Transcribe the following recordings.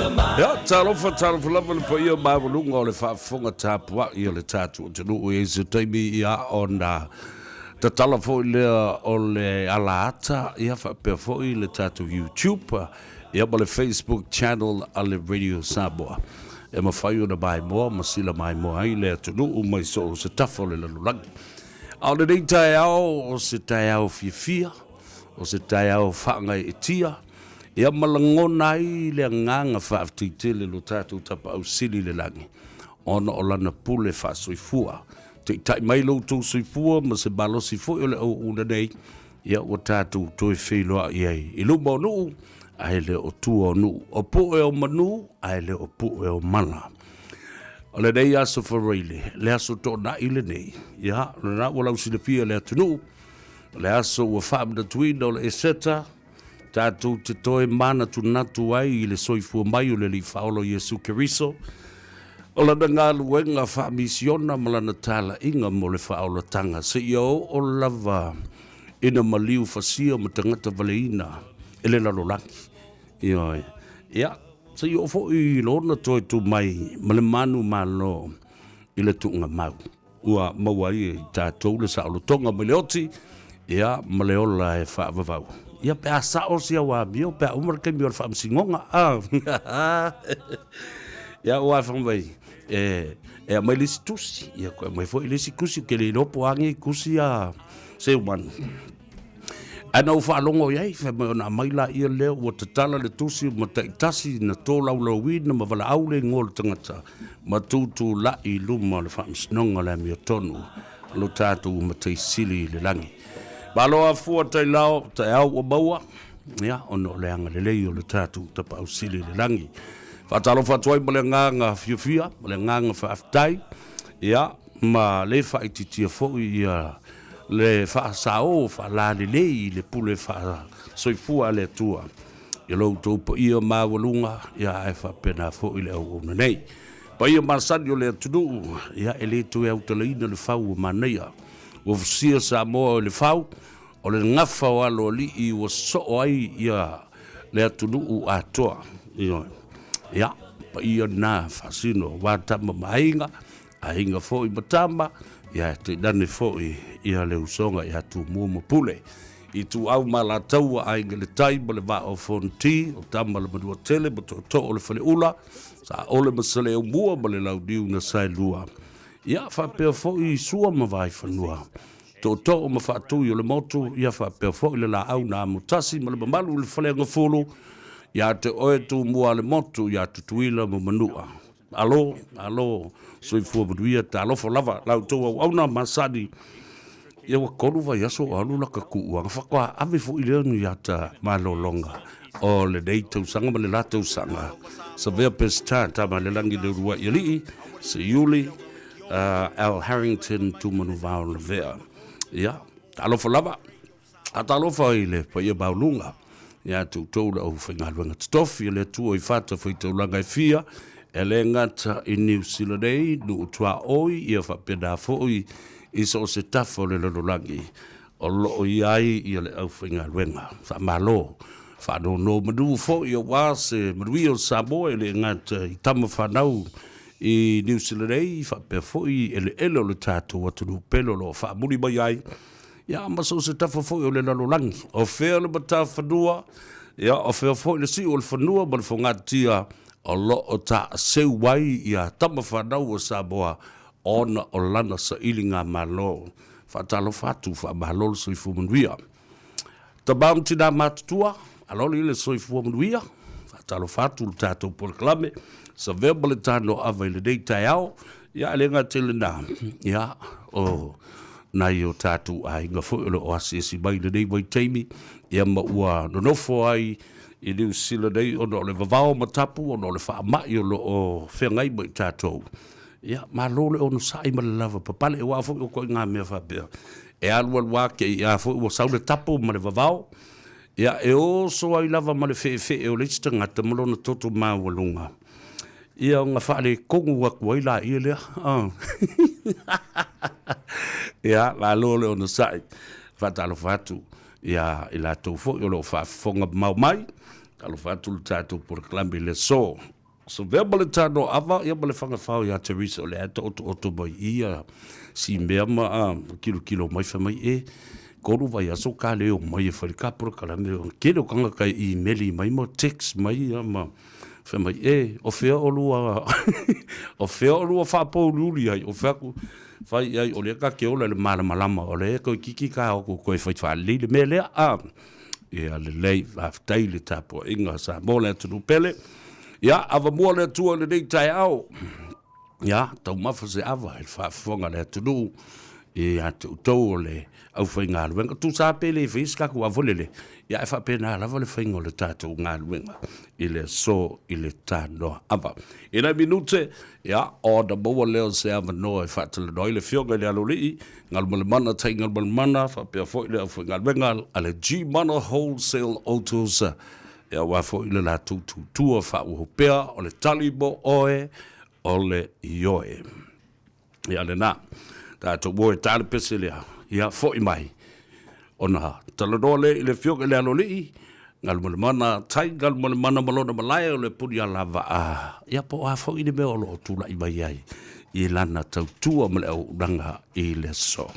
Ia, talofa, talofa lava le paia maualuga o le faafofoga tapuai o le tatou atunuu i se taimi ia ona tatala foi lea o le alaata ia faapea foi le tatou YouTube ia ma le Facebook channel a le Radio Samoa e mafai ona maimoa ma sila maimoa ai le atunuu mai so o se tafa o le lalolagi. A o lenei taeao o se taeao fiafia, o se taeao faagaeetia, ia ma lagona ai le agaga faafetai tele i lo tatou Tapaau Sili i le lagi, ona o Lana pule faasoifua. Taitai mai lo outou soifua ma se malosi foi o le auauna nei, ia ua tatou toe feiloai ai i luma o nuu, ae le o tua o nuu, o pu'e o manu, ae le o pu'e o mala. O lenei aso Faraile, le aso toonai lenei, ia, o lena ua lausilafia e le atunuu, o le aso ua faamanatuina o le Eseta, tatou te toe manatunatu ai i le soifua mai o le Alii Faaola o Iesu Keriso, o lana galuega faamisiona ma lana talaiga mo le faaolataga seia oo lava ina maliu fasia ma tagata valeina e le lalolagi. Ioe. Ia, seia oo foi i lona toe tu mai ma le manumalo i le tuugamau. Ua maua ai e tatou le saolotoga mai le oti, ia, ma le ola e faavavau. Ia, pe a sao si au amio, pe a uma le taimi o le faamasinoga, a. Ia, ua fai mai, e, e aumai le isi tusi, ia, toe aumai foi le isi tusi, ou te le iloa po o a nei tusi a Seumanu. Ae na ou faalogo i ai, fai mai ona aumai laia lea ua tatala le tusi ma taitasi na tolaulauina ma valaau le igoa o le tagata ma tutulai i luma o le Faamasinoga o le Amiotonu lo tatou Matai Sili i le lagi. Malo afua tailao, taeao ua maua, ia, ona o le agalelei o le tatou Tapaau Sili i le lagi. Faatalofa atu ai ma le agaga fiafia, ma le agaga faafetai, ia, ma le faaitiitia foi ia le faasao faalalelei i le pule faasoifua a le Atua i lo outou paia maualuga, ia ae faapena foi le auauna nei. Paia masani o le atunuu, ia e le toe autalaina le fau ua manaia. Ua fusia Samoa i le fau, o le gafa o aloalii ua soo ai ia le atunuu atoa. Ioe. Ia, paia na faasino aua tama ma aiga, aiga foi ma tama, ia tainane foi ia le usoga ia Tumua ma Pule. Ituau ma Alataua, Aiga i le Tai ma le Vaa o Fonoti, o Tama le Manuatele ma Tootoo o le Faleula, Saole ma Saleaaumua ma le Launiu na Saelua. Ia faapea foi Sua ma Vaifanua, Tootoo ma Faatui o le Motu, ia faapea foi le Laau na Amotasi ma le mamalu i le Faleagafulu, ia te oe Tumua le Motu, ia Tutuila ma Manua. Malo, malo, soifua manuia, talofa lava la outou auauna masani. Ia ua tolu vaiaso o alu laka tuuaga, faatoa ave foi lea ni ata malologa o lenei tausaga ma le la tausaga. Savea Pesita, Tamalelagi le Uluai Alii, Seiuli, Al Harrington, Tumanuvao Lavea. Ia, talofa lava. A talofa i le paia maualuga ia te outou le aufaigaluega totofi o le Atua i fatafaitaulaga e fia, e le gata i Niu Sila nei, nuu tuaoi, ia faapena foi i so o se tafa o le lalolagi o lo o i ai ia le aufaigaluega. Faamalo, faanonomanu foi aua se manuia o Samoa e le gata i tama fanau i Niu Sila nei, faapea foi eleele o le tatou atunuu pele o lo o faamuli mai ai Ia, ma so o se tafa foi o le lalolagi. O fea le matafanua, ia, o fea foi le siu o le fanua ma le fogatia o lo o taaseu ai ia tama fanau a Samoa ona o lana sailiga malo. Faatalofa atu, faamalo le soifua manuia. Tama ma tina matutua, aloli le soifua manuia. Faatalofa atu le tatou polokalame, savea ma le tanoava i lenei taeao. Ia, e le gata i lena, ia, o nai o tatou aiga foi o lo o asiasi mai i lenei vaitaimi, ia ma ua nonofo ai i Niu Sila nei ona o le vavao ma tapu ona o le faamai o lo o feagai ma i tatou. Ia, malo le onosai ma le lavapapale, aua foi o ituaiga mea faapea, e alualu lava te i a foi ua sau le tapu ma le vavao, ia, e oso ai lava ma le feefee o le isi tagata ma lona toto maualuga. Ia ona faaletonu atu ai laia lea. Ia, malo le onosai. Faatalofa atu ia i latou foi o lo o faafofoga mamao mai. Talofa atu le tatou polokalame i le aso. So mea ma le tano ava ia ma le fagafao ia Teresa o lea e taotooto mai i ia si mea ma a kilokilo mai fai mai e kolu vaiaso ka le omai e fai le ka polokalame o tele o tagata e imeli mai ma text mai ia ma fai mai e o fea olua o fea olua faapouliuli ai o fai atu fai i ai o lea ta te ola i le malamalama o lea e toeitiiti ta o atu toe fai faalelei le mea lea a Ia lelei, faafetai le tapuaiga a Samoa le atunuu pele. Ia, avamua le Atua i lenei taeao. Ia, taumafa se ava i le faafofoga a le atunuu ia te outou o le aufaigaluega. Tusa lava pe le faia se tatou ava lele, ia ae faapena lava le faiga o le tatou galuega i le aso i le tanoa ava. I nai minute, ia, ona maua lea o se avanoa e faatalanoa ai le Afioga i le Aloalii Galumalemana Tai Galumalemana faapea foi le aufaigaluega a le G-Mana Wholesale Autos ia aua foi le latou tutua faaauau pea o le tali mo oe o le ioe. Ia lena, tatou o e ta le pese lea, ia foi mai ona talanoa lea i le Afioga i le Aloalii Galumalemana Tai Galumalemana ma lona malae o le Punialavaa, ia po o a foi le mea o lo o tulai mai ai i lana tautua ma le auaunaga i le aso.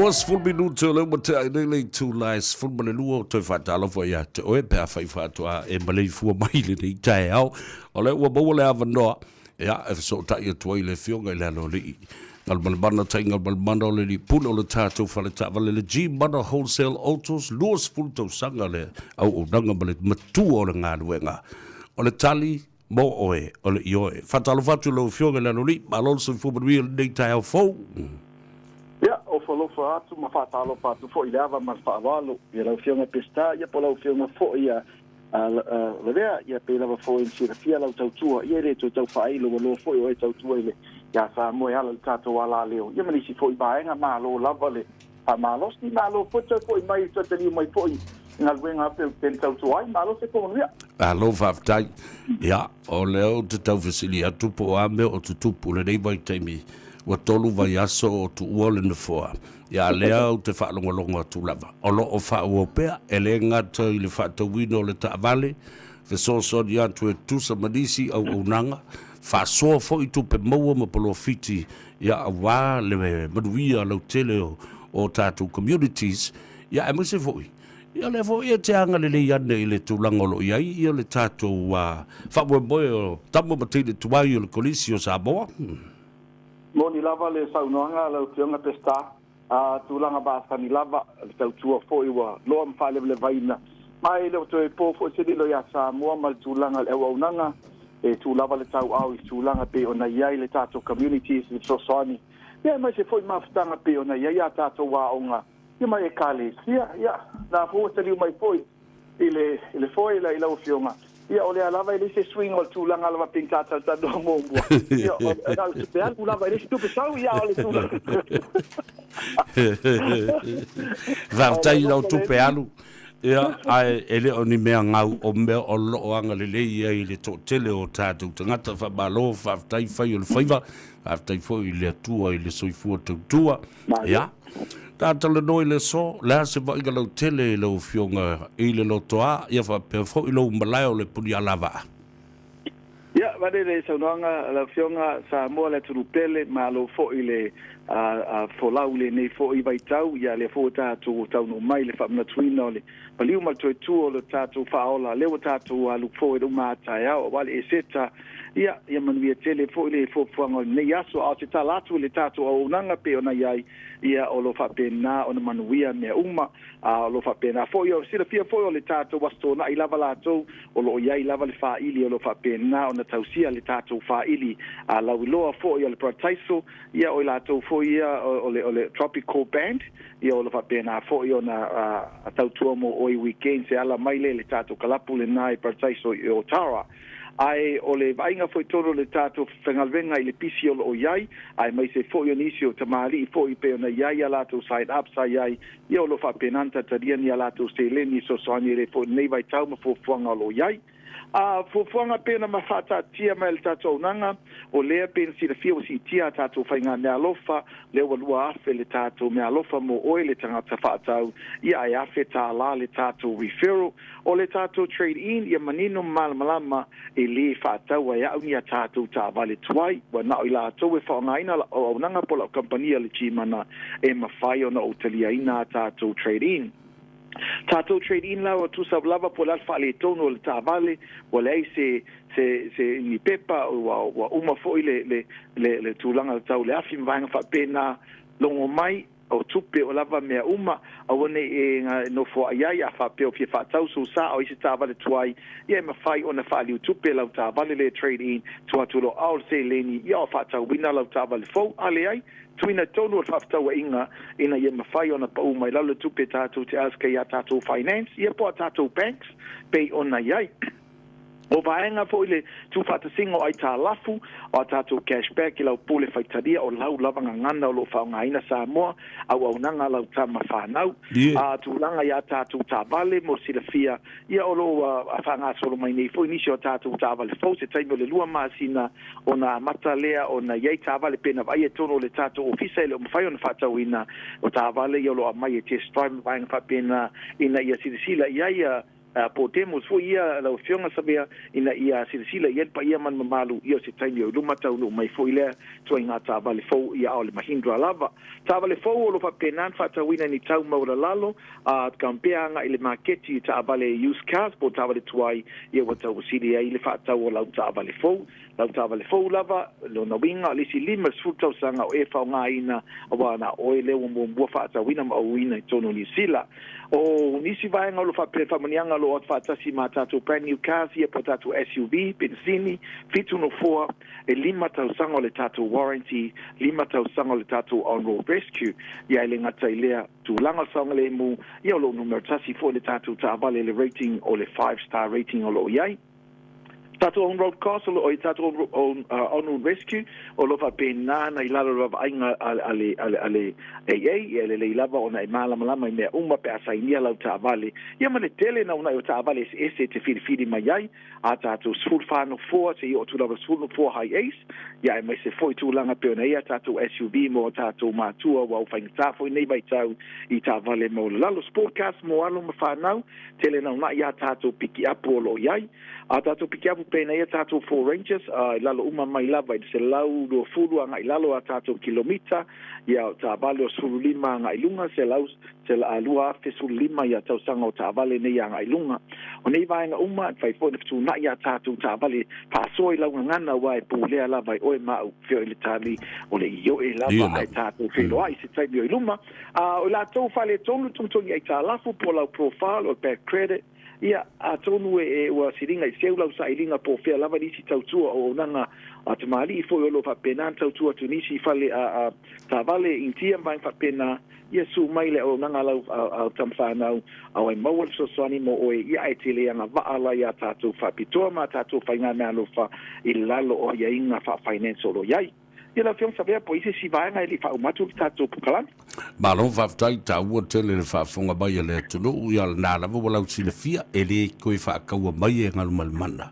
20 minute o lea ua tea ai nei le itula e 12 o toe faatalofa ia te oe pe afai faatoa e maleifua mai i lenei taeao. O lea ua maua le avanoa ia e fesootai atu ai le Afioga i le Aloalii Galumalemana Tai Galumalemana o le Alii Pule o le tatou fale taavale le G-Mana Wholesale Autos 20 tausaga le auaunaga ma le matua o le galuega. O le tali mo oe o le ioe. Faatalofa atu i lau Afioga i le Aloalii, malo le soifua manuia i lenei taeao fou. Ia, ofo alofa atu ma faatalofa atu foi i le ava ma le faaaloalo i lau Afioga Peseta, ia po o lau Afioga foi ia Lavea, ia pei lava foi ona silafia lau tautua, ia e le toe tau faailo ua loa foi o e tautua i le ia Samoa e ala i le tatou alaleo, ia ma nisi foi vaega, malo lava le faamalosi, malo foi toe foi mai, toe taliu mai foi i galuega pe pe tautua ai, malo se manuia. Malo faafetai. Ia, o lea ou te tau fesili atu po o a mea o tutupu i lenei vaitaimi. Ua 3 vaiaso o tuua le nofoa, ia a lea ou te faalogologo atu lava. O lo o faaauau pea, e le gata i le faatauina o le taavale, fesoasoani atu e tusa ma nisi auaunaga, faasoa foi tupe maua ma polofiti, ia aua le manuia lautele o tatou communities, ia aemaise foi, ia lea foi e te agalelei ane i le tulaga o lo o i ai ia le tatou faamoemoe o tama ma teine tuai o le Kolisi o Samoa. Moni lava le saunoaga a lau Afioga Peseta, a tulaga masani lava, le tautua foi ua loa ma faalevalevaina. Ma e le o toe po foi se lilo ia Samoa ma le tulaga o le auaunaga, e tu lava le tauau i tulaga pei ona i ai le tatou communities i le fesoasoani, ia aemaise foi mafutaga pei ona i ai a tatou aoga ia ma ekalesia. Ia, na foi ua taliu mai foi i le, i le foe i lau Afioga, ia o lea lava e leai se suiga o le tulaga lava pei sa talatalanoa muamua. Ia, o, na o le tupe alu lava, e leai se tupe sau, ia o le tulaga. Faafetai i lau tupe alu. Ia, ae e le o ni mea gau, o mea o lo o agalelei ai le toatele o tatou tagata. Faamalo, faafetai fai o le faiva, faafetai foi i le Atua i le soifua tautua. Ia, ta talanoa i le aso, le a se vaaiga lautele i lau Afioga i le Lotoa, ia faapea foi lou malae o le Punialavaa? Ia, vale le saunoaga a lau Afioga, Samoa le atunuu pele, malo foi le folau i lenei foi vaitau, ia lea foi ua tatou taunuu mai i le faamanatuina o le maliu ma le toe o le tatou faaola, lea ua tatou alu foi i luma taeao aua le Eseta. Ia, ia manuia tele foi le fuafuaga o lenei aso, a o se tala atu i le tatou auaunaga pei ona i ai, ia o lo o faapena ona manuia mea uma, a o lo o faapena foi, o silafia foi o le tatou Aso Toonai lava latou, o lo o i ai lava le faili o lo o faapena ona tausia le tatou faili a lauiloa foi o le Parataiso, ia o i latou foi ia o le Tropical Band, ia o lo o faapena foi ona tautua mo oe i weekends e ala mai lea i le tatou kalapu lena i Parataiso i Otara. Ae o le vaaiga foi tonu o le tatou faigaluega i le pisi o lo o i ai, aemaise foi o nisi o tamalii foi pei ona i ai a latou sign up sa i ai, ia o lo o faapena ona talitalia ni a latou seleni e fesoasoani ai foi i lenei vaitau ma fuafuaga o lo o i ai. A fuafuaga pei ona ma faataatia mai e le tatou auaunaga, o lea pei ona silafia ua siitia a tatou faiga meaalofa, lea ua 2,000 le tatou meaalofa mo oe le tagata faatau, ia ae $1,000 le tatou referral. O le tatou trade-in ia manino ma malamalama e lē faataua e au ni a tatou taavale tuai, ua na o i latou e faaaogaina lau auaunaga po o lau kamupani le Gmana e mafai ona ou taliaina a tatou trade-in. Tatou trade-in la ua tusa lava po o le a le faaletonu o le taavale, ua leai se se se ni pepa, ua uma foi le le le le tulaga tau le afi ma vaega faapena, logo mai o tupe o lava mea uma, aua ne i e nofoaʻi ai a faapea o fia faatau sou sa o ai se taavale tuai, ia e mafai ona faaliu tupe lau taavale lea trade in, tuu atu loa ao le seleni, ia o faatauina lau taavale fou, a leai, tuuina i totonu o le faafetauaiga ina ia mafai ona paʻu mai lalo le tupe tatou te ask ai iā tatou finance, ia po o a tatou banks pei ona i ai. O vaega foi le tuufaatasiga o aitalafu, o a tatou cash back i lau pule faitalia, o lau lava gagana o lo o faaaogaina Samoa, auaunaga a lau tama fanau. A tulaga i a tatou taavale mo le silafia, ia o lo o faagasolo mai nei foi nisi o a tatou taavale fou, se taimi o le 2 masina ona amata lea ona i ai taavale pe na vaaia i totonu o le tatou ofisa e le o mafai ona faatauina, o taavale ia o lo o aumai e test drive ma vaega faapena ina ia silasila i ai po o demos foi ia lau Afioga Savea ina ia silasila i ai le paia ma le mamalu, ia o se taimi o i luma taunuu mai foi lea ituaiga taavale fou ia a o le Mahindra lava. Taavale fou o lo o faapena ona faatauina i ni tau maualalalo a compare agai i le maketi i taavale used cars po o taavale tuai, ia ua tauasili ai le faatau o lau taavale fou. Lau taavale fou lava, lona uiga o le isi 50 tausaga o e faaaogaina aua na oe lea ua muamua faatauina ma auina i totonu o Niu Sila. O nisi vaega o lo o faapea faamanuiaga o lo o atu faatasi ma tatou brand new cars ia po o tatou SUV, penisini, 7 nofoa, e 5 tausaga o le tatou warranty, 5 tausaga o le tatou on-road rescue. Ia e le gata i lea tulaga o le saogalemu, ia o lo o numera 1 foi le tatou taavale i le rating o le 5 star rating o lo o i ai. Tatou on road cost o lo o tatou on road rescue o lo o faapena ona i lalo o le vaavaaiga a le a le AA. Ia e lelei lava ona e malamalama i mea uma pe a sainia lau taavale, ia ma le tele naunai o taavale eseese e te filifili mai ai, a tatou 14 nofoa seia oo atu lava i le 10 nofoa HiAce, ia aemaise foi tulaga pei ona i ai a tatou SUV mo a tatou matua ua aufaigata foi nei vaitau i taavale maualalalo. Sport cars mo alo ma fanau, tele naunai a tatou pikiapu o lo o i ai. A tatou pikiapu pei ona i ai a tatou Ford Rangers, i lalo uma mai lava i le 120 agai i lalo a tatou kilomita, ia o taavale o 15 agai i luga, 2015 ia tausaga o taavale nei agai i luga. O nei vaega uma, e mafai foi ona fetuunai a tatou taavale faasoa i lau gagana, aua e pulea lava e oe ma au feo i le tali o le ioe lava, ae tatou feiloai i se taimi o i luma. A o i latou faaletonu togitogi aitalafu po o lau profile o le bad credit, ia, atonu e ua siliga i seu lau sailiga po o fea lava nisi tautua o auaunaga a tamalii foi o lo o faapena ona tautua atu nisi fale a taavale Initia ma vaega faapena. Ia, su'u mai le auaunaga a lau tama fanau a e maua le fesoasoani mo oe, ia, ae te le agavaa la iā tatou faapitoa ma a tatou faigameaalofa i lalo o aiaiga faa-finance o lo o i ai. Ia, lau Afioga Savea, po o i ai se isi vaega e le i faauma atu le tatou polokalame. Malo faafetai, taua tele le faafofoga mai a le atunuu, ia lena lava ua lau silafia, e le toe faataua mai e Galumalemana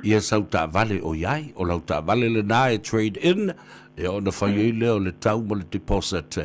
ia sau taavale o i ai, o lau taavale lena e trade in, ia ona fai ai lea o le tau ma le deposit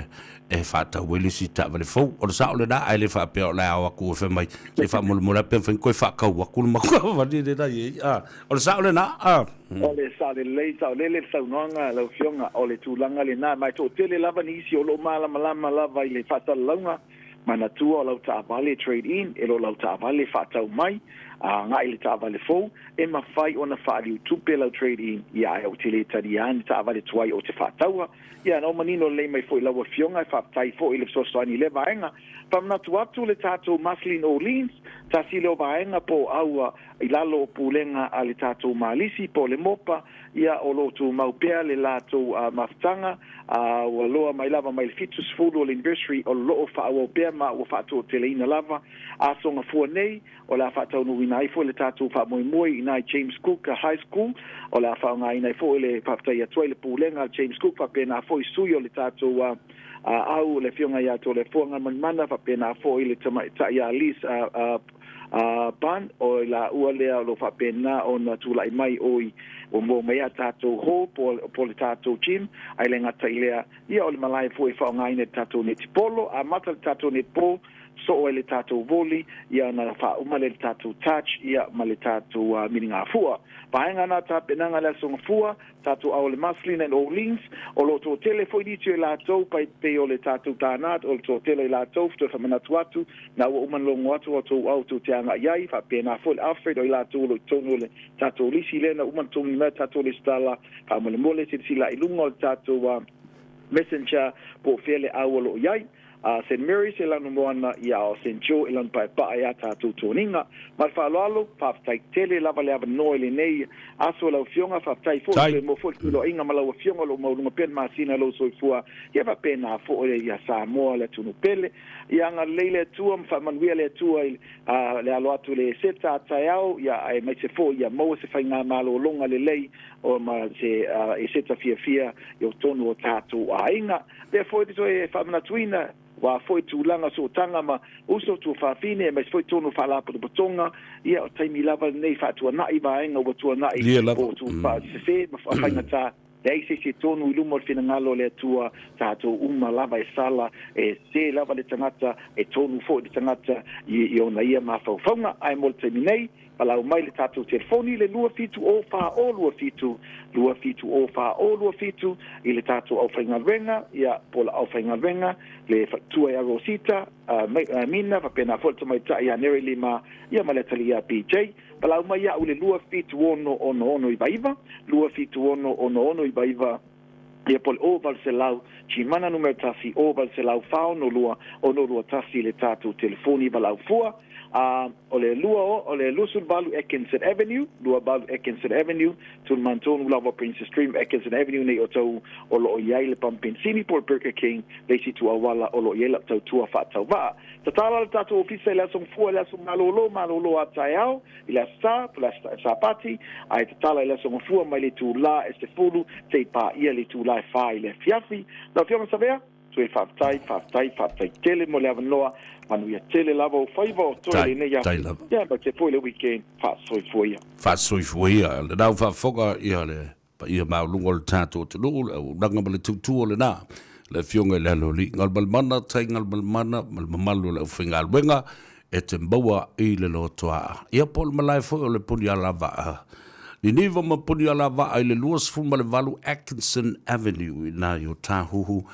e faatau ai le isi taavale fou. O le sao lena, ae le faapea o le a o atu e fai mai, se i faamolemole atu pe mafai ona toe faatau atu le matou taavale lena e i ai. A, o le sao lena, a. O le sao lelei, saolele le saunoaga a lau Afioga, o le tulaga lena, ma e toatele lava nisi o lo o malamalama lava i le faasalalauga, manatua o lau taavale trade in, e le o lau taavale faatau mai, a agai i le taavale fou, e mafai ona faaliu tupe lau trade in, ia ae ou te le talia ni taavale tuai ou te faataua. Ia, na ua manino lelei mai foi lau Afioga, e faafetai foi i le fesoasoani i lea vaega. Faamanatu atu le tatou Marceline Orleans, tasi lea o vaega po o aua i lalo o pulega a le tatou Malisi po o le Mopa, ia o lo o tumau pea le latou mafutaga, a ua loa mai lava mai le 70 o le anniversary o lo o faaauau pea ma ua faatoateleina lava. Aso Gafua nei, o le a faataunuuina ai foi le tatou faamoemoe i ina i James Cook High School, o le a faaaogaina ai foi le faafetai atu ai le pulega a James Cook, faapena foi sui o le tatou au, le Afioga ia Toleafoa Galumalemana, faapena foi le tamaitai ia Liz Bun, o i laua lea o lo o faapena ona tulai mai oi ua maua mai a tatou hall po le tatou gym, ae le gata i lea, ia o le malae foi e faaaogaina i le tatou netipolo. Amata le tatou netball, soo ai le tatou volley, ia ona faauma lea i le tatou touch, ia ma le tatou miligafua. Vaega na tapenaga le Aso Gafua, tatou ao le Marceline and Orleans, o lo o toatele foi nisi o i latou, pai pei o le tatou Bernard, o le toatele o i latou, toe faamanatu atu, na ua uma ona logo atu outou ao tou te agai ai, faapena foi le Alfred, o i latou o lo o i totonu o le tatou lisi lea na uma ona togi mai tatou lesitala. Faamolemole silasila i luga o le tatou messenger po o fea le au o lo o i ai. A St Mary's e lanumoana ia o St Joe e lanupaepae a tatou toniga. Ma le faaaloalo, faafetai tele lava le avanoa i lenei aso lau Afioga, faafetai foi toe maua foi le feiloaiga ma lau Afioga o lo o maualuga pea le masina lou soifua, ia faapena foi ia Samoa le atunuu pele. Ia agalelei le Atua ma faamanuia le Atua i le alo atu i le Eseta a taeao, ia aemaise foi ia maua se faigamalologa lelei o ma se Eseta fiafia i totonu o tatou aiga. Lea foi te toe faamanatuina, ua foi tulaga sootaga ma uso tuafafine, aemaise foi tonu faalapotopotoga, ia o taimi lava lenei faatuanai vaega ua tuanai po o tuufaasese ma faafaigata, leai se isi e tonu i luma o le finagalo o le Atua, tatou uma lava e sala, e sē lava le tagata, e tonu foi le tagata i ona ia mafaufauga. Ae mo le taimi nei, Palau mai le tatou telefoni i le 270 40 27, 270 40 27 i le tatou aufaigaluega, ia, po o le aufaigaluega, le faletua ia Rosita Mina, faapena foi le tamaitai ia Neri Lima, ia ma le atalii ia BJ. Palau mai iaʻu i le 276 6699, 276 6699, ia po o le 0800 Gimana numera 1 0800 462 621 i le tatou telefoni valaau fua. O le lua o, o le 28 Atkinson Avenue, 28 Atkinson Avenue, Tulumanutonu lava Princess Stream, Atkinson Avenue nei o tau o lo o i ai le pamu penisini po o le Burger King, le isi itu auala o lo o i ai lau tautua faatauvaa. Tatala le tatou ofisa i le aso Gafua i le aso malolo, malolo a taeao i le Aso Sa, po o le Aso Sapati, ae tatala i le aso Gafua mai le itulā e 10 seia paia le itulā e 4 i le afiafi. Lau Afioga Savea? Toe faafetai, faafetai, faafetai tele mo le avanoa. Manuia tele lava o faiva o toe Tai, lenei tai aso. lava. Ia, ma te foi le weekend. Faasoifua ia. Faasoifua ia. Lena ua faafofoga ia le paia maualuga o le tatou atunuu, le auaunaga ma le tautua lena. Le Afioga i le Aloalii Galumalemana, Tai Galumalemana ma le mamalu o le aufaigaluega e te maua i le lotoa. Ia po o le malae foi o le Punialavaa. Niniva ma Punialavaa i le 28 Atkinson Avenue i ina i Otahuhu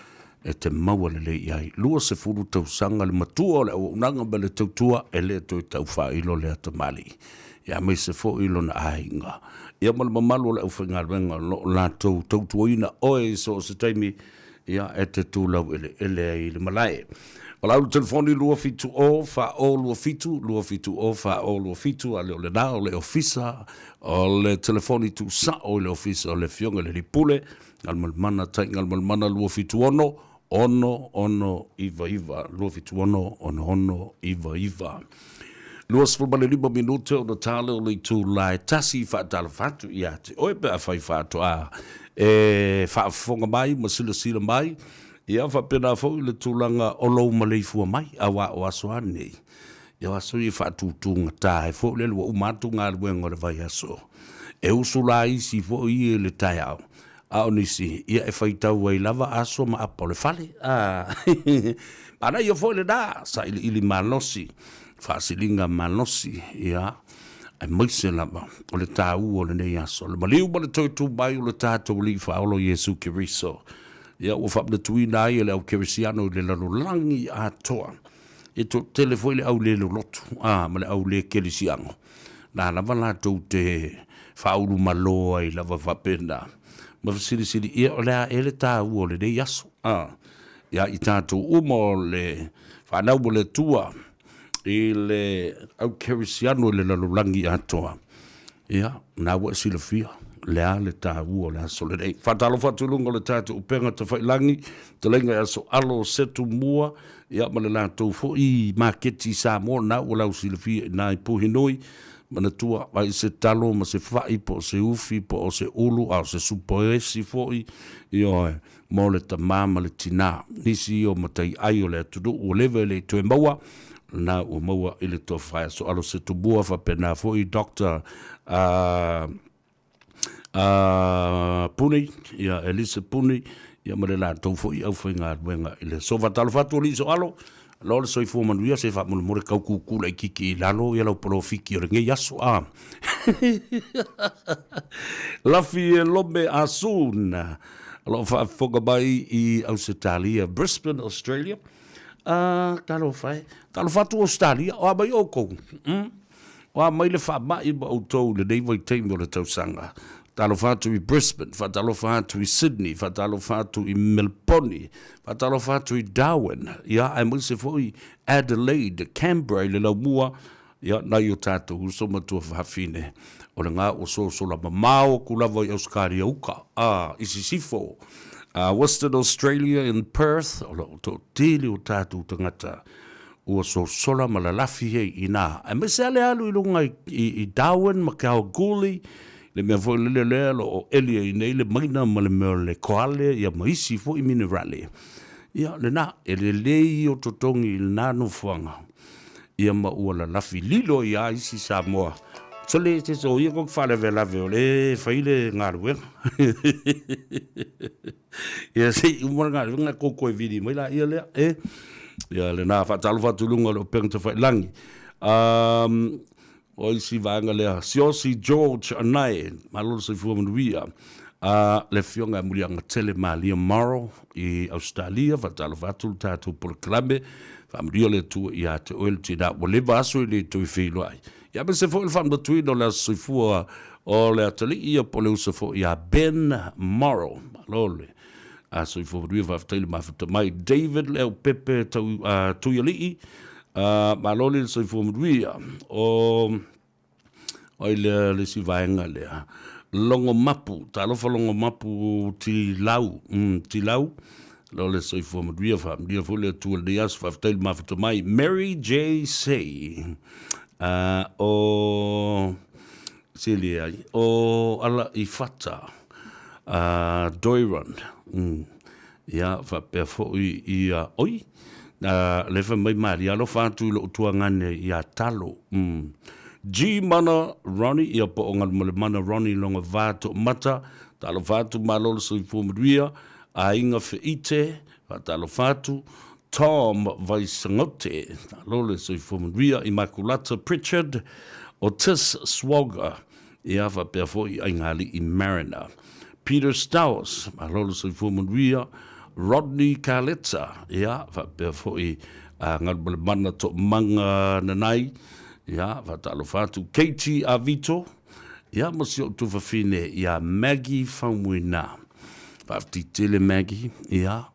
e te maua lelei i ai. 20 tausaga le matua o le auaunaga ma le tautua e le toe tau faailo lea tamalii. Ia aemaise foi lona aiga. Ia ma le mamalu o le aufaigaluega o lo o latou tautuaina oe i so o se taimi Ia, e te tu laueleele ai i le malae. O lau telefoni 270 4027, 270 4027, a le o lena o le ofisa o le telefoni tuusao i le ofisa o le Afioga i le Alii Pule, Galumalemana Tai Galumalemana 276 6699, 276 6699. 25 minute ona tale o le itula e tasi i faatalofa atu ia te oe pe afai faatoa e faafofoga mai ma silasila mai, ia faapena foi le tulaga o lou maleifua mai, aua o aso a nei, ia o aso ia e faatutugata ai foi lele ua uma atu galuega o le vaiaso, e usu la isi foi ia i le taeao, A o nisi, ia e faitau ai lava aso ma apa o le fale. A Manaia foi lena, sailiili malosi, faasiliga malosi, ia, aemaise lava o le taua o lenei aso, le maliu ma le toe tu mai o le tatou Alii Faaola o Iesu Keriso. Ia, ua faamanatuina ai e le au Kerisiano i le lalolagi atoa. E toatele foi le au le lolotu, a, ma le au le kerisiano. Na lava latou te faaulumalo ai lava faapena, ma fesilisili ia o le a ea le taua o lenei aso, a, ia i tatou uma o le fanau a le Atua i le au kerisiano i le lalolagi atoa. Ia, na ua e silafia le a le taua o le aso lenei. Faatalofa atu i luga o le tatou upega tafailagi, fetalaiga i aso alo o Setumua, ia ma le latou foi maketi i Samoa, na ua lausilafia i na i Puhinui, manatua ai se talo ma se fai po o se ufi po o se ulu a o se supoesi foi, ioe, mo le tama ma le tina. Nisi ia o mataiai o le atunuu ua leva e le i toe maua, na ua maua i le tofa e Aso Alo Setumua, faapena foi Doctor Puni, ia Elisa Puni, ia ma le latou foi aufaigaluega i le aso. Faatalofa atu alii Soalo, aloa le soifua manuia, se faamolemole tau kukula i kiki i lalo ia lau polofiki o lenei aso. A. Lafi e Lome Asun, o lo o faafofoga mai i Ausetalia, Brisbane, Australia. A, talofa e. Talofa atu Ausetalia, o a mai oukou? Mm? O a mai le faamai ma outou i lenei vaitaimi o le tausaga? Faatalofa atu i Brisbane, faatalofa atu i Sydney, faatalofa atu i Melponi, faatalofa atu i Darwin, ia, aemaise foi Adelaide, Canberra i le laumua, ia, nai o tatou uso ma tuafafine, o lena ua sosola mamao atu lava i Ausetalia uka, a, i sisifo, a, Western Australia in Perth, o lo o toatele o tatou tagata ua sosola ma lalafi ai i ina, aemaise lava le alu i luga i Darwin ma Kalgoorlie, le mea foi lele lea o lo o eli ai nei le maina ma le mea o le koale ia ma isi foi minerale. Ia, lena, e lelei ia o totogi i lena nofoaga, ia ma ua lalafi lilo ai lava isi Samoa. Sole, se so ia ko faalavelave o le fai le galuega. Ia se i uma le galuega koko e vili mai laia lea, e. Ia lena, faatalofa atu i luga o le upega tafailagi. Um, o isi vaega lea, Siaosi George Anae, malo le soifua manuia. Le Afioga ia Muliagatele Malia Morrow i Ausetalia, faatalofa atu le tatou polokalame, faamanuia le Atua ia te oe le tina ua leva aso e le toe feiloai. Ia aemaise foi le faamanatuina o le aso soifua o le atalii ia po o le uso foi ia Ben Morrow. Malo le soifua manuia, faafetai le mafuta mai. David Leaupepe Tau, Tuialii, Malo le soifua manuia. O ai lea le isi vaega lea. Logo mapu, talofa logo mapu Tilau, Tilau, lo le soifua manuia, faamanuia foi le Atua i lenei aso, faafetai le mafuta mai. Mary J. Say, o se leai, o ala i Fata, Doiron, Ia, faapea foi ia, oi, lea fai mai Maria, alofa atu i lou tuagane ia Talo. G Mana Ronnie, ia po o Galumalemana Ronnie lona va toomata, talofa atu malo le soifua manuia, Aiga Feite, faatalofa atu, Tom Vaisagote, malo le soifua manuia, Imakulata Pritchard, Otis Swagger, Ia faapea foi i Aigalii Mariner, Peter Stowers, malo le soifua manuia, Rodney Carletta, ia faapea foi a Galumalemana Toomaga Nanai, ia faatalofa atu Katie Avito, ia ma si ou tufafine ia Maggie Faumuina. Faafetai tele Maggie, ia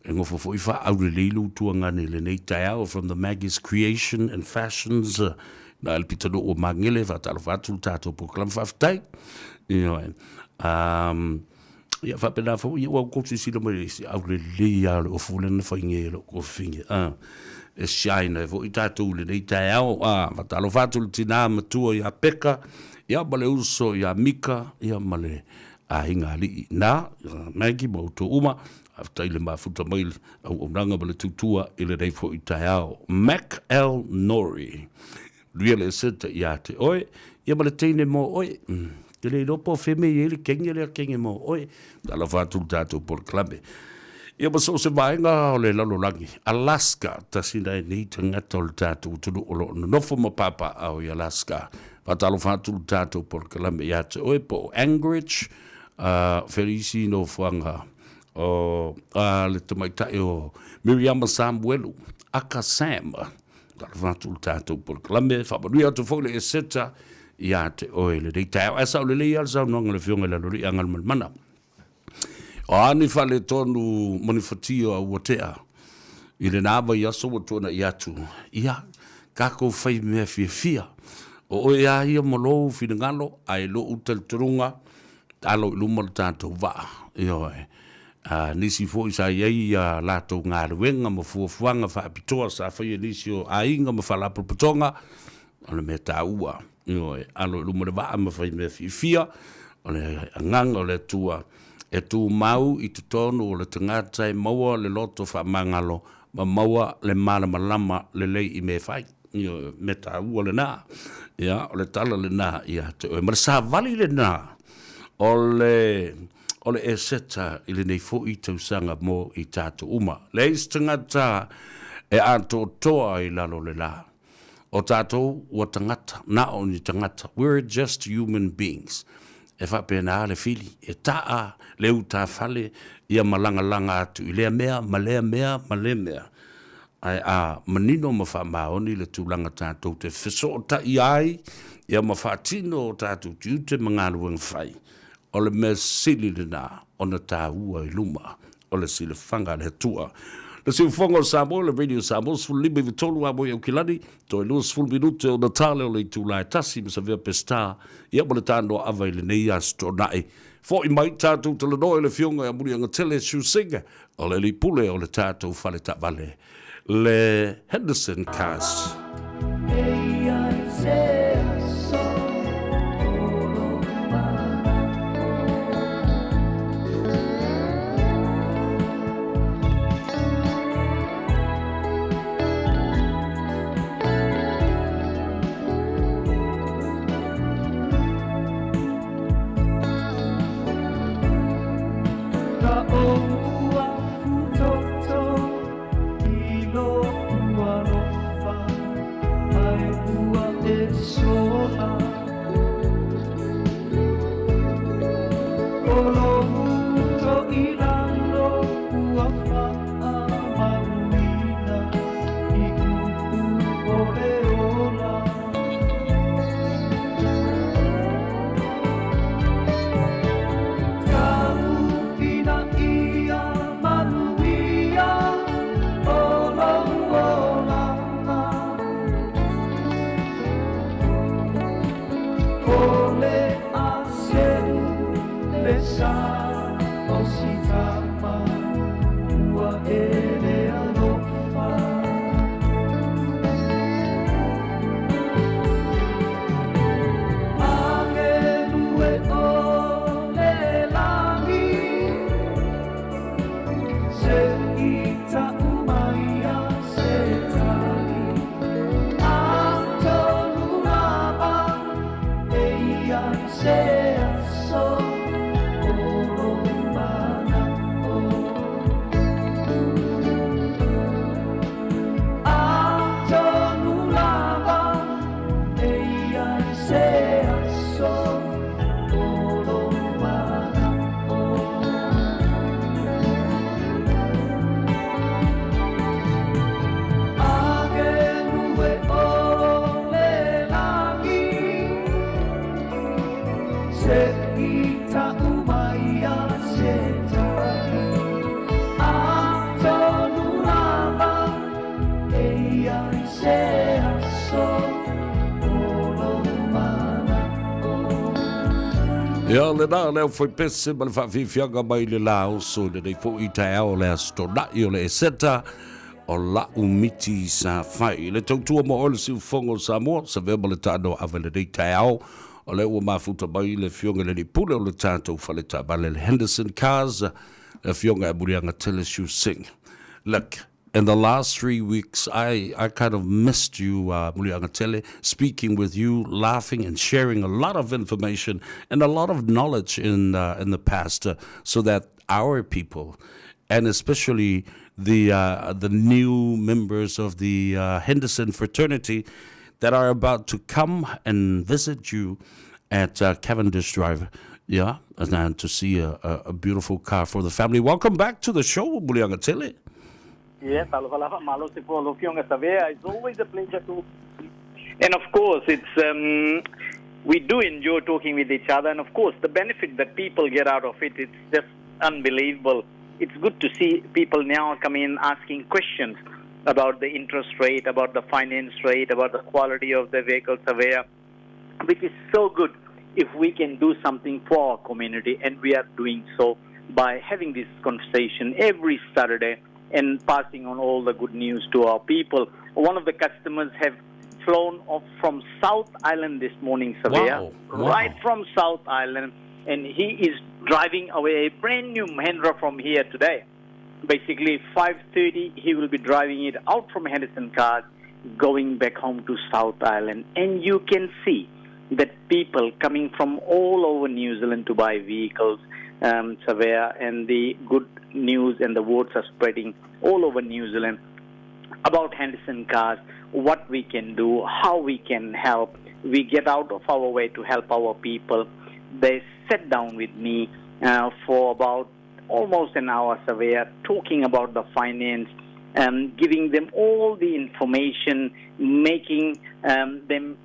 e gofo foi faaaulelei lou tuagane i lenei taeao from the Maggie's Creation and Fashions Na le pita ua magele faatalofa atu le tatou polokalame faafetai. Ioe. Ia faapena foi ia ua outou silasila mai i se aulelei lava o le ofu lea na fai nei e lou tuafafine. E shine ai foi tatou i lenei taeao. Faatalofa atu i le tina matua ia Peka, ia ma le uso ia Mika, ia ma le aiga alii na, Maggie ma outou uma. Faafetai le mafuta mai le auaunaga ma le tautua i lenei foi taeao. Mac L. Nori, Real Estate ia te oe, ia ma le teine mo oe. Te le iloa po o fea mea i ai le kenge lea kenge mo oe. Talofa atu le tatou polokalame. Ia ma so o se vaega o le lalolagi, Alaska, tasi nai nei tagata o le tatou atunuu o lo o nonofo ma papaaao i Alaska. Faatalofa atu le tatou polokalame ia te oe po o Anchorage, Felisi Nofoaga o le tamaitai o Miriama Samuelu, aka Sam, talofa atu le tatou polokalame, faamanuia atu foi le Eseta ia te oe lenei taeao. Ae sao lelei lava le saunoaga a le Afioga i le Aloalii Agalumalemana. O a ni faaletonu ma ni fatia ua tea i lena vaiaso ua tuanai atu, ia, tatou fai mea fiafia. O oe lava ia ma lou finagalo, ae lou talitonuga, alo i luma le tatou vaa, ioe. Nisi foi sa i ai a latou galuega ma fuafuaga faapitoa sa faia e nisi o aiga ma faalapotopotoga, o le mea taua, ioe, alo i luma le vaa ma fai mea fiafia, o le agaga o le Atua e tumau i totonu o le tagata e maua le loto faamagalo ma maua le malamalama lelei i mea e fai. Ioe, mea taua lena. Ia, o le tala lena ia te oe. Ma le savali lena o le, o le Eseta i lenei foi tausaga mo i tatou uma. Leai se tagata e atoatoa i lalo o le la. O tatou ua tagata, na o ni tagata. We're just human beings. E faapena le fili, e taa le utafale ia ma lagalaga atu i lea mea ma lea mea ma lea mea. Ae a manino ma faamaoni le tulaga tatou te fesootai ai ia ma faatino o tatou tiute ma galuega fai, o le mea sili lena ona taua i luma o le silafaga a le Atua. Le siufofoga o Samoa, le Radio Samoa, 15 i le 3 a moi Aukilani, toe 20 minute ona tale o le itula e tasi ma Savea Peseta, ia ma le tanoa ava i lenei aso Toonai. Foi mai tatou talanoa i le Afioga ia Muliagatele Shu Singh, O le alii pule o le tatou fale taavale, le Henderson Cars. Ia lena le aufaipese ma le faafiafiaga mai le la oso i lenei foi taeao o le Aso Toonai o le Eseta o la'u miti sa fai. Le tautua mo oe le siufofoga o Samoa, savea ma le taanoa ave lenei taeao o lea ua mafuta mai le Afioga i le Alii Pule o le tatou fale taavale le Henderson Cars, le Afioga ia Muliagatele Siu Singh. Look, in the last 3 weeks, I kind of missed you, Muliagatele, speaking with you, laughing and sharing a lot of information and a lot of knowledge in the past so that our people, and especially the new members of the Henderson fraternity that are about to come and visit you at Cavendish Drive, yeah, and to see a beautiful car for the family. Welcome back to the show, Muliagatele. Yeah, talofa lava, malo se fo lau Afioga Savea. It's always a pleasure to. And of course, it's we do enjoy talking with each other, and of course, the benefit that people get out of it, it's just unbelievable. It's good to see people now come in asking questions about the interest rate, about the finance rate, about the quality of the vehicle, Savea, which is so good if we can do something for our community, and we are doing so by having this conversation every Saturday and passing on all the good news to our people. One of the customers have flown off from South Island this morning, Savea, right from South Island, and he is driving away a brand new Mahindra from here today. Basically, 5:30, he will be driving it out from Henderson Cars, going back home to South Island, and you can see that people coming from all over New Zealand to buy vehicles, Savea, and the good news and the words are spreading all over New Zealand about Henderson Cars, what we can do, how we can help. We get out of our way to help our people. They sat down with me for about almost an hour, Savea, talking about the finance, giving them all the information, making them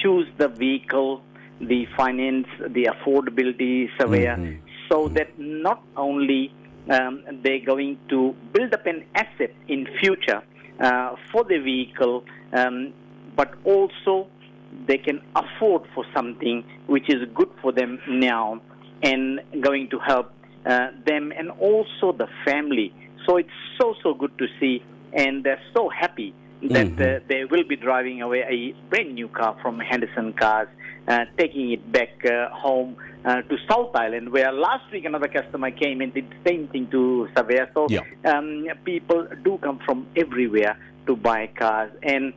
choose the vehicle, the finance, the affordability, Savea, so that not only they're going to build up an asset in future for the vehicle, but also they can afford for something which is good for them now and going to help them and also the family. So it's so, so good to see, and they're so happy that they will be driving away a brand new car from Henderson Cars, taking it back home to South Island, where last week another customer came and did the same thing to Savea. So people do come from everywhere to buy cars, and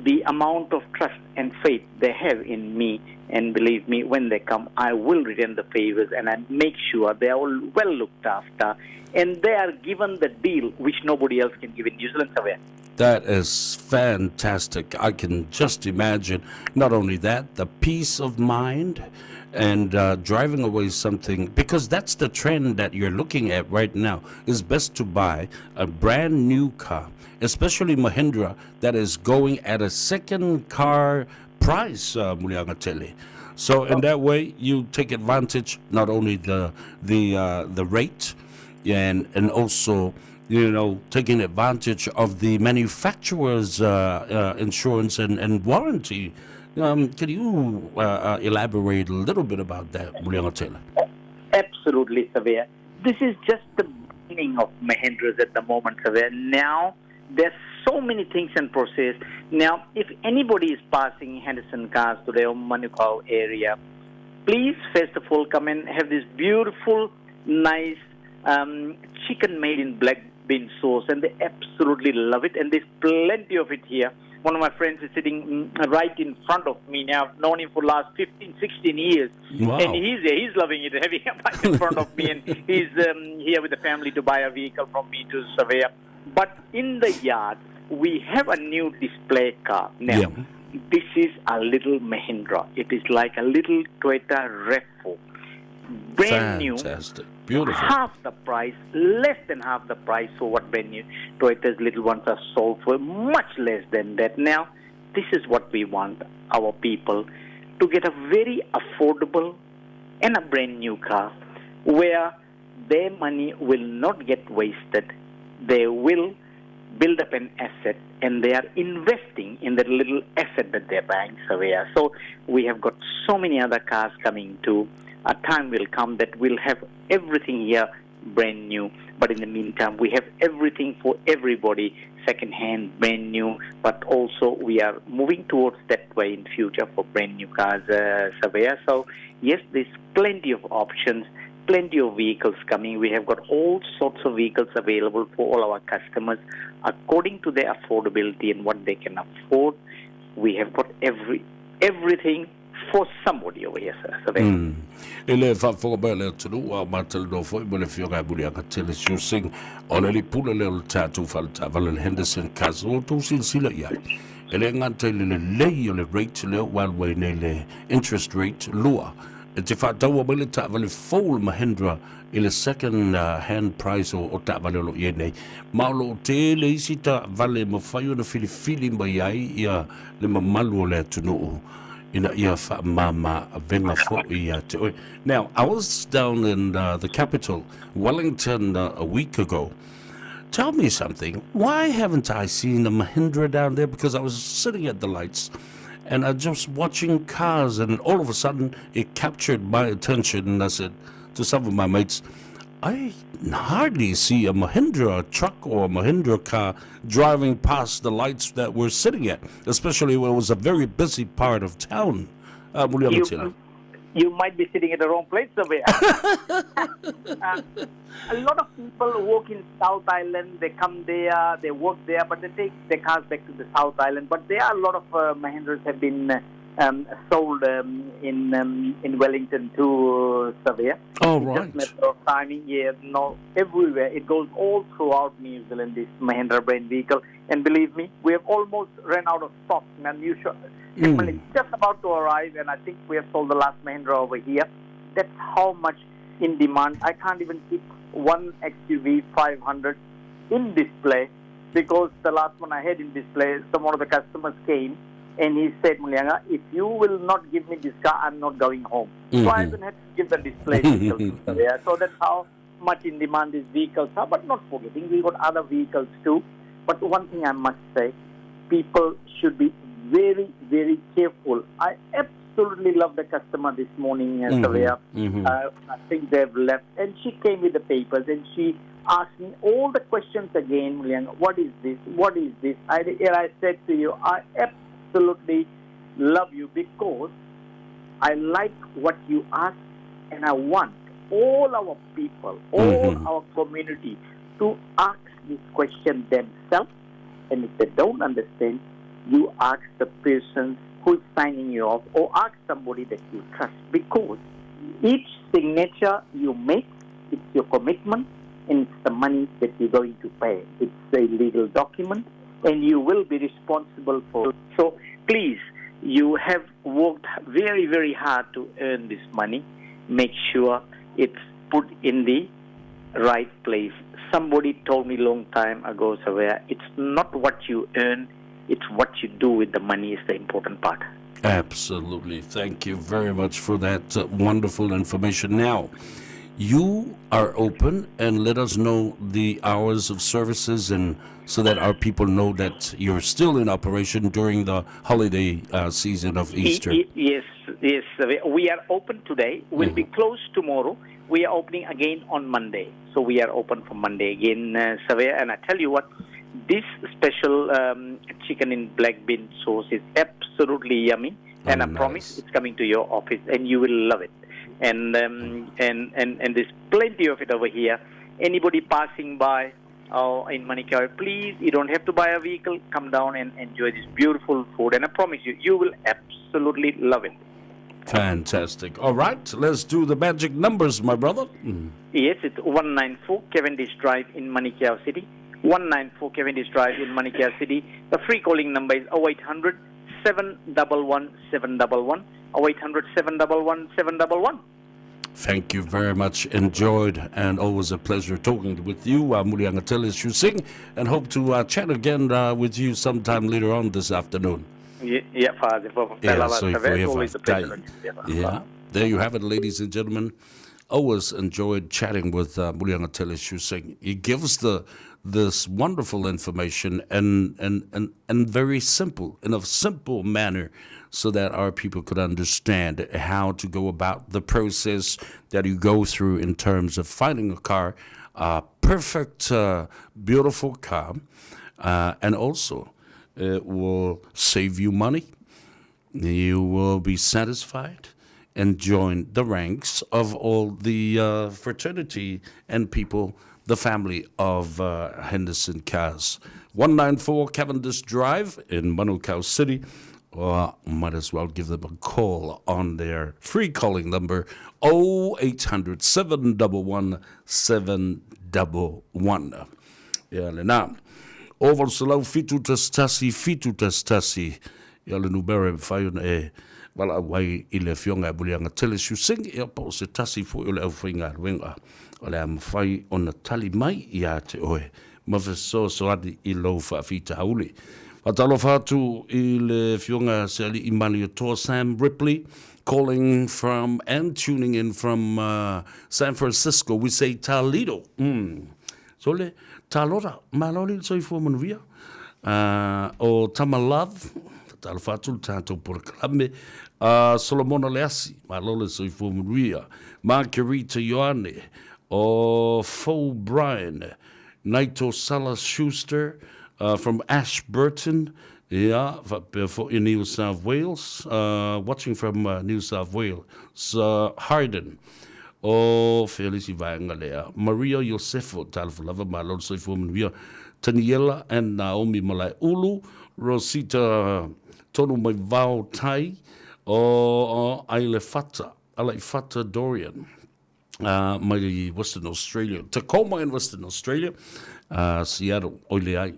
the amount of trust and faith they have in me, and believe me, when they come, I will return the favors and I make sure they are all well looked after and they are given the deal which nobody else can give in New Zealand, Savea. That is fantastic. I can just imagine not only that, the peace of mind and driving away something, because that's the trend that you're looking at right now. It's best to buy a brand new car, especially Mahindra, that is going at a second car price, Muliagatele. So in that way, you take advantage not only the rate, and also taking advantage of the manufacturer's insurance and warranty. Can you elaborate a little bit about that, Muliagatele? Absolutely, Savea. This is just the beginning of Mahindras at the moment, Savea. Now, there's so many things in process. Now, if anybody is passing Henderson Cars today or Manukau area, please first of all come and have this beautiful, nice chicken made in black bean sauce, and they absolutely love it. And there's plenty of it here. One of my friends is sitting right in front of me now. I've known him for the last 15, 16 years. And he's here. He's loving it, having a bike in front of me. And he's here with the family to buy a vehicle from me to Savea. But in the yard, we have a new display car. Now, this is a little Mahindra. It is like a little Toyota RAV4. Brand new. Fantastic. Beautiful. Half the price, less than half the price for what brand new Toyota's little ones are sold for, much less than that. Now, this is what we want our people to get, a very affordable and a brand new car where their money will not get wasted. They will build up an asset and they are investing in that little asset that they're buying, Savea. So we have got so many other cars coming too. A time will come that we'll have everything here brand new. But in the meantime, we have everything for everybody, second hand, brand new. But also we are moving towards that way in future for brand new cars, Savea. So yes, there's plenty of options, plenty of vehicles coming. We have got all sorts of vehicles available for all our customers according to their affordability and what they can afford. We have got every everything for somebody over here, sir. Savea. E le faafofoga mai a le atunuu a o matalanoa foi ma le Afioga ia Muliagatele Sio Singh o le alii pule lea o le tatou faletaavale le Henderson Cars. Ua outou silasila i ai, e le gata i le lelei o le rate lea ua alu ai nei le interest rate lua, e te faataua mai le taavale fou le Mahindra i le second hand price o, o taavale o lo o i ai nei, ma o lo o tele isi taavale e mafai ona filifili mai ai ia le mamalu o le atunuu ina ia faamama avega foi ia te oe. Now, I was down in the capital, Wellington, a week ago. Tell me something. Why haven't I seen a Mahindra down there? Because I was sitting at the lights and I just watching cars, and all of a sudden it captured my attention. And I said to some of my mates, I hardly see a Mahindra truck or a Mahindra car driving past the lights that we're sitting at, especially when it was a very busy part of town. You, you might be sitting at the wrong place somewhere. a lot of people work in South Island. They come there, they work there, but they take their cars back to the South Island. But there are a lot of Mahindras have been sold in in Wellington to Savea. Oh, It's right. just matter of timing. Yeah, no, everywhere. It goes all throughout New Zealand, this Mahindra brand vehicle. And believe me, we have almost ran out of stock. And new shipment is just about to arrive, and I think we have sold the last Mahindra over here. That's how much in demand. I can't even keep one XUV 500 in display because the last one I had in display, some one of the customers came and he said, Muliaga, if you will not give me this car, I'm not going home. Mm-hmm. So I even had to give the display vehicle. Yeah, so that's how much in demand these vehicles are. But not forgetting, we got other vehicles too. But one thing I must say, people should be very, very careful. I absolutely love the customer this morning, mm-hmm. Mm-hmm. I think they've left. And she came with the papers and she asked me all the questions again, Liang, what is this? What is this? I, and I said to you, I absolutely love you because I like what you ask and I want all our people, all mm-hmm. our community to ask this question themselves. And if they don't understand, you ask the person who is signing you off or ask somebody that you trust because each signature you make, it's your commitment and it's the money that you're going to pay. It's a legal document and you will be responsible for it. So please, you have worked very, very hard to earn this money. Make sure it's put in the right place. Somebody told me long time ago, Savea, it's not what you earn, it's what you do with the money is the important part. Absolutely. Thank you very much for that wonderful information. Now, you are open and let us know the hours of services and so that our people know that you're still in operation during the holiday season of Easter. Yes, yes. We are open today. We'll mm-hmm. be closed tomorrow. We are opening again on Monday. So we are open for Monday again, uh, And I tell you what, this special chicken in black bean sauce is absolutely yummy. Oh, and I nice. promise it's coming to your office and you will love it. And, and, and, and there's plenty of it over here. Anybody passing by in Manukau, please, you don't have to buy a vehicle. Come down and enjoy this beautiful food. And I promise you, you will absolutely love it. Fantastic. All right, let's do the magic numbers, my brother. Yes, it's 194 Cavendish Drive in Manukau City. 194 Cavendish Drive in Manukau City. The free calling number is 0800 711 711. 0800 711 711. Thank you very much. Enjoyed and always a pleasure talking with you, Muliagatele Singh, and hope to chat again with you sometime later on this afternoon. Yeah, yeah, yeah, so always a pleasure. Yeah, there you have it, ladies and gentlemen. Always enjoyed chatting with uh, Muliagatele Shuseng. He gives the this wonderful information and, and, and, and very simple, in a simple manner, so that our people could understand how to go about the process that you go through in terms of finding a car, a perfect, uh, beautiful car, uh, and also it will save you money. You will be satisfied and join the ranks of all the uh, fraternity and people, the family of uh, Henderson Cars. 194 Cavendish Drive in Manukau City. Or might as well give them a call on their free calling number 0800 711 711. Ia lena. O 871 71 ia le numera e mafai ona e valaau ai i le Afioga ia Muliagatele Siuseng, ia po o se tasi foi o le aufaigaluega o le a mafai ona tali mai ia te oe ma fesoasoani i lou faafitauli. Faatalofa atu i le Afioga se Alii Malietoa Sam Ripley, calling from and tuning in from uh, San Francisco. We say Toledo. Mm. Sole, Talora, malo le soifua manuia. Uh, o Tama Love, talofa atu le tātou porokalame. Uh, Solomona Leasi, malo le soifua manuia. Margarita Ioane, o Fo Brian, Naito Salas Schuster, uh, from Ashburton, yeah, faapea foi New South Wales, uh, watching from uh, New South Wales, uh, Harden. O fea le isi vaega lea? Maria Iosefo, talofa lava, malo le soifua manuia. Taniela and Naomi Malaeulu, Rosita Tonu mai Vao Tai, o Ailefata, Alaifata Dorian, uh, mai Western Australia, Tacoma in Western Australia, uh, Seattle, oi leai,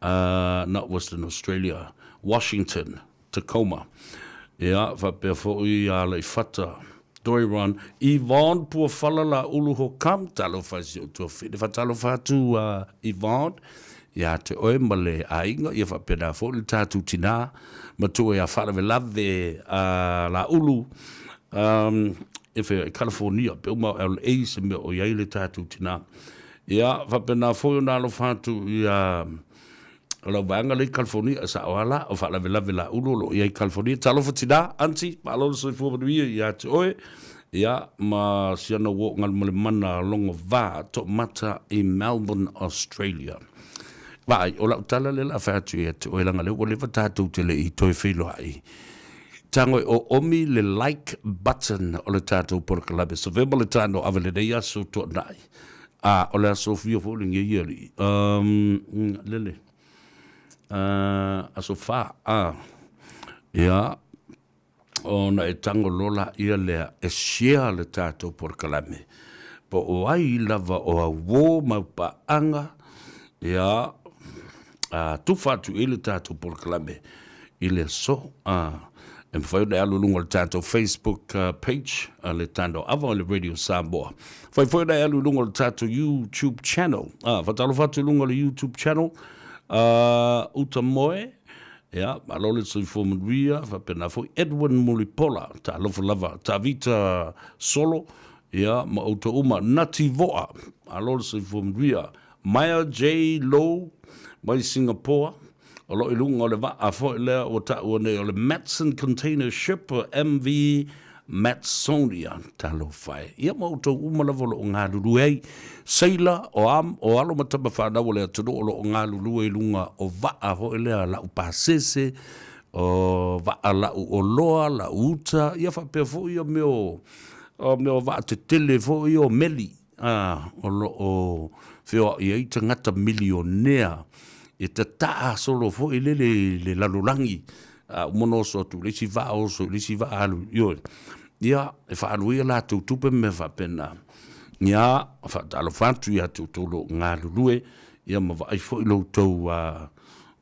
uh, not Western Australia, Washington, Tacoma. Ia, faapea foi a Aleifata, Doiron, Yvonne Puafala la ulu ho kam, talofa i si ou tuafine. Faatalofa atu a Yvonne ia te oe ma le aiga, ia faapena foi le tatou tinā matua ia faalavelave a la ulu um, e whea, i California, pe uma o LA se mea o iai le tatou tinā. Ia, faapena foi ona alofa atu ia O lau vaega lea i California, e sao lava la, o faalavelave laulu o lo o i ai i California. Talofa tinā, aunty, malo le soifua manuia ia te oe, ia, ma si ana uo Galumalemana Logo Va Toomata i Melbourne, Australia. Vaai, o lau tala lea o le a fai atu ia te oe, leaga o lea ua leva tatou te le i toe feiloai. Tago e oomi le like button o le tatou polokalame. So vea ma le tano ave lenei aso tuanai. A, o le aso fia foi lenei alii. Um, lele. Uh, aso wha, a. Ia, ona e tango lola ia lea e share le tātou porokalame. Po o ai lava o auō mau paanga, ia, a, tufa atu i le tātou porokalame i le aso, a, e mafai ona e alu i luga o le tatou Facebook page a le Tando Ava o le Radio Samoa. Mafai foi ona e alu i luga o le tatou YouTube channel. A, faatalofa atu i luga o le YouTube channel, uh, Uta Moe, ia, malo le soifua manuia, faapena foi Edwin Mulipola, talofa lava, Tavita Solo, ia, ma outou uma, Nati Voa, malo le soifua manuia, Maya J. Low mai Singapore, o lo o i luga o le vaa foi lea ua taua nei o le Matson Container Ship MV Matsonia. Talofa e. Ia ma outou uma lava o lo o galulue ai. Sailor o, am, o alo ma tama fanau o le atunuu o lo o galulue i luga o vaa foi lea lau pasese, o vaa lau oloa, lau uta, ia faapea foi ia mea o, o mea o vaa tetele foi o meli. ā, o lo o feoaʻi ai tagata milionea e tataa solo foi lele i le lalolagi, a uma ona oso atu i le isi vaa, oso i le isi vaa, alu, ioe. Ia, e faaalu ai a latou tupe ma mea faapena. Ia, faatalofa atu ia te outou o lo o galulue, ia ma vaai foi lo outou,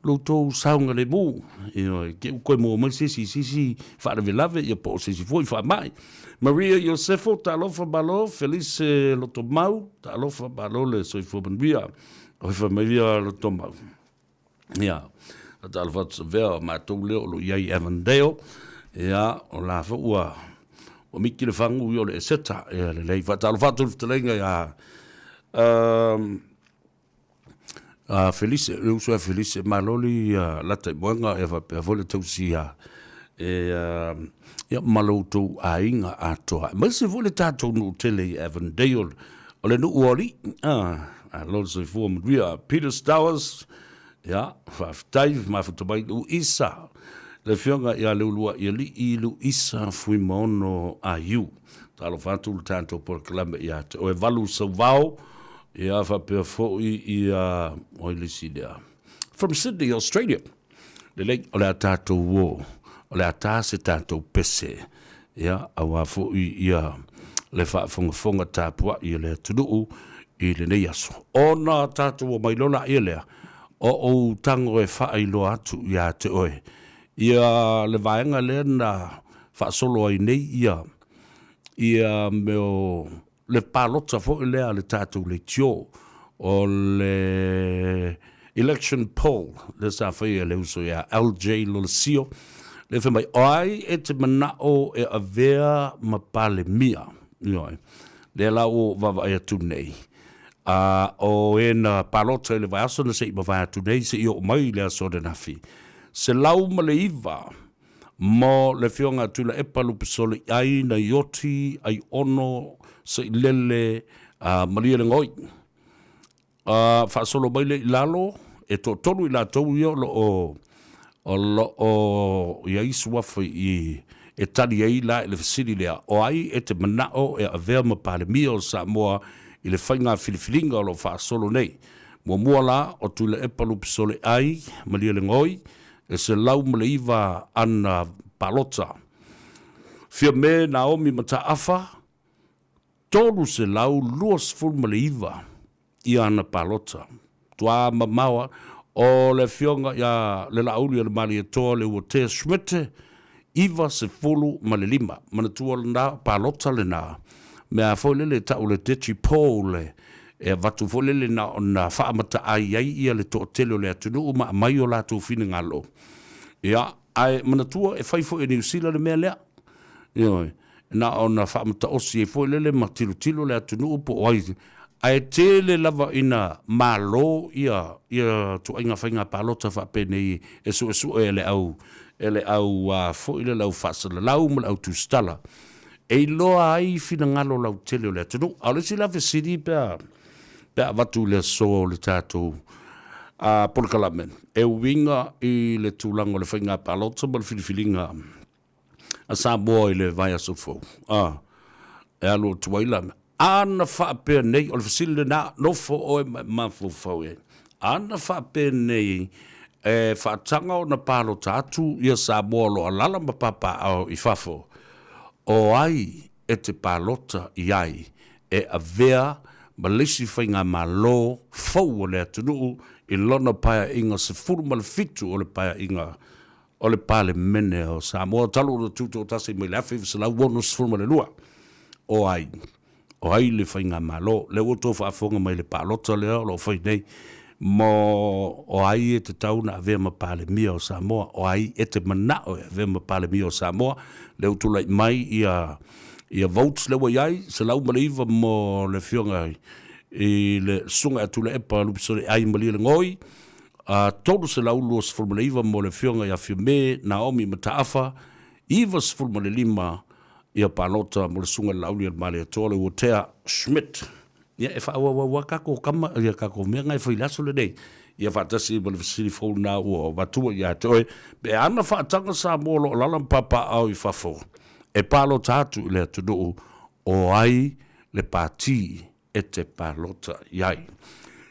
lo outou saogalemu, ioe, ke ua toe maua mai se isi i se isi faalavelave, ia po o se isi foi faamai. Maria Iosefo, talofa malo, Felice Lotomau, talofa malo le soifua manuia. O fai mai ia Lotomau. Ia, talofa atu Savea, o matou lea o lo o i ai i Avondale, ia, o la foi ua, Ua miki le fagu i o le Eseta. Ia lelei, faatalofa atu i le fetalaiga ia a Felise, le uso ia Felise, malo le lata i moega, ia faapea foi le tausia e ia ma lo outou aiga atoa. Aemaise foi le tatou nuu tele i Avondale, o le nuu o alii. Malo le soifua manuia. Peter Stowers, ia, faafetai, mafuta mai Luisa, le afioga ia Leuluaialii Luisa Fuimaono Aiu. Talofa atu le tatou polokalame ia te oe Valu Sauvao, ia faapea foi ia, oi le isi lea, from Sydney, Australia. Lelei, o le a tatou o, o le a ta se tatou pese, ia, auā foi ia le faafogafoga tapuai a le atunuu i lenei aso. Ona tatou omai loa laia lea, o ou tago e faailoa atu ia te oe, ia le vaega lea na faasolo ai nei ia, ia mea o le palota foi lea a le tatou leitio, o le election poll lea sa faia e le uso ia LJ Lolesio, lea fai mai, o ai e te manao e avea ma Palemia? Ioe. Lea la ua ou vaavaai atu nei, a o e na palota i le vaiaso na se i mavae atu nei seia oo mai i le aso ananafi, 109 Mo le Afioga a Tuilaepa Lupesoliai Naioti Aiono Sailele Malielegaoi. Faasolo mai lea i lalo, e toatolu i latou ia o lo o o lo o i ai suafa i e tali ai la i le fesili lea, o ai e te manao e avea ma Palemia o Samoa i le faiga filifiliga o lo o faasolo nei? Muamua la, o Tuilaepa Lupesoliai Malielegaoi, E 109 ana palota. Fiame Naomi Mataafa, 329 i ana palota. Matua mamao o le afioga ia Le Laauli o le Malietoa Leuatea Schmidt, 95. Manatua lena, o palota lena, mea foi lele e tau le digi poll, e avatu foi lele na ona faamataai ai ia le toatele o le atunuu ma aumai o latou finagalo. Ia, ae manatua e fai foi e Niu Sila le mea lea. Ioe, na ona faamataosi ai foi lele ma tilotilo le atunuu po o ai. Ae tele lava ina malo ia ia ituaiga faiga palota faapenei e suesue e le au e le au foi lele au faasalalau ma le au tusitala. E iloa ai finagalo lautele o le atunuu. A o le isi la fesili pe a pe a avatu i le aso o le tatou polokalame, e uiga i le tulaga o le faiga palota ma le filifiliga a Samoa i le vaiaso fou, a, e alu atu ai la, ana faapea nei, o le fesili lena, nofo oe ma e mafaufau i ai, ana faapea nei, e faataga ona palota atu ia Samoa o lo o alaala ma papaaao i fafo, o ai e te palota i ai e avea ma le isi faigamalo fou o le atunuu i lona paeaiga 17 o le paeaiga o le Palemene o Samoa talu ona tutoatasi mai le 1962. O ai? O ai le faigamalo? Lea ua outou faafofoga mai i le palota lea o lo o fai nei mo o ai e tatau ona avea ma Palemia o Samoa, o ai e te manao e avea ma Palemia o Samoa. Lea ua tulai mai ia ia votes lea ua i ai, 109 mo le Afioga i le Susuga ia Tuilaepa Lupesoliai Malielegaoi, a 329 mo le Afioga ia Fiame Naomi Mataafa, 95 ia palota mo le Susuga i le Laauli o le Malietoa Leuatea Schmidt. Ia, e faaauauau lava tatou tama, ia tatou mea na e fai i le aso lenei, ia faatasi ma le fesili fou lena ua avatua ia te oe, pe ana faataga Samoa o lo o alaala ma papaaao i fafo e palota atu i le atunuu, o ai le pati e te palota i ai.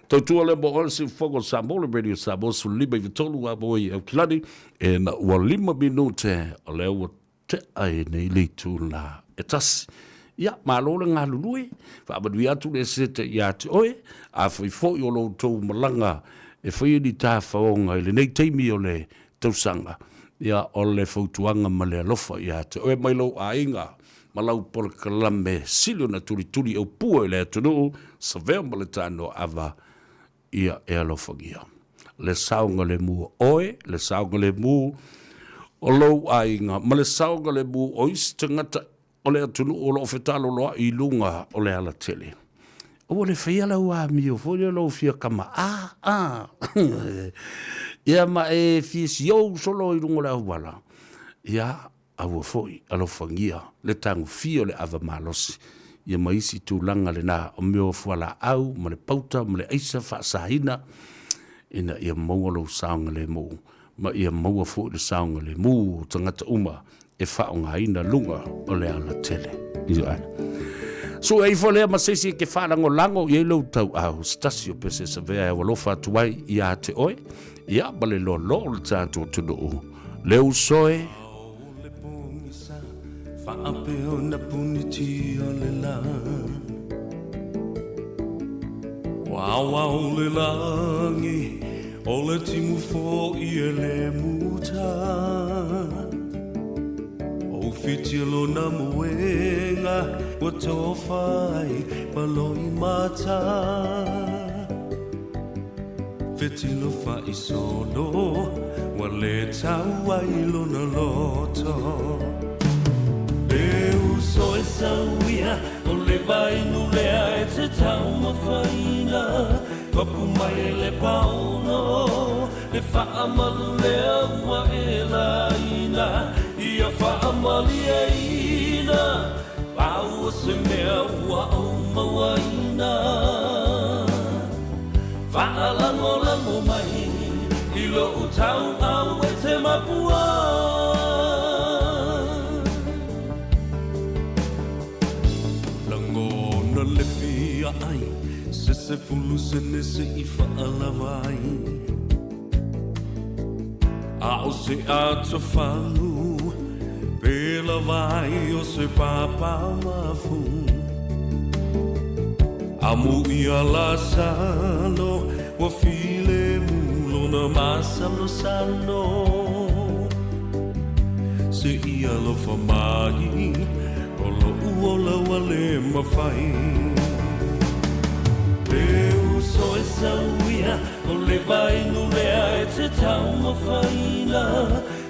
Tautua lea mo oe le siufofoga o Samoa, le Radio Samoa 15 i 3 a moe i Aukilani, e na ua 5 minute o lea ua tea ai nei le itula e tasi. Ia, malo le galulue, faamanuia atu le Eseta ia te oe, afai foi o lo outou malaga e faia ni tafaoga i lenei taimi o le tausaga, ia, o le fautuaga ma le alofa ia te oe mai lou aiga ma lau polokalame sili ona tulituli aupua i le atunuu, Savea ma le Tanoa-ava, ia e alofagia. Le saogalemu o oe, le saogalemu o lou aiga, ma le saogalemu o isi tagata. o le atunuu o lo o fetaloloai i luga o le alatele, aua le faia lau amio foi lea lou fia kama a a ia ma e fia siou solo i luga o le auala, ia aua foi alofagia le tagofia o le ava malosi ia ma isi tulaga lena o mea o fualaau ma le pauta ma le aisa faasaina ina ia maua lou saogalemu ma ia maua foi le saogalemu o tagata uma e faaaogaina luga o le alatele. Ioe. Sue ifo lea ma se isi e ke faalagolago i ai lou tauau, se tasi o pese savea e aualofa atu ai ia te oe, ia ma le loaloa o le tatou atunuu. Le uso e. Faapea ona puniti o le la Ua aoao le lagi O le timu fo'i e le muta O whiti lona moenga Ua tofa ai ma loimata Fetilo fa'isolo Ua le tau ai lona loto E uso e sau ia O le vainu lea e te taumafaina Papu mai e le paono Le faamalu lea ua e laina Ia faamalieina Pau o se mea ua ou mauaina Faalagolago mai i lou tauau e te mapua. Lagona le fia ai se sefulu sene se i faalava ai. A o se atofagu pe lava ai o se papa mafu. Amu ia Lasalo ua filemu lona masalosalo. Se i alofa mai o loʻu ola ua le mafai. E uso e sau ia o le vainu lea e te taumafaina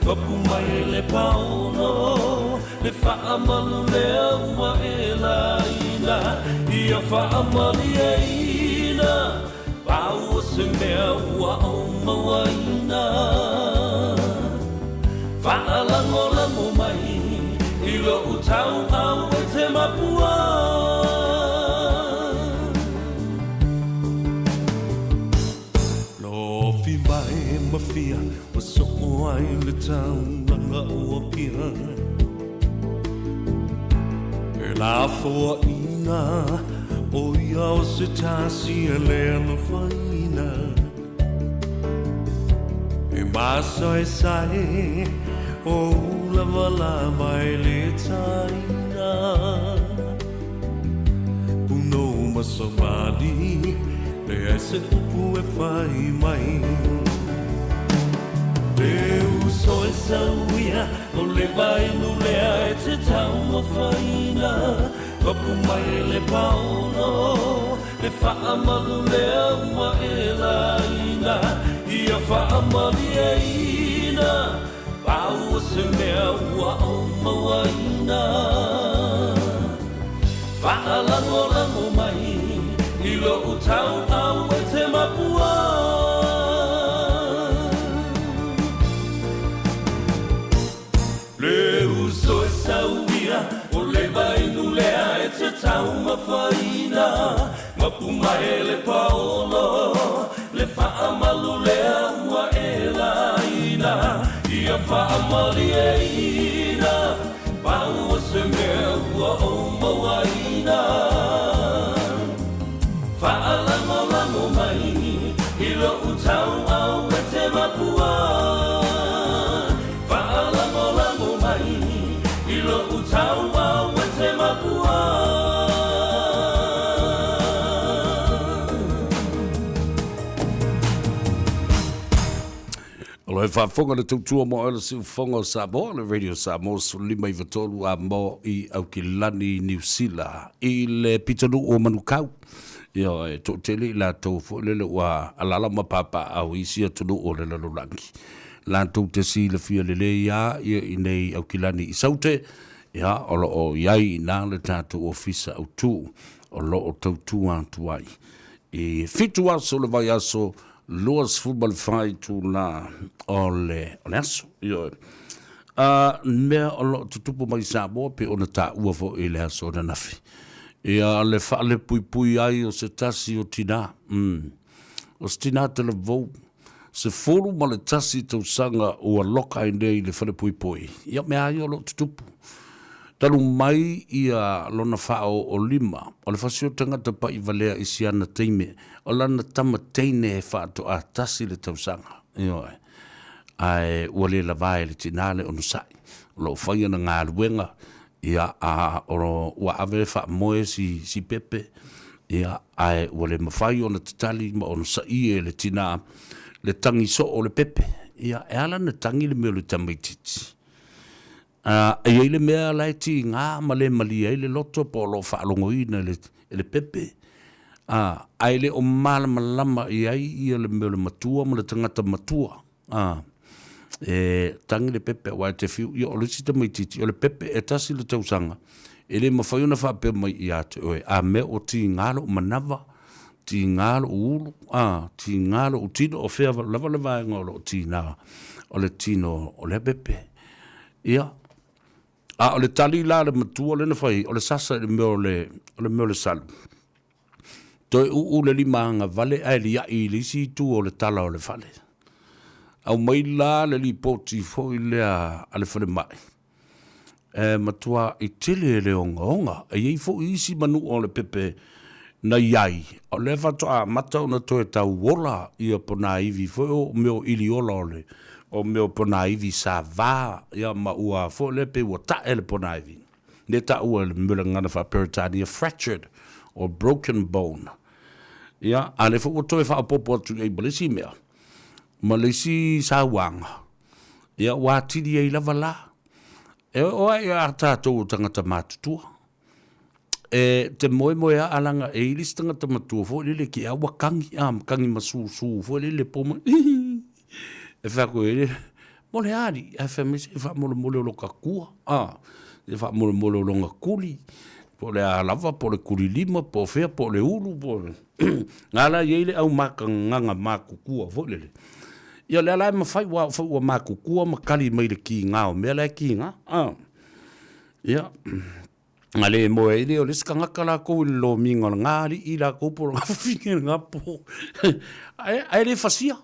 Papu mai e le paono Le faamalu lea ua e laina Ia faamalieina Pau o se mea ua ou mauaina Faalagolago mai i lou tauau e te mapua. Lofi mai ma fia ua soo ai le taulaga o Apia. E lafoaiina o ia o se tasi e le alofaina. E masaesae o ulavalava e le taina. Punou ma savali, leai se upu e fai mai. Le uso e sau ia, o le vainu lea e te taumafaina. Papu mai e le paono, le faamalu lea ua e laina. Ia faamalieina, pau o se mea ua ou mauaina. Faalagolago mai i lou tauau e te mapua. Le uso e sau ia, o le vainu lea e te taumafaina. Mapu mai le paolo, le faamalu lea ua e laina. Ia faamalieina, pau o se mea ua ou mauaina. Faalagolago mai i lou tauau e te mapua. Faalagolago mai i lou tauau e te mapua. O lo e faafofoga le tautua mo oe le siufofoga o Samoa, le Radio Samoa 1593 a mo i Aukilani, Niu Sila, i le pitonuu o Manukau. Ia, e toatele i latou foi lele ua alala ma papaaao i isi atunuu o le lalolagi. Latou te silafia lelei lava ia i nei Aukilani i Saute, Ia, o lo o i ai i ina le tatou ofisa autu o lo o tautua atu ai. I 7 aso o le vaiaso, 24 itula o le, o le aso. Ioe. A mea o lo o tutupu mai i Samoa pei ona taua foi i le aso ananafi. Ia, le faalepuipui ai o se tasi o tinā. Mm. O se tinā talavou, 11 tausaga ua loka ai nei i le falepuipui. Ia, mea lava ia o lo o tutupu. Talu mai ia lona faaooolima, o le fasi o tagata pa'i valea i si ana teime, o lana tama teine e faatoa tasi le tausaga. Ioe. Ae ua le lava e le tinā le onosai. O lo o fai ana galuega, ia, a o ua ave faamoe si, si pepe, ia, ae ua le mafai ona tatali ma onosaia e le tinā le tagi soo o le pepe. Ia, e ala ona tagi le mea o le tamaitiiti. A e i ai le mea la e tiga ma le malie ai le loto po o lo o faalogoina e le, e le pepe, a, ae le o malamalama i ai ia le mea o le matua ma le tagata matua, a, e tagi le pepe aua e te fiu, ia o le isi tamaitiiti, o le pepe e tasi le tausaga, e le mafai ona faapea mai ia te oe, a mea ua tiga lou manava, tiga lou ulu, a, tiga lou tino, o fea lava le vaega o lo o tiga o le tino o lea pepe. Ia, a o le tali la a le matua lea na fai, o le sasa i le mea o le, o le mea o le salu. Toe uu le lima agavale ae liai i le isi itu o le tala o le fale. Aumai la le lipoti foi lea a le falemai, e matua i tele le ogaoga. E i ai foi isi manua o le pepe na i ai, o lea faatoa amata ona toe tauola ia ponaivi foi o mea o ʻili ola o le o mea o ponaivi sa va ia ma ua foi lea pei ua taʻe le ponaivi lea taua e le mea o le gagana faa-Peretania fractured or broken bone. Ia, a lea foi ua toe faaopoopo atu i ai ma le isi mea, ma le isi sauaga, ia ua atili ai lava la. E oo ai a tatou o tagata matutua, E te moemoeā leaga e i ai le isi tagata matua foi lele ke a ua kagi, a kagi masusū foi lele po mai e fai atu ai mo le a alii? Ae fai mai se faamolemole o loka kua, a se faamolemole o lona kuli po o le a lava po o le kuli lima po o fea po o le ulu po o le na la e i ai le au makagaga makukua foi lele. Ia o lea la e mafai aua foi ua makukua ma kali mai le kiga o mea la e kiga, a. Ia. A le moe ai lea o le isi tagata lakou i le lomiga o lena alii lakou po o lena fafine i lena po. Ae, ae le fasia.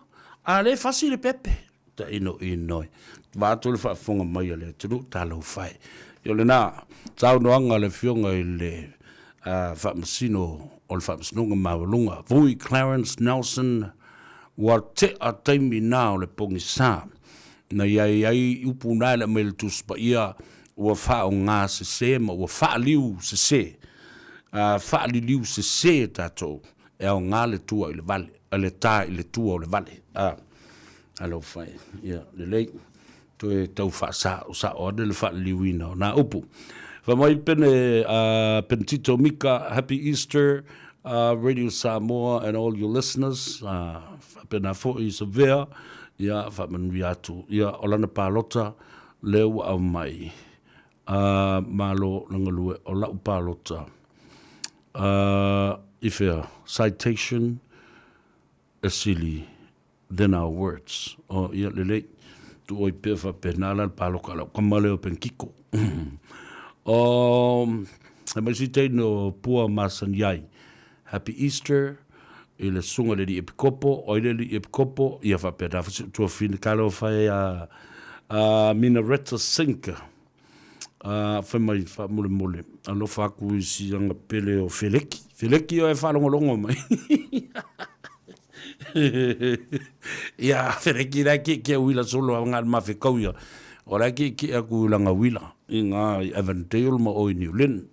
A le fasi le pepe, tainoino e. Vaeatu le faafofoga mai a le atunuu, talofa e. Ia o lena saunoaga a le Afioga i le Faamasino o le Faamasinoga Maualuga, Vui Clarence Nelson, ua tea taimi na o le pogisa. Na i ai ai upu na e le aumai e le Tusi Paia, ua faaaoga sese ma ua faaliu sese, a faaliliu sese tatou, e aoga le tua i le vale, le ta i le tua o le vale. A, alofa e, ia, lelei, toe tau faasa'osa'o ane le faaliliuina o nā upu. Fai mai pene, uh, Pentito Mika, Happy Easter, uh, Radio Samoa and all your listeners, uh, faapena foi Savea, ia, faamanuia atu, ia, o lana palota, Lea ua aumai, a malo le galue o lau palota. A, i fea? Citation e sili than our words. O, ia, lelei. Tuu ai pea faapena la le paloka a lau tama lea o Penkiko. O, he mai si teine o Pua masani ai. Happy Easter i le susuga i le Alii Epikopo, o ai le Alii Epikopo? Ia faapena foi si ou tuafafine talofa e a a Minaretta Sink. A fai mai faamolemole, alofa atu i si aga pele o Feleki. Feleki o e faalogologo mai. Ia Feleki la ke ke uila solo a ngā mafe kau ia. O la ke ke aku i langa uila i ngā i Avondale ma o i New Lynn.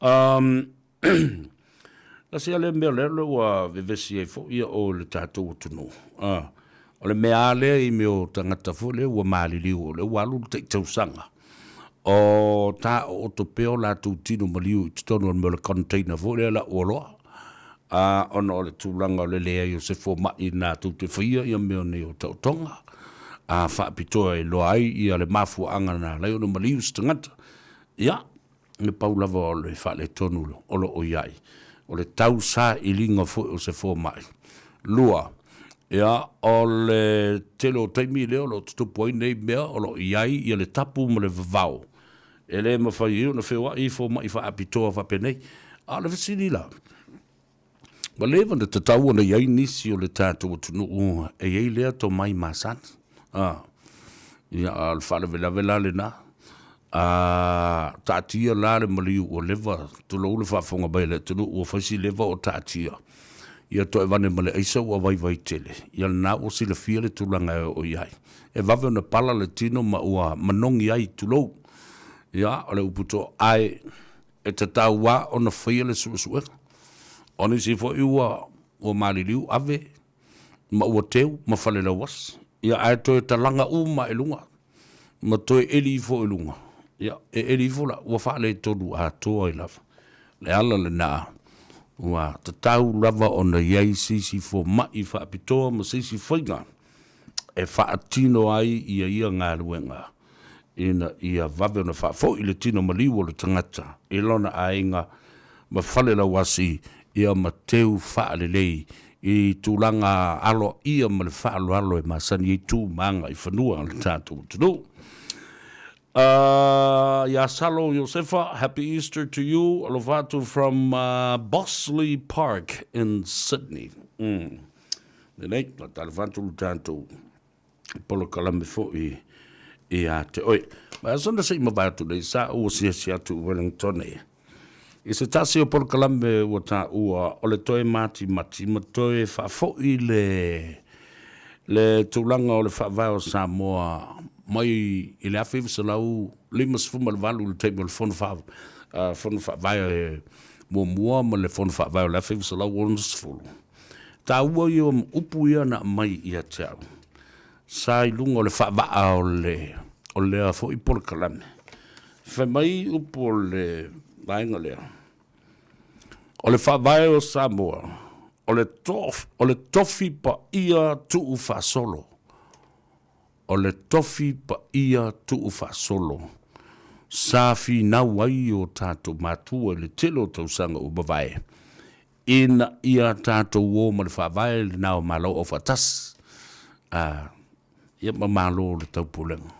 Um, na se le mea lea le ua vevesi ai foi ia o le tatou atunuu. Ah, o le mea a lea i mea o tagata foi lea ua maliliu o lea ua alu le tai tausaga. O ta o oto pea o latou tino maliu i totonu o le mea o le container foi lea lau oloa. A, ona o le tulaga o le leai o se fomai na tou te faia ia mea nei o taotoga. a faapitoa e iloa ai ia le mafuaaga na ala ai ona maliu se tagata. Ia, na pau lava o le faaletonu o lo o i ai, o le tausailiga foi o se fomai. Lua, ia, o le tele o taimi lea o lo o tutupu ai nei mea o lo o i ai ia le tapu ma le vavao e le mafai ai ona feoai fomai faapitoa faapenei. A o le fesili la, Ua leva ona tatau ona i ai nisi o le tatou atunuu e i ai lea tomai masani. A, ia, a o le faalavelave la lena. A taatia la le maliu ua leva, tulou le faafofoga mai a le atunuu, ua fai si leva o taatia, ia toe aveane ma le aisa ua vaivai tele, ia lena ua silafia le tulaga e oo i ai. E vave ona pala le tino ma ua manogi ai, tulou. Ia, o le upu toa, ae e tatau lava ona faia le suesuega. O nisi foi ua ua maliliu ave ma ua teu ma falelauasi, ia ae toe talaga uma i luga ma toe eli ifo i luga, ia e eli ifo la ua faaletonu atoa ai lava. O le ala lena ua tatau lava ona i ai se isi fomai faapitoa ma se isi faiga e faatino ai ia ia galuega ina ia vave ona faafoi le tino maliu o le tagata i lona aiga ma falelauasi ia ma teu faalelei i tulaga aloaia ma le faaaloalo e masani ai tu ma aga i fanua o le tatou atunuu. Ia Salo Iosefa, happy Easter to you, alofa atu from Bossley Park in Sydney. Lelei, faatalofa atu le tatou polokalame foi ia te oe. Ma aso na se i mavae atu nei, sa ou asiasi atu i Wellington e. I se tasi o polokalame ua taua o le toe matimati ma toe faafoi le le tulaga o le faavae o Samoa mai i le 1958 i le taimi o le Fono Fono Faavae muamua ma le Fono Faavae o le 1960. Taua ia o upu ia na aumai ia te au, sa i luga o le faavaa o le o lea foi polokalame. Fai mai upu o le vaega lea, o le faavae o Samoa, o le o le tofi paia tuufaasolo, o le tofi paia tuufaasolo sa finau ai o tatou matua i le tele o tausaga ua mavae, ina ia tatou o ma le faavae lena o Malo Aufaatasi, a, ia ma Malo o le Taupulega.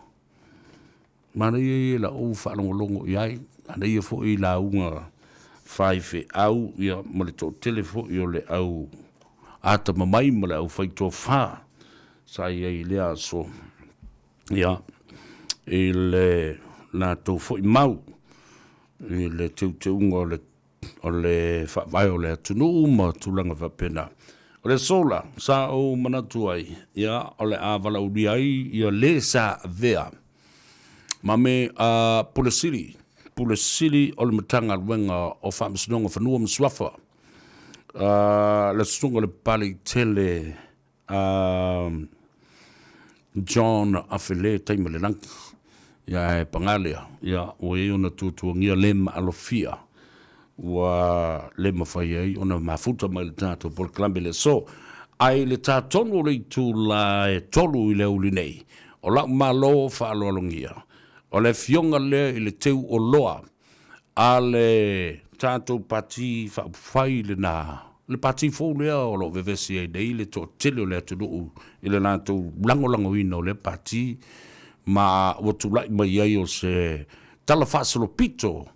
Manaia ia i lau faalogologo i ai, manaia foi i lauga faifeau ia ma le toatele foi o le au atamamai ma le au faitofa sa i ai i lea aso, ia, i le latou foi mau i le teuteuga o le o le faavae o le atunuu ma tulaga faapena. O le aso la, sa ou manatu ai, ia, o le a valaaulia ai ia le sa avea ma me a Pule Sili, Pule Sili o le Matagaluega o Faamasinoga Fanua ma Suafa, a, le Susuga o Lepaleitele a John Afele Taimalelagi, ia ae paga lea, ia ua i ai ona tuatuagia le maalofia ua le mafai ai ona mafuta mai le tatou polokalame i le aso. Ae i le ta tonu o le itula e 3 i le aoauli nei, o lau malo faaaloalogia, o le afioga lea i le teu oloa a le tatou Pati Faaupufai lena, le Pati fou lea o lo o vevesi ai nei le toatele o le atunuu i le latou lagolagoina o lea Pati, ma ua tulai mai ai o se tala faasolopito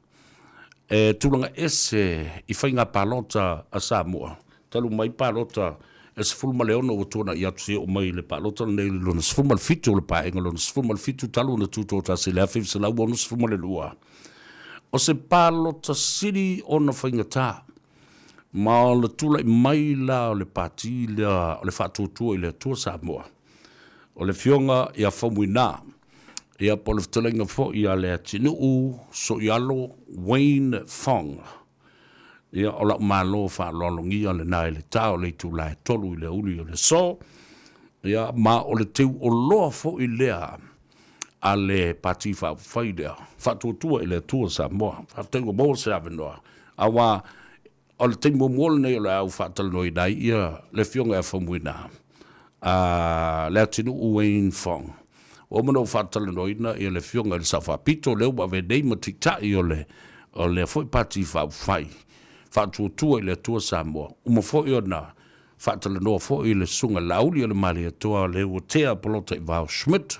e tulaga ese i faiga palota a Samoa. Talu mai palota e 16 ua tuanai atu seia oo mai i le palota lenei i le lona 17 o le Paeaiga lona 17 talu ona tutoatasi i le 1962. O se palota sili ona faigata, ma o le tulai mai la o le Pati lea o le Faatuatua i le Atua Samoa, o le Afioga ia Faumuina, ia po o le fetalaiga foi ia Leatinuu Soialo Wayne Fong. Ia, o lau malo faaaloalogia lena i le ta o le itula e 3 i le aoauli o le aso, ia, ma o le teuoloa foi lea a le Pati Faaupufai lea, Faatuatua i le Atua Samoa. Faafetai ua maua se avanoa, aua o le taimi muamua lenei o le a ou faatalanoaina ai ia le Afioga ia Faumuina, a Leatinuu Wayne Fong. Ua uma ona ou faatalanoaina le Afioga i le Sao Faapito, lea ua ave nei ma Taitai o le o lea foi Pati Faaupufai Faatuatua i le Atua Samoa. Uma foi ona faatalanoa foi le Susuga Laauli o le Malietoa lea ua tea Polataivao Schmidt,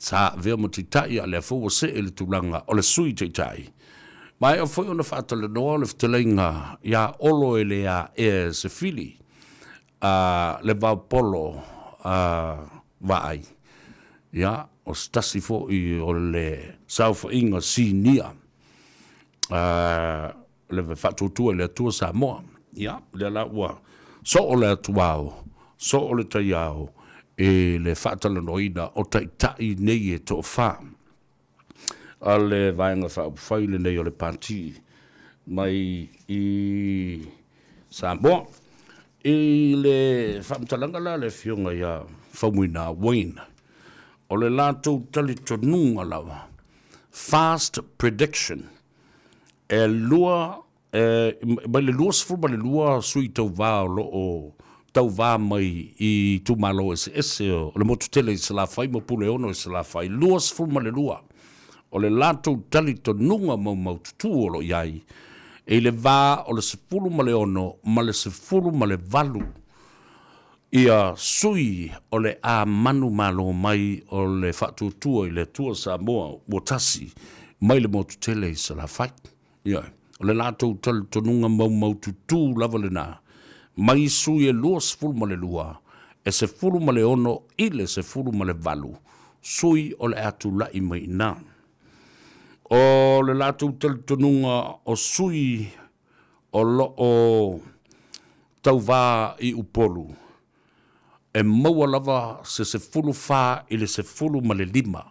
sa avea ma Taitai a o lea foi ua see i le tulaga o le Sui Taitai. Maea foi ona faatalanoa le fetalaiga ia Olo e le aea e se fili a le vaopolo a Vaai. Ia, o se tasi foi o le saofaiga sinia a le Faatuatua i le Atua Samoa. Ia, lea la ua soo le atuao, soo le taiao i le faatalanoaina o taitai nei e toafa a le Vaega Faaupufai lenei o le Pati mai i Samoa. I le faamatalaga la a le Afioga ia Faumuina Wayne, o le latou talitonuga lava, fast prediction, e lua, e, mai le 22 sui tauva o lo o tauva mai i itumalo eseese o le motu tele i Salafai ma Puleono i Salafai, 22 o le latou talitonuga maumaututu o lo o i ai, e i le va o le 16 ma le 18 ia sui o le a manumalo mai o le Faatuatua i le Atua Samoa ua tasi mai le motu tele i Salafai. Ioe, o le latou talitonuga maumaututu lava lena, mai sui e 22, e 16 i le 18 sui o le a tulai mai i ina. O le latou talitonuga o sui o lo o tauva i Upolu, e maua lava se 14 i le 15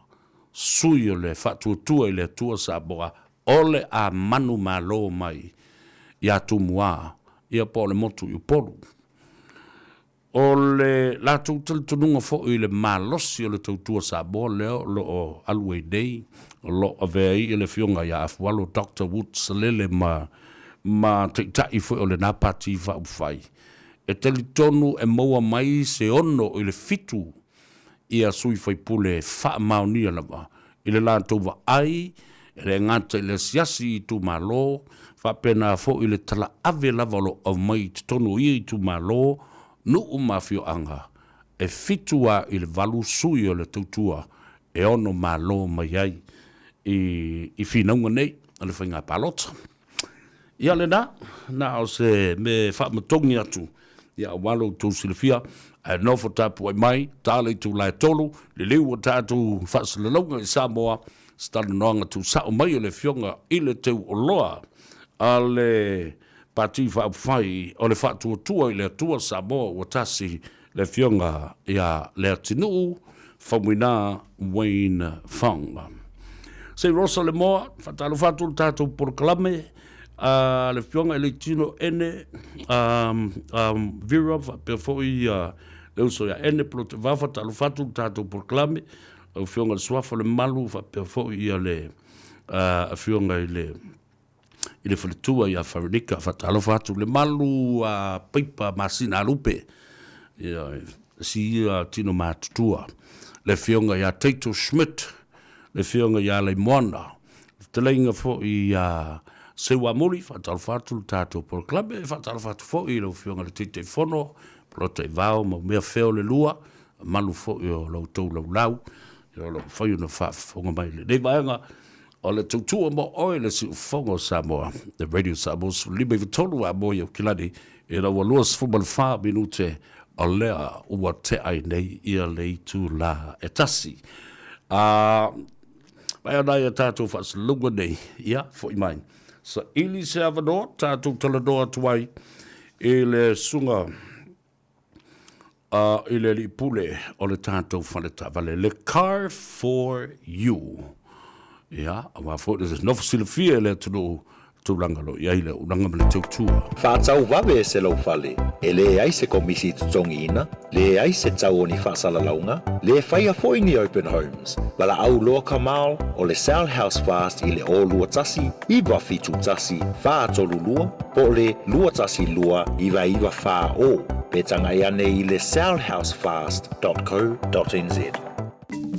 sui o le Faatuatua i le Atua Samoa o le a manumalo mai ia Tumua, ia po o le motu i Upolu. O le latou talitonuga foi i le malosi o le tautua Samoa lea o lo o alu ai nei, o lo o avea ai le Afioga ia Afualo Doctor Woods Salele ma ma taitai foi o lena Pati Faaupufai, e talitonu e maua mai se 6 i le 7 ia sui faipule faamaonia lava i le latou vaai, e le gata i le asiasi i itumalo, faapena foi i le talaave lava o lo o aumai i totonu o ia itumalo, nuu ma afioaga, e 7 a i le 8 sui o le tautua e ono malo mai ai i finauga nei o le faiga palota. Ia lena, na o se me faamatogi atu, ia aua lo outou silafia, ae nofo tapuai mai, ta le itula e 3, liliu ua tatou faasalalauga i Samoa, se talanoaga tuusao mai o le Afioga i le Teuoloa a le Pati Faaupufai o le Faatuatua i le Atua Samoa ua tasi, le Afioga ia Leatinuu Faumuina Wayne Fong. Sei Rosa Lemoa, faatalofa atu le tatou polokalame a le Afioga i Leitino Ene Vera faapea foi le uso ia Ene Polotevao, faatalofa atu le tatou polokalame, lau Afioga i le Suafa o le Malu faapea foi le Afioga i le i le faletua ia Feronica. Faatalofa atu le malu a Paipa Masina Lupe, ia, si ia tino matutua, le afioga ia Taito Schmidt, le afioga ia Leimoana, le fetalaiga foi ia Seuamuli. Faatalofa atu le tatou polokalame, faatalofa atu foi i lau afioga i le Taitaifono, Polataivao ma mea fea o le lua, malu foi o la outou laulau, ia o lo o mafai ona faafofoga mai i lenei vaega O le tautua mo oe le siufofoga o Samoa, le Radio Samoa 153 a mo i Aukilani, ina ua 24 minute o lea ua tea ai nei ia le itula e tasi. A mai ona ia tātou faasalalauga nei, ia, foi mai. Saili se avanoa, tātou talanoa atu ai i le susuga a i le alii pule o le tatou fale taavale, le Car for You. Ia, aua foi le nofo silafia e le atunuu tulaga o lo o i ai le auaunaga ma le tautua. Faatau vave e se lou fale, e leai se komisi totogiina, leai se tau o ni faasalalauga, le faia foi ni open homes. Valaau loa Kamal o le Sell House Fast i le 021 971 432 po o le 212 9940 pe tagai ane i le sellhousefast.co.nz.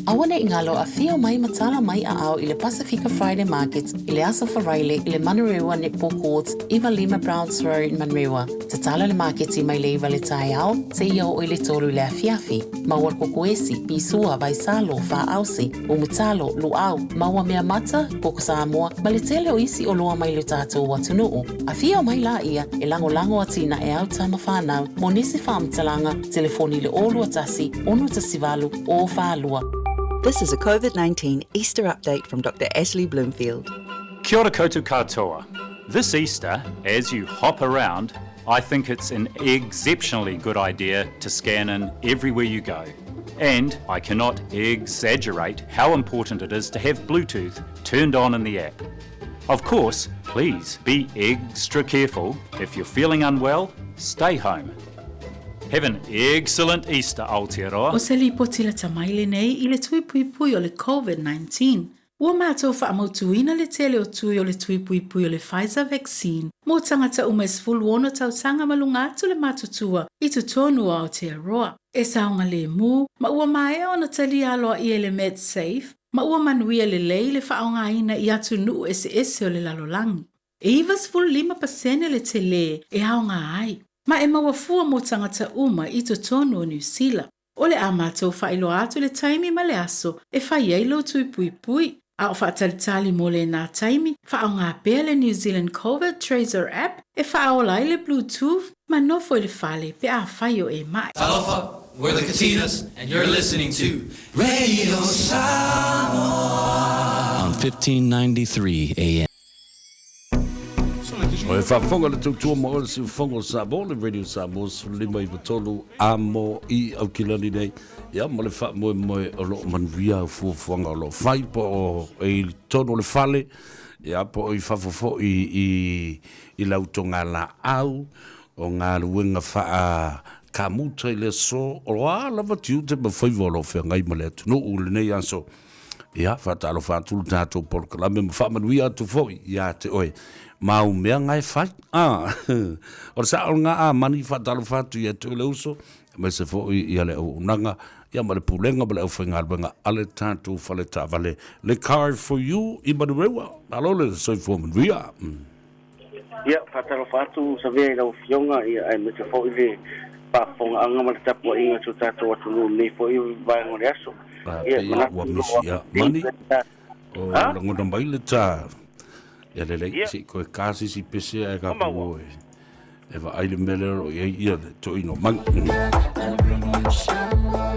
Aua ne i galo afio mai ma tala mai a ao i le Pasifika Friday Markets i le Aso Faraile i le Manurewa Netball Courts, 95 Browns Road, Manurewa. Tatala le maketi mai le 9 le taeao seia oo i le 3 le afiafi. Maua le kokoesi, pisua, vaisalo, faaause, umutalo, luau, maua mea mata, koko Samoa, ma le tele o isi oloa mai lo tatou atunuu. Afio mai laia e lagolago atinae au tama fanau mo nisi faamatalaga telefoni i le 021 618 042. This is a COVID-19 Easter update from Dr Ashley Bloomfield. Kia ora koutou katoa. This Easter, as you hop around, I think it's an exceptionally good idea to scan in everywhere you go. And I cannot exaggerate how important it is to have Bluetooth turned on in the app. Of course, please be extra careful. If you're feeling unwell, stay home. Have an excellent Easter, Aotearoa. O se lipoti lata mai lenei i le tui puipui o le Covid-19. Ua matou faamautuina le tele o tui o le tui puipui o le Pfizer vaccine mo tagata uma e 16 tausaga ma luga atu le matutua i totonu o Aotearoa. E saogalemu ma ua maea ona talia aloaia e le Medsafe ma ua manuia lelei le faaaogaina i atunuu eseese o le lalolagi. E 95% le telē e aoga ai, ma e maua fua mo tagata uma i totonu o Niu Sila. O le a matou faailoa atu le taimi ma le aso e fai ai lou tui puipui. A o faatalitali mo lena taimi, faaaoga pea le New Zealand Covid Tracer app e faaola ai le Bluetooth ma nofo i le fale pe afai o e maʻi. Talofa, we're the Katinas and you're listening to Radio Samoa on 1593 AM. O e faafofoga le tautua ma oe le siufofoga o Samoa, le Radio Samoa 1593 amo i Aukilani nei. Ia ma le faamoemoe o lo o manuia au fuafuaga o lo o fai po o i totonu o le fale, ia po o i fafo foi i i lau togalaau, o galuega faa kamuta i le aso, o a lava tiute ma faiva o lo o feagai ma le atunuu i lenei aso. Ia, faatalofa atu le tatou polokalame ma faamanuia atu foi ia te oe ma au mea na e fai. Ah, o le sao lena a Mani, faatalofa atu ia te oe le uso, aemaise foi ia le auaunaga, ia ma le pulega ma le aufaigaluega a le tatou fale taavale, le Car for You i Manurewa. Malo le soifua manuia. Ia, faatalofa atu Savea i lau Afioga, ia, aemaise foi le faafofogaaga ma le tapuaiga a si o tatou atunuu i lenei foi vaega o le aso. Ia, e manatu ua misi ia mani, o lagona mai le tā. Ia lelei, se i koe kā sisi pese ae ka pū e. E vaai le mea lea o lo o i ai ia le toeaina o Mani. Radio Samoa.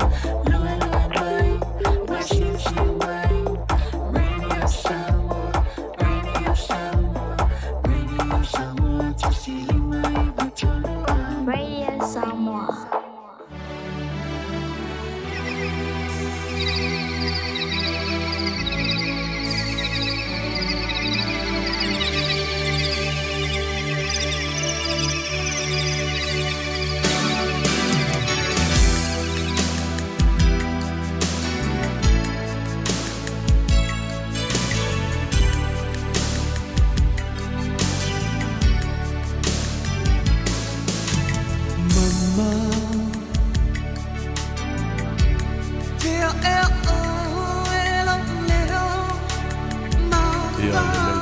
Ia lelei,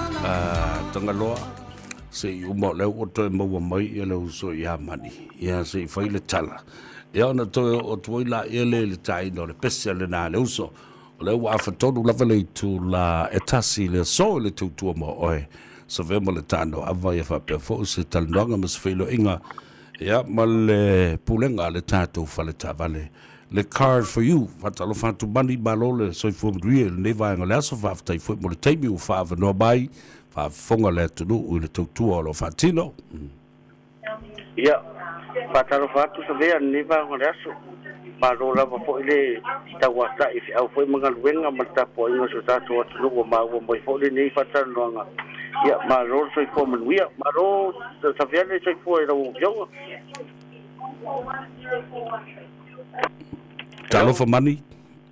Tagaloa, se i uma o lea ua toe maua mai ia le uso ia Mani, ia se i fai le tala. Ia ona toe oo atu ai laia lea i le taina o le pese lena a le uso. O lea ua afatolu lava le itula e tasi i le aso i le tautua mo oe. Savea ma le taanoaava ia faapea foi se talanoaga ma se feiloaiga ia ma le pulega a le tatou fale taavale le Car for You. Faatalofa atu Mani, malo le soifua manuia i lenei vaega o le aso. Faafetai foi mo le taimi ua faaavanoa mai, faafofoga le atunuu i le tautua o lo o faatino. Ia, faatalofa atu Savea i lenei vaega o le aso. Malo lava foi le tauatai i feau foi ma galuega ma le tapuaiga a si o tatou atunuu ua maua mai foi lenei faatalanoaga. Ia, malo le soifua manuia. Malo Savea le soifua i lau Afioga. Talofa Mani.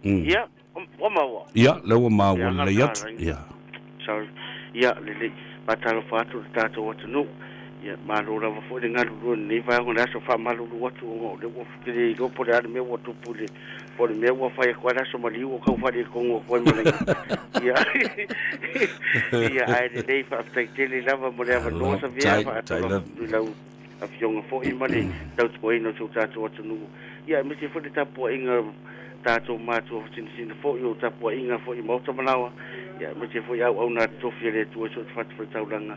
Ia, ua maua. Ia, lea ua maua lelei atu. Ia. Sorry. Ia, lelei. Faatalofa atu i le tatou atunuu. Ia, malo lava foi le galulue i lenei vaega o le aso. Faamalulu atu ona o lea ua ou te le iloa po o le a le mea ua tupu i le, po o le mea ua fai atu ai le aso maliu o tau faaletonu atu ai ma le, ia, ia, ae lelei, faafetai tele lava mo le avanoa Savea, faatalofa atu i lau Afioga foi ma le tautuaina o si o tatou atunuu, ia aemaise foi le tapuaiga a tatou matua sinasina foi, o tapuaiga foi i maota ma laoa, ia aemaise foi auauna a totofi a le Atua i so o se fatafaitaulaga.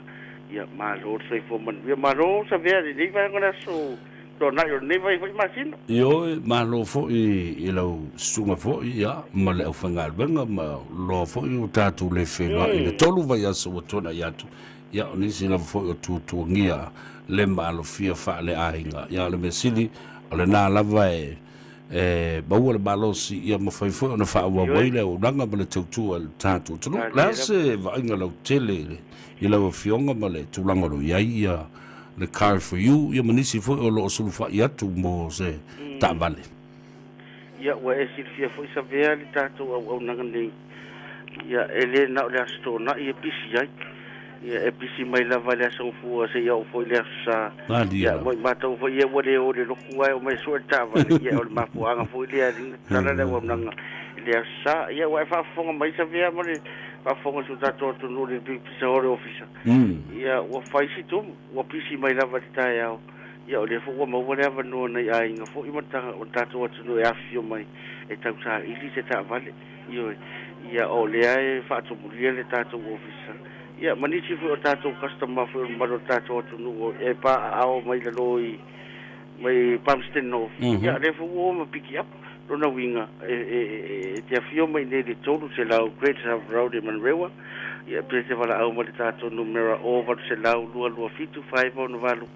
Ia, malo le soifua manuia, malo Savea i lenei vaega o le aso Toanai o lenei vai foi masina. Ioe, malo foi i lau susuga foi ia ma le aufaigaluega ma loa foi ua tatou le feiloai i le 3 vaiaso ua tuanai atu. Ia, o nisi lava foi o tuatuagia le maalofia faaleaiga. Ia, o le mea sili, o lena lava e e maua le malosi ia mafai foi ona faaauau ai le auaunaga ma le tautua i le tatou atunuu. O le a se vaaiga lautele i lau Afioga ma le tulaga o lo o i ai ia le Car for You ia ma nisi foi o lo o sulufai atu mo se taavale? Ia, ua e silafia foi Savea le tatou auaunaga nei. Ia, e le na o le Aso Toonai e pisi ai. Ia, e pisi mai lava i le Aso Gafua seia oo foi i le Aso Sa. Ia, mo i matou foi ia ua le o i le lotu ae omai e sue le taavale. Ia, o le mafuaaga foi lea e ala ai ona tatala le auaunaga i le Aso Sa. Ia, ua e faafofoga mai Savea ma le faafofoga a si o tatou atunuu i le pisa o le Ofisa. Ia, ua fai si tumu, ua pisi mai lava i le taeao. Ia, o lea foi ua maua le avanoa nai aiga foi ma le tatou atunuu e afifio mai e tausaili se taavale. Ioe. Ia, o lea e faatumulia le tatou ofisa, ia, ma nisi foi o tatou customer foi o le mamalu o le tatou atunuu e paaaao mai lalo i, mai Palmerston North, ia, o lea foi ua o ma piki up. Lona uiga, e, e, e, e te afio mai i inei i le 300 Great South Road i Manurewa, ia, pe te valaau mai i le tatou numera 0800 227 568,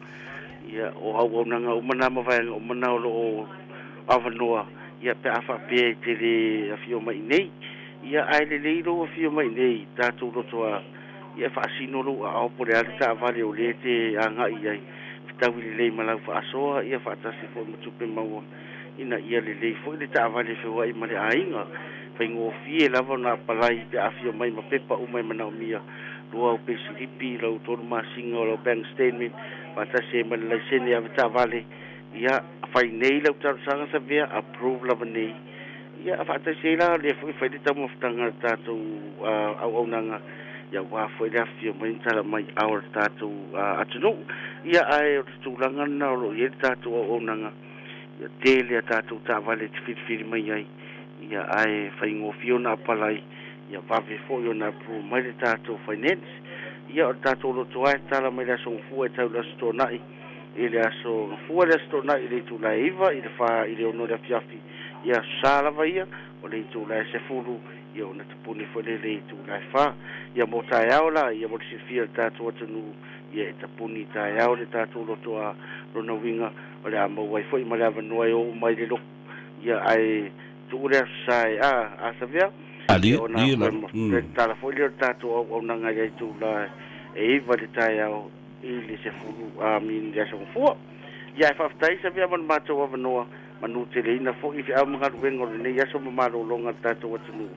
ia, o auaunaga uma na ma vaega uma na o lo o avanoa. Ia, pe a faapea e te le afio mai i nei, ia, ae lelei lou afio mai i nei, tatou loto a, ia, e faasino lou aao po o le a le taavale o lea e te agai i ai, fetaui lelei ma lau faasoa, ia, faatasi foi ma tupe maua, ina ia lelei foi le taavale e feoai ma le aiga. Faigofie lava ona apalai pe a afio mai ma pepa uma e manaomia, lua au peisilipi, lau tolu masina o lau bank statement, faatasi ai ma le laisene avetaavale, Ia, fai nei lau talosaga Savea, approve lava nei. Ia, faatasi ai la, o lea foi e fai le taumafataga a le tatou auaunaga, ia aua foi le afifio mai ma tala mai ao le tatou atunuu. Ia, ae o le tulaga lena o lo o i ai le tatou auaunaga, ia tele a tatou taavale e te filifili mai ai, ia ae faigofie ona apalai, ia vave foi ona approve mai le tatou finance. Ia, o le tatou loto lava e tatala mai le Aso Gafua e tau i le Aso Toonai, I le aso Gafua, le Aso Toonai i le itula e 9 i le 4 i le 6 i le afiafi, i Aso Sa lava ia, o le itula e 10, ia ona tapuni foi lea i le itula e 4. Ia mo taeao la, ia mo le silafia e le tatou atunuu, ia e tapuni i taeao le tatou loto a lona uiga, o le a maua ai foi ma le avanoa e oo uma ai le lotu, ia ae tuu le Aso Sa e, a, a Savea, ia ona toe tatala foi lea o le tatou auaunaga i le itula e 9 i le taeao. i le 10 a i le Aso Gafua. Ia ae faafetai Savea mo le matou avanoa, manuteleina foi i feau ma galuega o lenei aso ma malologa a le tatou atunuu.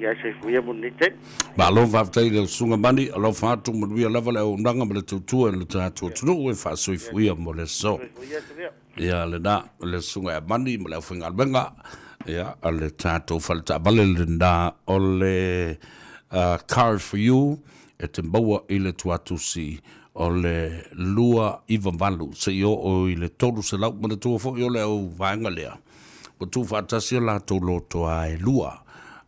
Ia ae soifua ia mo lenei taimi. Malo faafetai i lau Susuga Mani, alofa atu, manuia lava le auaunaga ma le tautua i lo tatou atunuu e faasoifuia mo le aso. Soifua ia Savea. Ia lena, le Susuga ia Mani ma le aufaigaluega, ia le tatou fale taavale lena o le Car for You e te maua i le tuatusi o le 298 seia oo i le 300. Manatua foi o le au vaega lea ua tuufaatasi o latou lotoa e lua,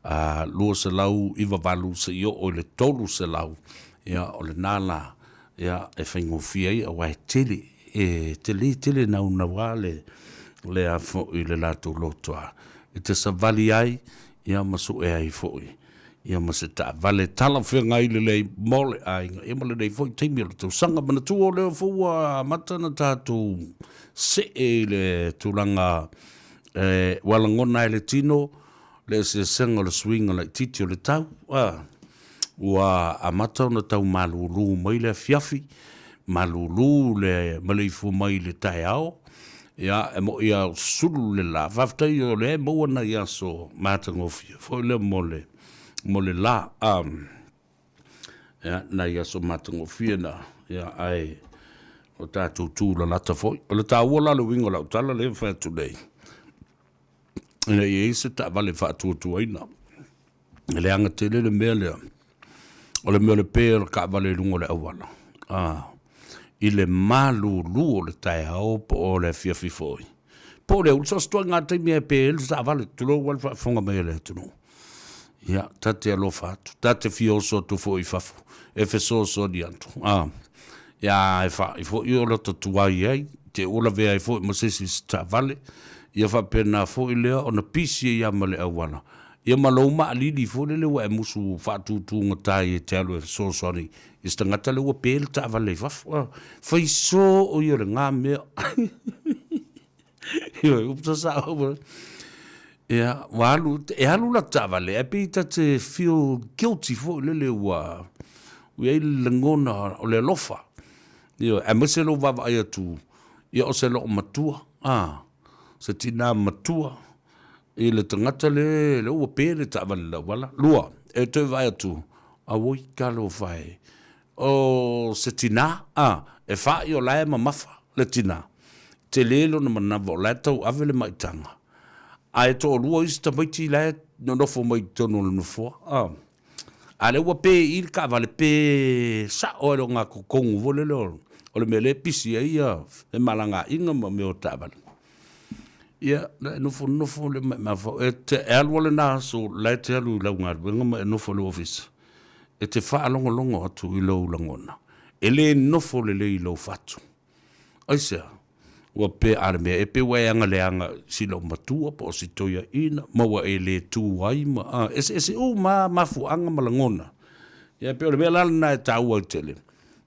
298 seia oo i le 300, ia o lena la Ia, e faigofie ai aua e tele, e tele tele naunauā le, le a foi le latou lotoa e te savali ai, ia ma sue ai foi, ia ma se taavale talafeagai lelei mo le aiga, ia ma lenei foi taimi o le tausaga. Manatua o lea foi ua amata ona tatou see i le tulaga e, ua lagona ai le tino le eseesega o le suiga laitiiti o le tau, a. Ua amata ona tau malūlū mai le afiafi, malūlū le maleifua mai i le taeao, ia, e moʻi a sulu le la. Faafetai o lea e maua nai aso matagofie foi lea mo le, mo le la. Ia, nai aso matagofie na, ia, ae. O tatou tūlalata foi. O le taua la o le uiga o lau tala lea e fai atu nei, ina ia i ai se taavale faatuatuaina. E leaga tele le mea lea, o le mea o le pe o le taavale i luga o le auala, a, i le malulu o le taeao po o le afiafi foi, po o le aoauli, so o se ituaiga taimi lava e pe ai le taavale, tulou lava le faafofoga mai a le atunuu. Ia, ta te alofa atu, ta te fia oso atu foi i fafo e fesoasoani atu, a, ia, e faai foi o lota tuai ai, te ua lavea ai foi ma se isi i se taavale, ia faapena foi lea ona pisi ai lava ma le auala, ia ma lou maalili foi lele ua e musu faatutugata ai e te alu e fesoasoani i se tagata lea ua pe le taavale i fafo, a, fai soo ia o lena mea. Ioe, upu sasao. Ia, ua alu, e alu la taavale, ae pei ta te feel guilty foi lele ua, ua i ai le lagona o le alofa. Ioe, aemaise lou vaavaai atu, ia o se loomatua, a, se tinā matua i le tagata le, lea ua pe le taavale i le auala. Lua, e toe vaai atu, auoi, talofa e, O se tinā, a, e whāi o la e mamafa le tinā. Tele lona manawa o la e tauave le maitaga. A e toalua isi tamaiti la e nonofo mai i totonu o le nofoa, a. A lea ua pe i le taavale, pe sao ai loga totogu foi lele o le mea lea e pisi ai ia femalagaaiga ma mea o taavale. Ia, na e nofonofo lea ma e mafaufau, e te e alu lava lena aso la e te alu i lau galuega ma e nofo i lou ofisa, e te faalogologo atu i lou lagona, e le nofo lelei i lou fatu. Aisea? Ua pea a le mea e pei ua e agaleaga i si lou matua po o si toeaina ma ua e le tu ai ma, a, eseese uma lava mafuaaga ma lagona. Ia, e pei o le mea la lena e taua ai tele,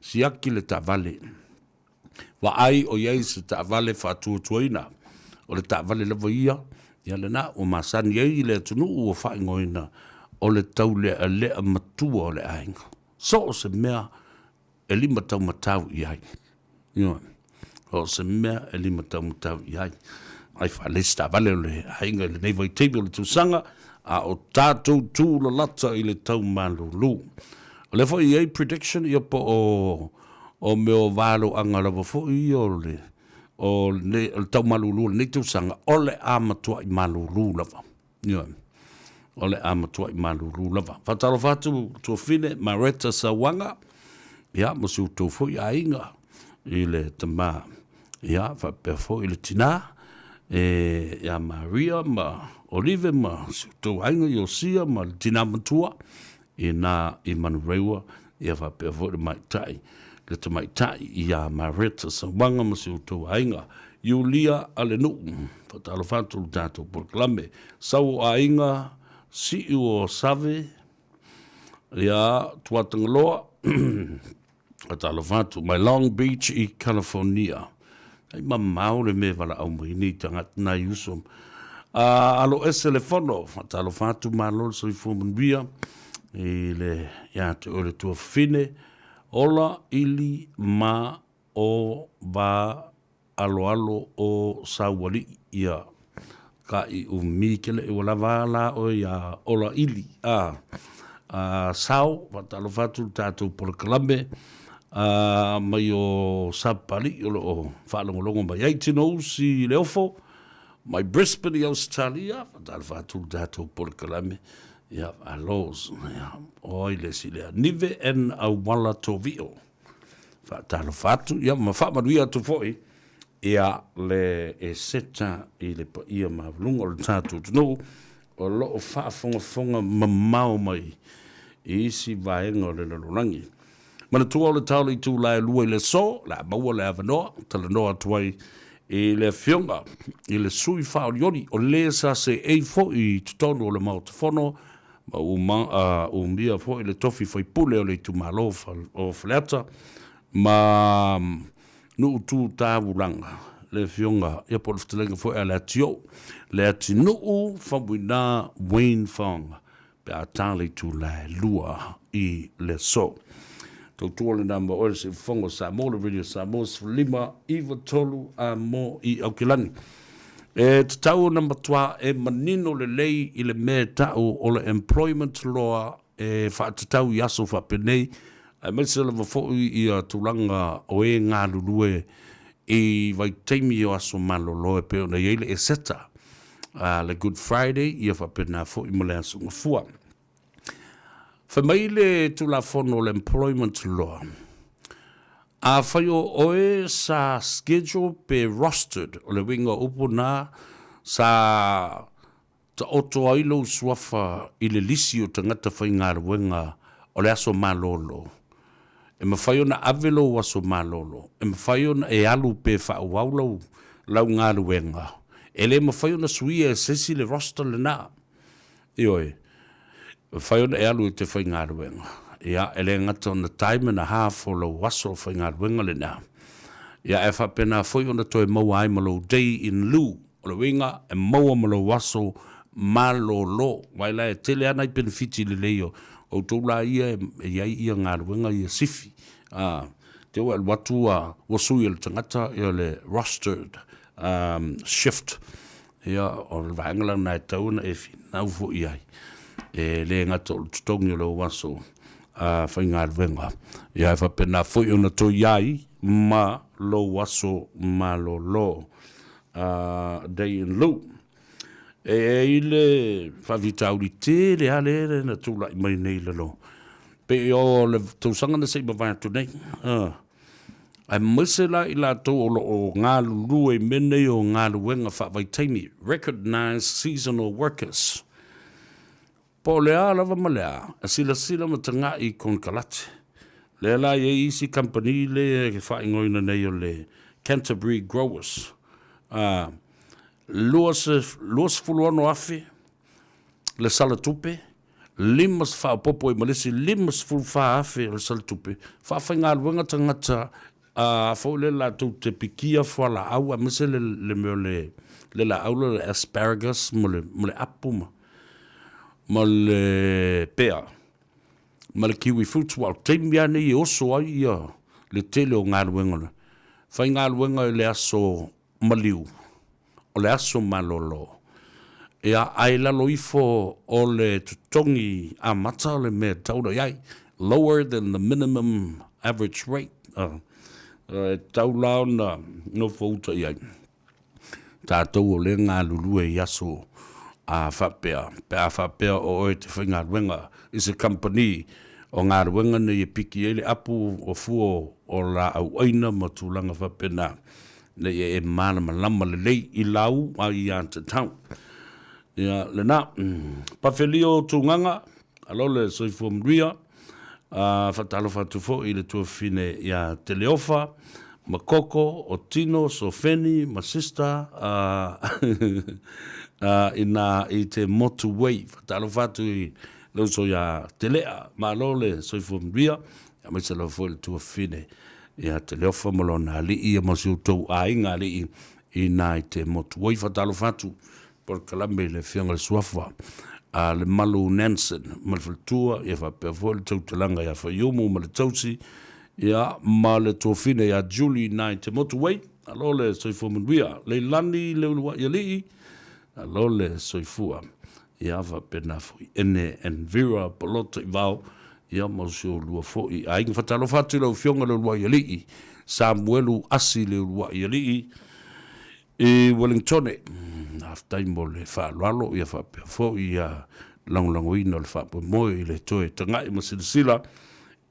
siaki le taavale. Vaai o i ai se taavale faatuatuaina. O le taavale lava ia, ia lena ua masani ai le atunuu ua faaigoaina o le taulealea matua o le aiga. So o se mea e limataumatau i ai. Ioe. So o se mea e limataumatau i ai. Ai faalei se taavale o le aiga i lenei vaitaimi o le tausaga, a o tatou tūlalata i le taumalulu. O lea foi e i ai prediction ia po o O mea o valoaga lava foi ia o le, o le, o le taumalulu o lenei tausaga, o le a matuai malulu lava. Ioe. O le a matuai malulu lava. Faatalofa atu tuafine Mareta Sauaga, ia, ma si outou foi aiga i le tama, ia, faapea foi le tina, e, ia Maria ma Olive ma si outou aiga Iosia ma le tina matua, i nā i Manurewa, ia faapea foi le maita'i, le tamaitai iā Mareta Sauaga ma si outou aiga, Iulia Alenu'u, faatalofa atu i le tatou polokalame, Sau o Aiga, Si'u o Save, ia Tuatagaloa, Faatalofa atu mai Long Beach i California. Ai mamao le mea e valaau mai nei tagata nai uso. A alo ese le fono, faatalofa atu malo le soifua manuia i le ia te oe le tuafafine. Ola ili ma o va aloalo o Saualii, ia, ka i umi ke leʻi ua lava a la ʻoe iā Ola ʻIli, a, a Sao, faatalofa atu i le tatou polokalame, a, mai o Sapapalii o lo o faalogologo mai ai. Tinousi Leofo, mai Brisbane i Ausetalia, faatalofa atu i le tatou polokalame, ia, alo, ia, o ai le isi lea, Nive and Auala Tovio. Faatalofa atu, ia ma faamanuia atu foi ia le Eseta i le paia maualuga o le tatou atunuu o lo o faafogafoga mamao mai i isi vaega o le lalolagi. Manatua o le tao o le itula e lua i le aso, o le a maua le avanoa, talanoa atu ai i le Afioga i le sui faaolioli o le sa seei foi i totonu o le Maota Fono ma ua umia foi le tofi faipule o le itumalo o Faleata ma Nuu Tu Taulaga, le Afioga ia po o le fetalaiga foi a Leatioo, Leatinuu Faumuina Wayne Fong, pe a ta le itula e 2 i le aso. Tautua lena ma oe le Siufofoga o Samoa, le Radio Samoa 15 9 3 a mo i Aukilani. E tatau ona matua e manino lelei i le mea e ta'u o le employment law e faatatau i aso faapenei. Aemaise lava foi ia tulaga o e galulue i vaitaimi o aso malolo e pei ona i ai le Eseta, le Good Friday, ia faapena foi ma le Aso Gafua. Fai mai le Tulafono o le Employment Law, afai o oe sa schedule pe rostered, o le uiga o upu na, sa taoto ai lou suafa i le lisi o tagata faigaluega o le aso malolo, e mafai ona ave lou aso malolo, e mafai ona e alu pe faaauau lau lau galuega, e le mafai ona suia e se isi le roster lena. Ioe, e mafai ona e alu e te faigaluega, ia, e le gata ona time and a half o lou aso faigaluega lena, ia, ae faapena foi ona toe maua ai ma lou day in lieu. O le uiga, e maua ma lou aso malolo. Aua la e tele lava nai penefiti lelei o outou la ia e i ai ia galuega ia sifi. A, te ua e alu atu ua, ua sui e le tagata ia le rostered shift. Ia, o le vaega la lena e tatau ona e finau foi i ai. E le gata o le totogi o lou aso faigaluega, ia ae faapena foi ona toe i ai ma lou aso malolo. Day in lieu. E i ai le faafitauli tele lava lea na tulai mai nei i lalo, pei o le tausaga na se i mavae atu nei, aemaise la i latou o lo o galulue i mea nei o galuega faavaitaimi, recognised seasonal workers. Po o le a lava ma le a, e silasila ma tagai i konekarate. Lea la e i ai isi kamupani lea e faaigoaina nei o le Canterbury Growers, a, 26,000 le sala tupe, lima faaopoopo ai ma le isi 54,000 o le sala tupe, faafaigaluega tagata a foi lea latou te pikia fualaau aemaise le le mea o le le laau lea o le asparagus ma le ma le apu ma ma le pea ma le kiwi fruits aua o le taimi lava nei e oso ai ia le tele o galuega le faigaluega i le aso maliu, o le aso malolo, ia, a i lalo ifo o le totogi amata o le mea e tatau ona i ai, lower than the minimum average rate, e tatau la ona nofo uta i ai tatou o lea e galulue i aso a faapea, pe a faapea o oe e te faigaluega i se kamupani o galuega nei e piki ai le apu o fua o laau aina ma tulaga faapena. Ina ia e malamalama lelei i lau aiatatau. Ia, lena. Pafelio Tugaga, alo le soifua manuia. A faatalofa atu foi i le tuafafine ia Teleofa ma Koko, o Tino, Sofeni ma Sister, a, a, ina i te motu wei. Faatalofa atu i le uso ia Telea. Malo le soifua manuia. Aemaise lava foi le tuafafine Ia te Leofa ma lona alii ia ma si outou aiga alii i na i te motu. Oi faatalofa atu polokalame i le Afioga i le Suafa a le Malu Nansen ma le faletua ia faapea foi le tautalaga ia Faiumu ma le tausi ia ma le tuafine ia Julie i na i te motu. Oi alo le soifua manuia Leilani Leuluai Alii alo le soifua ia faapena foi Ene and Vera Polota i Vao Ia ma si oulua foi aiga. Faatalofa atu i lau Afioga le uluai alii, Samuelu Asi le uluai alii i Wellingtone. Faafetai mo le faaaloalo ia faapea foi ia lagolagoina o le faamoemoe i le toe tagai ma silasila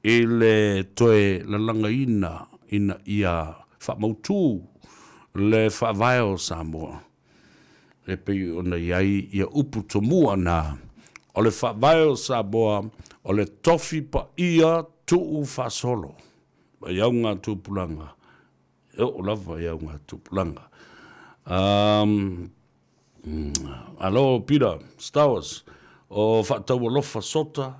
i le toe lalagaina ina ia faamautu le faavae o Samoa. E pei ona i ai ia upu tomua na, o le Faavae o Samoa, o le tofi paia tuu faasolo mai auga tupulaga, e oo lava i auga tupulaga. Um, alo Peter Stowers, o faataualofa sota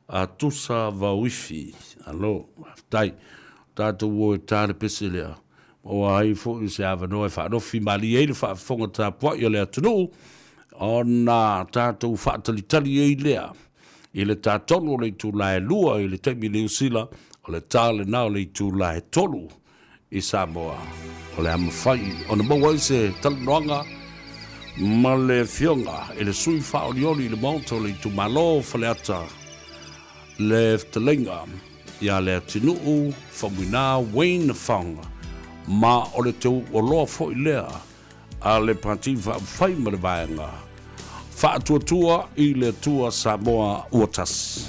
a tusa vauifi. Alo, faafetai. Tatou o e ta le pese lea. Maua ai foi se avanoa e faalofi malie ai le faafofoga tapuai a le atunuu, ona tatou faatalitali ai lea i le tatonu o le itula e 2 i le taimi i Niu Sila, o le ta lena o le itula e 3 i Samoa. O le a mafai ona maua ai se talanoaga ma le Afioga i le sui faaolioli i le Maota o le itumalo o Faleata, le fetalaiga. Ia Leatinuu Faumuina Wayne Fong, ma o le teuoloa foi lea a le Pati Faaupufai ma le Vaega Faatuatua i le Atua Samoa ua Tasi.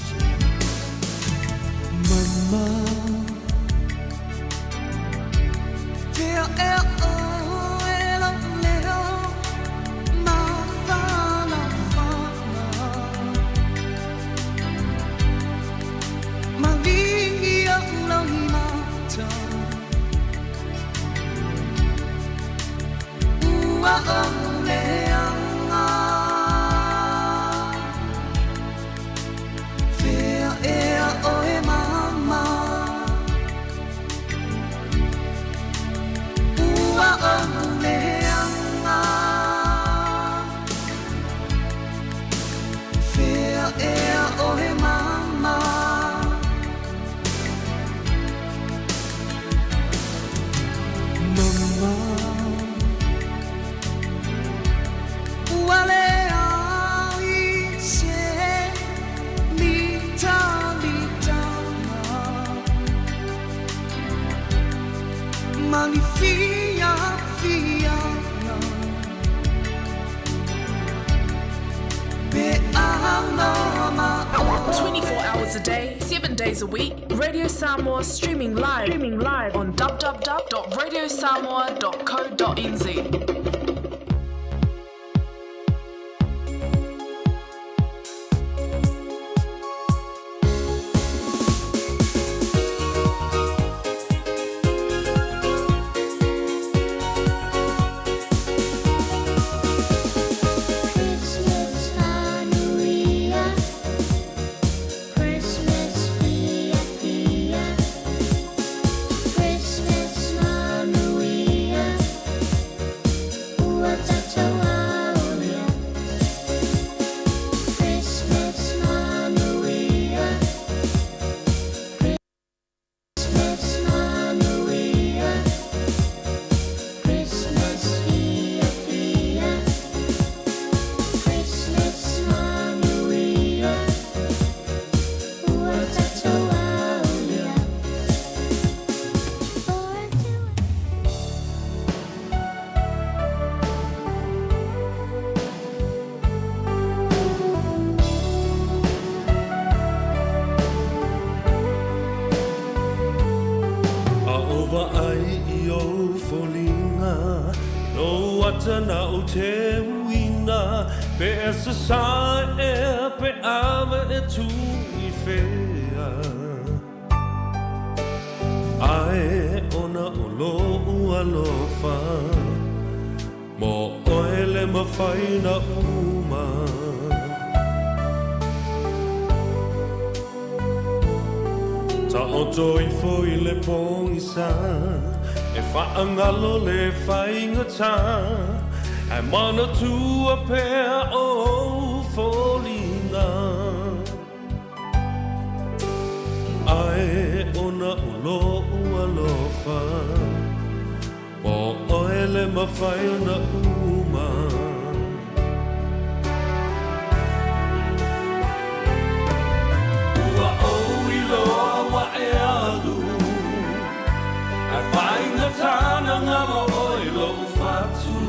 24 hours a day, 7 days a week, Radio Samoa streaming live, streaming live on www.radiosamoa.co.nz. A ou vaai i ou foliga, lou ata na ou teuina, pe e sasae ea pe ava e tu i fea. Ae ona o lou alofa, mo oe le mafai ona uma. Taoto ifo i le pogisa, e faagalo le faigata, ae manatua pea ou foliga. Ae ona o lou alofa, mo oe le mafai ona uma. Ua ou iloa ua e alu, ae faigata na galo oe i lou fatu.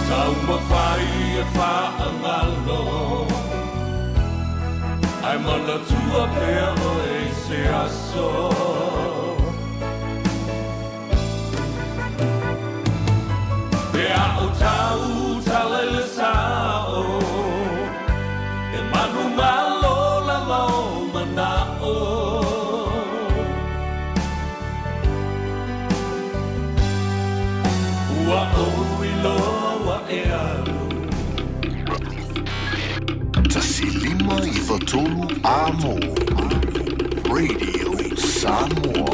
Taumafai e faagalo, ae manatua pea oe i se aso. Pe a ou tautala i le sao, e manumalo lava ou manao. Ua ou iloa ua e alu. 1 5 3 Amo Radio Samoa.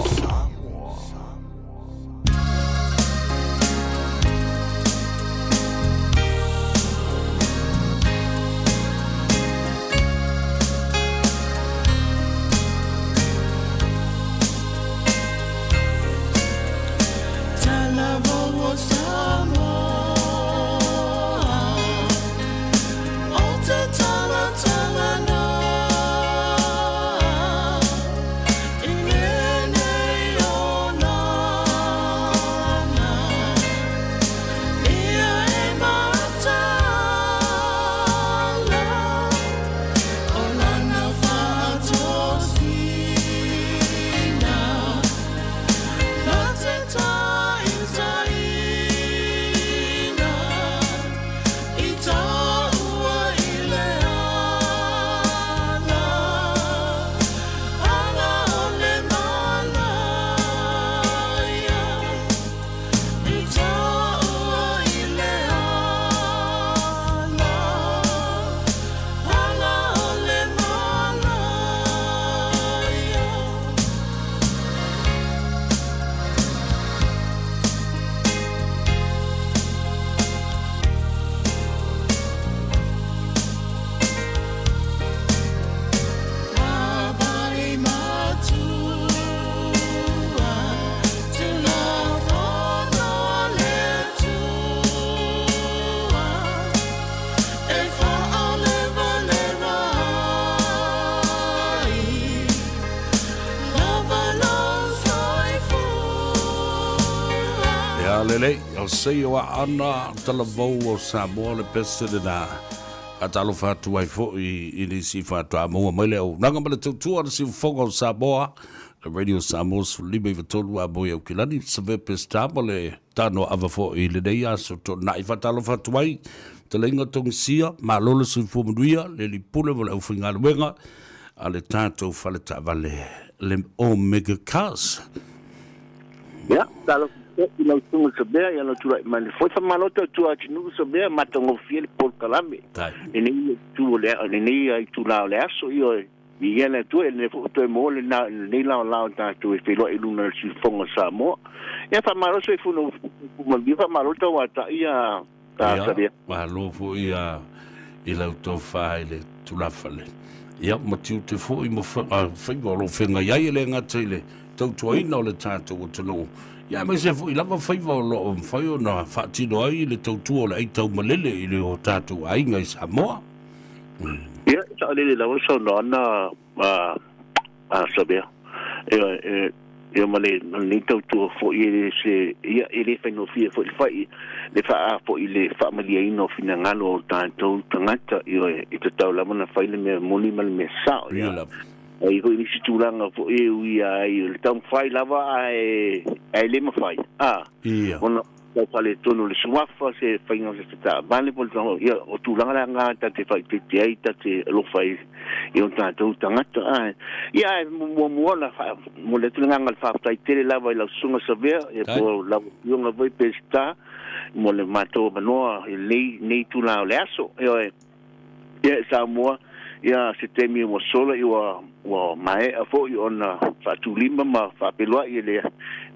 Lelei, o seio a ana talavou o Samoa le pese lena. Faatalofa atu ai foi i nisi faatoa maua mai le auaunaga ma le tautua a le Siufofoga o Samoa, le Radio Samoa 153 a moi Aukilani, Savea Peseta ma le tanoa ava foi i lenei aso toonai. Faatalofa atu ai, Fetalaiga Togisia, malo le soifua manuia, le alii pule ma le aufaigaluega a le tatou fale taavale le Omega Cars. Ia, talofa foi i lau Susuga Savea, ia lau tulai mai le foe. Faamalo tautua atunuu Savea, matagofie le polokalame. Lenei itu o le, lenei itula o le aso, ioe, viia le Atua, e lelei foi ua toe maua lenei laolao tatou e feiloai i luga o le siufofoga o Samoa. Ia, faamalo soifua manuia, faamalo tauatai ia Ia, malo foi i lau tofa i le tulafale. Ia, ma tiute foi ma faiva o lo o feagai ai, e le gata i le tautuaina o le tatou atunuu, ia aemaise foi lava faiva o lo o mafai ona faatino ai le tautua o le aitaumalele i le o tatou aiga i Samoa. Ia, e saolele lava le saunoaga a Savea. Ia, ia ma le ma lenei tautua foi e le se ia e le faigofie foi le fai le faa foi le faamalieina o finagalo o tatou tagata ioe e tatau lava ona fai le mea moni ma le mea sao ia. E i ai foi nisi tulaga foi e ui ai o le taumafai lava ae ae le mafai a ona tau faaletonu o le suafa se faiga o se taavale po o le ia o tulaga la na ta te faaeteete ai ta te alofa ai i o tatou tagata ae ia ae muamua ona momoli atu le agaga o le faafetai tele lava i lau Susuga Savea ia po o lau Afioga foi Peseta mo le matou avanoa i lenei itula o le aso. Ioe. Ia e Samoa, ia se taimi ua sola ua ua maea foi ona faatulima ma faapeloai e le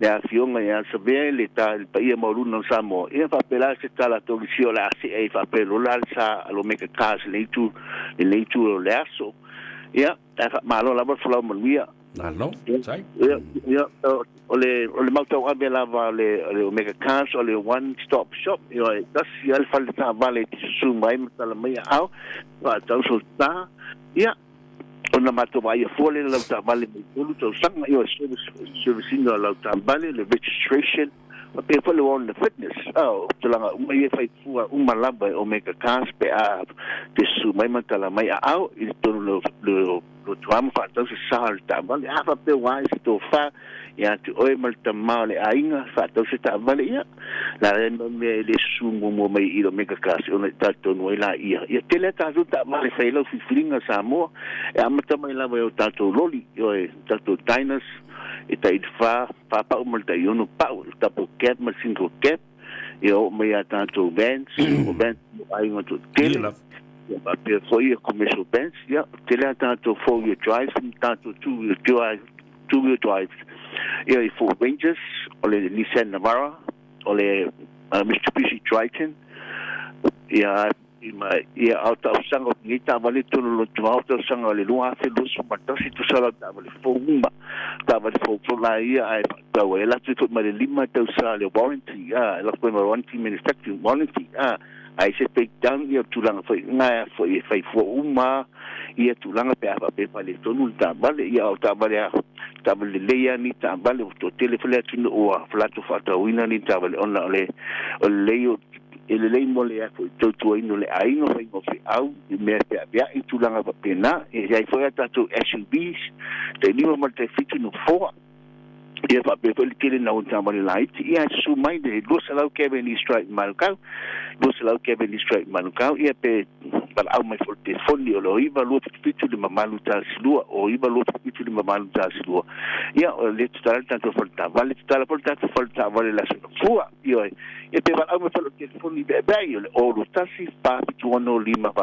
le Afioga ia Savea le ta le paia maualuna o Samoa. Ia faapela se tala tolisia o le a see ai faapelola le sa a lo Meka Cars i lenei itu lenei itu o le aso. Ia, ae faamalo lava le folau manuia. Malo, sai. Ia, ia, o le, o le mau tauave lava o le, o le Omega Cars, o le one stop shop, ioe, e tasi lava le fale taavale e te susu mai ma tala mai aao, faatau sou sa, ia, ona matou vaaia fua lea lau taavale mai tolu tausaga, ioe, service, service ina o lau taavale, le registration, faapea foi le warrant of fitness, oh, tulaga uma ia e fai fua uma lava e Omega Cars pe a te susu mai ma tala mai aao i totonu o Lotoa ma faatau se sa o le taavale. A faapea ua ae se tofa ia te oe ma le tama o le aiga, faatau se taavale, ia, la e mau mea e le susu muamua mai i lo Mega Cars ona e talitonu ai laia. Ia tele a tatou taavale e fai ai lau filifiliga Samoa, e amata mai lava i o tatou loli, ioe, tatou diners, e tai fa, fa pau ma le tai ono pau, le double cab ma le single cab, ia oo mai ia tatou vans, o vans mo aiga toatele, ia faapea foi ia commercial vans, ia tele a tatou four-wheel drive ma tatou two-wheel drive, two-wheel drive, ia i Ford Rangers, o le Nissan Navara, o le Mitsubishi Triton, ia I ma ia ao tausaga o lenei taavale tonu o loto ao tausaga o le 2021 tusa lau taavale fou uma taavale fou fou la ia ae faatau ai e latou foi ma le lima tausa le warranty a e latou ma warranty manufacturing warranty a ae se breakdown ia tulaga foi na foi e fai fua uma ia tulaga pe a faapea e faaletonu le taavale ia o taavale a taavale lelei a ni taavale ua toatele foi le atunuu ua latou faatauina ni taavale ona o le o le lelei o E lelei mo le foi tautuaina o le aiga, faiga o feau, i mea e feaveai, tulaga faapena. E i ai foi a tatou SUVs, tai lima ma le tai fitu nofoa. Ia faapea foi le tele na o taavale laiti. Ia e susu mai le 200 Cavendish Street i Manukau, 200 Cavendish Street i Manukau, ia pe valaau mai foi i le telefoni o le 9 2 7 7 5 8 1 2, o 9 2 7 7 5 8 1 2. Ia o le tatala le tatou fale taavale, tatala foi le tatou fale taavale i le Aso Gafua. Ioe. Ia pe valaau mai foi i lou telefoni veaveai o le 021 476 541, 021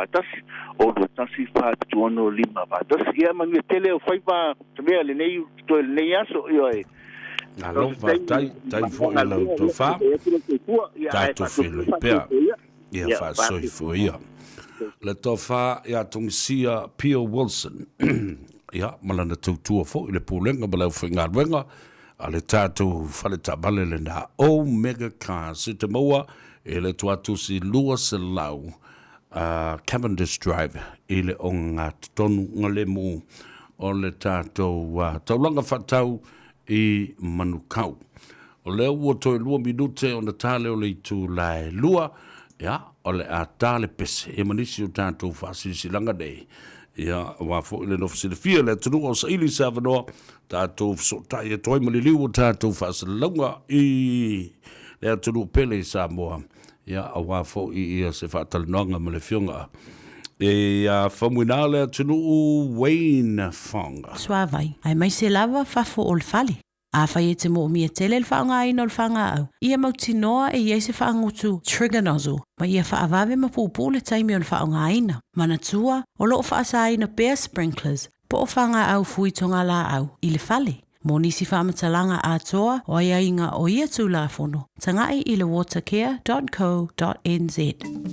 476 541. Ia manuia tele o faiva mea lenei toe lenei aso. Ioe. Malo faafetai, tai foi i lau tofa. Tatou feiloai pea. Ia faasoifua ia. Le tofa ia Tongisia Pio Wilson. Ia, ma lana tautua foi i le Pulega ma le aufaigaluega a le tatou fale taavale lena Omega Cars e te maua i le tuatusi 200 Cavendish Drive i le ogatotonu galemu o le tatou taulaga faatau i Manukau. O lea ua toe 2 minute ona ta lea o le itula e 2, ia, o le a ta le pese ia ma nisi o tatou faasilasilaga nei, ia, aua foi le nofo silafia i le atunuu o saili se avanoa, tatou fesootai atu ai ma liliu o tatou faasalalauga i le atunuu pele i Samoa, ia, aua foi ia se faatalanoaga ma le Afioga ia Faumuina le atunuu Wayne Fong. Suavai, aemaise lava fafo o le fale. Afai e te moomia tele le faaaogaina o le fagaau, ia mautinoa e i ai se faagutu trigger nozzle ma ia faavave ma puupuu le taimi o le faaaogaina. Manatua, o lo o faasaina pea sprinklers po o fagaau fui togalaau i le fale. Mo nisi faamatalaga atoa o aiaiga o ia Tulafono, taga'i i le watercare.co.nz.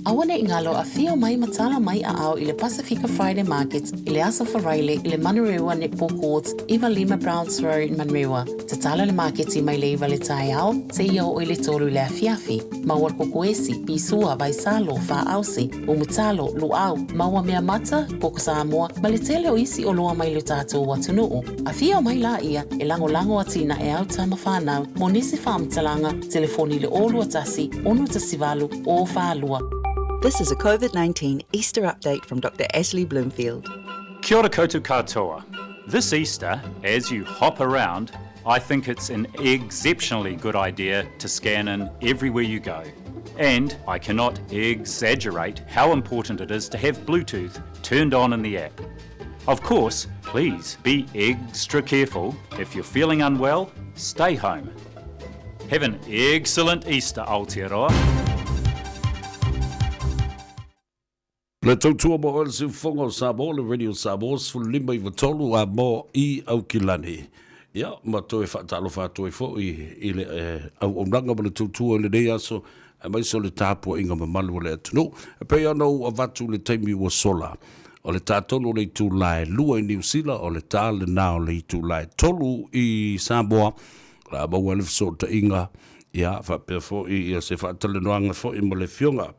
Aua ne i galo afio mai ma tala mai aao i le Pasifika Friday Markets i le Aso Faraile i le Manurewa Netball Courts, 95 Browns Road, Manurewa. Tatala le maketi mai le 9 le taeao seia oo i le 3 i le afiafi. Maua le kokoesi, pisua, vaisalo, faaause, umutalo, luau, maua mea mata, koko Samoa, ma le tele o isi oloa mai lo tatou atunuu. Afio mai laia e lagolago atinae au tama fanau mo nisi faamatalaga telefoni i le 021 618 042. This is a COVID-19 Easter update from Dr Ashley Bloomfield. Kia ora koutou katoa. This Easter, as you hop around, I think it's an exceptionally good idea to scan in everywhere you go. And I cannot exaggerate how important it is to have Bluetooth turned on in the app. Of course, please be extra careful. If you're feeling unwell, stay home. Have an excellent Easter, Aotearoa. Le tautua mo oe le siufofoga o Samoa, le Radio Samoa 15 93 a mo i Aukilani. Ia, ma toe faatalofa atu ai foi i le auaunaga ma le tautua i lenei aso, aemaise o le tapuaiga mamalu a le atunuu. E pei ona ou avatu i le taimi ua sola, o le ta tonu o le itula e 2 i Niu Sila, o le ta lena o le itula e 3 i Samoa, o le a maua ai le fesootaiga, ia, faapea foi ia se faatalanoaga foi ma le Afioga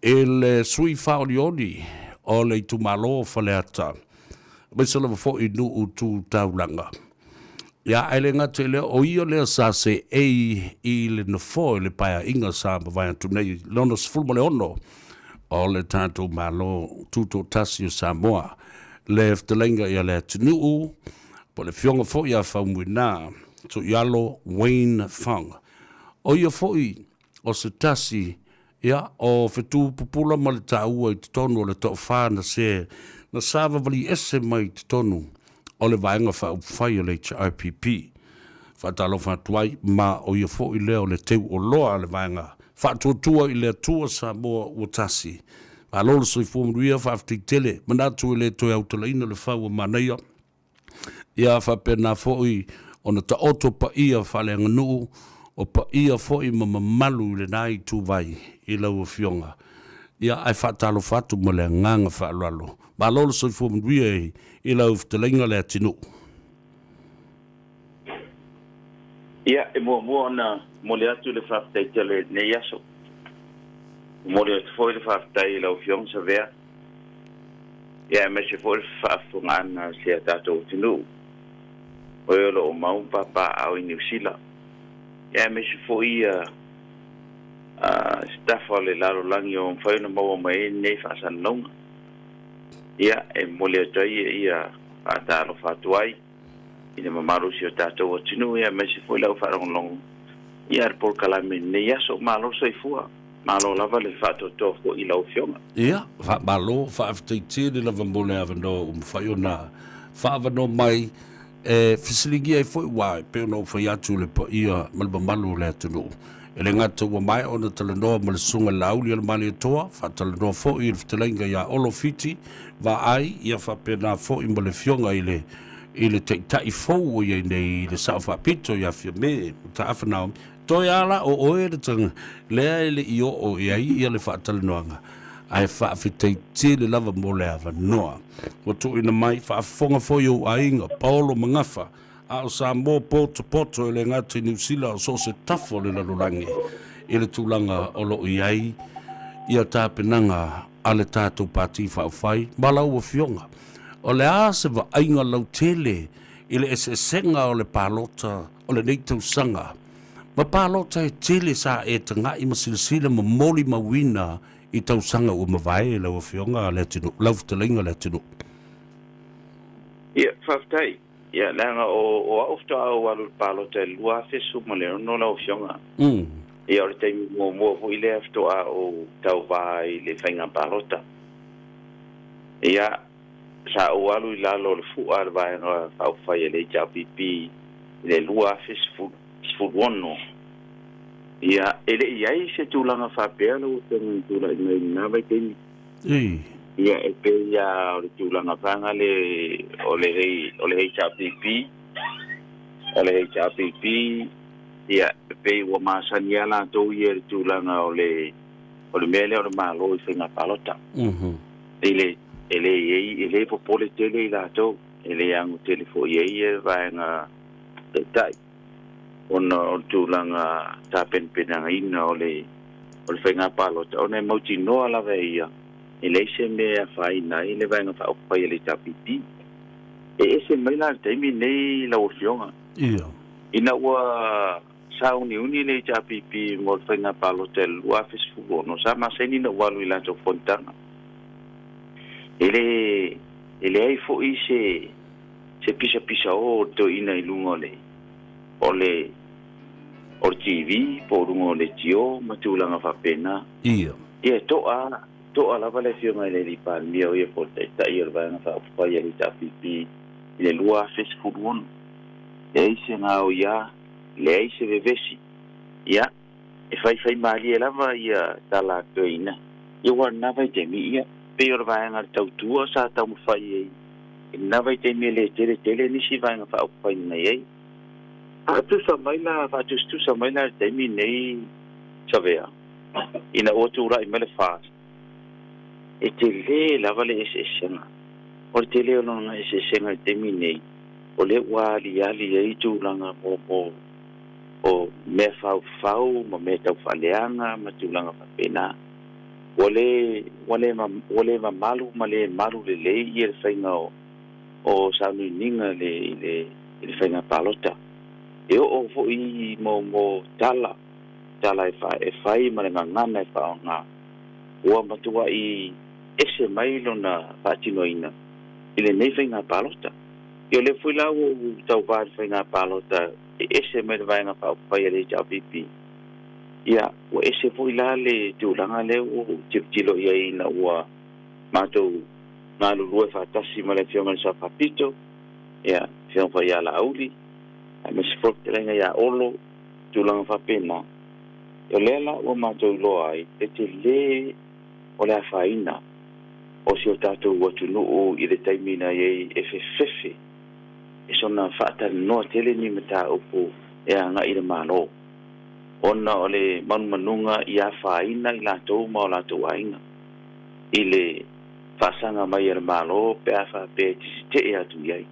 i le sui faaolioli o le itumalo o Faleata, aemaise lava foi nuu tu taulaga. Ia, ae le gata i lea, o ia lea sa seei i le nofoa i le paeaiga sa mavae atu nei, lona 16 o le tatou Malo Tutoatasi o Samoa, le fetalaiga ia Leatinuu, po o le Afioga foi ia Faumuina Tuialo Wayne Fong. O ia foi o se tasi ia, o fetu pupula ma le taua i totonu o le toafa na se na savavali ese mai i totonu o le Vaega Faaupufai o le HRPP. Faatalofa atu ai, ma o ia foi lea o le teu oloa a le Vaega Faatuatua i le Atua Samoa ua tasi. Malo le soifua manuia, faafetai tele, manatu e le toe autalaina le fau o manaia. Ia faapena foi ona taoto paia faaleaganuu, o paia foi ma mamalu i lena ituvai i lau Afioga. Ia, ae faatalofa atu ma le agaga faaaloalo. Malo le soifua manuia i lau fetalaiga Leatinuu. Ia, e muamua ona momoli atu le faafetai tele i lenei aso. Momoli atu foi le faafetai i lau Afioga Savea. Ia aemaise foi le faafofogaaga a si a tatou atunuu, o e o lo o mau ma papaaao i Niu Sila, ia aemaise foi ia sitafa o le lalolagi o mafai ona maua mai ai lenei faasalalauga. Ia, e momoli atu ai ia faatalofa atu ai i le mamalu o si o tatou atunuu, ia aemaise foi le aufaalogologo ia le polokalame i lenei aso. Malo le soifua, malo lava le faatoatoa foi i lau Afioga. Ia, faamalo, faafetai tele lava mo le avanoa ua mafai ona faaavanoa mai e fesiligia ai foi aua e pei ona ou fai atu i le paia ma le mamalu o le atunuu. E le gata ua maea ona talanoa ma le Susuga i le Laauli o le Malietoa, faatalanoa foi i le fetalaiga ia Olo Fiti Vaai, ia faapena foi ma le Afioga i le i le Taitai fou o i ai nei i le Sao Faapito ia Fiame Mataafa Naomi. Toe a la o oe le tanga lea e le i oo i ai ia le faatalanoaga, ae faafetai tele lava mo le avanoa ua tuuina mai. Faafofoga foi ou aiga, Paolo Magafa, a o Samoa potopoto e le gata i Niu Sila o so o se tafa o le lalolagi i le tulaga o lo o i ai ia tapenaga a le tatou Pati Faaupufai ma lau Afioga. O le a se vaaiga lautele i le eseesega o le palota o lenei tausaga Ma palota e tele sa e taga'i ma silasila ma molimauina i tausaga ua mavae lau Afioga Leatinuu, lau fetalaiga Leatinuu. Ia, faafetai. Ia, leaga o, o au faatoa ou alu i le palota i le 2016 lau Afioga. Ia, o le taimi muamua foi lea faatoa ou tauva ai i le faiga palota. Ia, sa ou alu i lalo o le fua a le Vaega Faaupufai a le HRPP i le 2016. Ia, e le i i ai se tulaga faapea lau Afioga na tulai mai i lena vaitaimi. Ia, e pei lava o le tulaga vaega le o le o le HRPP, o le HRPP, ia, e pei ua masani lava latou ia i le tulaga o le o le mea lea o le Malo i faiga palota. I le e le i ai, e le popole tele i latou, e le ano tele foi i ai le vaega taitai ona o le tulaga tapenapenagaina o le o le faiga palota, ona e mautinoa lava e ia e leai se mea e afaina ai le Vaega Faaupufai a le HRPP. E ese mai la le taimi lenei lau Afioga. Ia. Ina ua sauniuni le HRPP mo le faiga palota i le 2016, sa masani ona ou alu i latou fonotaga. E le, e leai foi se, se pisapisao o le toeaina i luga o le, o le, o le TV po o luga o le leitio ma tulaga faapena. Ia. Ia, e to'a, to'a lava le Afioga i le Alii Palemia o ia foi o le Taitai o le Vaega Faaupufai a le HRPP i le 2016. Leai se gaoiā, leai se vevesi. Ia, e faifai malie lava ia tala a toeaina, ia ua lena vaitaimi, ia, pei o le vaega a le tautua sa taumafai ai i lena vaitaimi e le tele tele nisi vaega faaupufai na i ai. Faatusa mai la, faatusatusa mai la i le taimi lenei Savea, ina ua tulai mai le FAST, e tele lava le eseesega. O le tele o lona eseesega i le taimi lenei, o lea ua aliali ai tulaga mo, mo, o mea faufau ma mea tau faaleaga ma tulaga faapena. Ua le, ua le, ua le mamalu ma le malu lelei ia le faiga o, o sauniuniga i le, i le, i le faiga palota. E oo foi i mo, mo tala, tala e fa, e fai ma le gagana e faaaoga, ua matuai ese mai lona faatinoina i lenei faiga palota. Ia o lea foi la ua ou tauva i le faiga palota e ese mai le Vaega Faaupufai a le HRPP, ia, ua ese foi la le tulaga lea ua ou tilotilo i ai ina ua matou galulue faatasi ma le Afioga i le Sao Faapito, ia, Afioga foi ia Laauli, aemaise foi le fetalaiga ia Olo, tulaga faapena. O lea la ua matou iloa ai le tele o le afaina o si o tatou atunuu i le taimi na i ai e fefefe e sona faatalanoa tele ni mataupu e agai i le Malo, ona o le manumanuga i afaina i latou ma o latou aiga i le faasaga mai a le Malo pe a faapea e tisetee atu i ai.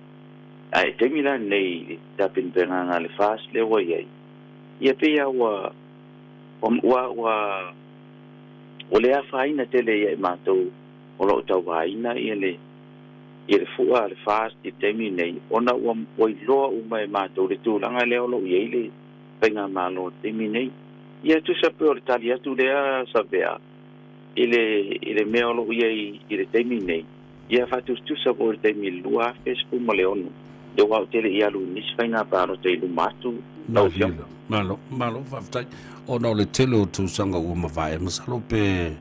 Ae i taimi la lenei i le tapenapenaga a le FAST lea ua i ai, ia pei lava ua, ua, ua, ua le afaina tele ia i matou o lo o tauvaina ia le ia le fua a le FAST i le taimi lenei, ona ua ua iloa uma e matou le tulaga lea o lo o i ai le Faigamalo i le taimi lenei. Ia tusa pei o le tali atu lea Savea i le i le mea o lo o i ai i le taimi lenei, ia faatusatusa foi i le taimi i le 2016, aua ou te le i alu i nisi faiga palota i luma atu lau Afioga. Malo, malo faafetai. Ona o le tele o tausaga ua mavae, masalo pe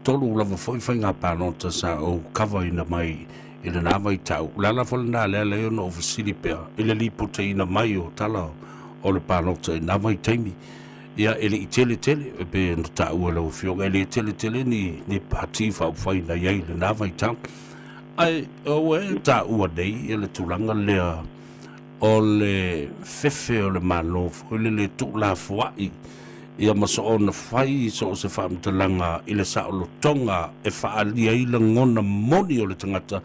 3 lava foi faiga palota sa ou kavaina mai i lena vaitau. O le ala foi lena lea ala ai ona ou fesili pea i le lipotiina mai o tala o le palota i na vaitaimi. Ia, e le i tele tele, e pei ona taua e lau Afioga, e le tele tele ni, ni pati faaupufai na i ai i lena vaitau. Ae ua e taua nei ia le tulaga lea o le fefe o le Malo foi lele tuulafoai ia ma soona fai so o se faamatalaga i le saolotoga e faaalia ai lagona moni o le tagata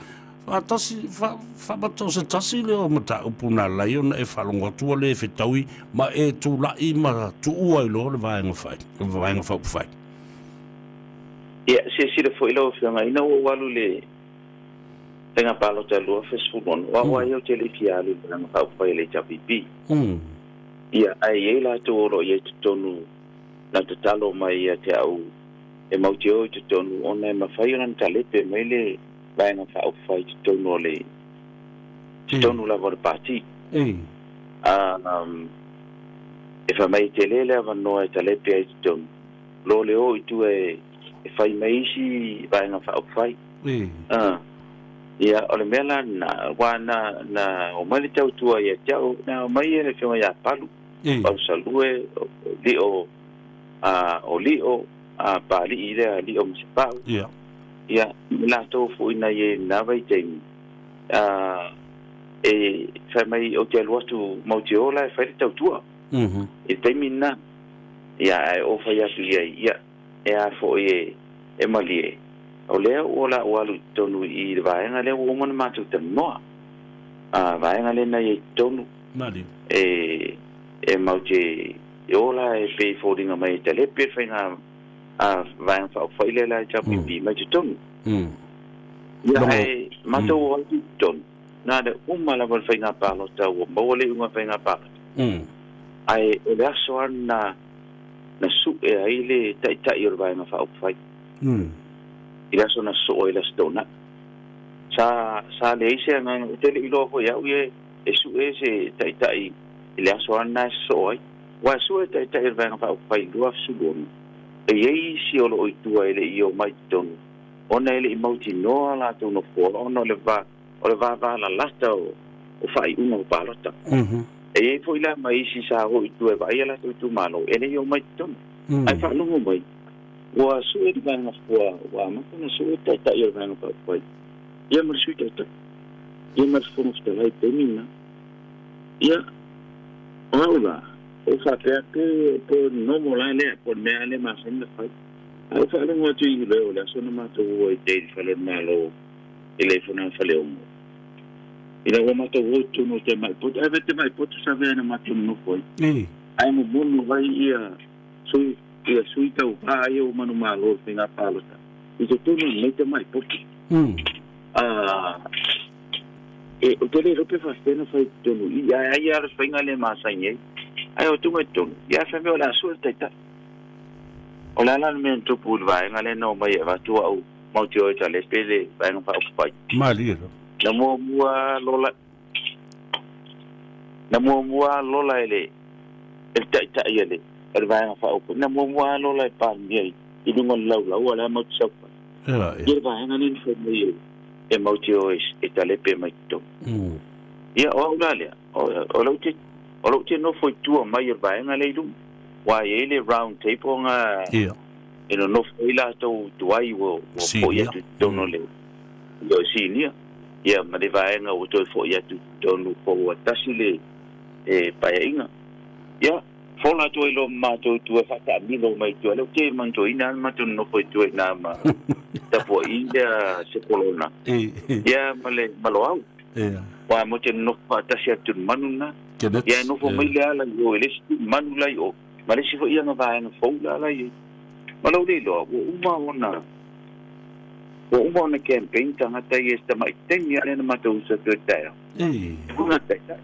faatasi faamata o se tasi lea o mataupu na ala ai ona e faalogo atu ua le fetaui ma e tulai ma tuua ai loa le vaega fai le vaega faaupufai. Ia, silasila foi lau Afioga, ina ua ou alu i le Faiga Palota 2016, o au lava ia ou te le i fia alu i le Vaega Faaupufai a le HRPP. Ia, ae i ai latou o lo o i ai i totonu na tatalo mai ia te au e matou te o i totonu ona e mafai ona talepe mai le Vaega Faaupufai i totonu o le totonu lava o le Pati. E fai mai e tele le avanoa e talepe ai i totonu lo le o i tua e fai mai isi Vaega Faaupufai. Ia, o le mea la lena, aua na, na omai le tautua ia te au, na omai le afioga ia Palu, Palusalue, o Lio, a, o Lio, a Papalii lea, Lio Masefau. Ia, ma latou foi na i ai i lena vaitaimi, a, e fai mai ou te alu atu matou te o la e fai le tautua i le taimi lena. Ia, ae ou fai atu i ai, ia, E a foi e, e malie, o lea ua la ua alu i totonu i le vaega lea ua uma ona matou talanoa. A, vaega lea na i ai i totonu. Malie. E, e mau te e o la e pei e foliga mai e talepe le faiga a Vaega Faaupufai lea la e HRPP mai totonu. Ia, ae matou o atu i totonu, na le uma lava o le faiga palota ua maua le iuga o le faiga palota. Ae o le aso lava lena na sue ai le Taitai o le Vaega Faaupufai i le aso na sosoo ai le Aso Toonai. Sa, sa leai se agaga, ou te le i iloa foi e au ia e sue se Taitai i le aso lava lena e sosoo ai. Aua e sue le Taitai o le Vaega Faaupufai i le 2016, e i ai isi o lo o i tua e le i omai i totonu ona e le i mautinoa latou nofoa ona o le va, o le vavalalata o faaiuga o palota. E i ai foi la ma isi sa o i tua e vaai a latou itumalo, e le i omai i totonu. Ae faalogo mai, ua sue le vaega ua, ua amata ona sue le Taitai o le Vaega Faaupufai, ia ma le Sui Taitai, ia ma le Fofoga Fetalai i le taimi lena. Ia, o au la, ou faapea, po, po o le normal lava lea, po o le mea lava lea e masani ona fai. Ae ou faalogo atu i Huleo i le aso na matou o ai i tai i le fale o le Malo, i le Fonoa Faleono. Ina ua matou o i totonu o te mai poto, ae te mai poto sa vea na matou nonofo ai. Ae momonu ai ia sui, ia sui tauvā ia ua manumalo i le faiga palota i totonu o lenei tamai poto. E, ou te le iloa pe faafefea ona fai i totonu i i, ae ai lava le faiga lea e masani ai. Ae o atu mai totonu, ia fai mai o le a sue le taitai. O le a la le mea na tupu i le vaega lea na omai e avatu au matou te o e talepe le Vaega Faaupufai. Malie loa. Na muamua lola, na muamua lola e le, e le Taitai a le, o le Vaega Faaupufai, na muamua lola e Palemia i, i luga o le laulau a o la e matou te saofai. Ia, Ia le vaega lea na fai mai e, e matou te o e, e talepe mai totonu. Ia, o au la lea, o, o lou te, o lou te nofo i tua mai o le vaega lea i luma. Aua e i ai le round table nga, E nonofo ai latou tuai ua foi atu i totonu o le o sinia, ia ma le vaega ua toe foi atu i totonu po ua tasi le paeaiga. Ia, fola atu ai loa ma matou i tua e faataamilo mai i tua. Lea ou te manatuaina lava le matou nonofo i tua i ina ma tapuai lea Sepolona, ia ma le ma Loau. Aua matou te nonofo faatasi atu i le manu lena. Ia e nofo mai le ala i o i le isi manu la i o. Ma le isi foi ia vaega fou la la i ai. Ma lou le iloa, ua uma ona, ua uma ona campaign tagata ia i se tamai taimi lava lea na matou usu atu ai i le taeao. Uiga taitai.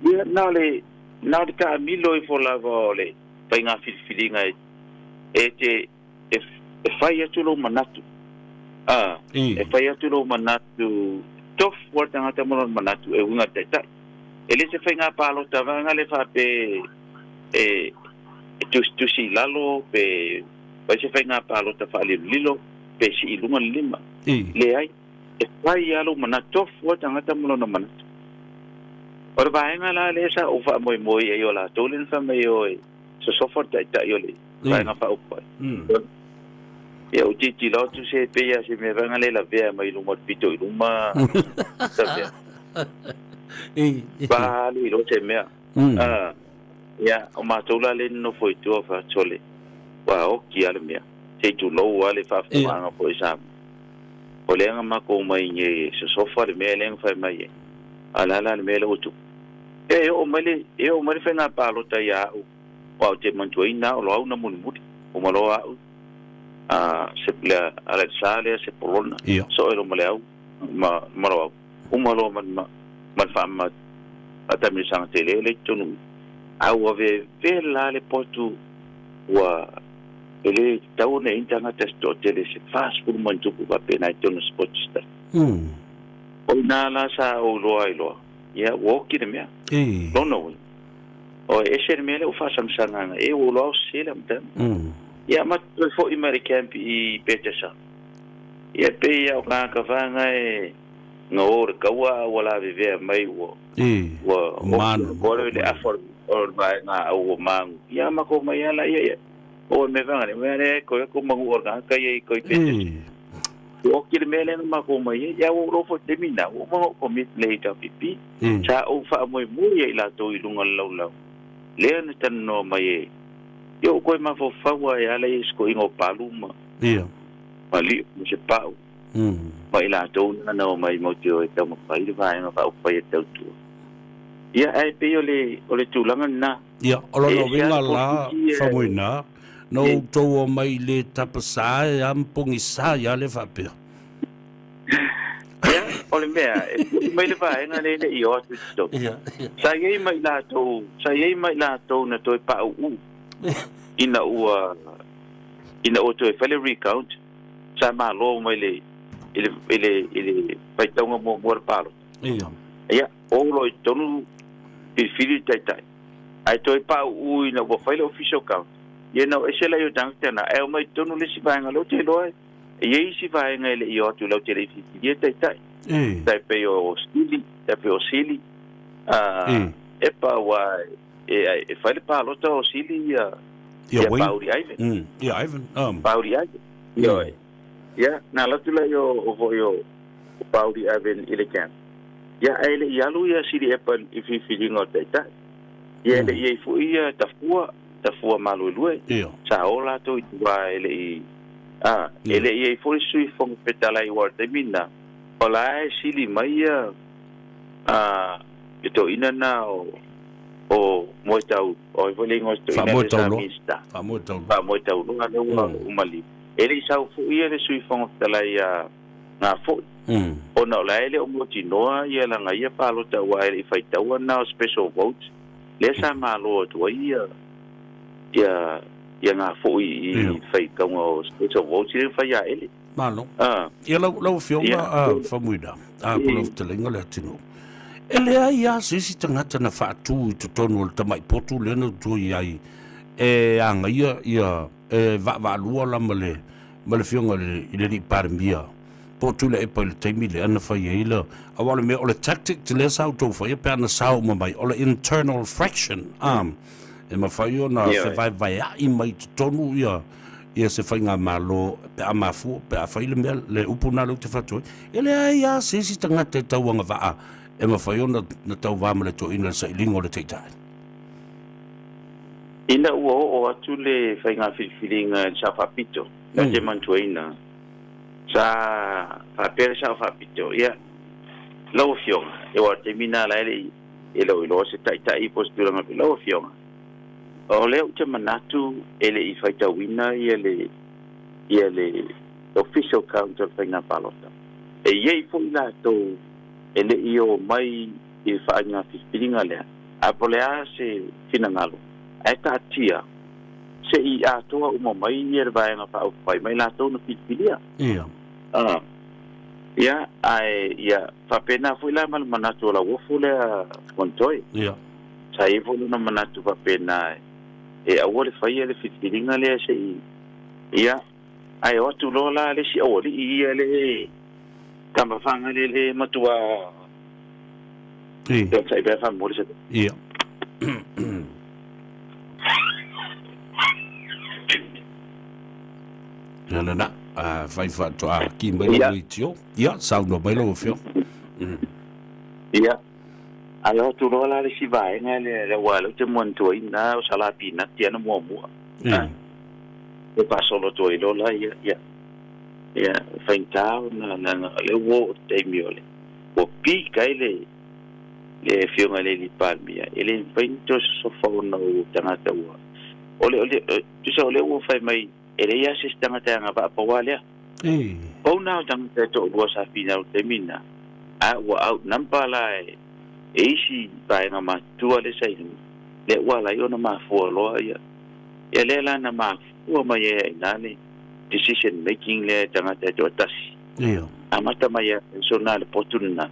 Ia, na o le, na o le taamilo ifo lava o le faiga filifiliga e, e te, e, e fai atu lou manatu. A, e fai atu lou manatu, tofu lava le tagata ma lona manatu e uiga i le taitai. E le se faiga palota vaega lea faapea e e tusitusi i lalo pe fai se faiga palota faalilolilo pe sii i luga le lima. Leai, e fai lava lou manatu, tofu lava le tagata ma lona manatu. O le vaega la lea sa ou faamoemoe i ai o latou lea na fai mai e o e sosofa le taitai o le Vaega Faaupufai. Ia ou tilotilo atu se pei lava se mea vaega lea e lavea mai luma o le pito i luma lavea. Palu i loa se mea. Ia, o matou la lea e nonofo i tua fai atu sole, ua oki lava le mea. Se i tulou lava le faafofogaaga foi a Samoa. O lea na matou omai nei e sosofa le mea lea na fai mai ai, a o le a la le mea lea ua tupu? Ia, e oo mai le, e oo mai le faiga palota ia au, aua ou te manatuaina lava o Loau na mulimuli, uma loa au, a, se, le Alexar lea Sepolona, soe loa ma Leau ma, ma Loau. Uma loa ma, ma, ma le faama, faataamilosaga tele lea i totonu i a ua vevela le potu ua e lē tatau ona i ai ni tagata se toatele se 40 ma ni tupu faapena i totonu o se potu se tasi. O i ina la sa ou iloa ai loa, ia ua oti le mea. Lona uiga, o e ese le mea lea ua faasagasaga agaʻi ai, ua ou iloa ua sese le amataga. Ia ma toe foʻi mai le camp i Petesa. Ia pei lava o tagata vaega e na o le taua a ua lavevea mai ua ua oki le afa o le vaega au ua magu. Ia matou omai lava laia ia. O le mea vaega lea, mea lea e toe atu manu o le tagata ia i toe Petesa. Ua oti le mea lea na matou omai ai. Ia ua ou iloa foi i le taimi lena, ua uma ona ou commit le HRPP. Sa ou faamoemoe ia i latou i luga o le laulau. Lea na talanoa mai e, ia ua ou toe mafaufau lava e ala ia i se toeaina o Palu ma ma Lio ma Sepau ma i latou na na omai matou te o e taumafai le vaega faaupufai e tautua. Ia ae pei o le o le tulaga lena. Ia, o E lona ese lava uiga le la, polokiki e Faumuina, na outou omai le tapasā e a ma pogisā ia le faapea. Ia, o le mea, e foʻi mai le vaega lea e le i o atu i totonu. Sa i ai ma i latou, sa i ai ma i latou na toe paʻuʻu ina ua, ina ua toe fai le recount, sa malo mai le, i le, i le, i le faitauga muamua o le palota. Ia, o loa i totonu filifili le taitai. Ae toe paʻuʻu ina ua fai le official count, ia na o ese laia o tagata na, ae omai i totonu le isi vaega lea ou te iloa e i ai isi vaega e le i o atu latou te le i filifilia taitai. Tai pei o Sili, tai pei o Sili, Epa aua e, e fai le palota o Sili ia, Ia ia Wayne. Pauli Ivan. Ia Ivan. Pauli Ivan. Ioe. Ia, na alu atu lea o, o foi o, o Pauli Ivan i le camp. Ia, ae le i alu ia Sili Epa i filifiliga o taitai. Ia, e le i ai foi ia Tafua, Tafua Maluelue. Sa o latou i tua e le i, a, e le i ai foi le Sui Fofoga Fetalai aua o le taimi lena, o la e sili mai ia, a, le toeaina lena o, o Moetau, o ai foi le igoa o si toeaina lea sa Faamoetauloa. Minisita. Faamoetauloa. Faamoetauloa lea ua uma liu. E le i sau foi ia le Sui Fofoga Fetalai ia Gafoʻi, ona o la e le o mautinoa ia lana ia palota aua e le i faitaua lena o special votes lea sa malo atu ai ia ia ia Gafoʻi i faitauga o special votes lea na fai ia Ele. Malo. Ah. Ia lau, lau afioga Ia. a Faumuina, a po lau fetalaiga Leatinuu. E leai lava se isi tagata na faatu i totonu o le tamai potu lea na outou i ai e agaia ia e vaavaalua la ma le ma le afioga i le, i le alii Palemia po o Tuilaepa i le taimi lea na fai ai le, aua o le mea o le tactic lea sa outou faia pe ana sao uma mai o le internal fraction a e mafai ona fevaevaeaʻi mai i totonu ia ia se faigamalo pe a mafua pe a fai le mea le upu lena lea ou te fai atu ai. E leai lava se isi tagata e tau agavaa e mafai ona na tauva ma le toeaina i le sailiga o le taitai. Ina ua oo atu le faiga filifiliga i le Sao Faapito, ou te manatuaina, sa faapea le Sao Faapito, ia, lau Afioga, aua o le taimi lena la e le i, e le o iloa se taitai po o se tulaga faapea, lau Afioga, o lea ou te manatu e le i faitauina ia le, ia le official count o le faiga palota. E i ai foi latou e le i omai i le faiga filifiliga lea, ae po o le a se finagalo, ae taatia se i atoa uma mai ia le Vaega Faaupufai mai latou na filifilia. Ia. Ia, ae ia faapena foi la ma le manatu o Lauofo lea Montoy. Ia. Sa i ai foi lona manatu faapena e aua le faia le filifiliga lea se i, ia, ae o atu loa la le isi aualii ia le tamafaga lea le matua Ia. Pe sai pea faamomoli se. Ia. Ia lena, a fai faatoa ki mai lau leitio. Ia, saunoa mai lau afioga. Ia. Ae o atu loa la le isi vaega lea, aua o lea ou te manatuaina o Sala Pinati ana muamua. E faasolo atu ai loa la ia, ia, ia, faigata ona leaga o lea ua oo i le taimi o le, ua pika ai le, le afioga i le alii Palemia, e le mafai ona toe sosofa ona o tagata ua, o le, o le, tusa o lea ua fai mai, e leai lava se isi tagata e agavaa pau lava lea. Pau na o tagata e toalua sa finau i le taimi lena, a ua outnumber la e, E isi vaega matutua lea sa i luga, lea ua ala ai ona mafua loa ia, ia lea la na mafua mai ai i ina le decision making lea e tagata e toatasi. Amata mai lava i le aso lena le potu lena,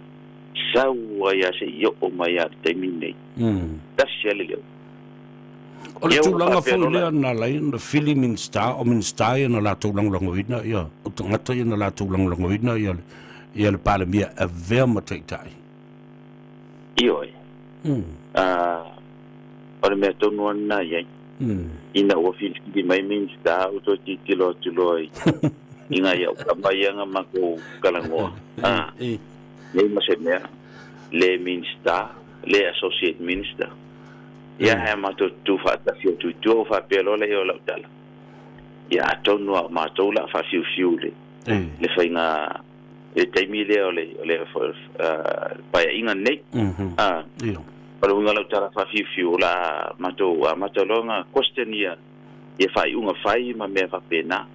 sau ai lava seia oo mai lava i le taimi lenei. Tasi lava le leo. O le Ia ua tulaga faapea foi loa la. lea na ala ai ona fili Minisita, o Minisita ia na latou lagolagoina ia, o tagata ia na latou lagolagoina ia le, ia le Palemia e avea ma Taitai. Ioe. O le mea tonu lava lena e i ai. Ina ua filifili mai Minisita ou toe tilotilo atu loa i i nai au tama ia na matou talanoa, a, nei ma se mea, le Minisita, le Associate Minister. Ia, ae a matou tutū faatasi atu i tua ua faapea loa lea o lau tala, ia atonu lava o matou o le a faafiufiu le le faiga i le taimi lea o le o le paeaiga lenei. A, o le uiga o lau tala faafiufiu, o le a matou amata loa ona question ia ia faaiuga fai ma mea faapena.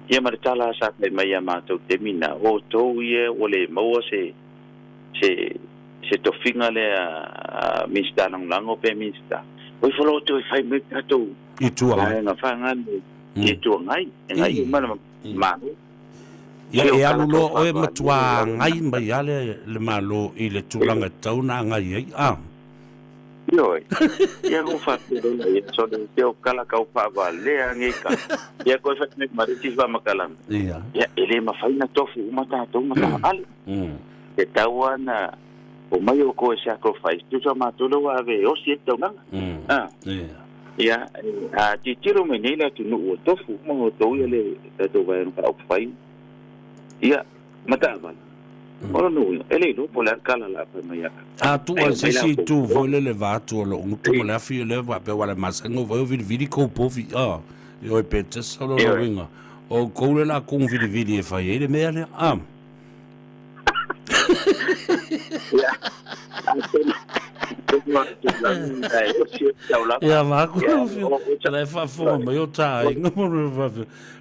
Ia ma le tala sa fai mai ia matou taimi lena, o outou ia ua le maua se se se tofiga lea a Minisita Lagolago pe Minisita, ua ifo loa outou e fai mai le tatou Itu Agai. Vaega Faagalue i Itu Agai, e gaoioi mai le Malo. Ia e alu loa oe matua agai mai lava le le Malo i le tulaga e tatau ona agai ai, a. Ioe. Ia na ou faapea loa lea, sole te o kala kau faavalea nei kala. Ia koe fai mai ma le isi faamatalaga. Ia. Ia e le mafai ona tofu uma tatou ma taavale. E tatau lava ona omai outou e sacrifice tusa matou lea ua ave e osi ai le taulaga. A. Ia, a tilotilo mai nei le atunuu ua tofu uma outou ia le tatou Vaega Faaupufai ia ma taavale. O lona uiga, e le iloa po o le a le tala o le a fai mai ia tatou. A tuu ai se isi itu foi lele vaeatu o lou gutu ma le afi lea faapea aua o le masani o vai o vilivili kou povi a i oi pe tesa o lona uiga o outou lea la kou vilivili e fai ai le mea lea a. Ia vaku la e faafofoga mai o ta aiga ma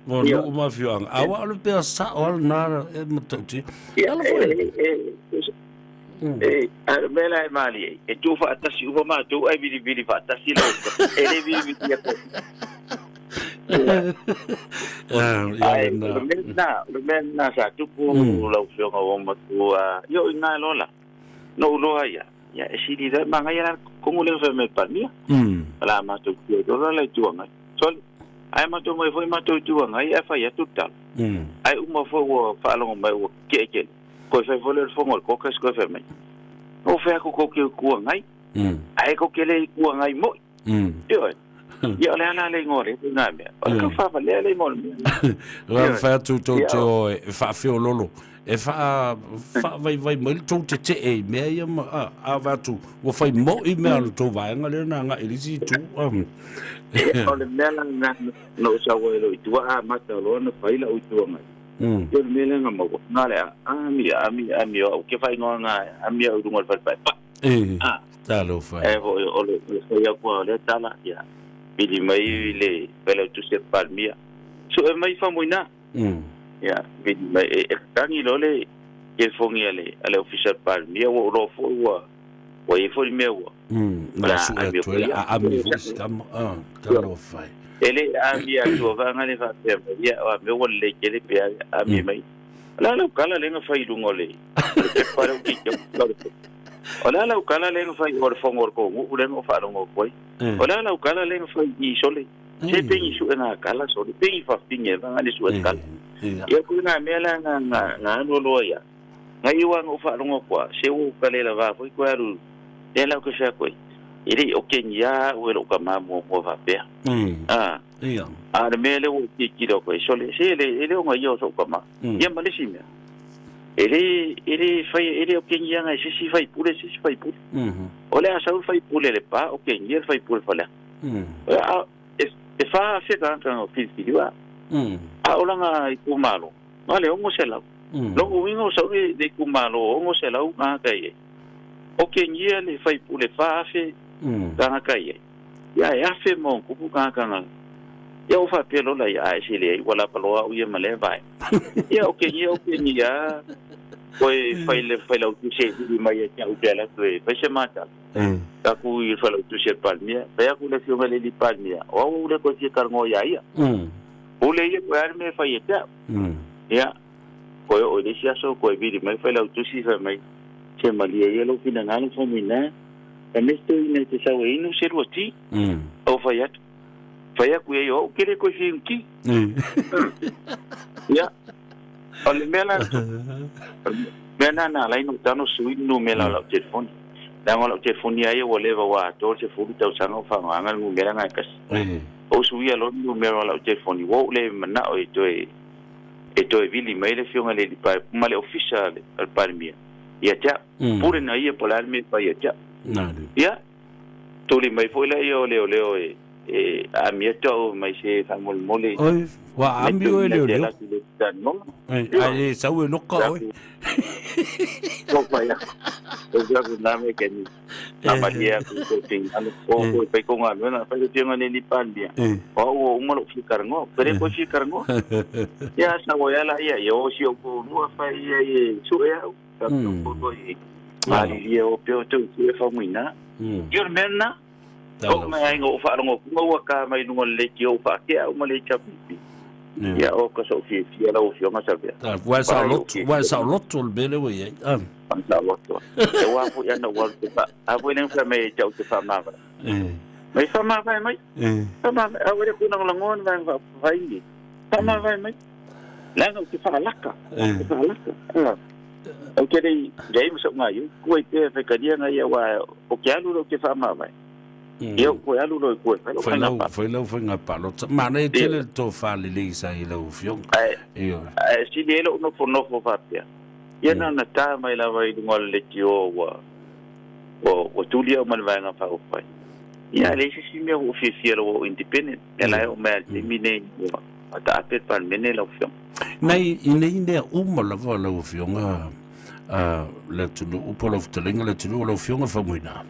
ma nuu ma afioaga. Aua o le pea sao lava lena e matautia. Ala foi. E, a le mea la e malie ai, e tu faatasi uma matou ae vilivili faatasi lau e le vilivili atu. Ae o le mea lena, o le mea lena sa tupu lau Afioga ua matua, ia o i ina loa la, na ou iloa ai ia, e sili loa, e manaia la le kogo lea na fai mai e le Palemia. O le a matou tia loa la le Itu Agai. Sole, ae matou omai foi matou Itu Agai ae fai atu le tala. Ae uma foi ua faalogo mai ua tetee tele. Toe fai foi lea o le fono a le caucus toe fai mai, O fea atu tou te Itu Agai, ae tou te le Itu Agai moi. Ioe. Ia o le a la le igoa o lea ituaiga mea? O le taufavalea le igoa o le mea lena. Ua fai atu tou te o e faafeololo, e faavaivai mai le tou tetee i mea ia ma, a, a vaai atu ua fai moi mea a le tou vaega lea na agai i le isi itu. O le mea la lena na ou sau ai loa i tua amata loa ona fai lau Itu Agai. Ia o le mea lea na maua, na o le ami, ami, ami o au, ou te faaigoa na ami au i luga o le fale paepae. E, talofa e. E foi o le fai atu lava o lea tala, ia, vili mai le Failautusi a le Palemia, sue mai Faumuina. Ia, vili mai, e tagi loa le telefoni a le, a le Ofisa o le Palemia, ua ou iloa foi ua, ua i ai foi le mea ua, o le a ami atu ai. A ami foi si tama, talofa e. E le ami atu a vaega lea faapea mai, ia, o a mea ua lelei tele pe a ami mai. O le a lau tala lea na fai i luga o le, o le pepa lea ou te ita. O le a lau tala lea na fai o le fono o le tou nuu lea na ou faalogo atu ai. O le a lau tala lea na fai i sole. Se pe ni sue nga tala sole, pe ni fafine vanga le sue tala. Ia koe nga mea la nga nga nga alu loa ia. Nga iwa na ou faalogo atu a, se ua uka le lava foi koe alu lea la ou ke fai atu ai. E le i oke ni a au e lou tama muamua faapea. A, a o le mea lea ua ou tilotilo atu ai sole, se e le e le o nga ia o sou tama. Ia ma le isi mea. E le, e le fai, e le okegiaga e se isi faipule se isi faipule. O le a sau le faipule Lepa, okegia le faipule Faleata. A, e, e 4,000 tagata na filifili a. A o lana itumalo, na le 600. Lona uiga o sau le, le itumalo 600 tagata e i ai. Okegia le faipule 4,000 tagata e i ai. Ia e afe ma ona tupu tagata na. Ia ua faapea loa la ia, ae se leai ua lava loa au ia ma lea vaega. Ia okegia, okegia. Koe fai le failautusi e vili mai ia te au pe ala atu e fai se matala. Fai atu i le failautusi a le Palemia, fai atu le afioga i le alii Palemia, o au ua le toe fia talanoa ia ia. Pule ia koe a le mea e fai ia te au. Ia, koe oo i le isi aso, koe vili mai le failautusi fai mai, se malie ia lou finagalo Faumuina, fai mai se toeaina e te sau e inu se lua ti. Ou fai atu, fai atu i ai o au ke le toe fia inu ti. Ia, o le mea la, o le mea na na ala ai ona ou tago sui le numera o lau telefoni. Leaga o lau telefoni lava ia ua leva ua atoa le 10 tausaga o faaaogaina le numera lena e tasi. Ou suia loa le numera o lau telefoni, ua ou le manao e toe e toe vili mai le afioga i le alii Palemia ma le ofisa a le Palemia ia te au. Pule na ia po o le a le mea e fai ia te au. Ia, Tuli mai foi laia o leoleo e e aami atu au mai se faamolemole. Oi, ua aami oe leoleo. Ai, ai le sau e loka oe. Ko pai aku. Ko pai aku nā mai ke ni. Nā marie aku ko ting alo. O ko pai ko ngā luenga. Pai ko tionga le li pandia. O au o umalo fi karango. Pere ko fi karango. Ia sa o ia la ia. Ia o si o ko lua fai ia i su e au. Ka ko ko i. Malilie o peo tau ki e whamuina. Ia o le mea lena. O mai ai o whaarongo kuma ua ka mai lunga le leti o whaakea au ma le HRPP. Ia o ka so fia fia lau afioga Savea. Ua e saoloto, ua e saoloto le mea lea ua i ai. Ua saoloto. E ua foi ana ua te wha, a foi leng wha me te au te wha mava. Mai wha mava e mai. Wha mava, a wele kuna ngala ngoan wha wha wha ingi. Wha mava e mai. Leaga ou te whaalaka. Te whaalaka. Ou te rei, rei ma so'u gaio, kua i pea whaikaria ngai ia wā o ke alu lo ke whaamavae. Ia o koe alu lo i koe whai lau whainga pālota. Whai lau whainga pālota. Māna e tele le tō lelei sa i lau afioga. Ae, ae sili ai lou nofonofo faapea. Ia na ona tā mai lava i luga o le leitio ua, ua, ua tuli au ma le vaega faaupufai. Ia, e leai se isi mea ua ou fiafia lau ua ou independent. Ia la e oo mai lava i le taimi nei ua taape le Palemene lau afioga. Nei, i nei mea uma lava lau Afioga le atunuu po o lau fetalaiga le atunuu o lau Afioga Faumuina.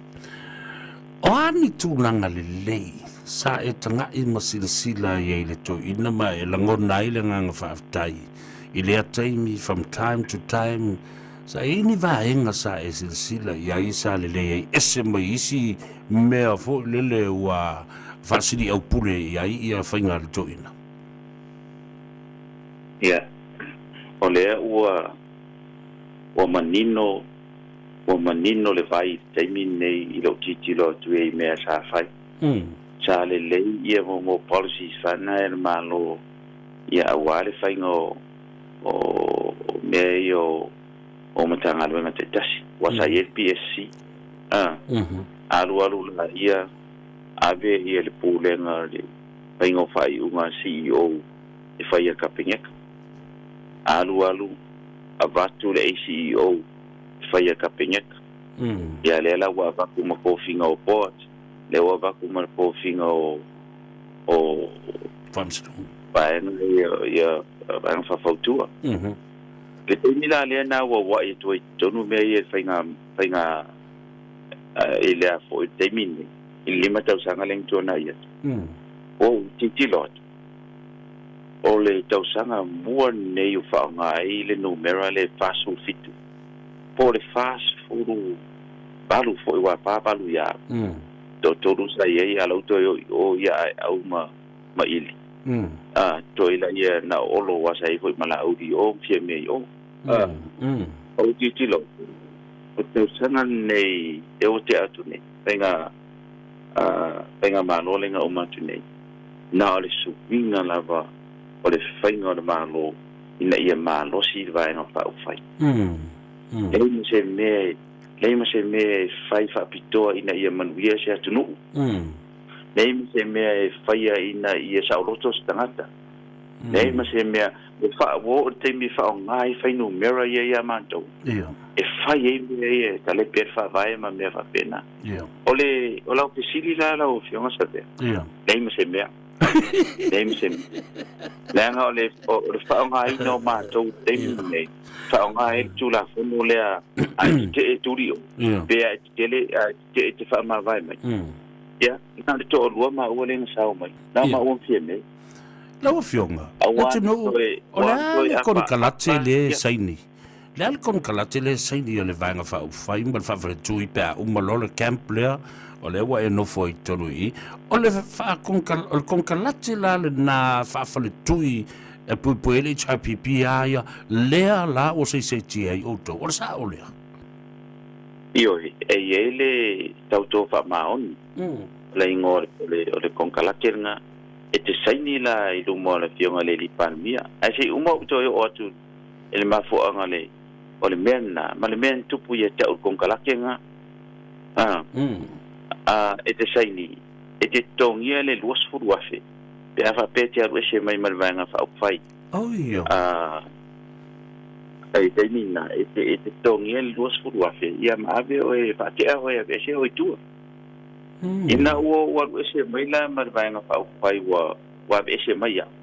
O a ni tulaga lelei sa e taga'i ma silasila ai i le toeaina ma e lagona ai le agaga faafetai i lea taimi from time to time sa i ai ni vaega sa e silasila i ai sa lelei ai ese mai isi mea foi lele ua faasiliaupule i ai ia faiga a le toeaina? Ia, o lea ua, ua manino, ua manino le vai i le taimi lenei i lou tilotilo atu i mea sa fai. Sa lelei ia mo, mo policies fana e le Malo, ia aua le faiga o, o, o mea ia o, o Matagaluega taitasi. Ua sa i ai le PSC, a, alualu laia, ave ia le Pulega le faiga o faaiuga a CEO e fai a Kapeneta. Alu alu avatu le ACEO e fai a Kapeneta. Ia lea la ua avatu ma tofiga o board, lea ua avatu ma tofiga o o vaega ia ia vaega faafautua. Le taimi la lea na ua ua'i atu ai i totonu mea ia i le faiga faiga i le a foi le taimi lenei, i le 5 tausaga lea na tuanai atu. Ua ou tilotilo atu, o le tausaga mua lenei ua faaaoga ai le numera lea e 47, po o le 48 foi aua e 48 ia au. Toatolu sa i ai a o la ua toe o i o ia Aeau ma ma Ili. A, toe laia na o Olo aua sa i ai foi ma Laauli i o ma Fiamē i o. A, ou tilotilo atu, o le tausaga lenei e o tea atu nei, faiga Faigamalo lea na uma atu nei, na o le suiga lava o le faiga o le Malo ina ia malosi le Vaega Faaupufai. Leai ma se mea, leai ma se mea e fai faapitoa ina ia manuia se atunuu. Leai ma se mea e faia ina ia saoloto se tagata. Leai ma se mea, ua faa, ua oo i le taimi e faaaoga ai fuainumera ia ia matou, e fai ai mea ia e talepe ai le Faavae ma mea faapena. O le, o lau fesili la lau Afioga Savea, leai ma se mea, leai ma se mea. Leaga o le, o le faaaogaina o matou i le taimi lenei, faaaoga ai le Tulafono lea a e tetee tuli oe, pe a e tetele, a e tetee e te faamavae mai. Ia, na o le toalua maua lea na sao mai, na o maua ma Fiamē. Lau Afioga, Letunuu, o le a le konekarate lea e saini? Le a le konekarate lea e saini a le Vaega Faaupufai ma le Faafaletui pe a uma loa le camp lea, o lea ua e nofo ai i totonu i i. O le o le konekarate la lena faafaletui e puipui ai le HRPP a ia, lea la ua saisaitia ai outou. O le sao lea? Ioe, e i ai le tauto faamaoni, o le igoa o le konekarate lena, e te saini la i luma o le Afioga i le Alii Palemia. Ae se i uma ou toe oo atu i le mafuaaga o le mea lena, ma le mea na tupu ia te au i le konekarate lena. A, a, e te saini, e te totogia le 20,000 pe a faapea e te alu ese mai ma le Vaega Faaupufai. Oh, ia. A, i taimi lena, e te, e te totogia le 20,000, ia ma ave oe, faatea oe e aveese oe i tua. Ina ua ou alu ese mai la ma le Vaega Faaupufai ua, ua aveese mai au,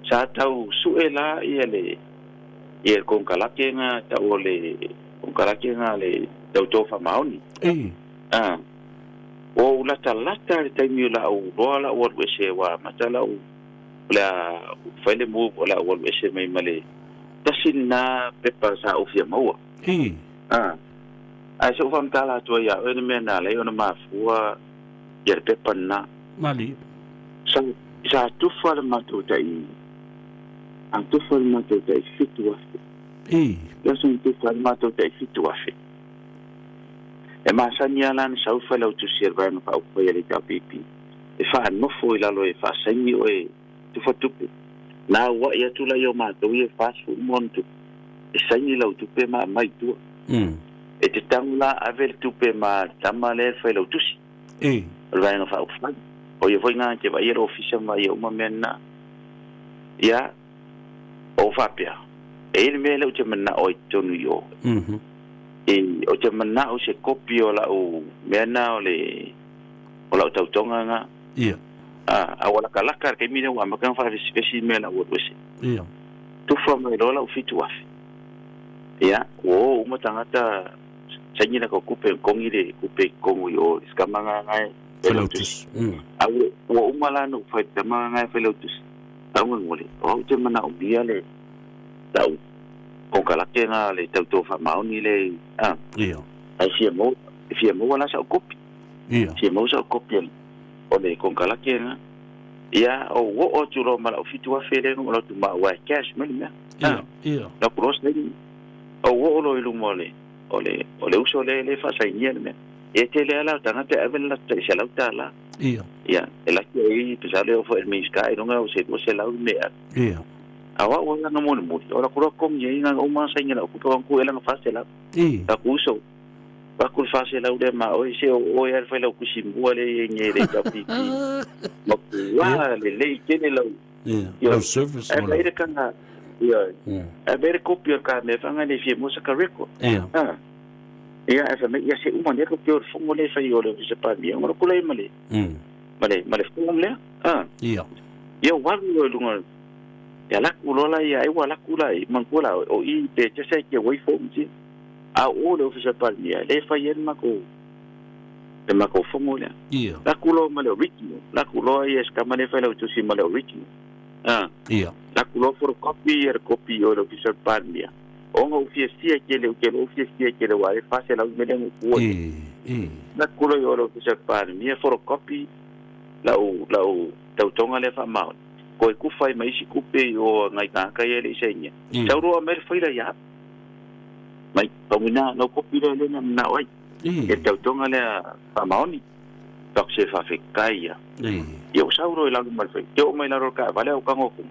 sa tau sue la ia le, ia le konekarate lena tau o le konekarate lena le tauto faamaoni. A, ua ou latalata i le taimi o lau loa lau alu ese ua amata lau, o le a fai le move o lau alu ese mai ma le tasi lena pepa sa ou fia maua. A, ae se i ou faamatala atu ai ia oe le mea na ala ai ona mafua ia le pepa lena. Mali. Sa, sa tufa le matou tai, a tufa le matou tai 7,000. Le aso na tufa ai le matou tai 7,000. E masani lava la ona sau failautusi a le Vaega Faaupufai a le HRPP e faanofo i lalo e faasaini oe tufa tupe. Na aua'i atu la ia o matou ia e 40 uma ona tupe, e saini lau tupe ma aumai i tua. E te tago la ave le tupe ma le tama lea e failautusi o le Vaega Faaupufai. O ia foi na te vaaia le ofisa ma vaaia uma mea na. Ia, o faapea, e i ai le mea lea ou te manao ai i totonu i o. E, ou te manao i se kopi o lau mea na o le, o lau tautoga na. Ia. A, a ua lakalaka le taimi lea ua amata ona faavesivesi mea la ua alu ese. Ia. Tufa mai loa lau 7,000. Ia, ua o uma tagata saini latou tupe, totogi le tupe i totonu i o i le tama na e failautusi. A ua uma la ona ou fai i le tama na e failautusi, faamolemole, o au ou te manaomia le lau konekarate na le tauto faamaoni lea i, a. Ia. Ae fia maua, fia maua la sau kopi. Ia. Fia maua sau kopi o le konekarate lena. Ia, ou oo atu loa ma lau 7,000 lea na ou alu atu ma au ae cash mai le mea. Ia, ia. Lau ku loa saini. Ou oo loa i luma o le, o le, o le uso lea e faasainia le mea. Ia, e tele lava la o tagata e ave le latou tai $100. Ia. Ia, e laki ai, pasalo e oo foi i le Minisita ailoga o se $200 le mea e ave. Ia. A o au lana mulimuli, o latou loa totogi ai na uma saini lau tupe, ua tu ea lana $400. Ia. Lau uso, avatu le $400 lea ma oe, se o oe lava le failautusi mua lea e i ai nei i le HRPP. Matua lelei tele lau. Ia, lau service. Ae vaai le kana, ia, ae vaai le kopi o le ka mea whanga nei fia mua sa ka record. Ia. Ia, ae wha mai, ia se uma nei ko pio le fongo lea whai o le ofisa Palemia, ngona kula i ma le, ma le, ma le form lea. Ia. Ia, walu loa i luga, ia laku loa la ia, ai ua laku la i, manatua la, o i pe tesa i ke wai form ti. A o le ofisa Palemia, le whai e le makou, le makou fongo lea. Ia. Laku loa ma le original, laku loa ia se tama lea e failautusi ma le original. Ia. Laku loa photocopy ia le copy o le ofisa Palemia. Ona ou fiafia tele, ou te iloa ou fiafia tele aua e $400 le mea lea na ou tuua ai. Laku loa i o le ofisa Palemia photocopy lau lau tautoga lea faamaoni. Toe tufa ai ma isi tupe i o a nai tagata ia e le i sainia. Sau loa aumai le faila ia au. Mai, faumuina lau kopi lea lea na manao ai. Ia le tautoga lea faamaoni. Fai atu se faafetai ia. Ia ua sau loa i lalo ma le faila. Te oo mai i lalo o le taavale au tago atu.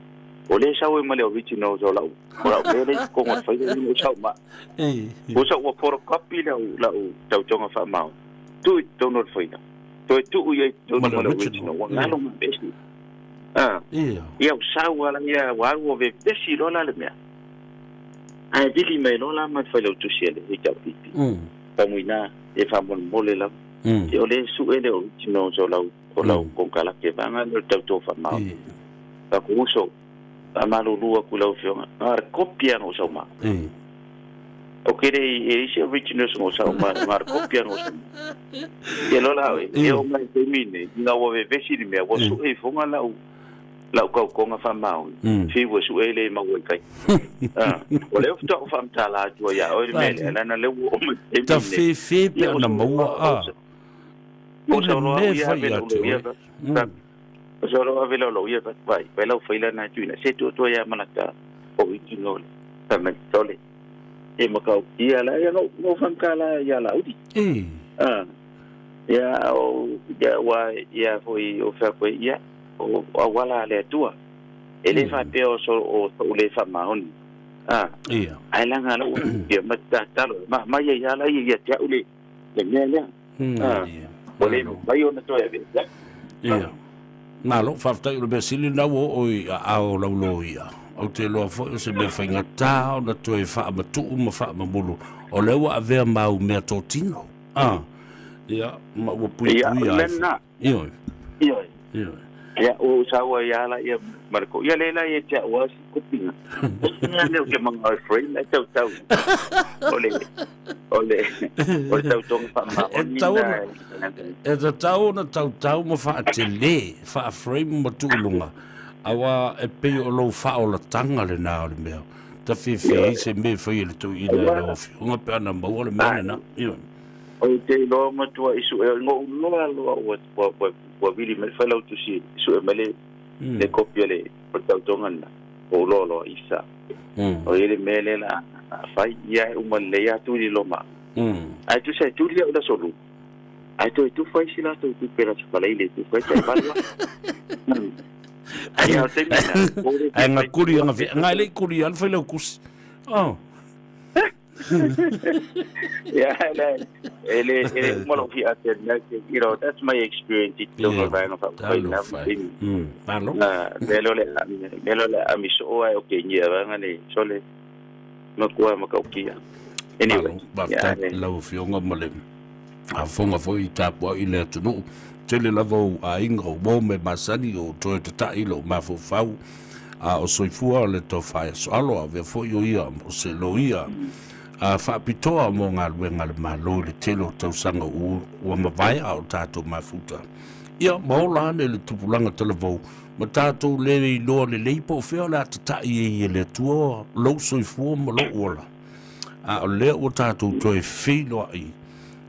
O lea e sau ai ma le originals o lau o lau mea lea i totonu o le faila lea na ou sau ma au. Ua sau ua photocopy lau lau tautoga faamaoni. Tuu i totonu o le faila. Toe tuu i ai i totonu ma le original. Ua galo ma vesi. Ia ua sau lava la ia, ua alu ua vevesi loa la le mea. Ae vili mai loa la ma le failautusi a le HRPP. Faumuina e faamolemole lava. Ia o lea e sue le originals o lau o lau konekarate vaega lea o le tauto faamaoni. Fai atu, uso, faamalulu atu i lau afioga, na o le kopi lava na ou sau ma au. Ou te le i e leai se originals na ou sau ma au, na o le kopi lava na ou sau ma au. Ia loa la oe, e oo mai i le taimi lenei, ina ua vevesi le mea, ua sue ifoga lau. Lau tautoga faamaoni, fiu e sue le maua i tai. O lea faatoa ou faamatala atu ai ia oe le mea lea, leaga o lea ua oo mai i le taimi lenei. Tafefe pe ana maua a. O sau loa au ia ave lau loia o sau loa ave lau loia fai atu, vai, vai lau faila na e tuuina, se tuu atu ai lava ma lata original fai mai, sole, e matautia la ia na ou faamatala ia Laauli. Ia, o, ia, ua, ia foi o fai atu ai, ia, o auala a le Atua. E le faapea o so, o so'u le faamaoni. A, Ia. ae leaga la ua ia ma tatalo, ma mai ai lava ia ia te au le, le mea lea. A, ua le mafai ona toe aveesea. Ia. Malo, faafetai o le mea sili lena ua oo i aao o lau loia. Ou te iloa foi o se mea faigata ona toe faamatuu ma faamamulu, o lea ua avea ma au meatotino. A, ia, ma ua Ia, o puipuia le mea ai foi. lena. Ioe. Ioe. Ioe. Ia, ua ou sau ai lava laia ma le ko. Ia le la ia te au lava si kopina. Mea lea ou te manao e frame ai tautau. O le, o le, o le tautoga faamaoni E tatau na ona, e tatau ona tautau ma faatele, faa-frame ma tuu i luga, aua e pei o lou faaolataga lena o le mea. Tafefe ai se mea e fai e le toeaina i lau afioga pe ana maua le mea lena. Ioe. Ou te iloa matua i sue na ou loa loa ua ua ua ua vili mai le failautusi e sue mai le le kopi o le o le tautoga lena ua ou loa loa i sa. O i le mea lea la a fai ia e uma lelei atu i loma. Ae tusa e tuli au i le aso lua. Ae toe tufa isi latou tupe i le aso Faraile e tufa ai tai valu afe. Ia o le taimi lena, ua le Ae fia nga fai kuli anga fi, nga e le i kuli a le failautusi. Oh. Yeah, le, e le, e le uma lou fia ate le mea, you know, that's my experience i totonu o le vaega faaupufai i lena vaitaimi. Malo. Mea lea o le mea lea o le aami soo ai o kēia vaega nei, sole, matua matautia. Anyway, Malo, faafetai lau Afioga ma le afoga foi i tapuai i le atunuu. Tele lava ou aiga, o uo me masani, o toe tata'i lou mafaufau, a o soifua le tofa ia Soalo, avea foi o ia o se loia a faapitoa mo galuega a le Malo i le tele o tausaga ua mavae a o tatou mafuta. Ia, ma ola ane le tupulaga talavou, ma tatou le iloa lelei po o fea o le a tata'i ai e le Atua lou soifua ma lou ola. A o lea ua tatou toe feiloai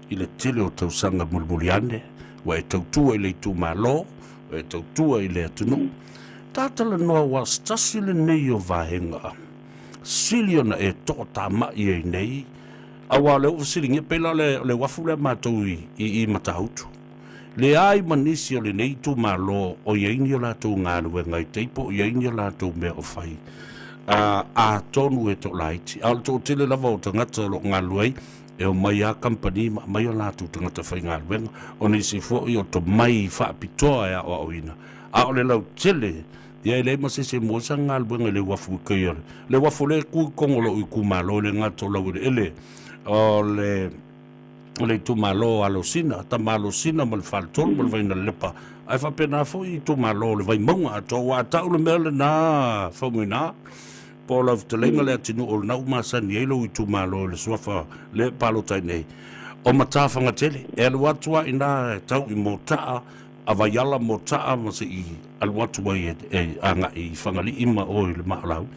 i le tele o tausaga mulimuli ane, ua e tautua i le itumalo, ua e tautua i le atunuu. Tatalanoa ua se tasi lenei o vaega sili ona e toatamai ai nei, aua o lea ua fesiligia pei la o le, o le uafu lea matou i, i, i Matautu. Leai ma nisi o lenei itumalo o i ai ni o latou galuega i tai po o i ai ni o latou mea o fai, a, atonu e toalaiti. A o le toatele lava o tagata o lo o galulue ai, e omai lava kamupani ma aumai o latou tagata faigaluega, o nisi foi o tomai faapitoa e aoaoina. A o le lautele, ia e leai ma se isi e maua ai sana galuega i le uafu i kai o le, le uafu lea e tu i totonu o lou itumalo e le gata o Laueleele, o le o le itumalo o Alosina, tama Alosina ma le Faletolu ma le Vainalepa, ae faapena foi itumalo o le Vaimauga atoa. Ua a tau le mea lena Faumuina, po o lau fetalaiga Leatinuu o lena ua masani ai lou itumalo i le suafa lea e palota ai nei, o Matafagatele. E alu atu lava i ina e tau i Motaa, a Vaiala, Motaa ma se i alu atu ai e agai i Fagalii ma o i le Maalauli.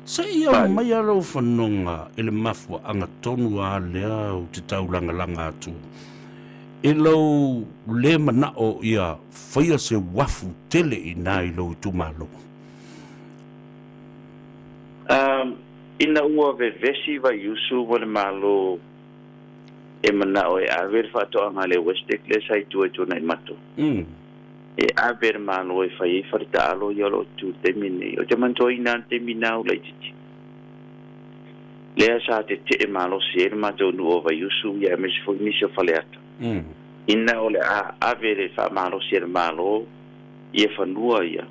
Se i aumaia lou fanoga i le mafuaaga tonu lava lea ou te taulagalaga atu i lou le manao ia faia se uafu tele i ina i lou itumalo. Ina ua vevesi Vaiusu ma le Malo e manao e ave le faatoaga a le Westec lea sa i tua i Tuanaimato, e ave le Malo e fai ai faletaalo ia o lo o tu i le taimi lenei. Ou te manatuaina lava le taimi na o laitiiti, lea sa tetee malosi ai le matou nuu o Vaiusu ia aemaise foi nisi o Faleata, ina o le a ave le faamalosi a le Malo ia fanua ia,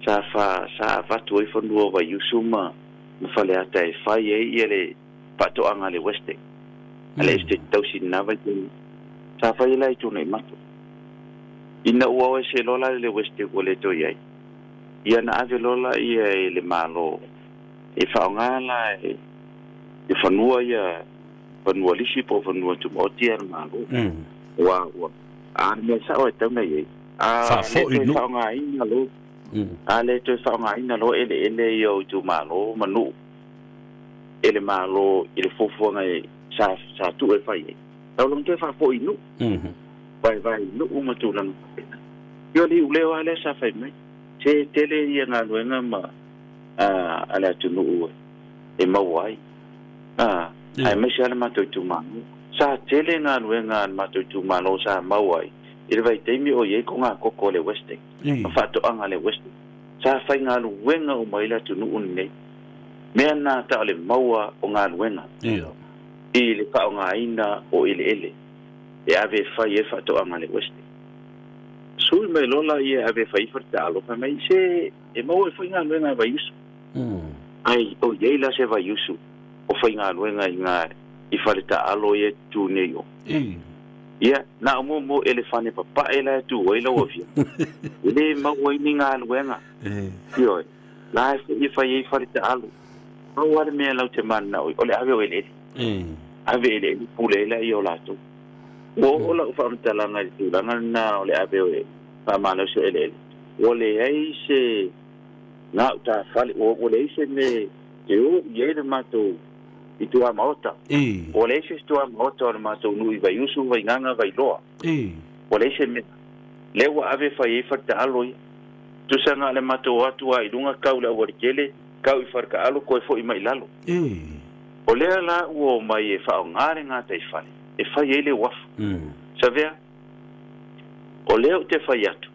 sa fa, sa avatu ai fanua o Vaiusu ma ma Faleata e fai ai ia le faatoaga a le Westec, a le Estate tausi i lena vaitaimi. Sa fai ai la i Tuanaimato. Ina ua o ese loa la le Westec ua le toe i ai, ia na ave loa la ia e le Malo e faaaoga la e e fanua ia, fanua lisi po o fanua tumaoti ia a le Malo. Ua, ua, a o le mea sao e tatau ona i ai, a le Faafoi toe nuu. faaaogaina loa. A lea e toe faaaogaina loa eleele ia o itumalo ma nuu e le Malo i le fuafuaga e sa sa tuu e fai ai, tau lona toe faafoi i nuu, vaevae i nuu ma tulaga faapena. Ia o le iuleo lava lea sa fai mai, se tele ia galuega ma a le atunuu e maua ai, a, aemaise lava le matou itumalo. Sa tele galuega a le matou itumalo sa maua ai i le vaitaimi o i ai togatogo a le Westec ma faatoaga a le Westec. Sa faigaluega uma ai le atunuu lenei. Mea na ta o le maua o galuega i le faaaogaina o eleele e ave e fai ai faatoaga a le Westec. Sui mai loa laia e ave e fai ai faletaalo, fai mai, Se e maua ai foi galuega a Vaiusu. Ai, o i ai la se Vaiusu o faigaluega i ga i faletaalo ia e tutū nei o. Ia, na o muamua elefane papae la e tu ai lau afioga. E le maua ai ni galuega. Ioe. La e foi e fai ai fale taalo. Pau lava le mea lau te mananao ai, o le ave o eleele. Ave eleele, pule ai laia o latou. Ua oo lau faamatalaga i le tulaga lena o le ave o faamalosi o eleele. Ua leai se gautafale, ua leai se mea e o i ai le matou i tuamaota. Ua leai se isi tuamaota o le matou nuu i Vaiusu, Vaigaga, Vailoa. Ua leai se mea. Lea ua ave fai ai faletaalo ia. Tusa na o le matou o atu lava i luga kau i le aualatele, kau i faletaalo toe foi mai i lalo. O lea la ua omai e faaaoga le gataifale e fai ai le uafu. Savea, o lea ou te fai atu,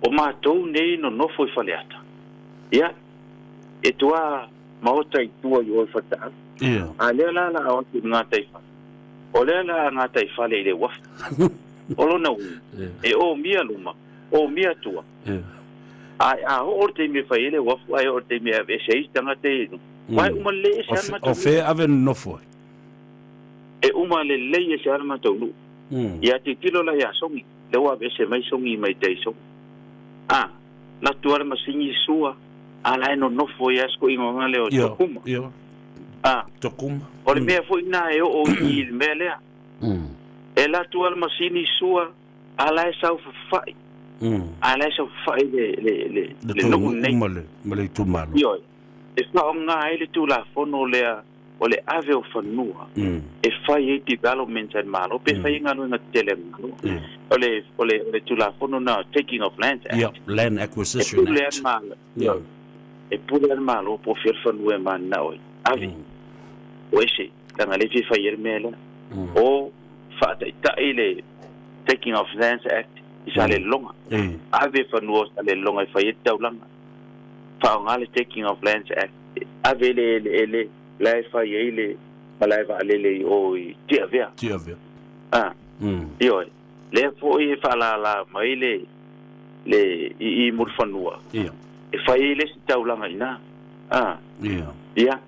o matou nei nonofo i Faleata, ia, e toa maota i tua i o i Faletaalo. A lea la la o atu i le gataifale, o lea la a gataifale i le uafu. O lona uiga, e omia luma, omia tua. Ae a oo le taimi e fai ai le uafu ae oo le taimi e aveese ai isi tagata ia i luga, aua e uma lelei ese lava le matou O nuu. fea e ave nonofo ai? E uma lelei ese lava le matou nuu. Ia tilotilo la ia Sogi, lea ua aveese mai Sogi mai tai Sogi. A, latu lava le masini sua, a la e nonofo ai lava si toeaina lea o Tokuma. A, Tokuma. O le mea foi lena e oo i i le mea lea. E latu lava le masini sua, a la e saofafai. A la e saofafai le, le, le, Le le tou nuu nuu lenei. ma le, ma le itumalo. Ioe. E faaaoga ai le Tulafono lea o le ave o fanua e fai ai developments a le Malo pe fai ai galuega tetele a le Malo. O le, o le, o le Tulafono lena Taking of Lands Act. Yep, Land E Acquisition pule Act. a le Malo. Ioe. E pule a le Malo po o fea le fanua e mananao ai. Ave. O ese, leaga lea e fia fai ai le mea lea. O faataitai le Taking of Lands Act i Salelologa. Ave fanua o Salelologa e fai ai le taulaga. Faaaoga le Taking of Lands Act e ave le eleele la e fai ai le malae vaalele i o i Tiavea. Tiavea. Ah, ioe. Lea foi e faalala mai le le i i Mulifanua. Ia. E fai ai le isi taulaga i ina. Ah. Ia. Ia.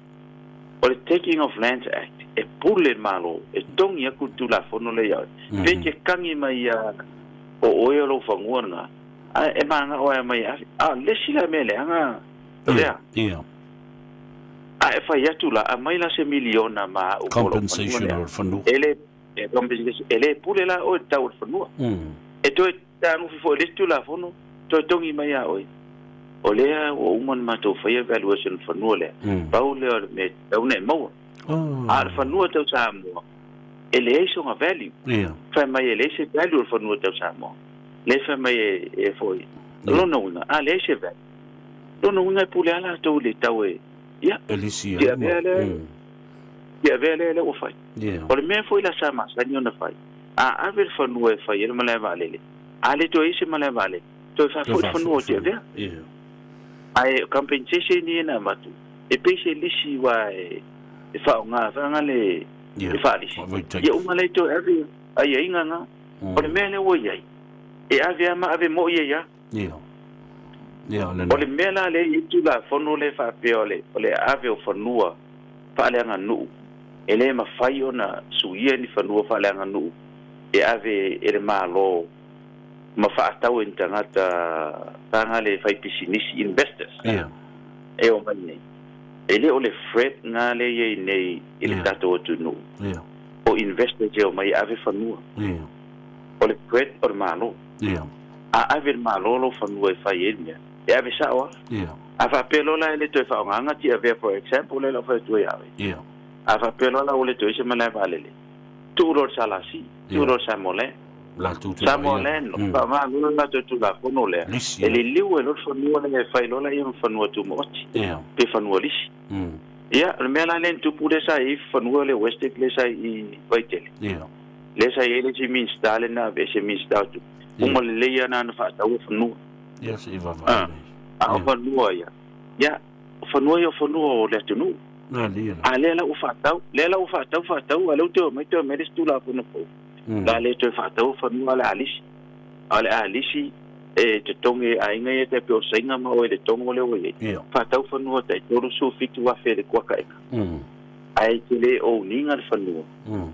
O le Taking of Lands Act e pule le Malo e togi aku le Tulafono lea ia oe. Pe te kagi mai ia o oe o lou fanua lena, ae e manao e aumai e ave. A o le isi la mea leaga lea. Ia. A e fai atu la, aumai la se miliona ma au mo lou fanua Compensation lea. o le fanua. E le, e compensation, e le pule la oe i le tau o le fanua. E toe tagofi foi i le isi Tulafono, toe togi mai ia oe. O lea ua uma ona matou faia valuation o le fanua lea, pau lea o le mea e tatau ona e maua. A o le fanua tau Samoa, e leai sona value. Fai mai e leai se value o le fanua tau Samoa. Lea fai mai e foi. O lona uiga, a leai se value, lona uiga e pule lava latou i le tau e, ia, E lisi ai tia avea lea, tia avea lea lea ua fai. O le mea foi la sa masani ona fai, a ave le fanua e fai ai le malae vaalele, a le toe i ai se malae vaalele, toe faafoi le fanua o Tiavea. Ae o compensation ia na avatu, e pei se lisi aua e faaaoga foi le faalisi. Ia uma lea toe ave aiaiga na. O le mea lea ua i ai, e ave lava ma ave moi ai lava. O le mea la lea e i ai le Tulafono lea e faapea o le ave o fanua faaleaganuu, e le mafai ona suia ni fanua faaleaganuu e ave e le Malo ma faatau e ni tagata tagale fai pisinisi, investors, e omai nei. E le o le threat na lea e i ai nei i le tatou atunuu, o investors e omai e ave fanua. O le threat o le Malo. A ave e le Malo lou fanua e fai ai le mea, E ave sa'o lava. Ia. A faapea loa la e le toe faaaogaina Tiavea for example lea o le a ou fai atu ai ia oe. Ia. A faapea loa la ua le toe i ai se malae vaalele, tuu loa i le SLC, tuu loa i le Samoa Land. Latou te Samoa vaaia. Land faaaoga loa le latou Tulafono lea, Lisi, e ia. liliu ai loa le fanua lea e fai loa laia ma fanua tumaoti Ia. pe fanua lisi. Ia, o le mea la lea na tupu lea sa i ai fanua lea o Westec lea sa i Vaitele. Ia. Lea sa i ai le isi Minisita lea na aveese Minisita o Tupe. Uma lelei lava na faataua fanua. Ia se i vaavaai Ah, a o fanua ia. Ia, o fanua ia o fanua o le atunuu. Na lia la. A lea la ua faatau, lea la ua faatau faatau, a lea ua toe omai toe aumai le isi Tulafono fou. La le toe faataua fanua a o le a lisi. A o le a lisi e totogi e aiga ia tai pei o Saina ma oe i le togo lea ua i ai. Ia. Faatau fanua tai 37,000 le kuaka eka. Ae te le own ina le fanua.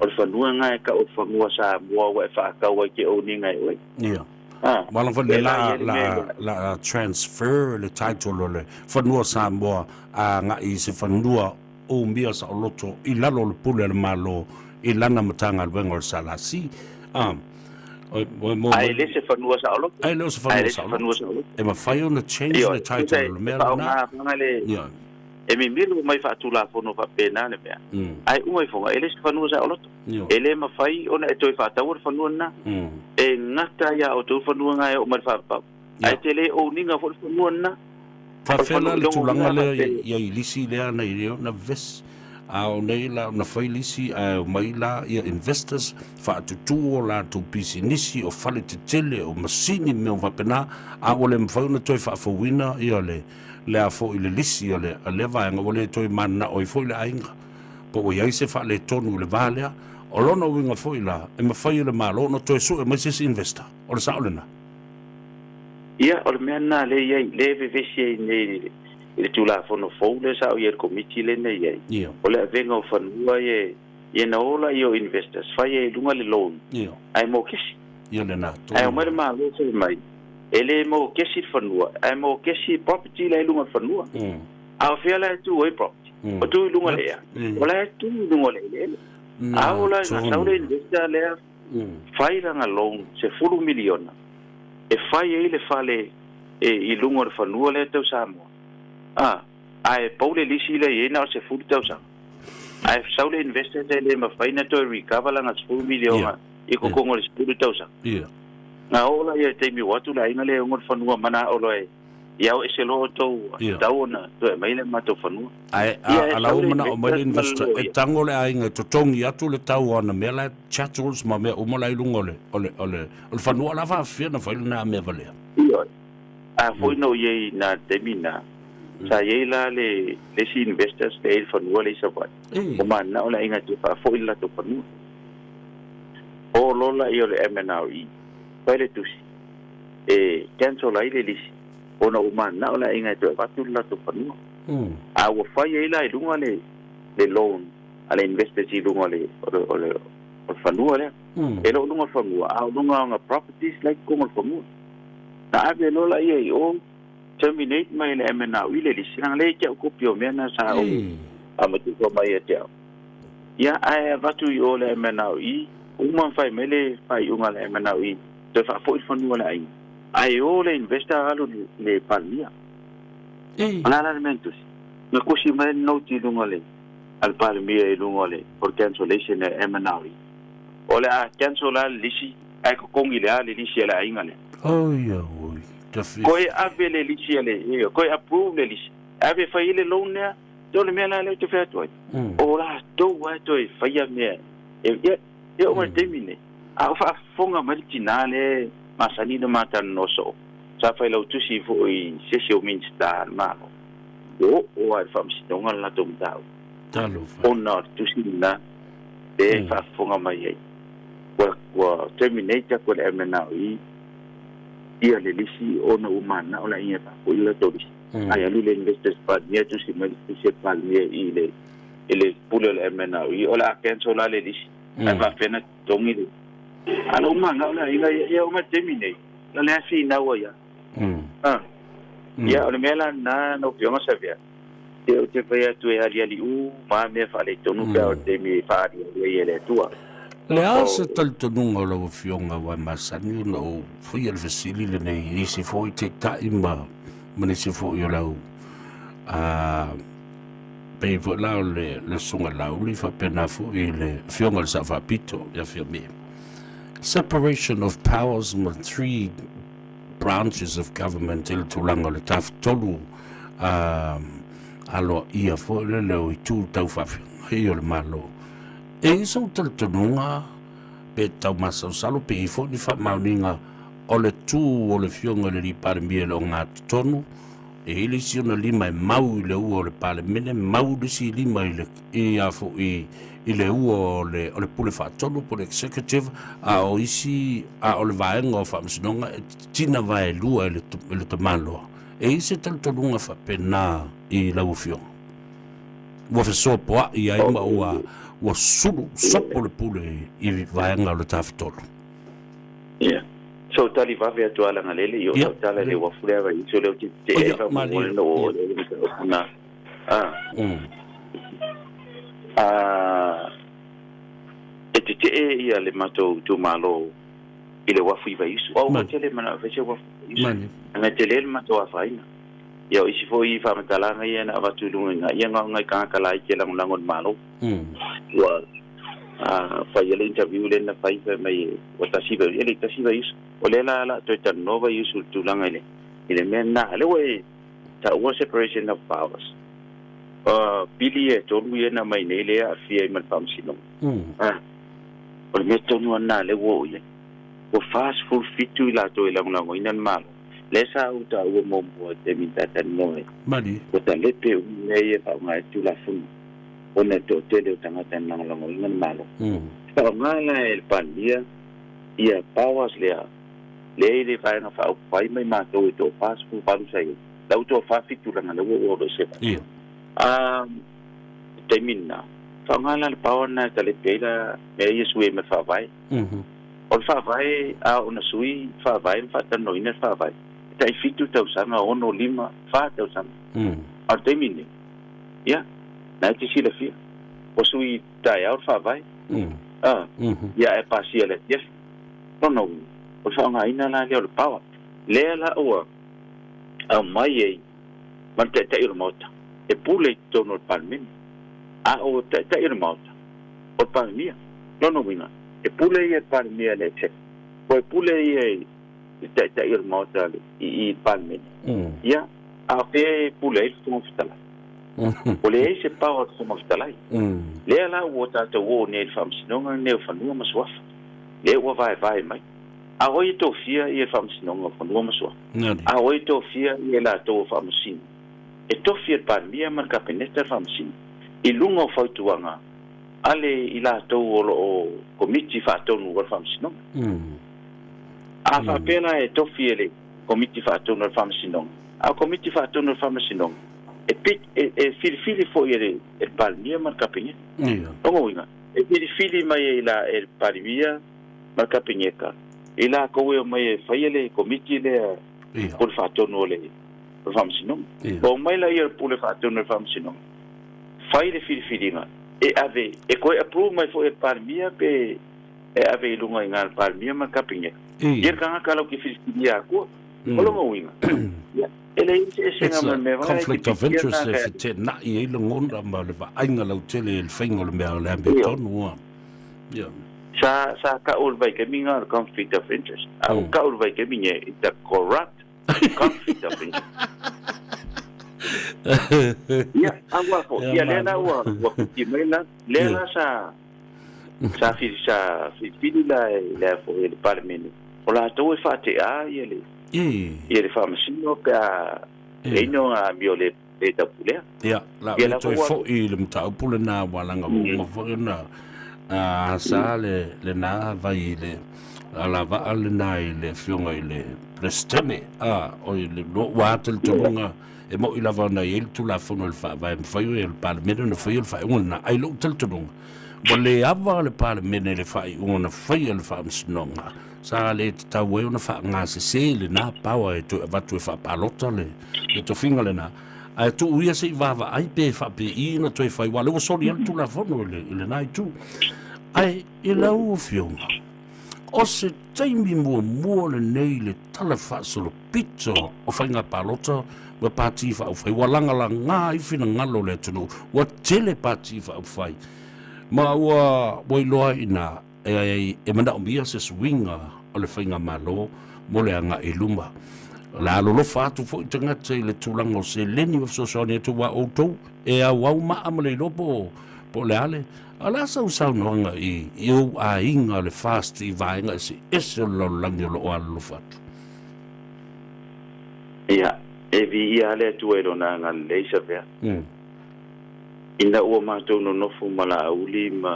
O le fanua lena e tau o le fanua Samoa ua e faatau ai te own ina e oe. Ia. Ah, Wala fo lea le la la i ai le la mea lea. la transfer le title o le fanua Samoa a agai i se fanua umia saoloto i lalo o le pule a le Malo i lana Matagaluega o le SLC. Ah, o, o, mo, Ae le se fanua saoloto. Ae le o se Ae fanua le se fanua saoloto. saoloto. E mafai ona change Ioe, le tusa title e o le mea lena. faaaoga fana le Ioe. e mimilo mai faatulafono faapena le mea. Ae uma ifoga, e le se fanua saoloto. Ioe. E le mafai ona e toe faataua le fanua lena. E gata ia outou fanua na e oo mai le faavavau. Ae te le own-ina foi le fanua lena. O le Faafefea la fanua le i lona tulaga uiga lea faapea. ia i lisi lea na i leo na ves a o nei la na fai lisi ae omai la ia investors faatutū o latou pisinisi o fale tetele o masini ma mea uma faapena a ua le mafai ona toe faafouina ia le le a foi le lisi o le lea vaega ua le toe mananao ai foi le aiga po ua i ai se faaletonu i le va lea. O lona uiga foi la, e mafai e le Malo ona toe sue mai se isi investor. O le sao lena. Ia, o le mea lena lea e i ai, lea e vevesi ai nei i le Tulafono fou lea sa o i ai i le Komiti lea na i ai, o le avega o fanua ia, ia na o laia o investors, fai ai i luga le loan, ae mokesi. Ia lena Ae omai le Malo fai mai, e le mokesi le fanua, ae mokesi property la e i luga o le fanua. A o fea la e tu ai property? O tu i luga o le ea. O la e tu i luga o le eleele. A oo la ina sau le investor lea fai lana loan 10 miliona e fai ai le fale e i luga o le fanua lea tau Samoa. A, ae pau le lisi lea i ai na o le 10 tausaga. Ae sau le investor e le mafai na toe recover lana 10 miliona i kokoga o le 10 tausaga. Na oo la ia i le taimi ua atu le aiga lea e ogo le fanua manao loa e Ia o ese loa outou tatau ona toe aumai le matou fanua. Ae Ia e a la sau ua le manao mai le investor ma le investor e loia. tago le aiga e totogi atu le tau o ana mea la e chattels ma mea uma la i luga o le o le o le o le fanua la faafefea ona fai lena mea valea. Ioe. A foi na ou i ai i na taimi na, sa i ai la le le isi investors lea i le fanua lea i Savaii, ua mananao le aiga e toe faafoi le latou fanua. O loa laia o le MNRE, fai le tusi, e cancel ai le lisi ona ua mananao le aiga e toe avatu le latou fanua. A ua fai ai la i luga le le loan a le investors i luga o le o le o le o le fanua lea. E le o luga o le fanua, a o luga o ana properties la i totonu o le fanua. Na ave loa laia i o terminate mai e le MNRE le lisi, leaga lea e te au kopi o mea na sa ou amatuka mai ia te au. Ia, ae avatu i o le MNRE, uma ona fai mai le faaiuga a le MNRE, toe faafoi le fanua o le aiga. Ae o le investor alu i le Palemia. O le a la le mea na tusi? Na tusi mai le note i luga o le a le Palemia i luga o le o le cancellation a le MNRE. O le a cancel la le lisi, ae totogi i le a le lisi a le aiga lea? Oi auoi, ta Koe ave le lisi a le, koe approve le lisi, ave e fai ai le loan lea. Te o le mea la lea ou te fai atu ai, o latou lava e toe faia mea e, ia, e oo mai le taimi lenei, a o faafofoga mai le tinā lea e masani ona ma talanoa soo, sa failautusi foi i se isi o Minisita a le Malo, ua oo lava i le Faamasinoga le latou mataupu, Talofa. ona o le tusi lena lea e faafofoga mai ai, ua, ua terminate atu e le MNRE ia le lisi ona ua mananao le aiga e faafoi le latou lisi. Ae alu le Investors Palemia tusi mai le tusi a le Palemia i le i le pule o le MNRE o le a cancel la le lisi ae faapefea ona totogi le A lou manao le aiga ia ia oo mai le taimi nei o lea finau ai a a ia o le mea la lena lau Afioga Savea ia ou te fai atu e aliali uma lava mea faaletonu pe a o le taimi e faaaliali ai e le Atua. Le a O se talitonuga o lau Afioga aua e masani ona ou faia le fesili lenei i isi foi taitai ma ma nisi foi o le au a pei foi la o le le susuga Laauli faapena foi le afioga i le Sao Faapito ia Fiame. Separation of powers ma three branches of government i le tulaga o le tafatolu a aloaia foi lele o itu tau faafeagai o le Malo. E i ai sou talitonuga pe tau masalosalo pe i ai foi ni faamaoniga o le tu o le Afioga i le Alii Palemia i le ogatotonu, e i ai le isi ona lima e mau i le ua o le Palemene, mau le isi lima i le, i a foi, i le ua o le, o le Pule Faatonu po o le Executive, a o isi, a o le vaega o Faamasinoga e titina vaelua e le, e le tamaloa. E i ai se talitonuga faapena i lau Afioga? Ua fesoapoa'i ai ma ua, ua sulu, sopo le pule i vaega o le Tafatolu. Ia. So tali vave atu a leaga lele i o tau tala i le uafu lea vai so lea ou te tetee ai faamolemole na oo lea le mataupu na. A. A e tetee ia le matou itumalo i le uafu i Vaiusu. Au ua tele manao e fai se uafu i Vaiusu. Leaga e tele le matou afaina. Ia o isi foi faamatalaga ia na avatu i luga i ina, ia na o nai tagata laiti e lagolago i le Malo. Ua fai ai le interview lea na fai, fai mai ua tasi Vaiusu, e le i tasi Vaiusu. O lea la o le a toe talanoa Vaiusu i le tulaga i le, i le mea lena. A lea ua e taua separation of powers. Pili ia e tolu ia na aumai nei lea e aafia ai ma le Faamasinoga. O le mea tonu lava lena lea ua oo i ai. Ua 47 i latou e lagolagoina le Malo. Lea sa ou taua muamua i le taimi na ta talanoa ai. Malie. Ua talepe uma mea ia e faaaoga ai le Tulafono ona e toatele o tagata e lagolagoina le Malo. Faaaoga la e le Palemia ia powers lea, lea i le Vaega Faaupufai mai matou e toa 48 sa i ai, la ua toa 47 leaga lea ua oo loa i se Ia. A, le taimi lena, faaaoga la le power lena e talepe ai la mea ia sui ai ma le Faavae. O le Faavae, a oo ina sui Faavae ma faatalanoaina le Faavae, e tai fitu tausaga, ono, lima, fa tausaga. A o le taimi lenei, ia, na e te silafia, ua sui taeao le Faavae, a, ia ae pasia i le afiafi. Lona uiga, o le faaaogaina la lea o le power, lea la ua aumai ai ma le Taitai o le Maota e pule i totonu o le Palemene, a o Taitai o le Maota, o le Palemia. Lona uiga, e pule ia i le Palemia i le Executive, po e pule ia i le Taitai o le Maota i i le Palemene. Ia, a o fea e pule ai le Fofoga Fetalai? Ua leai se power o le Fofoga Fetalai. Lea la ua tatou oo nei i le Faamasinoga lenei o Fanua ma Suafa, lea ua vaevae mai. A o ai e tofia ia le Faamasinoga o Fanua ma Suafa? A o ai e tofia ia i latou o Faamasino? E tofi e le Palemia ma le Kapeneta le Faamasino i luga o fautuaga a le i latou o lo o Komiti Faatonu o le Faamasinoga. A faapea la e tofi e le Komiti Faatonu o le Faamasinoga, a o Komiti Faatonu o le Faamasinoga e pick, e, e filifili foi e le, e le Palemia ma le Kapeneta. Lona uiga, e filifili mai e la e le Palemia ma le Kapeneta i latou e omai e faia le Komiti lea Pule Faatonu o le o le Faamasinoga. Ua omai laia o le Pule Faatonu o le Faamasinoga, fai le filifiliga e ave, e toe approve mai foi e le Palemia pe e ave i luga i ina le Palemia ma le Kapeneta. Ia le tagata latou te filifilia atua. O lona uiga, ia, e leai se eseesega ma le mea foi lea e Conflict of interest e feteenai ai lagona ma le vaaiga lautele i le faiga o le mea o le amiotonu. Ia. Sa, sa tau i le vaitaimi lena o le conflict of interest. A ua tau i le vaitaimi nei, it's a corrupt conflict of interest. Ia, a ua fo, ia lea la ua, ua piki mai la, lea la sa, sa fili, sa filifili la e le foi e le Palemene. O latou e faate'a ia le, ia le faamasino pe a, e ino ngā amio le, le taupulea. Ia, la Ia le la toe ua foi i le mataupu lena ua laga ua uma foi ona a sa le lena vai i le alavaa lena i le afioga i le Peresetene a o i le lo ua talitonuga e mo'i lava ona i ai le Tulafono i le Faavae mafai e le Palemene ona faia le faaiuga lena. Ai lou talitonuga ua le ava le Palemene i le faaiuga na faia e le Faamasinoga sa le tatau ai ona faagasese lena power e toe avatu e faapalota le le tofiga lena. Ae tuu ia se i vaavaai pe faapei ona toe fai, aua o lea ua soli ai le Tulafono i le, i lena itu. Ae i lau Afioga, O se taimi muamua lenei i le tala faasolopito o faiga palota ma pati faaupufai ua lagalaga ai finagalo o le atunuu, ua tele pati faaupufai ma ua ua iloa ai i ina e, e manaomia se suiga o le faigamalo mo le agai i luma. O le a alolofa atu foi tagata i le tulaga o seleni ma fesoasoani atu aua outou e auau maa ma le iloa po o po o le a le A o le a sau saunoaga i i ou aiga o le FAST i vaega eseese o le lalolagi o lo o alolofa atu? Ia, e viia lava le Atua i Lona agalelei, Savea. Ina ua matou nonofo ma Laauli ma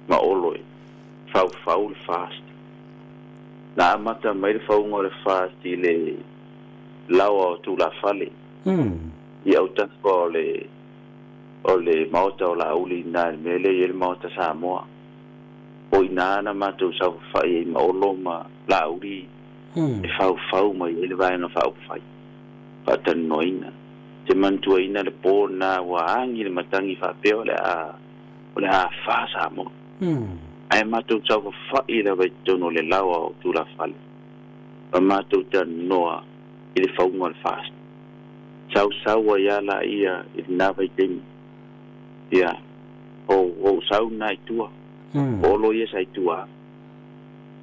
ma Olo e faufau le FAST. Na amata mai le fauga o le FAST i le laoa o tulafale i autafa o le o le Maota o Laauli i ina i le mea lea e i ai le Maota Samoa. O i ina na matou saofafai ai ma Olo ma Laauli e faufau mai ai le Vaega Faaupufai, faatalanoaina. Te manatuaina le po lena ua agi le matagi faapea o le a o le a afa Samoa. Ae matou saofafai lava i totonu o le laoa o tulafale ma matou talanoa i le fauga o le FAST. Sausau ai a laia i lena vaitaimi. Ia, o ou sau lena i tua. O Olo ia sa i tua.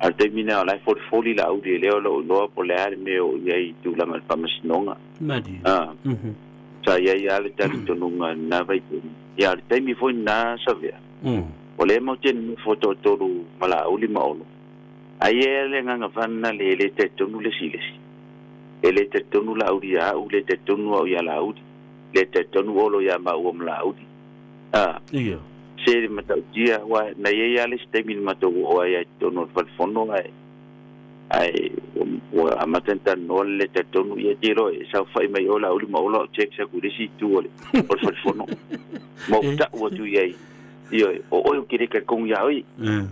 A o le taimi lena o la e folifoli Laauli e lea o lou iloa po o le a le mea o i ai i tulaga o le faamasinoga. A, sa i ai lava le talitonuga i lena vaitaimi. Ia, a o le taimi foi lena Savea, o lea matou te nonofo toatolu ma Laauli ma Olo, ae i ai lava le agaga fanale e le talitonu le isi i le isi. E le talitonu Laauli ia au, le talitonu au ia Laauli, le talitonu Olo ia maua ma Laauli. A, Ia. se le matautia, aua na i ai lava le isi taimi na matou oo ai lava i totonu o le fale fono ae, ae ua amata ona talanoa le le talitonu, ia te iloa e saofai mai o Laauli ma Olo a o text atu i le isi itu o le, o le fale fono. Ma ou tau atu i ai, Ioe, o oe ou te le talitonu ia oe.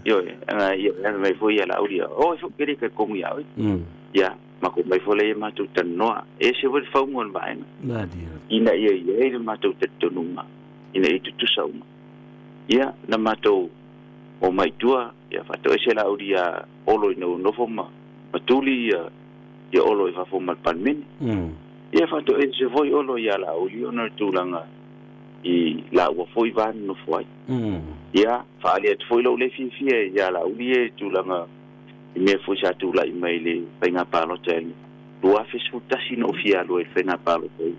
Ioe, ana ia ana mai foi ia Laauli, o oe foi ou te le talitonu ia oe. Ia, matou mai foi lea ia matou talanoa. E ese foi le fauga o le vaega. Ina ia i ai le matou talitonuga, ina ia tutusa uma. Ia, na matou omai i tua, ia faatoese Laauli ia Olo ina ua nofo ma, ma tuli ia, ia Olo i fafo ma le Palemene. Ia faatoese foi Olo ia Laauli ona o le tulaga i lāua foi va nonofo ai. Ia, faaali atu foi lou le fiafia ia Laauli ia i tulaga i mea foi sa tulai mai i le faiga palota i le 2011 na ou fia alu ai i le faiga palota i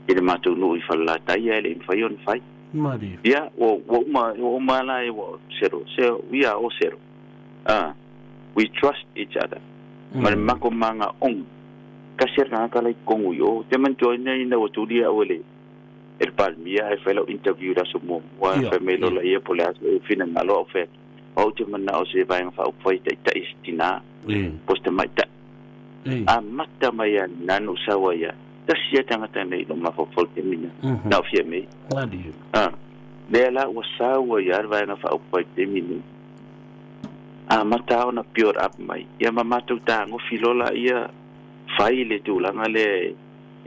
i le matou nuu i Falelatai ae le i mafai ona fai. Malie. Ia, ua ua uma ua uma la e ua settle. So we are all settled. Ah, we trust each other. Ma le mako magaoga, tasi a le tagata la i totonu i o. Te manatuaina ina ua tuli au e le e le Palemia ae fai lau interview i le aso muamua, fai mai loa laia po o le a sou finagalo a ou fai atu, o au te manao se vaega faaupufai e taitai se tina po o se tamaitai. Amata mai lava i lena na ou sau ai lava, tasi lava tagata nei i lou mafaufau i le taimi lena, na o Fiamē. Lea la ua sau ai lava le vaega faaupufai i le taimi lenei. Amata lava ona build up mai, ia ma matou tagofi loa laia fai le tulaga lea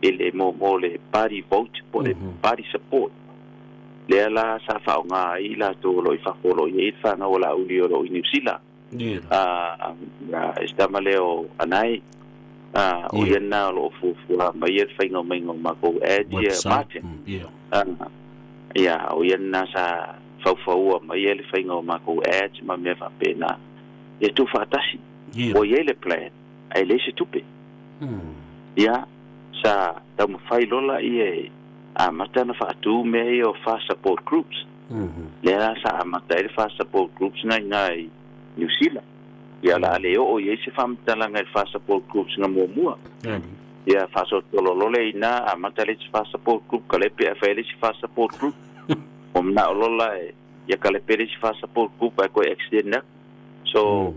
i le mo mo le party vote po o le party support lea la sa faaaoga ai i latou o lo o i fafo o lo o i ai le fanau a Laauli o lo o i Niu Sila. A e se tama lea o Anae, a o ia lena o lo o fuafua mai le faiga o maiga o matou ads ia Martin. Ia o ia lena sa faufaua mai le faiga o matou ads ma mea faapena. Ia tuufaatasi. Ua i ai le plan ae leai se tupe. Ia, sa taumafai loa laia e amata ona faatu mea ia o FAST support groups. Lea la sa amata ai le FAST support groups na i ina i Niu Sila. Ia, o le a le oo i ai se faamatalaga i le FAST support groups na muamua. Ia, faasolosolo loa lea i ina, amata le isi FAST support group, kalepe ae fai ai le isi FAST support group. Ua manao loa la e, ia kalepe le isi FAST support group ae toe extend atu. So,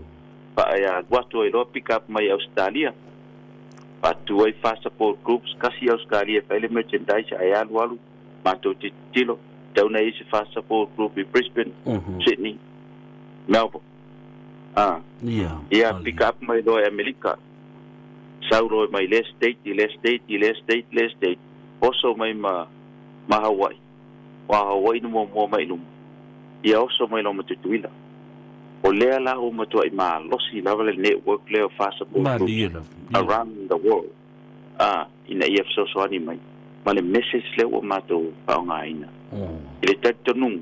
ia alu atu ai loa pick up mai Ausetalia. Faatu ai fa support groups, kasi Ausetalia e fai le merchandise ae alu alu matou te tilotilo, tau na i ai se fa support group i Brisbane, Sydney, Melbourne. Ah. Ia pick up mai loa i Amerika. Sau loa mai lea state i lea state i lea state i lea state, oso mai ma ma Hawaii. Aua Hawaii na muamua mai i luma, ia oso mai loa ma Tutuila. O lea la ua matua'i malosi lava le network lea o FAR Support Malie Groups lava. Ioe. around the world a, ina ia fesoasoani mai ma le message lea ua matou faaaogaina. I le talitonuga,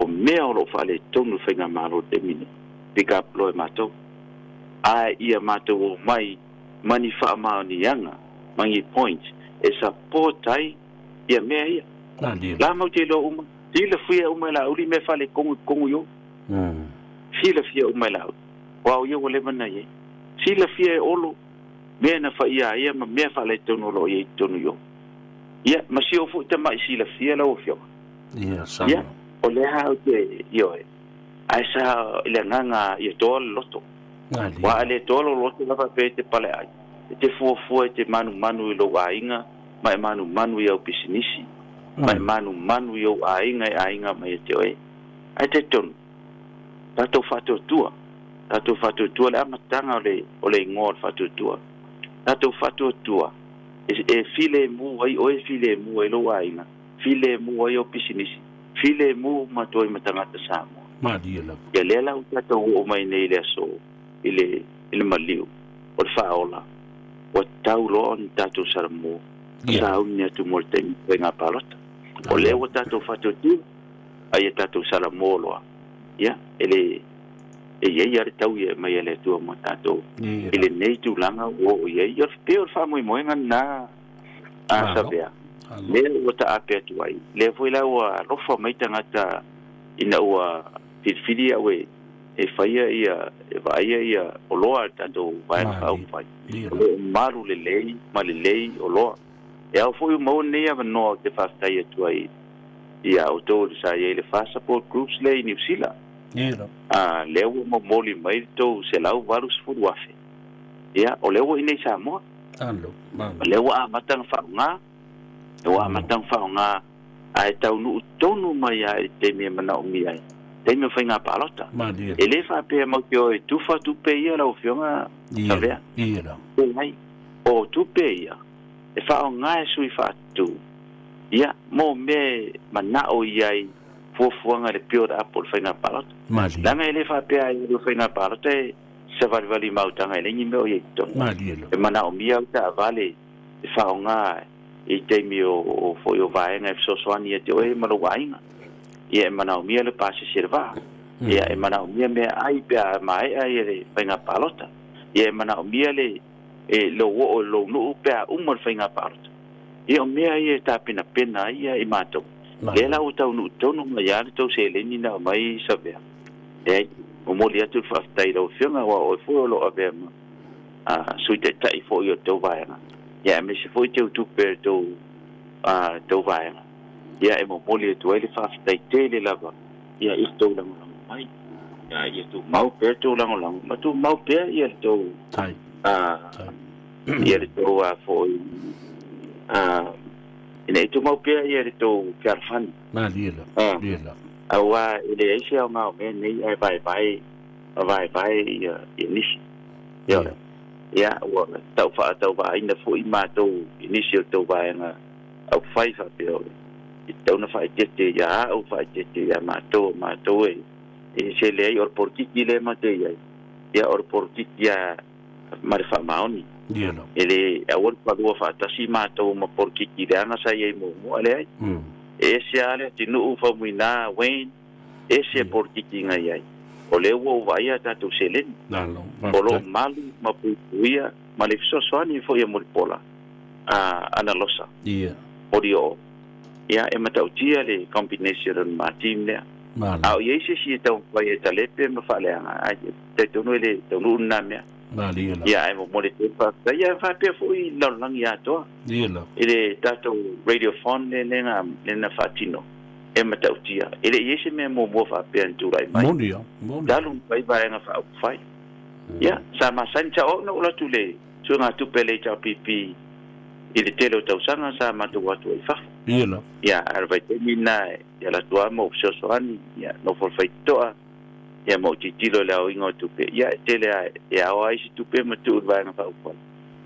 o mea o lo o faaletonu i le Faigamalo i le taimi nei, pick up loa e matou. Ae ia matou omai ma ni faamaoniaga ma ni points e support ai ia mea ia. Malie La lava. matou te iloa uma, silafia uma e Laauli mea faaletonu i totonu i o. Silafia uma e Laauli, aua o ia ua leva ona i ai. Silafia e Olo mea na faia a ia ma mea faaletonu o lo o i ai i totonu i o. Ia, ma si ou foi tamai silafia lau Afioga. Ia, Ia, saunoa. o lea lava ou te, ioe, ae sa i le agaga ia toa le loto. Malie. Aua a le toa lou loto lava pea e te paleai, e te fuafua e te manumanu i lou aiga, ma e manumanu i au pisinisi, ma e manumanu i ou aiga e aiga mai ia te oe. Ae talitonu, tatou faatuatua, tatou faatuatua le amataga o le, o le igoa o le faatuatua. Tatou faatuatua e, e filemu ai oe, filemu ai lou aiga, filemu ai au pisinisi, filemu uma atu ai ma tagata Samoa. Malie lava. Ia lea la ua tatou oo mai nei i le aso i le, i le maliu o le faaola, ua tatau loa ona tatou Samoa Ia. sauni atu mo le taimi o faiga palota. O lea ua tatou faatuatua, a ia tatou Samoa loa. Ia, e le, e i ai lava le taui e aumai e le Atua mo tatou Ia. i lenei tulaga ua oo i ai. O le pei o le faamoemoega lena a Malo. Savea, Malo. lea ua taape atu ai. Lea foi la ua alofa mai tagata ina ua filifili au e e faia ia, e vaaia ia oloa a le tatou vaega Malie. faaupufai. Ia O lava. lo o malu lelei ma lelei oloa. E ao foi ua maua lenei avanoa ou te faafetai atu ai ia outou sa i ai le FAR Support Groups lea i Niu Sila. Ia lava. A, lea ua momoli mai le tou $180,000. Ia, o lea ua i inei i Samoa. Malo. Malo. O lea ua amata ona faaaoga, ua amata ona faaaoga, ae taunuu tonu mai lava i le taimi e manaomia ai, taimi o faiga palota. Malie. E le faapea matou te o e tufa tupe ia lau Afioga Ia Savea. lava. Ia lava. Leai, o tupe ia e faaaoga e sui faatutu, ia, mo mea e manao i ai fuafuaga i le build up o le faiga palota. Malie. Leaga e le faapea ai le faiga palota e savalivali mautaga e leai ni mea o i ai i totonu. Malie lava. E manaomia au taavale e faaaoga i taimi o, o foi o vaega e fesoasoani ia te oe ma lou aiga. Ia e manaomia le pasese le vaa. Ia e manaomia meaai pe a maea ia le faiga palota. Ia e manaomia le e lou oo i lou nuu pe a uma le faiga palota. Ia o mea ia e tapenapena ai ia i matou. Lea la ua taunuu tonu mai lava le tou seleni na aumai Savea. Leai, momoli atu le faafetai i lau Afioga aua o oe foi o lo o avea ma a, sui taitai foi o le tou vaega. Ia aemaise foi teutupe o le tou, a, tou vaega. Ia e momoli atu ai le faafetai tele lava ia i le tou lagolago mai. Ia, ia tumau pea le tou lagolago ma tumau pea ia le tou Tai. a, ia le tou a foi a, ina ia tumau pea ia le tou fealofani. Malie lava. Ah. Malie lava. Aua e leai se aoga o mea nei ae vaevae vaevae ia ia nisi. Ia ia ua tau faatauvaaina foi matou i nisi o le tou vaega aufai faapea o e tatau ona faaeteete ia au faaeteete ia matou o matou e e se leai o le polokiki lea matou te i ai. Ia o le polokiki a ma le faamaoni. Ia lava. E le aua le palua faatasi matou ma polokiki leaga sa i ai muamua leai. E ese lava le atunuu Faumuina Wayne, ese yeah. polokiki na i ai. O lea ua ou vaaia a tatou seleni. Malo. O lo o malu ma puipuia ma le fesoasoani foi ia Mulipola a Analosa. Ia. Moli oo. Ia e matautia le combination o le ma team lea. Malo. A o i ai se isi e taumafai e talepe ma faaleaga, ai talitonu e le taunuu lena mea. Malie lava. Ia ae momoli atu ai le faafetai. Ia faapea foi i le lalolagi atoa. Ia lava. I le tatou radiophone le lena lena faatino e matautia. E le i ai se mea muamua faapea na tulai mai. Moni lava. Moni. Talu na fai vaega faaupufai. Ia, sa masani sa oo na ou alu atu i le suegatupe a le HRPP i le tele o tausaga sa matou atu ai i fafo. Ia lava. Ia, a o le vaitaimi lena e alu atu lava ma ou fesoasoani, ia, nofo i le faitotoa, ia ma ou tilotilo i le aoina o tupe. Ia, e tele lava e ao ai se tupe ma tuu i le vaega faaupufai.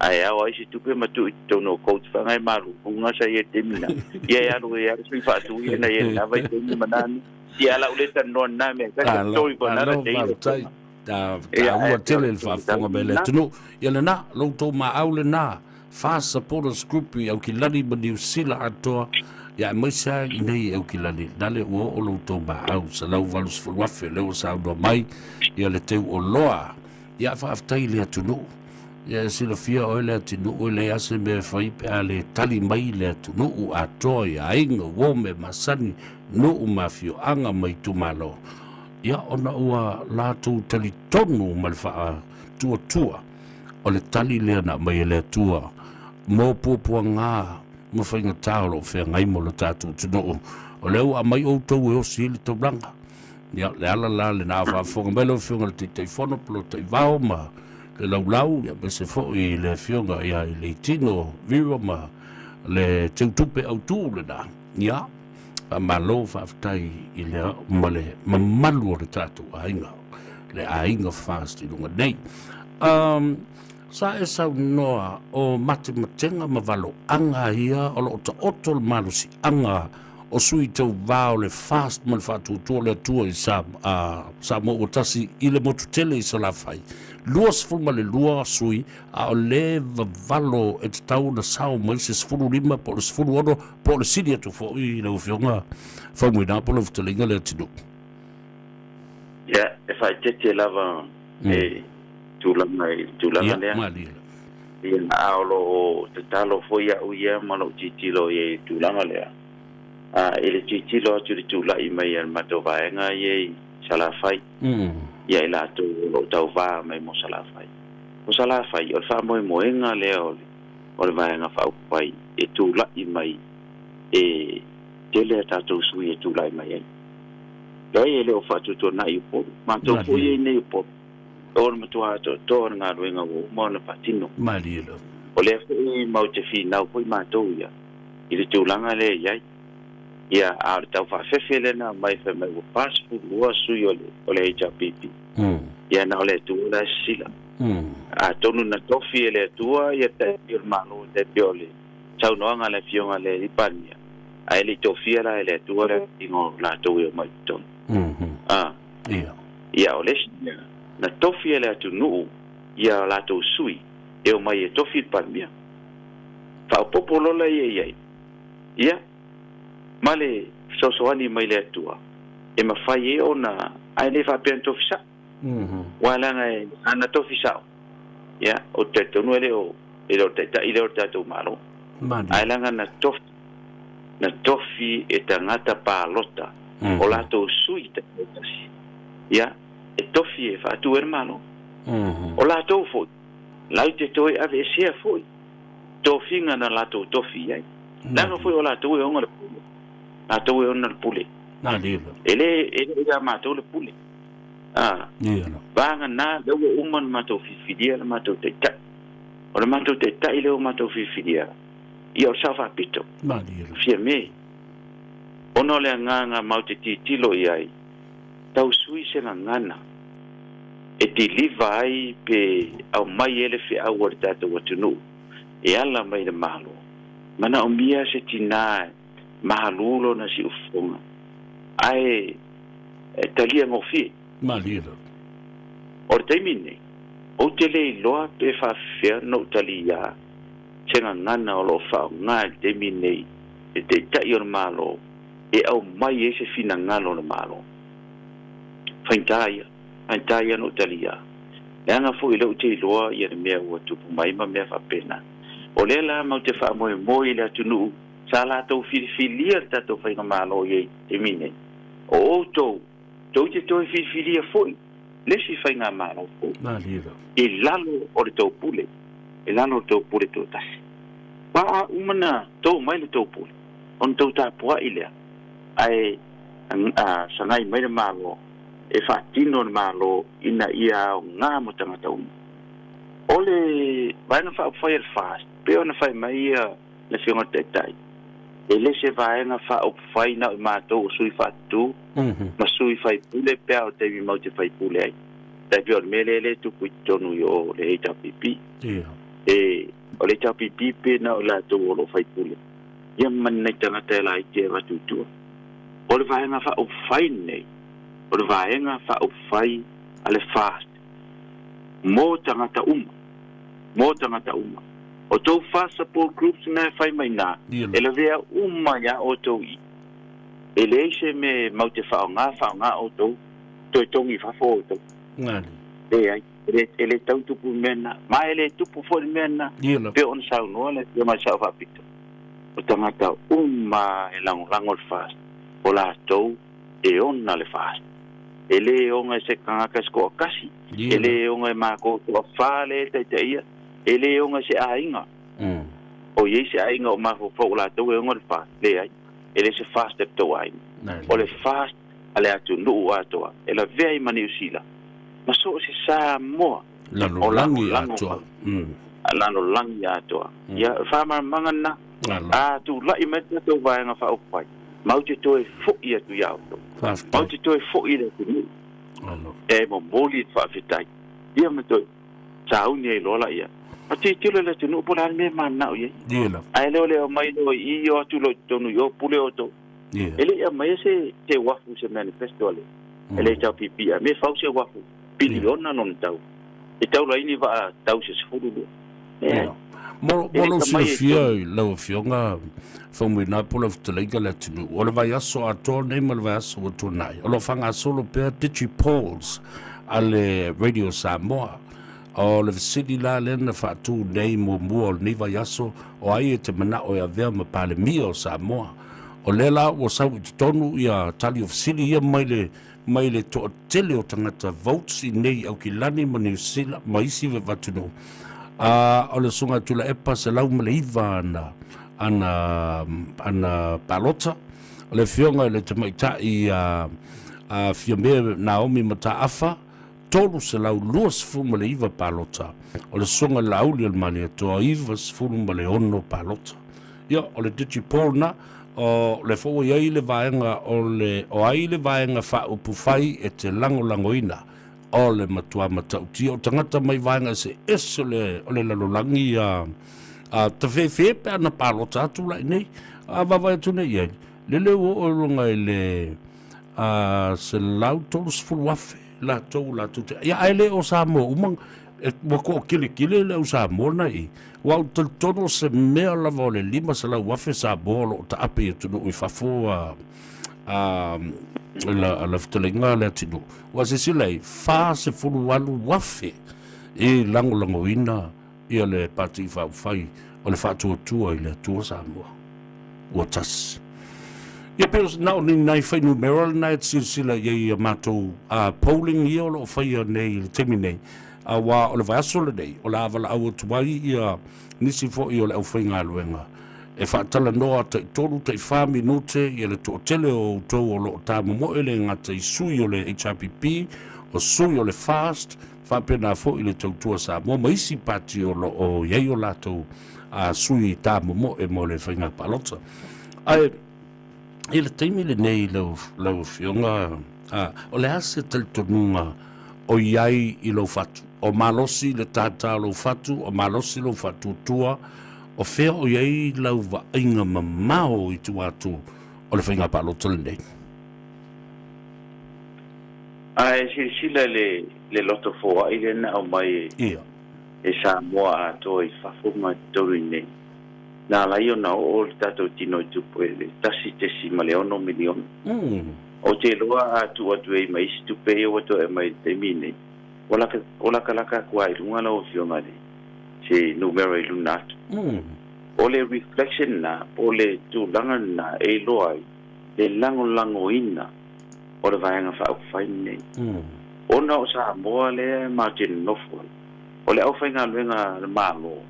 Ae ao ai se tupe ma tuu i totonu o coach faga e maluluga sa i ai i le taimi lena. Ia e alu e alu sui faatu ia na i ai i lena vaitaimi ma na mea. Ia lau le talanoa lena mea, that's a story for another day. Faafetai. Taua tele le faafofoga mai le atunuu. Ia lena, lo outou maau lena, FAST Supporters Group i Aukilani ma Niu Sila atoa, ia aemaise lava i inei i Aukilani, lale ua oo lo outou maau, 180,000 lea ua saunoa mai, ia le teu oloa. Ia faafetai i le atunuu. Ia e silafia oe le atunuu e leai lava se mea e fai pe a le tali mai le atunuu atoa i aiga, uo, mea masani, nuu ma afioaga ma itumalo. Ia ona ua latou talitonu ma le faatuatua o le tali lea na aumai e le Atua mo puapuaga ma faigata o lo o feagai mo le tatou atunuu. O lea ua aumai outou e osi ai le taulaga. Ia, le ala la lena a faafofoga mai lau Afioga i le Taitaifono po o Taivao ma le Laulau, ia aemaise foi le Afioga ia i Leitino Vira ma le Teutupe Autu lena. Ia, faamalo faafetai i le ma le mamalu o le tatou aiga, le aiga FAST i luga nei. Um, sa e saunoa o matematega ma valoaga ia o lo o taoto le malosiaga o sui tauva o le FAST ma le Faatuatua o le Atua i Samoa ua tasi i le motu tele i Salafai. 22 sui, a o le vavalo e tatau ona sao mai se 15 po o le 16 po o le sili atu foi i lau Afioga Faumuina po o lau fetalaiga Leatinuu. Ia, e faaeteete lava e tulaga i le tulaga lea. Ia, malie lava. Ia, a o lo o tatalo foi au ia ma lou tilotilo i ai i le tulaga lea, a, i le tilotilo atu i le tulai mai a le matou vaega ia i Salafai, ia i latou o lo o tauva mai mo Salafai. O Salafai, o le faamoemoega lea o le, o le Vaega Faaupufai e tulai mai e tele a tatou sui e tulai mai ai. Leai, e le o faatuatuanai Upolu. Matou foi ia i nei Upolu. O le matua atoatoa o le galuega ua uma ona faatino. Malie lava. O lea foi matou te finau foi matou ia i le tulaga lea e i ai. Ia, a o le tau faafefe lea na aumai fai mai ua 42 sui o le, o le HRPP. Ia, na o le Atua la e sisila. Atonu na tofi e le Atua ia Taitai o le Malo e tai pei o le saunoaga a le Afioga i le Palemia, ae le i tofia la e le Atua le atiga o latou e omai i totonu. A. Ia. Ia, o le isi mea, na tofi e le atunuu ia latou sui e omai e tofi le Palemia. Faaopoopo loa la ia i ai, ia, ma le fesoasoani mai le Atua e mafai ai ona, ae le faapea na tofi sao. Aua leaga e, a na tofi sao, ia, ou te talitonu e le o, e le o le Taitai lea o le tatou Malo. Ae leaga na tofi, na tofi e tagata palota o latou sui taitoatasi, ia, e tofi e faatu ai le Malo. O latou foi, latou te toe aveesea foi tofiga na latou tofi i ai. Leaga foi o latou e ona le pule. Latou e ona le pule. E le, e le ia matou le pule. A, vagana lea ua uma ona matou filifilia le matou taitai. O le matou taitai lea ua matou filifilia, ia o le Sao Faapito, Fiame. Ona o le agaga matou te tilotilo i ai, tau sui se gagana e deliver ai pe aumai ai le feau a le tatou atunuu e ala mai i le Malo. Manaomia se tina e malu lona siufofoga ae talia gofie. Malie lava. O le taimi lenei, ou te le iloa pe faafefea ona ou taliā se gagana o lo o faaaoga i le taimi lenei le Taitai o le Malo e aumai ai se finagalo o le Malo. Faigata ia, faigata ia ona ou taliā, leaga foi o lea ou te iloa ia le mea ua tupu mai ma mea faapena. O lea la matou te faamoemoe i le atunuu sa latou filifilia le tatou Faigamalo i ai i le taimi lenei. O outou, tou te toe filifilia foi le isi faigamalo fou i lalo o le tou pule, i lalo o le tou pule toatasi. Aua a uma na tou mai le tou pule, ona tou tapuai lea, ae sagai mai le Malo e faatino le Malo ina ia aoga mo tagata uma. O le Vaega Faaupufai a le FAST, pei ona fai mai le Afioga i le Taitai, e le se Vaega Faaupufai na o i matou o sui faatutu ma sui faipule pe a o le taimi matou te faipule ai. Tai pei o le mea lea lea e tupu i totonu i o le HRPP. E, o le HRPP pe na o i latou o lo o faipule, ia ma ni nai tagata e laiti e avatu i tua. O le Vaega Faaupufai lenei, o le Vaega Faaupufai a le FAST mo tagata uma, mo tagata uma. O tou FAST support groups na e fai mai ina, e lavea uma iā outou i i. E leai se mea e mau te faaaoga, faaaoga outou, toe togi i fafo outou. Leai, e le, e le tau tupu le mea lena. Ma e le tupu foi le mea lena, pei ona saunoa le Afioga i le Sao Faapito. O tagata uma e lagolago le FAST, o latou e ona le FAST. E le oga e se tagata se toatasi, e le oga e matou toafa lea e taitaia, e le oga e se aiga. O i ai se aiga o mafaufau o latou e oga le FAST? Leai, e le se FAST a le tou aiga. O le FAST a le atunuu atoa, e lavea ai ma Niu Sila, ma so o se Samoa o lagolago lalolagi atoa. Ia, o le faamalamalamaga lena. A tulai mai le tatou Vaega Faaupufai, matou te toe foi atu ia outou. Matou te toe foi i le atunuu e momoli le faafetai, ia ma toe sauni ai loa laia. Ma tilotilo i le atunuu po o le a le mea e mananao i ai. Ae le o le omai loa i i, o atu loa i totonu i o, pule outou. E le i aumaia se uafu, se manifesto a le HRPP, a mea e fau se uafu piliona lona tau, e taula ai ni vaa tau se 12. Leai. Mo lou silafia i lau Afioga Faumuina po o lau fetalaiga Leatinuu, o le vaiaso atoa lenei ma le vaiaso ua tuanai, o lo o faagasolo pea Digi-Polls a le Radio Samoa. O le fesili la lea na faatu nei muamua o lenei vaiaso, o ai e te manao e avea ma Palemia o Samoa? O lea la ua sau i totonu ia tali o fesili ia mai le mai le toatele o tagata votes i nei i Aukilani ma Niu Sila ma isi atunuu. A o le Susuga Tuilaepa 109 ana ana ana palota. O le Afioga i le Tamaitai a a Fiame Naomi Mataafa 329 palota. O le Susuga i le Laauli o le Malietoa 96 palota. Ia, o le Digi-Poll na, o le foi ua i ai le vaega o le, o ai le vaega faaupufai e te lagolagoina, o le matua matautia o tagata mai vaega eseese o le, o le lalolagi, a, a tafefe pe ana palota atu la i nei, a vaavaai atu nei i ai, lele ua oo i luga i le, a, 130,000 latou, latou te, ia, ae le o Samoa uma, e, ua toakeletele le au Samoa na i i. Aua ou te talitonu o se mea lava o le 500,000 Samoa o lo o taape i atunuu i fafo a, a, la, la fetalaiga a Leatinuu. Ua silasila ai, 48,000 e lagolagoina ia le Pati Faaupufai o le Faatuatua i le Atua Samoa. Ua tasi. Ia pei na o ni nai fuainumera lena e te silasila i ai i a matou polling ia o lo o faia nei i le taimi nei, aua o le vaiaso lenei o le a valaau atu ai ia nisi foi o le aufaigaluega e faatalanoa taitolu taifa minute ia le toatele o outou o lo o tamomoe le gata i sui o le HRPP, o sui o le FAST, faapena foi le Tautua Samoa ma isi pati o lo o i ai o latou sui tamomoe mo le faiga palota. Ae i le taimi lenei lau, lau Afioga, o le a se talitonuga o i ai i lou fatu? O malosi le tātā o lou fatu, o malosi lou faatuatua, o fea o i ai lau vaaiga mamao i tua atu o le faiga palota lenei? A e silasila i le, le loto foai lea na aumai e, e Samoa atoa i fafo ma totonu i nei, na ala ai ona oo le tatou tino i tupe i le 1.6 miliona. Ou te iloa a tuu atu ai ma isi tupe ia ua toe aumai i le taimi lenei, ua laka, ua lakalaka atu lava i luga lau Afioga i le, se numera i luna atu. O le reflection lena, po o le tulaga lena e iloa ai le lagolagoina o le Vaega Faaupufai lenei. Ona o Samoa lea matou te nonofo ai, o le aufaigaluega a le Malo,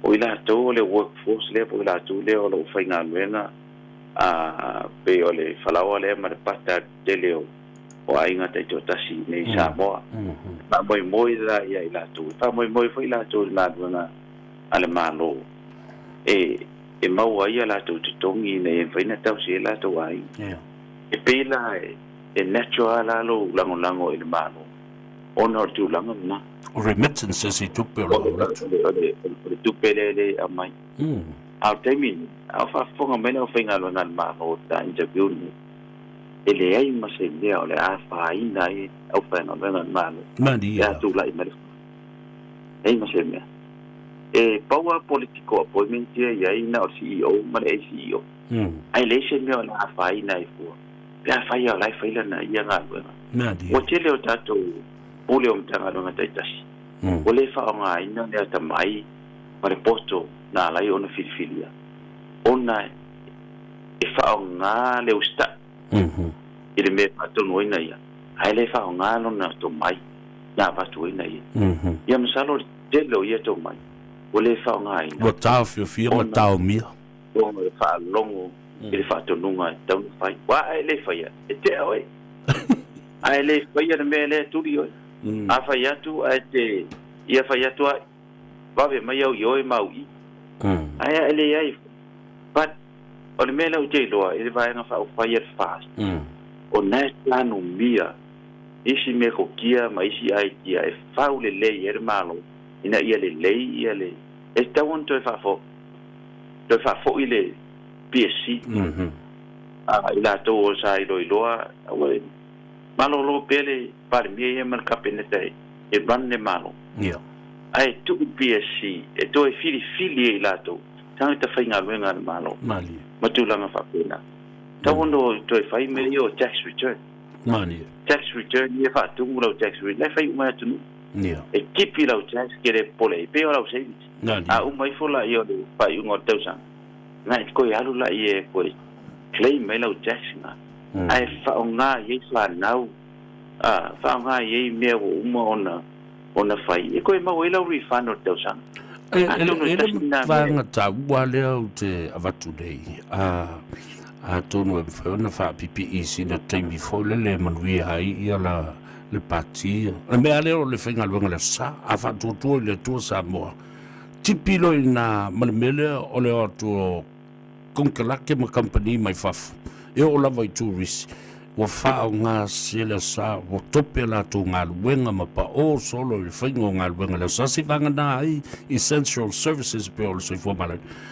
o i latou o le workforce lea po o i latou lea o lo o faigaluega a pei o le falaoa lea ma le pata a le tele o o aiga taitoatasi i inei i Samoa. E faamoemoe la ia i latou, e faamoemoe foi latou i le galuega a le Malo e e maua ai a latou totogi ina ia mafai ona tausi ai latou aiga. E pei la e natural lava lou lagolago i le Malo ona o le tulaga lena. O remittances i tupe o lo o alu atu. O le tupe lea e aumai. A o le taimi lenei, a o faafofoga mai le aufaigaluega a le Malo i le ta interview lenei, E leai ma se mea o le a afaina ai le aufaigaluega a le Malo pe a tulai mai le fomai. Leai ma se mea. E pau lava political appointment ia e i ai na o le CEO ma le ACEO. Ae leai se mea o le a afaina ai fua pe afai lava o la e fai lana ia galuega. Ua tele o tatou pule o Matagaluega taitasi ua le faaaogaina le atamai ma le poto na ala ai ona filifilia ona e faaaoga le usitai i le mea e faatonu ai na ia, ae le faaaoga lona tomai na avatu ai na ia. Ia masalo o le tele o ia tomai ua le faaaogaina. Ua taofiofia ma taomia. Ona o le faalogo i le faatonuga e tatau ona fai. Aua a e le faia, e tea oe. A e le faia le mea lea e tuli oe. A fai atu ae te ia fai atu ai, vave mai au i oe ma au i. Ae a e leai, but o le mea lea ou te iloa i le Vaega Faaupufai a le FAST, o na e tanumia isi mea kokia ma isi aitia e fau lelei ai le Malo ina ia lelei ia le e tatau ona toe faafo toe faafoi le PSC a i latou o sa iloiloa aua e malolo pea le Palemia ia ma le Kapeneta e e run le Malo. Ae tuu le PSC e toe filifili e i latou tagata faigaluega a le Malo ma tulaga faapena. Tatau ona toe fai mea ia o tax return. Tax return ia faatumu lau tax return, la e fai uma e atunuu. E tipi lau tax ke le popole ai, pei o lau savings. A uma ifo laia o le faaiuga o le tausaga, na e toe alu laia e toe claim ai lau tax na. Ae faaaoga i ai fanau, a, faaaoga i ai mea ua uma ona ona fai, e toe maua ai lau refund o le tausaga. E, e, e le vaega taua lea ou te avatu nei, a, atonu e mafai ona faapipii i sina taimi foi lele e manuia ai ia la le pati. O le mea lea o le faigaluega le Aso Sa, a faatuatua i le Atua Samoa, tipi loa i ina ma le mea lea o le o atu o konekarate ma kamupani mai fafo, e oo lava i turisi, ua faaaoga se le Aso Sa, ua tope a latou galuega ma paʻō solo i le faiga o galuega i le Aso Sa, seivagana ai essential services pei o le soifua maloloina.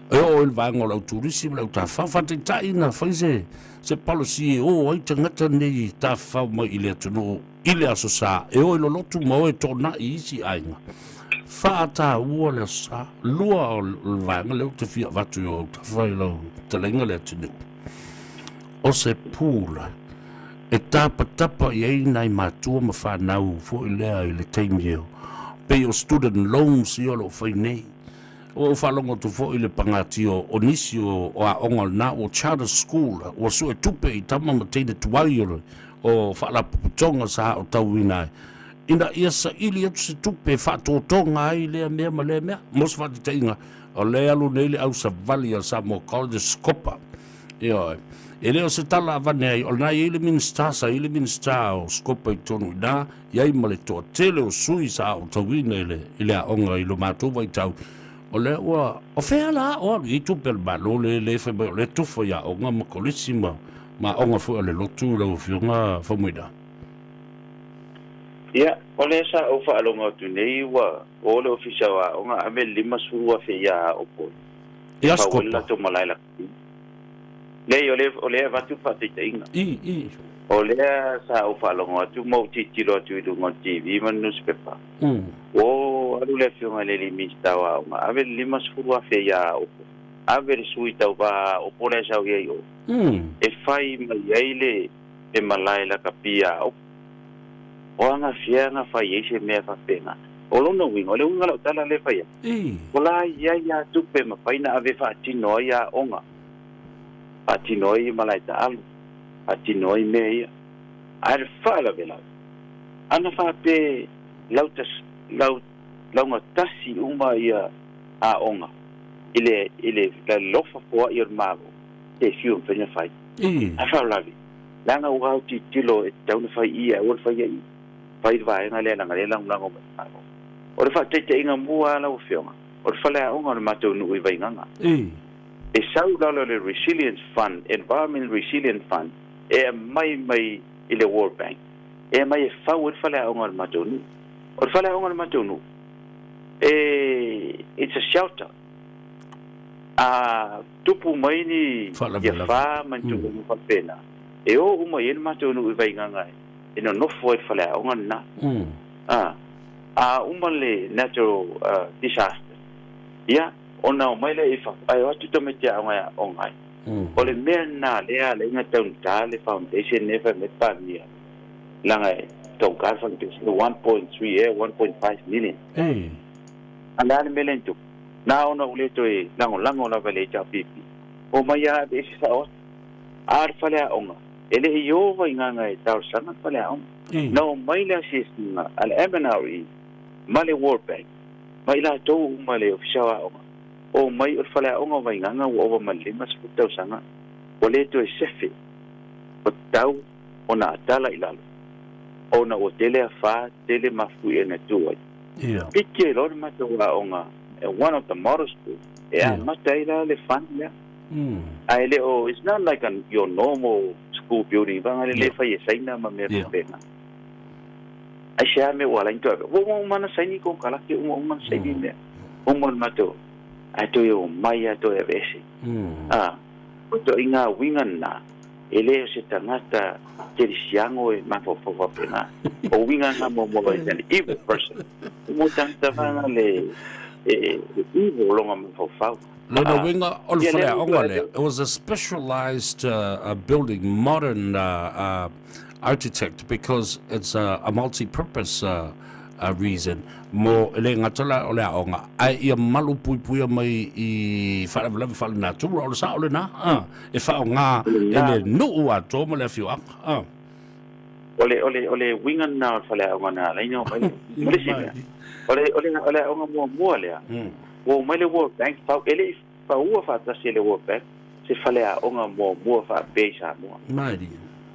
E oo i le vaega o le au turisi ma le au tafafao, faataitai na fai se se policy e o ai tagata nei tafafao mai i le atunuu i le Aso Sa, e o i lolotu ma o e toonai i isi aiga. Faataua le Aso Sa. Lua o le vaega lea ou te fia avatu i ou autafa i lau fetalaiga le atunuu. O se pula e tapatapa i ai nai matua ma fanau foi lea i le taimi e pei o student loans ia o lo o fai nei. Ua ou faalogo atu foi i le pagatia o nisi o aoga o lena ua charter school, ua sue tupe i tama ma teine tuai o le o faalapotopotoga sa aotauina ai, ina ia saili atu se tupe e faatotoga ai lea mea ma lea mea. Mo se faataitaiga, o lea e alu nei le ausavali a Samoa College Scopa. Ioe. E le o se tala avane ai, o lena e i ai le Minisita, sa i ai le Minisita o Scopa i totonu i ina, i ai ma le toatele o sui sa aotauina i le, i le aoga i lo matou vaitau, o lea ua, o fea la o alu i ai tupe a le Malo le, le fai mai o lea tofa i aoga ma kolisi ma, ma aoga foi a le lotu lau Afioga Faumuina. Ia, o lea sa ou faalogo atu nei ua o le Ofisa o Aoga ave le 50,000 ia Aopo e fau ai le latou malae lakapi. Leai, o lea, o lea e avatu le faataitaiga. I, i. O lea sa ou faalogo atu ma ou tilotilo atu i luga o le TV ma le nusipepa. Ua alu le Afioga i le alii Minisita o Aoga, ave le 50,000 ia Aopo, ave le sui tauva a Aopo la e sau i ai i o, e fai mai ai le, le malae lakapi a Aopo. O agafia na fai ai se mea faapena. O lona uiga, o le uiga o lau tala lea e fai atu, o la e i ai lava tupe e mafai ona ave e faatino ai aoga, faatino ai malae taaalo, faatino ai mea ia. Ae le faalavelave, ana faapea lautas, lau, laugatasi uma ia aoga i le, i le lalofa foai o le Malo, e fiu e mafai ona fai. Ae faalavelave, leaga ua autilotilo e tatau ona fai i, ae aua le faia i. Fai le vaega lea leaga o lea e lagolago mai le Malo. O le faataitaiga mua lava lau Afioga, o le faleaoga o le matou nuu i Vaigaga. E sau i lalo o le Resilience Fund, Environment Resilience Fund, e aumai mai i le World Bank, e aumai e fau ai le faleaoga o le matou nuu. O le faleaoga o le matou nuu, e, it's a shelter. A tupu mai ni afa ma ni tulaga faapena. E o uma i ai le matou nuu i Vaigaga e nonofo ai i le faleaoga lena. A, a uma le natural disaster, ia, ona omai lea i fafo, ae o atu tamaiti aoga e aooga ai. O le mea lena lea ala ai ona taugata le foundation lea e fai mai le Palemia, leaga e taugata le foundation, e 1.3 ea, 1.5 million. A o le a le mea lea na tupu? Na ona ou le toe lagolago lava i le HRPP, omai lava aveese sao atu. A o le faleaoga, e le i o Vaigaga e talosaga le faleaoga. Na omai le asiasiga a le MNRE ma le World Bank ma i latou uma le Ofisa o Aoga, omai o le faleaoga o Vaigaga ua ova ma le 50 tausaga, ua le toe sefe, ua tatau ona atala i lalo ona ua tele afa, tele mafuie na tu ai. Piki ai loa le matou aoga, one of the model schools, e amata ai la le fund lea. Ae le o, it's not like a, your normal school building, vaega le le fai e Saina ma mea faapena. Aisea mea ua ala ai ona toe ave? Ua uma uma ona saini konekarate, uma uma ona saini mea. Uma le matou, ae toe omai lava toe aveese. Ā, o ituaiga uiga lena, e le o se tagata kerisiano e mafaufau faapena. O uiga na muamua is an evil person. O tagata vaega le, e, e evil lona mafaufau. Lona uiga o le faleaoga lea, it was a specialised building, modern architect because it's a multi-purpose reason mo e le gata la o le aoga, ae ia malu puipuia mai i faalavelave faalenatura, o le sao lena, e faaaoga e le nuu atoa ma le afioaga. O le, o le, o le uiga lena o le faleaoga na ala ai ona omai ma le isi mea, o le, o le, o le aoga muamua lea, ua omai le World Bank, fau, e le i faua faatasi e le World Bank se faleaoga muamua faapea i Samoa.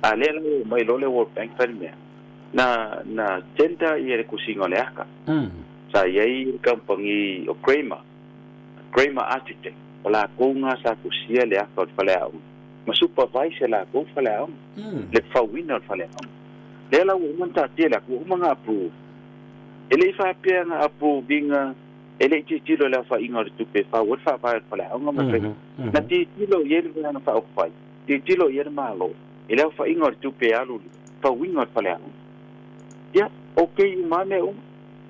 A lea la ua omai loa le World Bank fai le mea, na, na tender ia le kusiga o le aka. Sa i ai le kamupani o Kramer, Kramer Architect, o lakou na sa kusia le aka o le faleaoga, ma supervise e lakou le faleaoga, le fauina o le faleaoga. Lea la ua uma ona taatia le aka, ua uma ona approve. E le i faapea na approve ina e le i tilotilo i le aofaiga o le tupe e fau ai le faavae o le faleaoga ma le faiga. Na tilotilo i ai le Vaega Faaupufai, tilotilo i ai le Malo i le aofaiga o le tupe e alu i le fauina o le faleaoga. Ia, okay uma lava mea uma.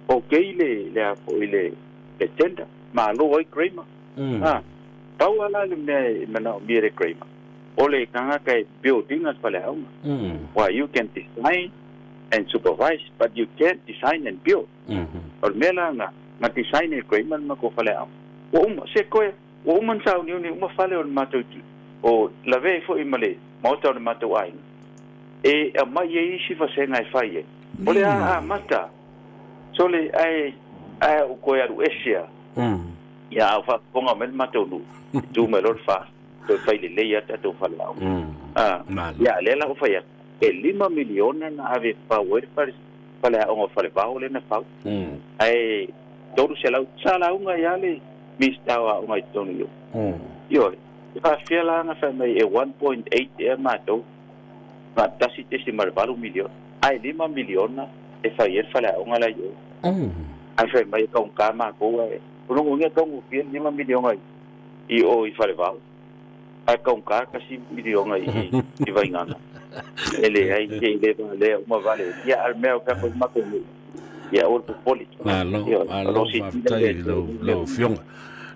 Okay le, le a foi le, le tender, malo ai Kramer. A, pau lava la le mea e manaomia e le Kramer, o le tagata e build ina le faleaoga. Why, you can design and supervise, but you can't design and build. O le mea la na, na design e Kramer le matou faleaoga. Ua uma, se koe, ua uma ona sauniuni uma fale o le matou, o lavea ai foi ma le maota o le matou aiga, e aumai ai isi vasega e fai ai. O le a amata, sole, ae, ae ou toe alu ese a, ia a o faafofoga mai le matou nuu, e tu mai loa le fa, toe fai lelei lava le tatou faleaoga. A, ia, lea la ua fai atu, e lima miliona na ave e fau ai le fale, faleaoga o Falevao lea na fau. Ae 300, sa lauga ai lava le Minisita o Aoga i totonu i o. Ioe, e faafefea la ona fai mai e 1.8 ea matou, na o le 1.8 miliona, ae 5 miliona e fai ai le faleaoga la i o. Ae fai mai e taugata matou, ae o lona uiga e taugofie le 5 miliona i o i Falevao. Ae taugata 1 miliona i i Vaigaga. E leai, se i le valea uma vale. Ia, a o le mea o fea foi matou nuu, ia aua le popole. Malo, malo faafetai i lau, lau afioga.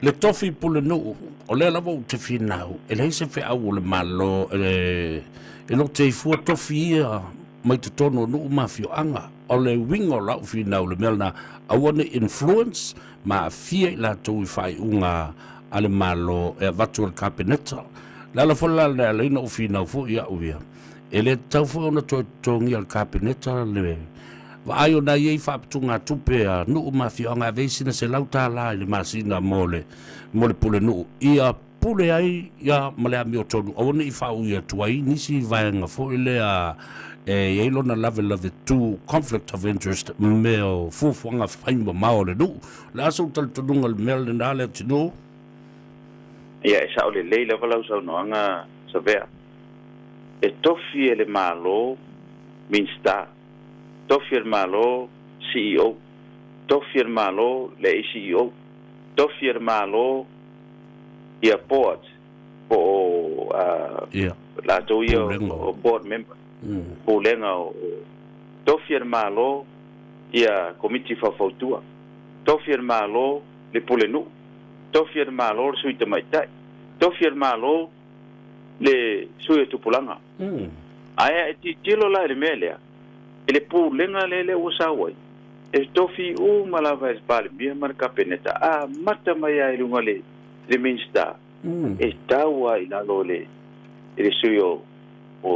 Le tofi pulenuu, o lea lava ou te finau, e leai se feau o le Malo e, e lote ai fua tofi ia mai totonu o nuu ma afioaga. O le uiga o lau finau i le mea lena, aua ne i influence ma aafia i latou i faaiuga a le Malo e avatu e le Kapeneta. O le ala foi la lea e ala ai ona ou finau foi au ia, e le tatau foi ona toe totogia e le Kapeneta le vaai o na i ai faaputugatupe a nuu ma afioaga e ave ai sina $100 i le masina mo le, mo le pulenuu ia pule ai ia ma le amiotonu, aua ne i faaui atu ai nisi vaega foi lea e i ai lona lavelave tu, conflict of interest, mea o fuafuaga fai mamao a le nuu. O le a sou talitonuga i le mea lena le atunuu? Ia, e sao lelei lava lau saunoaga Savea. E tofi e le Malo Minista, tofi e le Malo CEO, tofi e le Malo le ACEO, tofi e le Malo ia boards po o latou ia o board member, pulega o tofi a le Malo ia komiti faufautua, tofi a le Malo le pulenuu, tofi a le Malo le sui tamaitai, tofi a le Malo le sui o tupulaga. Ae a e tilotilo la i le mea lea, i le pulega lea lea ua sau ai, e tofi uma lava e le Palemia ma le Kapeneta, amata mai lava i luga i le Minisita, e tau lava i lalo i le sui o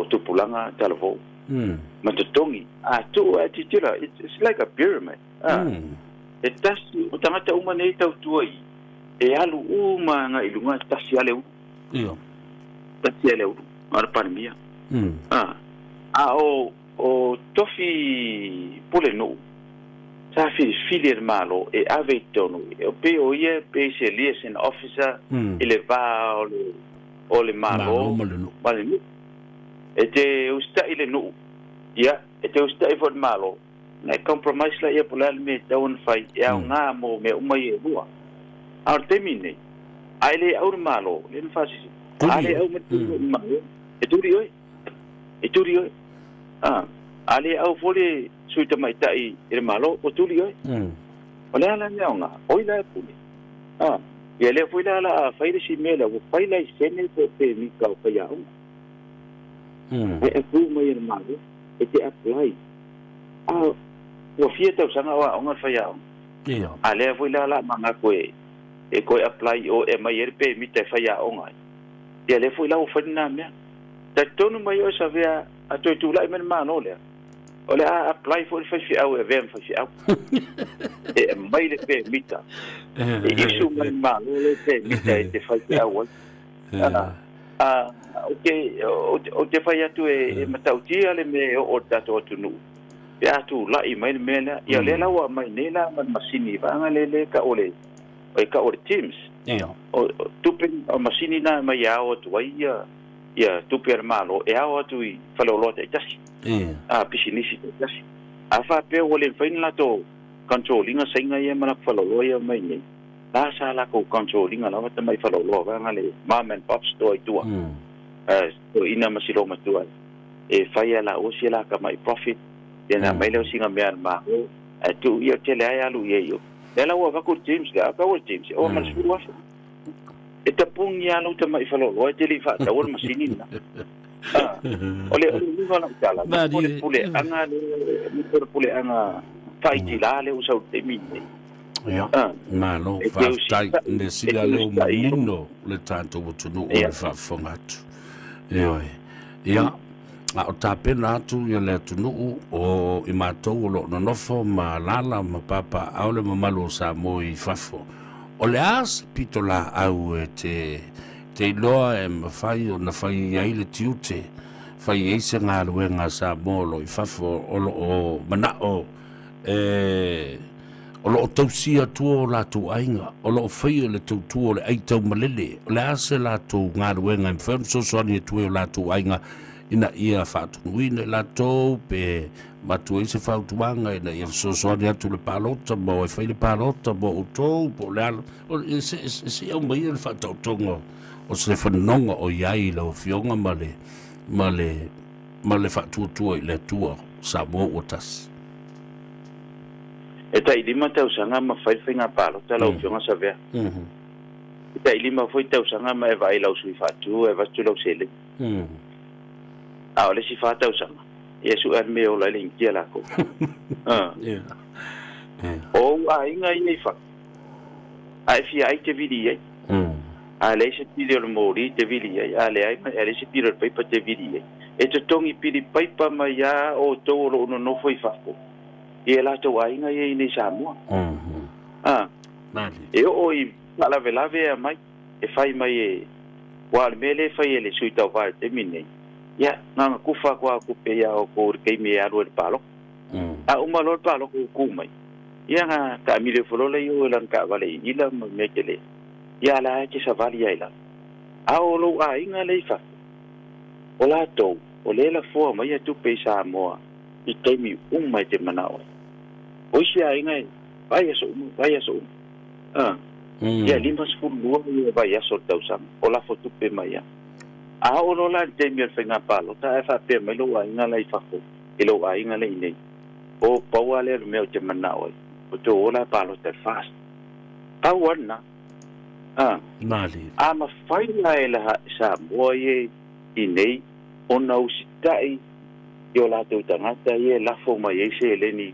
tupulaga talavou ma totogi. A tuu ae tilotilo, it's like a pyramid. E tasi, o tagata uma nei e tautua i i, e alu uma agai i luga, e tasi lava le ulu. Tasi lava le ulu, a o le Palemia. A o O tofi pulenuu sa filifili e le Malo e ave i totonu, e pei o ia pei se liaison officer i le va o le o le Malo ma le nuu. E te usitai le nuu, ia, e te usitai foi le Malo, ona e compromise laia po o le a le mea e tatau ona fai e aoga mo mea uma ia e lua. A o le taimi lenei, a e le au le Malo, lea na faasisi, a le au mai le Malo, e tuli oe. E tuli oe. A, a le au foi le sui tamaitai i le Malo, ua tuli oe. O le a la le aoga? Oi la e pule. A, ia lea foi la la a fai le isi mea lea, ua fai laisene po o pemita o faiaoga. E approve mai e le Malo, e te apply. A, ua fia tausaga o aoga le faiaoga. Ia. A lea foi la la manatu e, e toe apply i o e aumai ai le pemita e faiaoga ai. Ia lea foi la ua fai lena mea. Talitonu mai oe Savea a toe tulai mai le Malo lea, o le a apply foi le faifeau e avea ma faifeau. E aumai le pemita, e issue mai le Malo le pemita e te faifeau ai. A, ou te, ou te fai atu e, e matautia le mea e oo i le tatou atunuu pe a tulai mai le mea lea. Ia o lea la ua aumai nei la ma le masini vaega lea lea e tau o le, e tau o le TIMS. Ia. O, o tupe, o masini na e aumai e ao atu ai ia, ia tupe a le Malo e ao atu i faleoloa taitasi, a pisinisi taitasi. A faapea ua le mafai ona latou control ina saina ia ma latou faleoloa ia mai nei, la sa latou control ina lava tamai faleoloa vaega le mom and pop store i tua, toeaina ma si loomatua e fai a laua si la tamai profit, ia na aumai lea o sina mea a le Malo, ae tuu ia tele ai alu i ai i o. Lea la ua avatu le TIMS lea, a tau le TIMS, e ova ma le 10,000. E tapuni lava lou tamai faleoloa e te le i faataua le masini lena. Ah, o le o le uiga o lau tala, o le puleaga lea, o le puleaga faaitila lea ua sau i le taimi lenei. Ia, ah, malo, faafetai. Le sila lea ua manino le tatou atunuu o le faafofoga atu. Ioe. Ia, a o tapena atu ia le atunuu o i matou o lo o nonofo ma alaala ma papaaao le mamalu o Samoa i fafo. O le a se pitolaau e te te iloa e mafai ona fai ai le tiute, fai ai se galuega a Samoa o lo o i fafo o lo o manao e o lo o tausia atua o latou aiga, o lo o faia le tautua o le aitaumalele, o le a se latou galuega e mafai ona fesoasoani atu ai o latou aiga ina ia faatonuina i latou pe avatu ai se fautuaga ina ia fesoasoani atu le palota ma o e fai le palota mo outou po o le a o se se aumaia le faataotoga o se fanoga o i ai i lau Afioga ma le ma le ma le faatuatua i le Atua Samoa ua tasi. E tai lima tausaga ma fai le faiga palota lau Afioga Savea. E tai lima foi tausaga ma e vaai lau sui faatu e avatu lau seleni. A o le isi fa tausaga, ia sue lava le mea e ola ai le Initia lakou. O ou aiga ia i fafo, a e fia ai te vili i ai. A leai se pili o le moli te vili i ai, a leai, a leai se pili o le paipa te vili i ai. E totogi pili paipa mai lava outou o lo o nonofo i fafo i a latou aiga ia i inei i Samoa. E oo i faalavelave e aumai. e fai mai e, aua o le mea lea e fai e le sui tauva i le taimi lenei, ia, na ona kufa atu lava o tupe ia outou i le taimi e alu ai i le palota. A uma loa le palota ua tu mai, ia ona taamilo ifo loa lea i o i lana taavale i ila ma mea tele, ia a la e te savali lava i lalo. A o lou aiga lea i fafo, o latou, o lea e lafoa mai a tupe i Samoa i taimi uma e te manao ai. O isi aiga e vaiaso uma, vaiaso uma. A. Ia 52 ia vaiaso o le tausaga, o lafo tupe mai lava. A oo loa la i le taimi o le faiga palota ae faapea mai lou aiga la i fafo i lou aiga le i inei, Oh, pau lava lea o le mea ou te manao ai, ua tou o la e palota i le FAST. Pau lava lena. A. Malie. A mafai la e le Samoa ia i inei ona usitai i o latou tagata ia e lafo mai ai seleni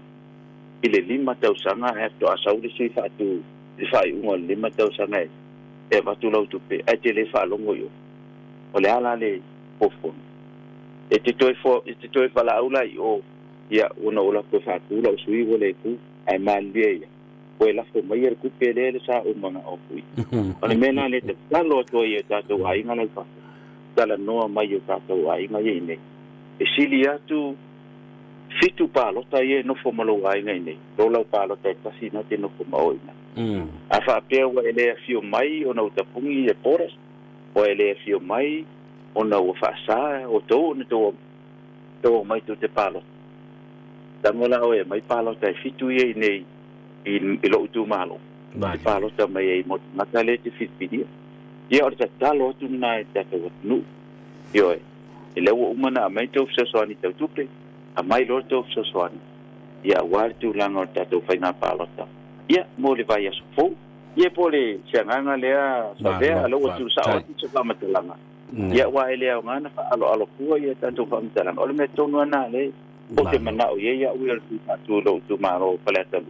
i le lima tausaga ae faatoa sau le isi faatu i le faaiuga o le lima tausaga e avatu lau tupe ae te le faalogo i o. O le a la le fuafuaga? E te toe e te toe valaau la i o, ia, ona ua latou faatu lau sui ua le tu, ae malilie ia, ua e lafo maia le tupe lea le sa ou manao atu i. O le mea lena lea e tatalo atu ai i o tatou aiga la i fafo, talanoa mai i o tatou aiga ia i inei. E sili atu fitu palota ia e nofo ma lou aiga i inei, lo lau palota e tasi na te nofo ma oe i ina. A faapea ua e le afio mai ona ua tapuni ia borders, ua e le afio mai ona ua faasa outou ona tou omai tou te palota. Tago la oe e aumai palota e fitu ia i inei i lou itumalo, e palota mai ai mo tagata lea e te filifilia. Ia o le tatalo atu lena i le tatou atunuu. Ioe, o lea ua uma ona aumai tou fesoasoani tau tupe, aumai loa le tou fesoasoani, ia aua le tulaga o le tatou faiga palota, ia mo le vaiaso fou. Ia po o le se agaga lea Savea, a o lea ua tuusao atu se faamatalaga, ia aua e le aoga ona faaaloalo fua ia tatou faamatalaga. O le mea tonu lava lena lea ou te manao i ai au ia o le sui faatu i lou itumalo o Faleata 2,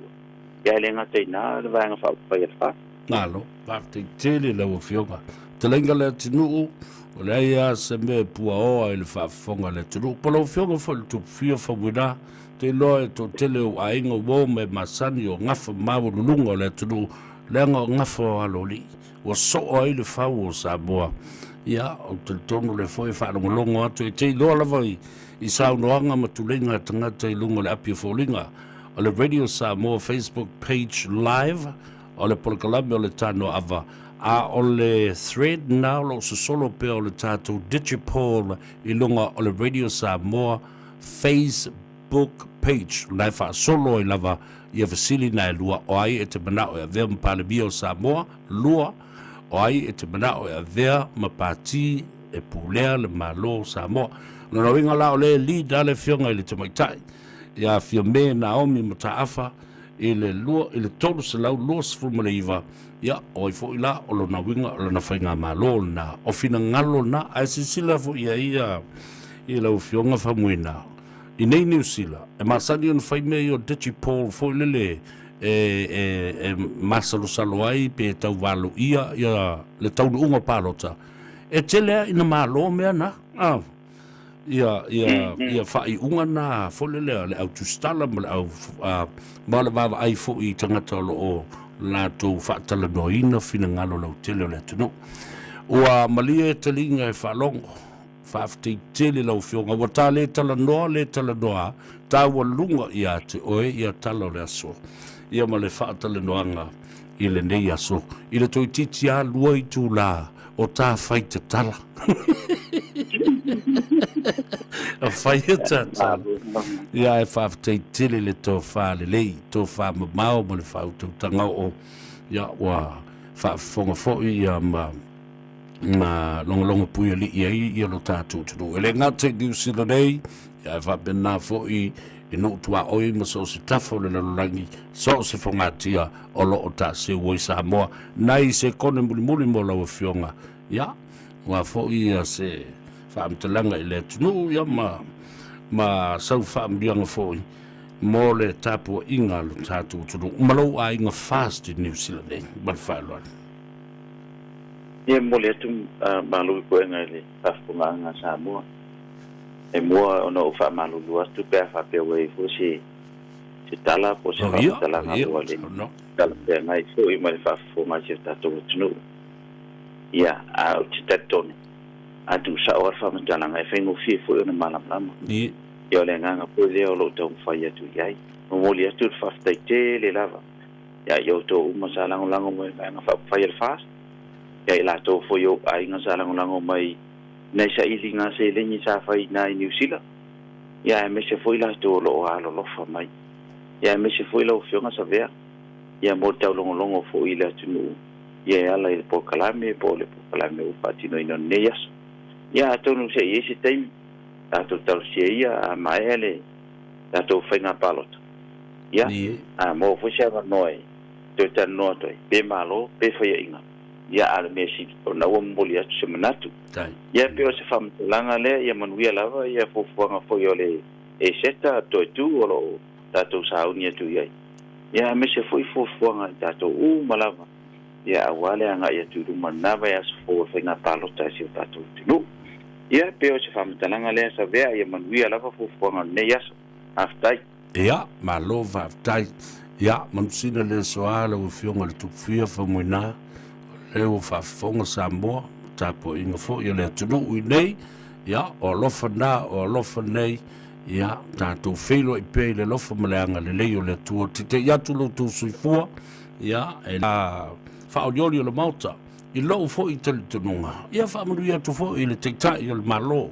ia ae le gata i ina le Vaega Faaupufai a le FAST. Malo, faafetai tele i lau Afioga. Fetalaiga Leatinuu, o leai lava se mea e puaoa i le faafofoga a le atunuu. Po o lau Afioga foi i le Tupufia Faumuina, te iloa e toatele ou aiga uo ma e masani o gafa maualuluga o le atunuu, leaga o gafa o aloalii, ua soo ai le fau o Samoa. Ia, ou te talitonu lea foi e faalogologo atu, e te iloa lava i, i saunoaga ma tuleiga a tagata i luga o le api o foliga o le Radio Samoa Facebook page live o le polokalame o le Tanoa Ava, a o le thread na o lo o sosolo pea o le tatou Digipol i luga o le Radio Samoa Facebook page. O lena e faasolo ai lava ia fesili na e lua, o ai e te manao e avea ma Palemia o Samoa? Lua, o ai e te manao e avea ma Pati e pulea le Malo o Samoa? O lona uiga la o lea e lead lava le Afioga i le Tamaitai ia Fiame Naomi Mataafa i le lua, i le 329, ia, o ai foi la o lona uiga o lana faigamalo lena, o finagalo lena, ae silasila foi i ai ia i lau Afioga Faumuina, i nei Niu Sila, e masani ona fai mea ia o digipoll foi lele e, e, e masalosalo ai pe tau valoia ia le taunuuga o palota, e tele lava ina malo mea na. Ah. Ia, ia, ia faaiuga na foi lele a le au tusitala ma le au, ma le vaavaai foi i tagata o lo o latou faatalanoaina finagalo lautele o le atunuu. Ua malie taliga e faalogo. Faafetai tele lau Afioga. Ua ta le talanoa, le talanoa, taualuga ia te oe ia tala o le aso. Ia ma le faatalanoaga i lenei aso. I le toeitiiti lava lua itula o ta fai tatala. A fai e tatala. Ia e faafetai tele le tofa lelei, tofa mamao ma le faautautaga oo. Ia ua faafofoga foi ia ma ma logologo puialii ai ia lo tatou atunuu. E le gata i Niu Sila nei, ia ae faapena foi i nuu tuaoi ma so o se tafa o le lalolagi, so o se fogatia o lo o taaseu ai Samoa. Nai sekone mulimuli mo lau Afioga, ia, aua foi ia se faamatalaga i le atunuu, ia ma, ma sau faamanuiaga foi mo le tapuaiga a lo tatou atunuu ma lou aiga FAST i Niu Sila nei. Ma le faaaloalo. Ia, e momoli atu malu i puega i le faafofogaaga a Samoa. E mua ona ou faamalulu atu pe a faapea ua i ai foi se se tala po o se faamatalaga ua le talafeagai foi ma le faafofoga a si o tatou atunuu. Ia, a ou te talitonu, a tuusao lava le faamatalaga, e faigofie foi ona malamalama. Ia, o le agaga foi lea o lo o taumafai atu i ai. Momoli atu le faafetai tele lava ia i outou uma sa lagolago mai i le Vaega Faaupufai a le FAST, ia i latou foi o ou aiga sa lagolago mai i nai sailiga seleni sa fai i ina i Niu Sila, ia aemaise foi latou o lo o alolofa mai, ia aemaise foi lau Afioga Savea, ia mo le taulogologo foi i le atunuu ia e ala i le polokalame po o le polokalame ua faatinoina o lenei aso. Ia atonu se i ai se taimi tatou talosia ia a maea le tatou faiga palota. Ia, a maua foi se avanoa e toe talanoa atu ai, pe malo pe faiaʻiga. Ia, a o le mea sili, o lena ua momoli atu se manatu. Ia, e pei o se faamatalaga lea, ia manuia lava ia fuafuaga foi o le Eseta toe tu o lo o tatou sauni atu i ai. Ia, aemaise foi fuafuaga i tatou uma lava, ia, aua le agai atu i luma i lena vaiaso fou o le faiga palota a si o tatou atunuu. Ia, e pei o se faamatalaga lea Savea, ia manuia lava fuafuaga o lenei aso. Faafetai. Ia, malo faafetai. Ia, manusina le aso a lau Afioga i le Tupufia Faumuina, o lea ua faafofoga Samoa, tapuaiga foi a le atunuu i nei, ia, o alofa na, o alofa nei, ia, tatou feiloai pea i le alofa ma le agalelei o le Atua. Tete'i atu lo outou soifua, ia, e faaolioli o le Maota, i lou foi talitonuga, ia faamanuia atu foi i le Taitai o le Malo,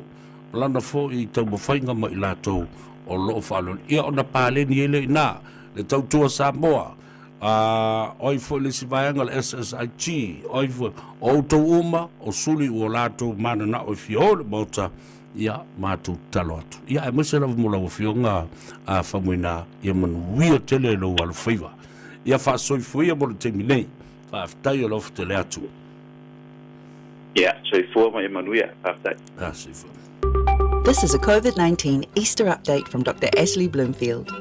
ma lana foi taumafaiga ma i latou o lo o faaolioli. Ia ona paleni ai lea i ina, le Tautua Samoa, a o ai foi le isi vaega o le SSIG, o ai foi, o outou uma, o suli ua latou mananao e fia o i le Maota, ia matou tatalo atu. Ia aemaise lava mo lau Afioga a Faumuina, ia manuia tele lou alofaiva. Ia faasoifua mo le taimi nei. Faafetai o alofa tele atu. Ia, soifua ma ia manuia. Faafetai. Ah, soifua. This is a COVID-19 Easter update from Dr Ashley Bloomfield.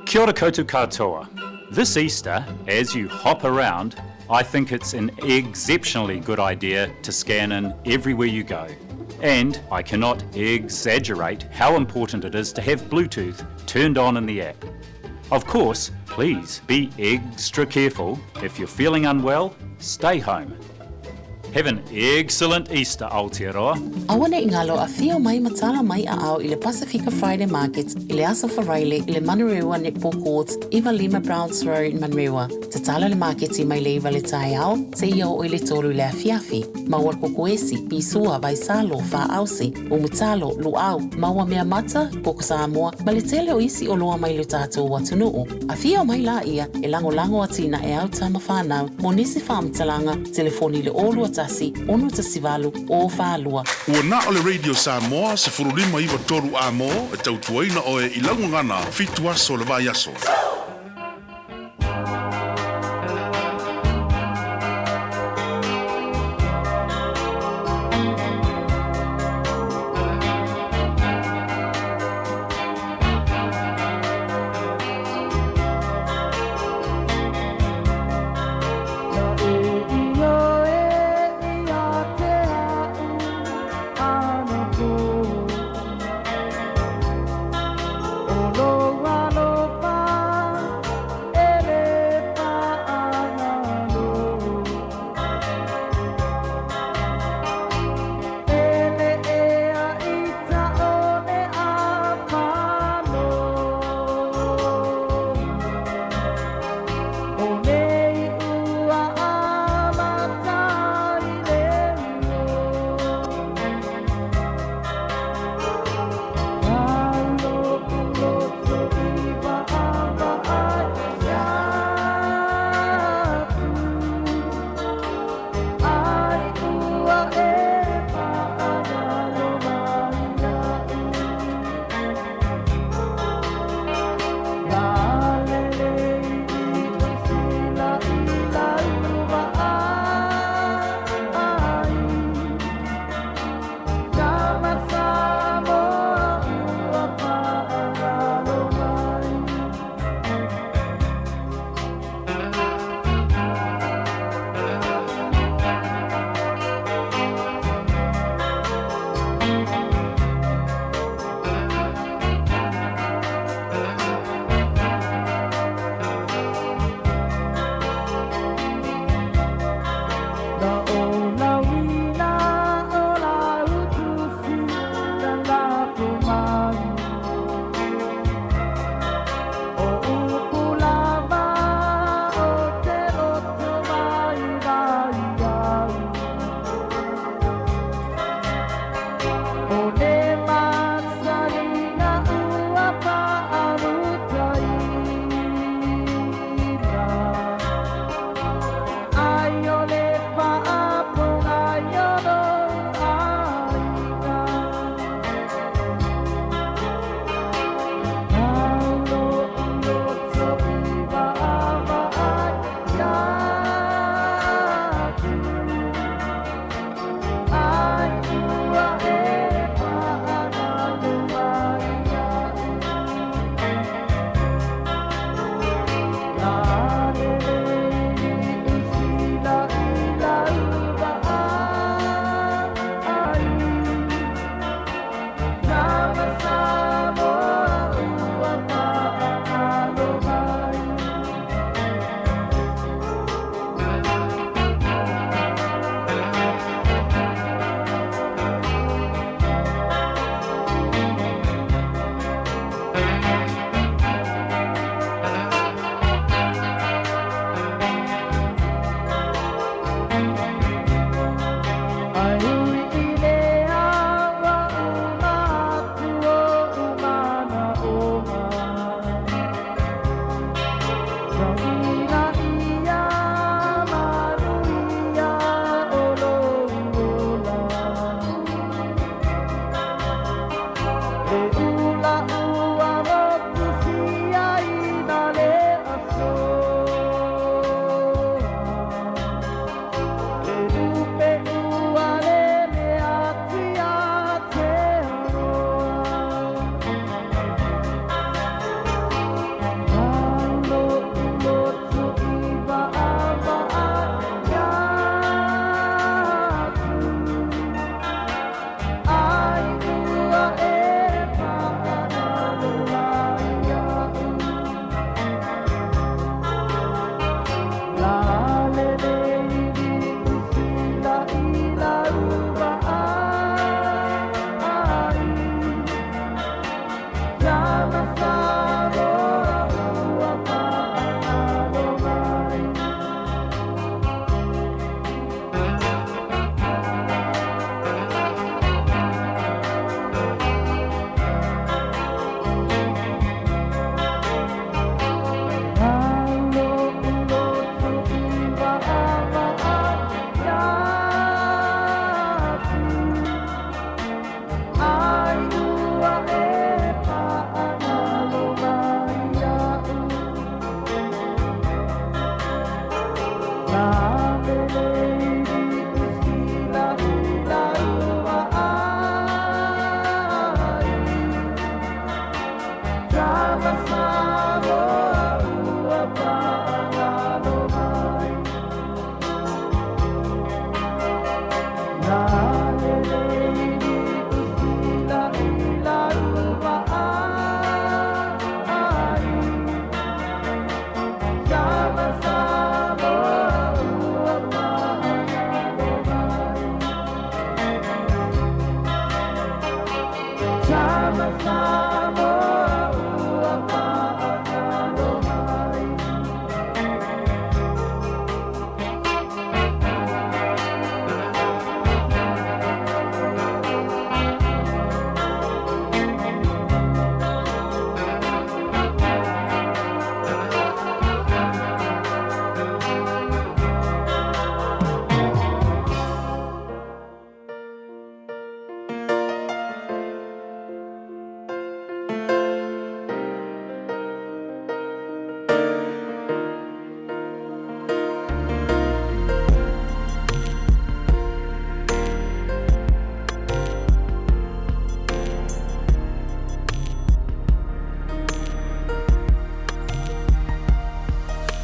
Kia ora koutou katoa. This Easter, as you hop around, I think it's an exceptionally good idea to scan in everywhere you go. And I cannot exaggerate how important it is to have Bluetooth turned on in the app. Of course, please be extra careful. If you're feeling unwell, stay home. Have an excellent Easter, Aotearoa. Aua ne i galo afio mai ma tala mai a ao i le Pasifika Friday Markets i le Aso Faraile i le Manurewa Netball Courts, 95 Browns Road, Manurewa. Tatala le maketi mai le 9 le taeao seia oo i le 3 i le afiafi. Maua le kokoesi, pisua, vaisalo, faaause, umutalo, luau, maua mea mata, koko Samoa, ma le tele o isi oloa mai lo tatou atunuu. Afio mai laia e lagolago atinae au tama fanau mo nisi faamatalaga, telefoni i le 021 618 042. Ua na o le Radio Samoa 15 9 3 amo e tautuaina oe i lau gagana fitu aso o le vaiaso.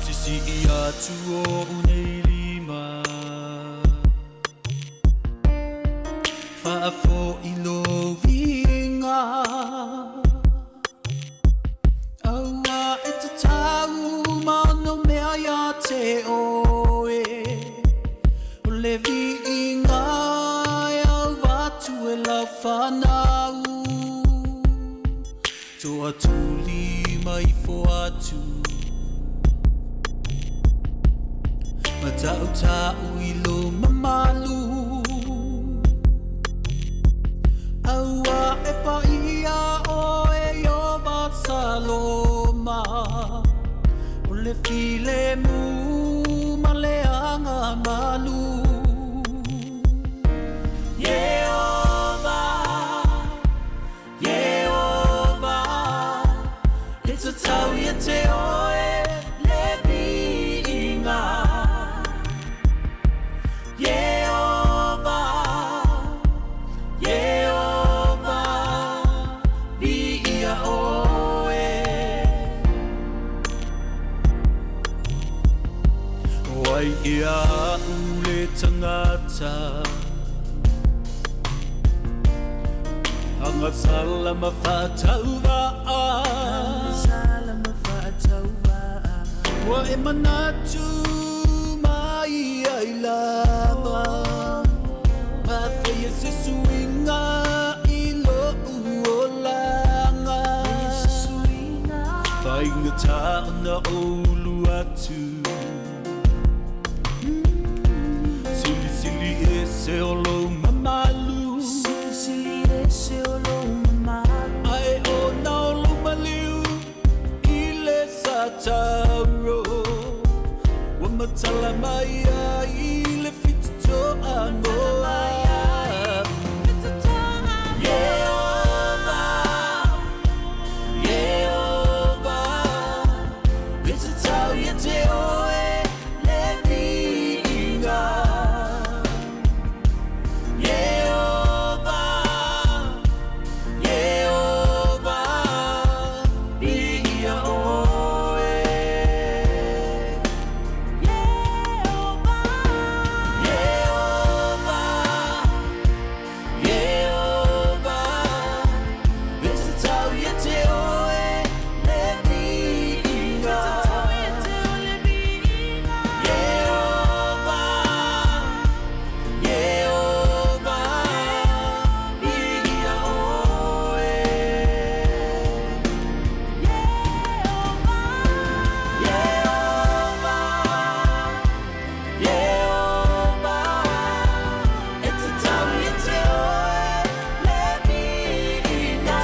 Sisii atu oʻu nei lima Faafoʻi lou viiga Aua e tatau ma ona mea iā te oe O le viiga e avatu e lau fanau Toatulima ifo atu Matautau i lou mamalu Aua e paia oe Ieova Saloma O le filemu ma le agamalu Ieova Ieova E tatau ia te oe le viiga Ieova Ieova Viia oe O ai ea aʻu le tagata Agasala ma faatauvaa Ua e manatu mai ai lava Ma faia se suiga i loʻu olaga Faigata ona ou ulu atu Silisili ese o lou mamalu Silisili ese o lou mamalu Ae ona o lou maliu i le sa tauro. Tala mai ai le fitotoa moa. Ieova, Ieova, e tatau ia te oe le viiga. Ieova, Ieova, viia oe. Ieova, Ieova, e tatau ia te oe le viiga. Ieova, Ieova, viia oe. Ieova, Ieova, e tatau ia te oe le viiga.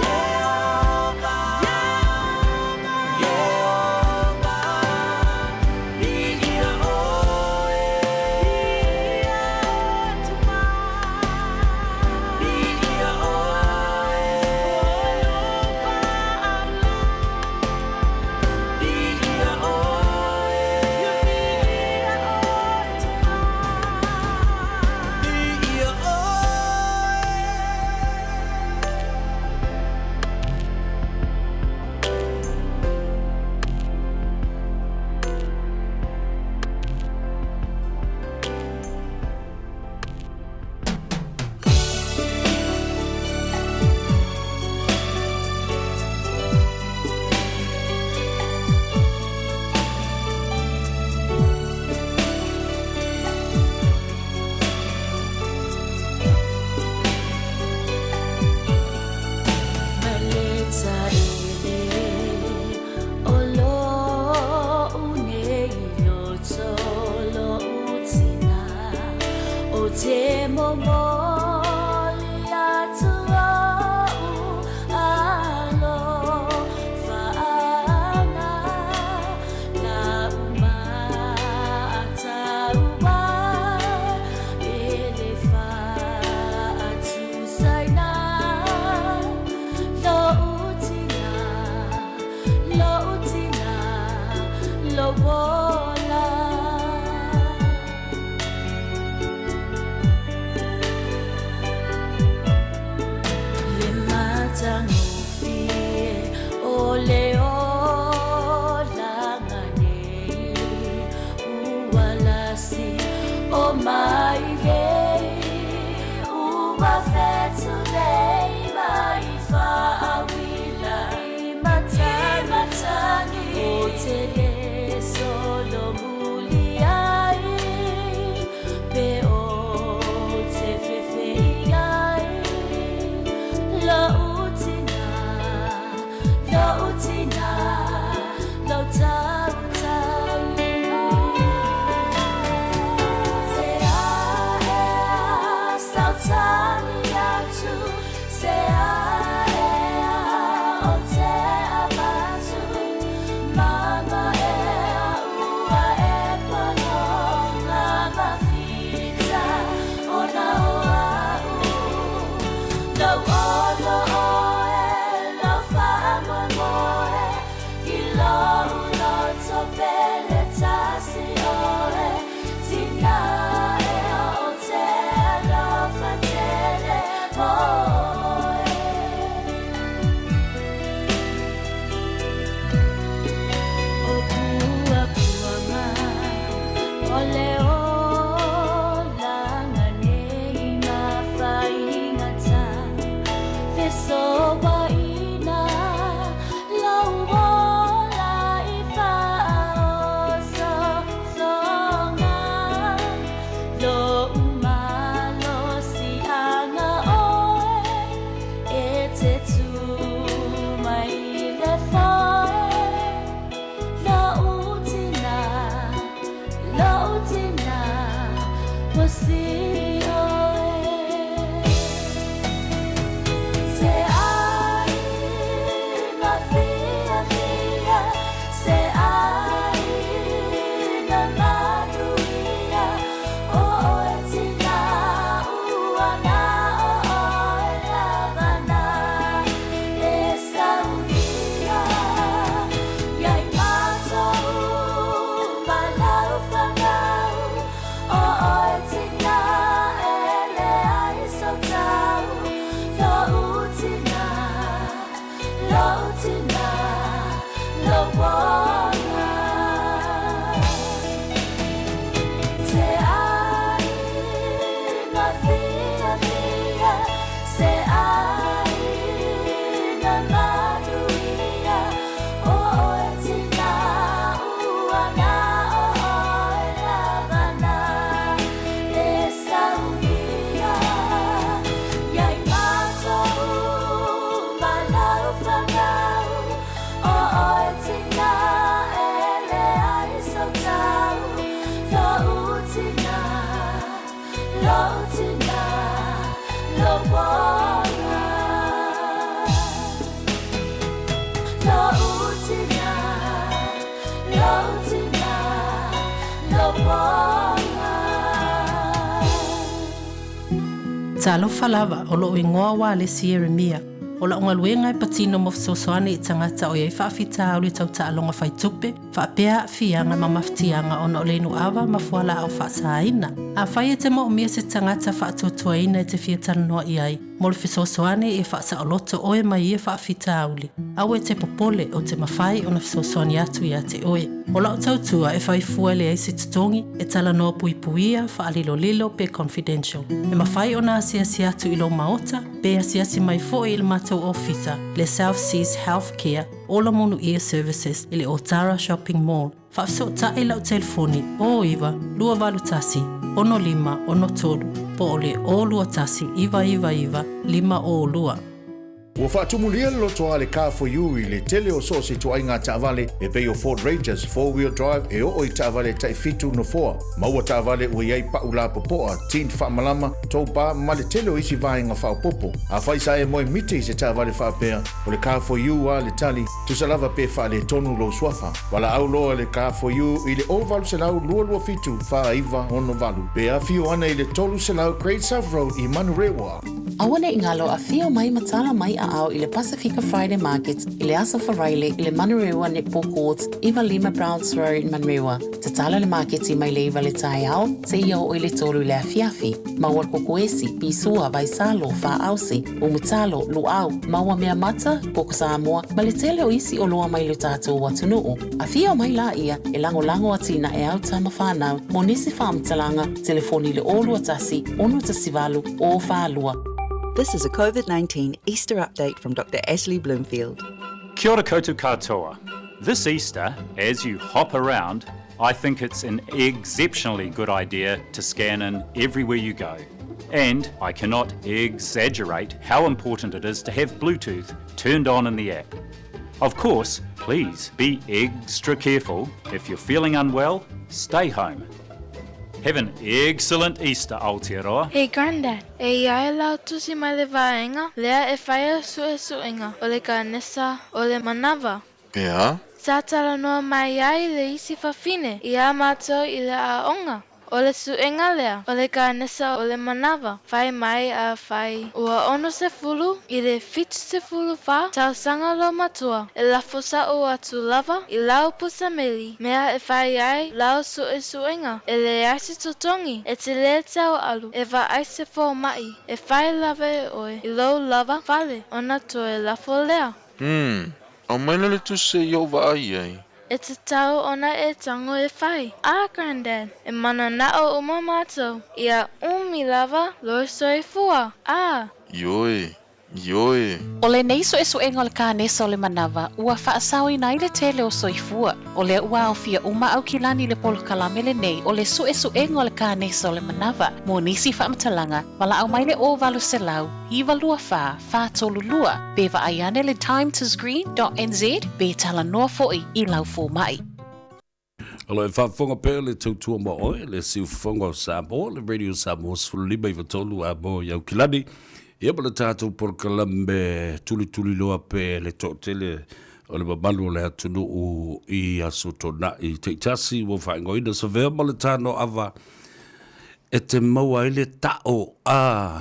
Ieova, Ieova, viia oe. Viia oe. Viia oe. Viia oe. Te momoli atu o'u alofaaga lau mataua e le faatusaina lo'u tina, lo'u tina, lou ola. Le matagofie o le olaga nei ua lasi o mai nei ua fetulei mai faauila i matagi o te lē solomuli ai pe o te fefei ai lo'u tina, lo'u tina, lou tautai. Se aea sautagi atu, se aea o te avatu, mama. tina, lou ola. Se aiga fiafia, se aiga manuia, o oe tina ua na o oe lava na le saunia. Iai matou ma lau fanau, o oe tina e leai sou tau, lou tina, lou tina, lou ola. Lou tina, lou tina, lou ola. Talofa lava, o lo'u igoa ua Alesi Ieremia. O la'u galuega e patino mo fesoasoani i tagata o i ai faafitauli tau taaloga faitupe, faapea aafiaga ma mafatiaga ona o le inu ava ma fualaau faasaina. Afai e te moomia se tagata faatuatuaina e te fia talanoa i ai mo le fesoasoani ia faasaoloto oe mai ia faafitauli, aua e te popole, ou te mafai ona fesoasoani atu iā te oe. O la'u tautua e fai fua e leai se totogi, e talanoa puipuia, faalilolilo pe confidential. E mafai ona asiasi atu i lou maota, pe asiasi mai foi i le matou ofisa, le South Seas Health Care, Ola Munuia Services i le Otara Shopping Mall. Faafesootai lau telefoni 09 281 6563 po o le 021 999 502. Ua faatumulia le loto a le Car For You i le tele o so o se ituaiga taavale e pei o Ford Rangers four-wheel drive e oo i taavale tai fitu nofoa. Maua taavale ua i ai pa'u lapopoa, tint faamalama, tow bar ma le tele o isi vaega faaopoopo. Afai sa e moe miti i se taavale faapea, o le Car For You a le tali, tusa lava pe faaletonu lou suafa. Valaau loa le Car For You i le 0800 227 4968 pe afio ana i le 300 Great South Road i Manurewa. Aua ne i galo afio mai ma tala mai aao i le Pasifika Friday Markets i le Aso Faraile i le Manurewa Netball Courts, 95 Browns Road, Manurewa. Tatala le maketi mai le 9 le taeao seia oo i le 3 i le afiafi. Maua le kokoesi, pisua, vaisalo, faaause, umutalo, luau, maua mea mata, koko Samoa, ma le tele o isi oloa mai lo tatou atunuu. Afio mai laia e lagolago atinae au tama fanau mo nisi faamatalaga, telefoni i le 021 618 042. This is a COVID-19 Easter update from Doctor Ashley Bloomfield. Kia ora koutou katoa. This Easter, as you hop around, I think it's an exceptionally good idea to scan in everywhere you go. And I cannot exaggerate how important it is to have Bluetooth turned on in the app. Of course, please be extra careful. If you're feeling unwell, stay home. Have an excellent Easter, Aotearoa. Hey Grandad, e i ai lau tusi mai le vaega lea e whaia suesuega o le kanesa o le manawa. Ea? Sa talanoa mai ai le isi fafine iā mātou i le aoga. O le suega lea, o le kanesa o le manawa, fai mai a fai ua 60 i le 74 tausaga lou matua, e lafo sa'o atu lava i lau pusa meli, mea e fai ai lau suesuega, e leai se totogi, e te le tau alu e vaai se fomaʻi, e fai lava e oe i lou lava fale ona toe lafo lea. Hum, aumai le tusi se i ou vaai ai. E tatau ona e tago e fai. A Grandad, e mananao uma matou, ia umi lava lou soifua. A. Ioe, ioe. O lenei suesuega o le kanesa o le manawa ua faasaoina ai le tele o soifua. O lea ua aofia uma Aukilani i le polokalame lenei o le suesuega o le kanesa o le manawa mo nisi faamatalaga, valaau mai le 0800 924 432 pe vaai ane le timetoscreen.nz pe talanoa foi i lau fomaʻi. O lo o faafofoga pea le tautua ma oe, le siufofoga o Samoa, le Radio Samoa 15 93 a mo i Aukilani. Ia ma le tatou polokalame tulituliloa pe le toatele o le mamalu o le atunuu i aso tonaʻi taitasi ua faaigoaina Savea ma le Tanoava e te maua ai le tao a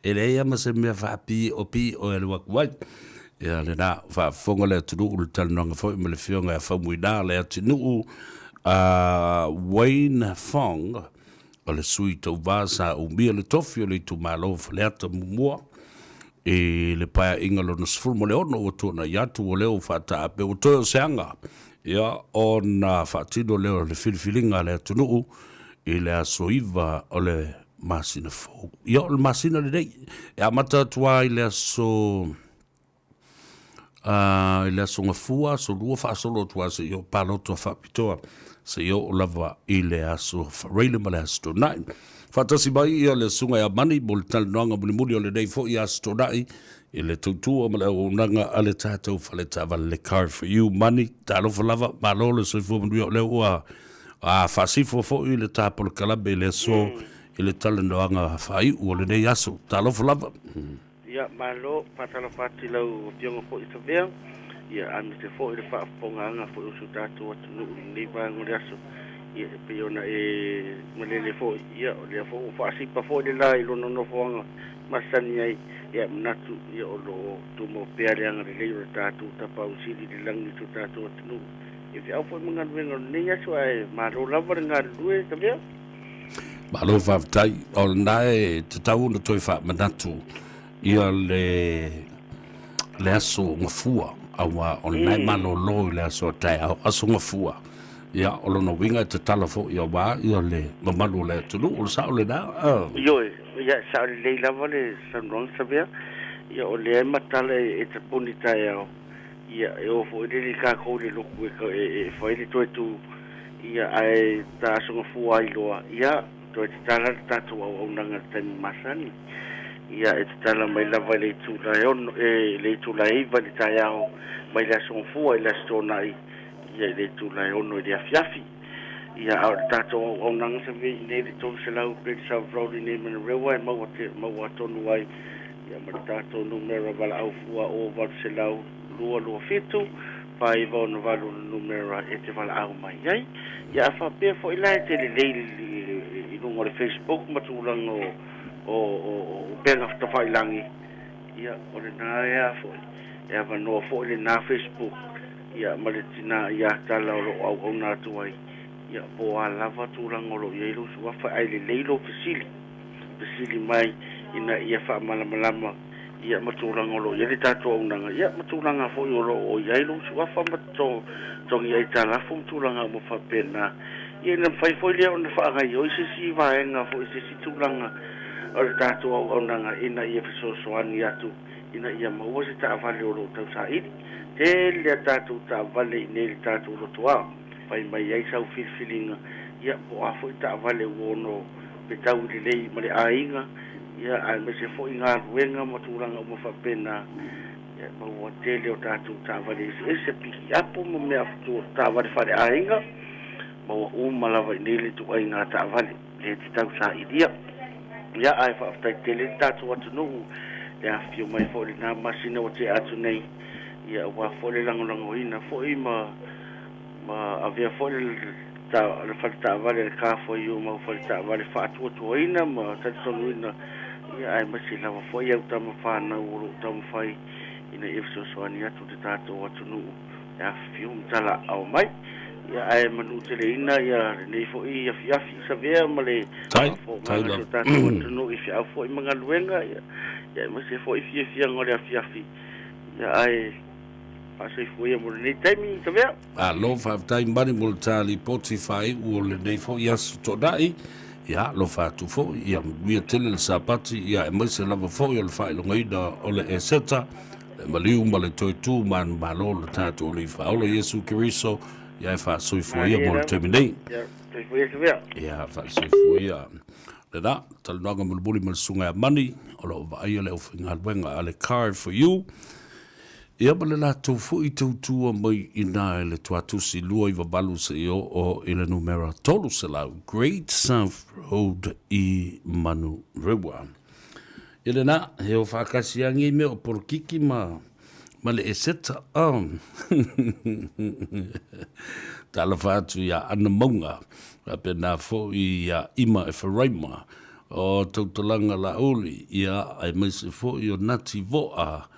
e leai lava ma se mea faapiʻopiʻo e alu atu ai. Ia lena, faafofoga le atunuu i le talanoaga foi ma le Afioga ia Faumuina le atunuu a Wayne Fong, o le sui tauva sa umia le tofi o le itumalo o Faleata muamua. I le Paeaiga lona 16 ua tuanai atu, ua leo faataape, ua toe o se aga, ia, ona faatino lea o le filifiliga a le atunuu i le aso 9 o le masina fou. Ia, o le masina lenei, e amata atu lava i le aso, i le aso Gafua, aso Lua faasolo atu lava seia oo palota faapitoa, seia oo lava i le aso Faraile ma le aso Toonai. Faatasi mai ia le Susuga ia Mani mo le talanoaga mulimuli o lenei foi Aso Toonai i le tautua ma le auaunaga a le tatou fale taavale le Car for You. Mani, talofa lava, malo le soifua manuia o lea ua faasifo foi le ta polokalame i le aso i le talanoaga faaiu o lenei aso. Talofa lava. Ia, malo, faatalofa atu i lau Afioga foi Savea, ia, aemaise foi le faafofogaaga foi o si o tatou atunuu i lenei vaega o le aso. Ia, e pei ona e malele foi, ia, o lea foi ua faasipa foi le la i lona nofoaga masani ai, ia, e manatu, ia, o lo o tumau pea le agalelei o le tatou Tapaau Sili i le lagi i si o tatou atunuu i feau foi ma galuega o lenei aso, ae malo lava le galulue Savea. Malo faafetai. O lena e tatau ona toe faamanatu ia le, le aso gafua, aua o lena e malolo i le aso a taeao, aso gafua. Ia, o lona uiga e tatala foi aua ia le mamalu o le atunuu, o le sao lena. Ioe, ia e sao lelei lava le saunoaga Savea. Ia o lea e matala e tapuni taeao, ia e o foi lele tatou i le lotu e fai le toe tu. Ia, ae ta aso gafua ai loa, ia, toe tatala le tatou auaunaga i le taimi masani. Ia, e tatala mai lava i le itula e ono, e, le itula e 9 i le taeao, mai le aso Gafua i le aso Toonai, ia, i le itula e 6 i le afiafi. Ia, a o le tatou auaunaga sa vei i nei le 300 Great South Road i nei Manurewa e maua te, maua tonu ai, ia, ma le tatou numera valaau fua o 800 227, 4968 le numera e te valaau mai ai. Ia a faapea foi la e te lelei i luga o le Facebook ma tulaga o o o upega tafailangi, ia o lena ea foi, e avanoa foi lena Facebook ia ma le tina ia Tala o lo o auauna atu ai, ia po o a lava tulaga o lo o i ai lou suafa ae lelei lou fesili, fesili mai ina ia faamalamalama ia ma tulaga o lo o i ai le tatou auaunaga, ia ma tulaga foi o lo o i ai lou suafa ma totogi aitalafu ma tulaga uma faapena. Ia ina mafai foi lea ona faagaoioi se isi vaega foi i se isi tulaga o le tatou auaunaga ina ia fesoasoani atu ina ia maua se taavale o lo o tausaili. Tele a tatou taavale i inei i le tatou lotoa, fai mai ai sau filifiliga, ia po o a foi taavale ua ono fetaui lelei ma le aiga, ia, aemaise foi galuega ma tulaga uma faapena, ia, maua tele o tatou taavale eseese, pikiapu ma mea taavale faaleaiga, maua uma lava i nei le ituaiga taavale lea e te tausailia. Ia, ae faafetai tele le tatou atunuu le afifio mai foi i lena masina ua tea atu nei, ia, aua foi le lagolagoina foi ma ma avea foi le le fale taavale a le Car4U ma au fale taavale faatuatuaina ma talitonuina, ia, aemaise lava foi au tama fanau o lo o taumafai ina ia fesoasoani atu i le tatou atunuu e afifio ma talaaao mai. Ia, ae manuteleina ia lenei foi afiafi i Savea ma le faafofogaaga a si o tatou atunuu i feau foi ma galuega, ia, aemaise foi fiafiaga o le afiafi, ia, ae Faasoifua ia mo lenei taimi, Savea. Malo faafetai Mani mo le ta lipoti faaiu o lenei foi aso Toonai. Ia, alofa atu foi, ia manuia tele le Sapati, ia aemaise lava foi o le faailogaina o le Eseta, le maliu ma le toe tu manumalo o le tatou Alii Faaola Iesu Keriso, ia e faasoifua ia mo le taimi nei. Ia, soifua ia Savea. Ia, faasoifua ia. Lena, talanoaga mulimuli ma le Susuga ia Mani, o lo o vaaia le aufaigaluega a le Car for You. Ia ma le latou foi tautua mai i ina i le Tuatusi 298 seia oo i le numera 300 Great South Road i Manurewa. Ia lena, he o faakasi lava nei mea o polokiki ma, ma le Eseta. Oh. Talofa atu ia Ana Maunga, faapena foi ia Ima Eferaima, o Tautalaga Laauli, ia aemaise foi o Nati Voa,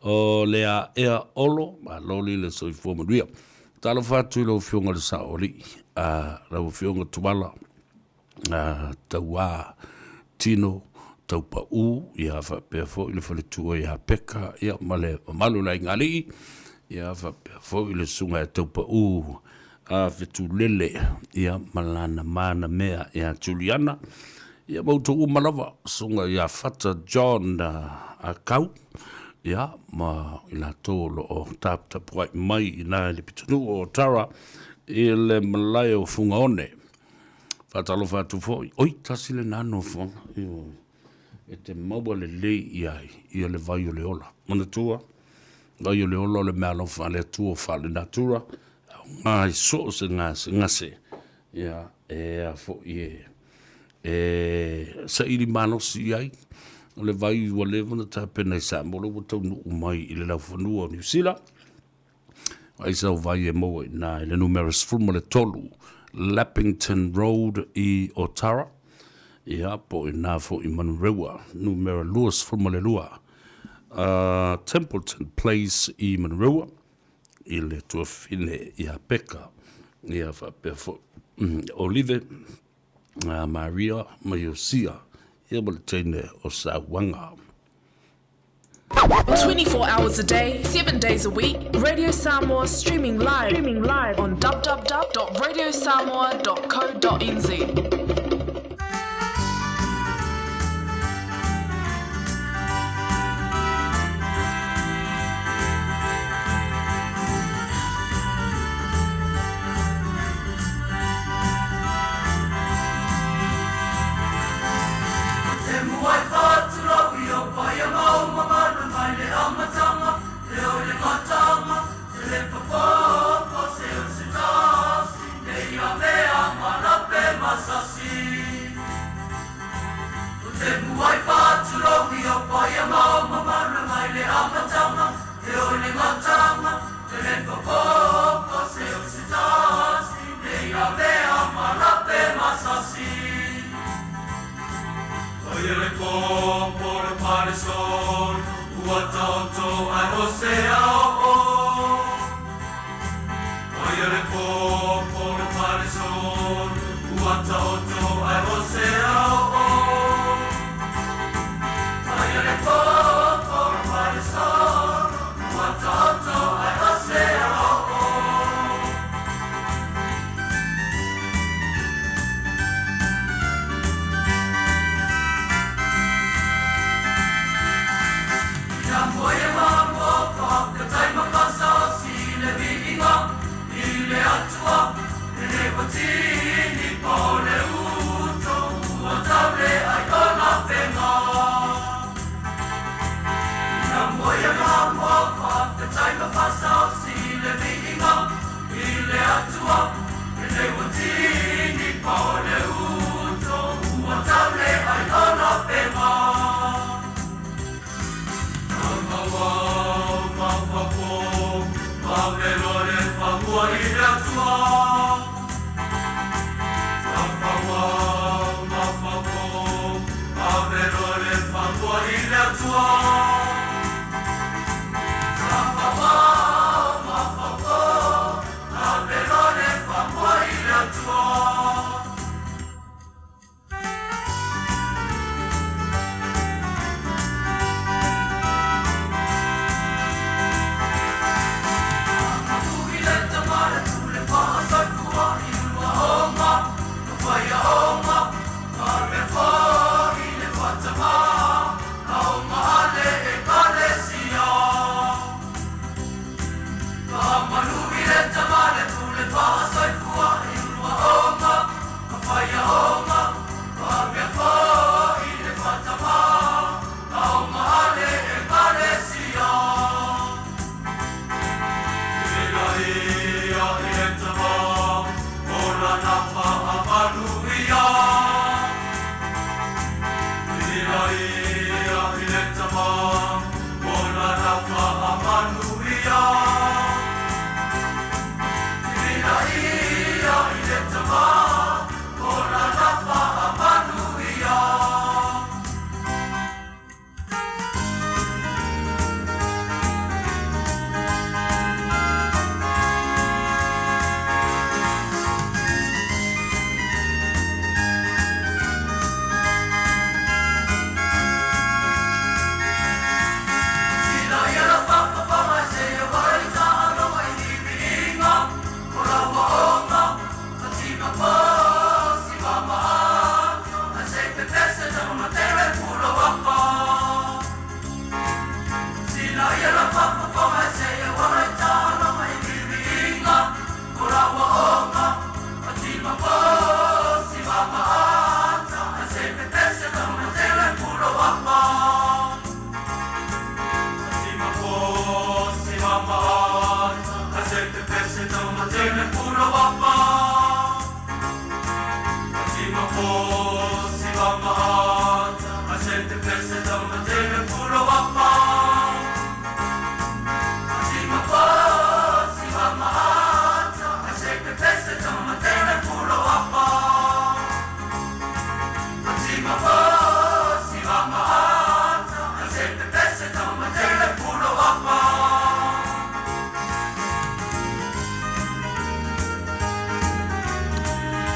O le aea Olo, malo li le soifua manuia. Talofa atu i lau Afioga i le Saoalii, a lau Afioga Tuala, a Tauā, Tino, Taupau, ia faapea foi le faletua ia Peka, ia ma le mamalu o le aigaalii, ia faapea foi le susuga ia Taupau a Fetulele, ia ma lana mana mea ia Juliana, ia ma outou uma lava, susuga ia Fata John Akau, ia ma i latou o lo o taputapuai mai i ina i le pitonuu o Otara i le malae o Fugaone. Faatalofa atu foi, oi, tasi lena nofoaga, ioe, e te maua lelei i ai ia le vai o le ola. Manatua, vai o le ola o le meaalofa a le Atua o faale-natura, e aoga i so o se gasegase, ia, e a foi e, e saili malosi i ai, o le vai ua leva ona tapena i Samoa, lea ua taunuu mai i le laufanua o Niu Sila, Ai sau vai e maua i ina i le numera 13 Leppington Road i Otara, ia, po o ina foi i Manurewa, numera 22 Templeton Place i Manurewa, i le tuafafine ia Peka, ia faapea foi Olive, Maria ma Iosia, ia ma le teine o Sauaga. 24 hours a day, 7 days a week, Radio Samoa streaming live, streaming live on www.radiosamoa.co.nz.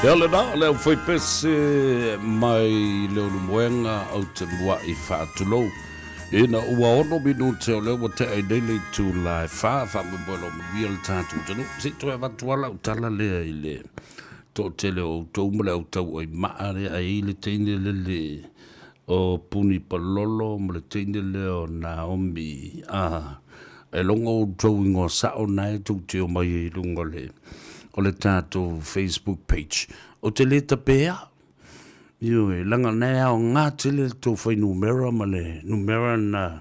Ia lena, o le aufaipese mai le Ulumoega ou te mua'i faatulou. Ina ua ono minute o lea ua tea ai nei le itula e fa, faamoemoe loa manuia le tatou atunuu. Se i toe avatu lava lau tala lea i le toatele o outou ma le au tauaimaa lea a i ai le teine lele o Puni Palolo ma le teine lea o Naomi a e logo outou igoa sao na e tou te omai ai i luga o le o le tatou Facebook page. Ou te le tapea, ioe, leaga na e aoga tele le tou fuainumera ma le numera na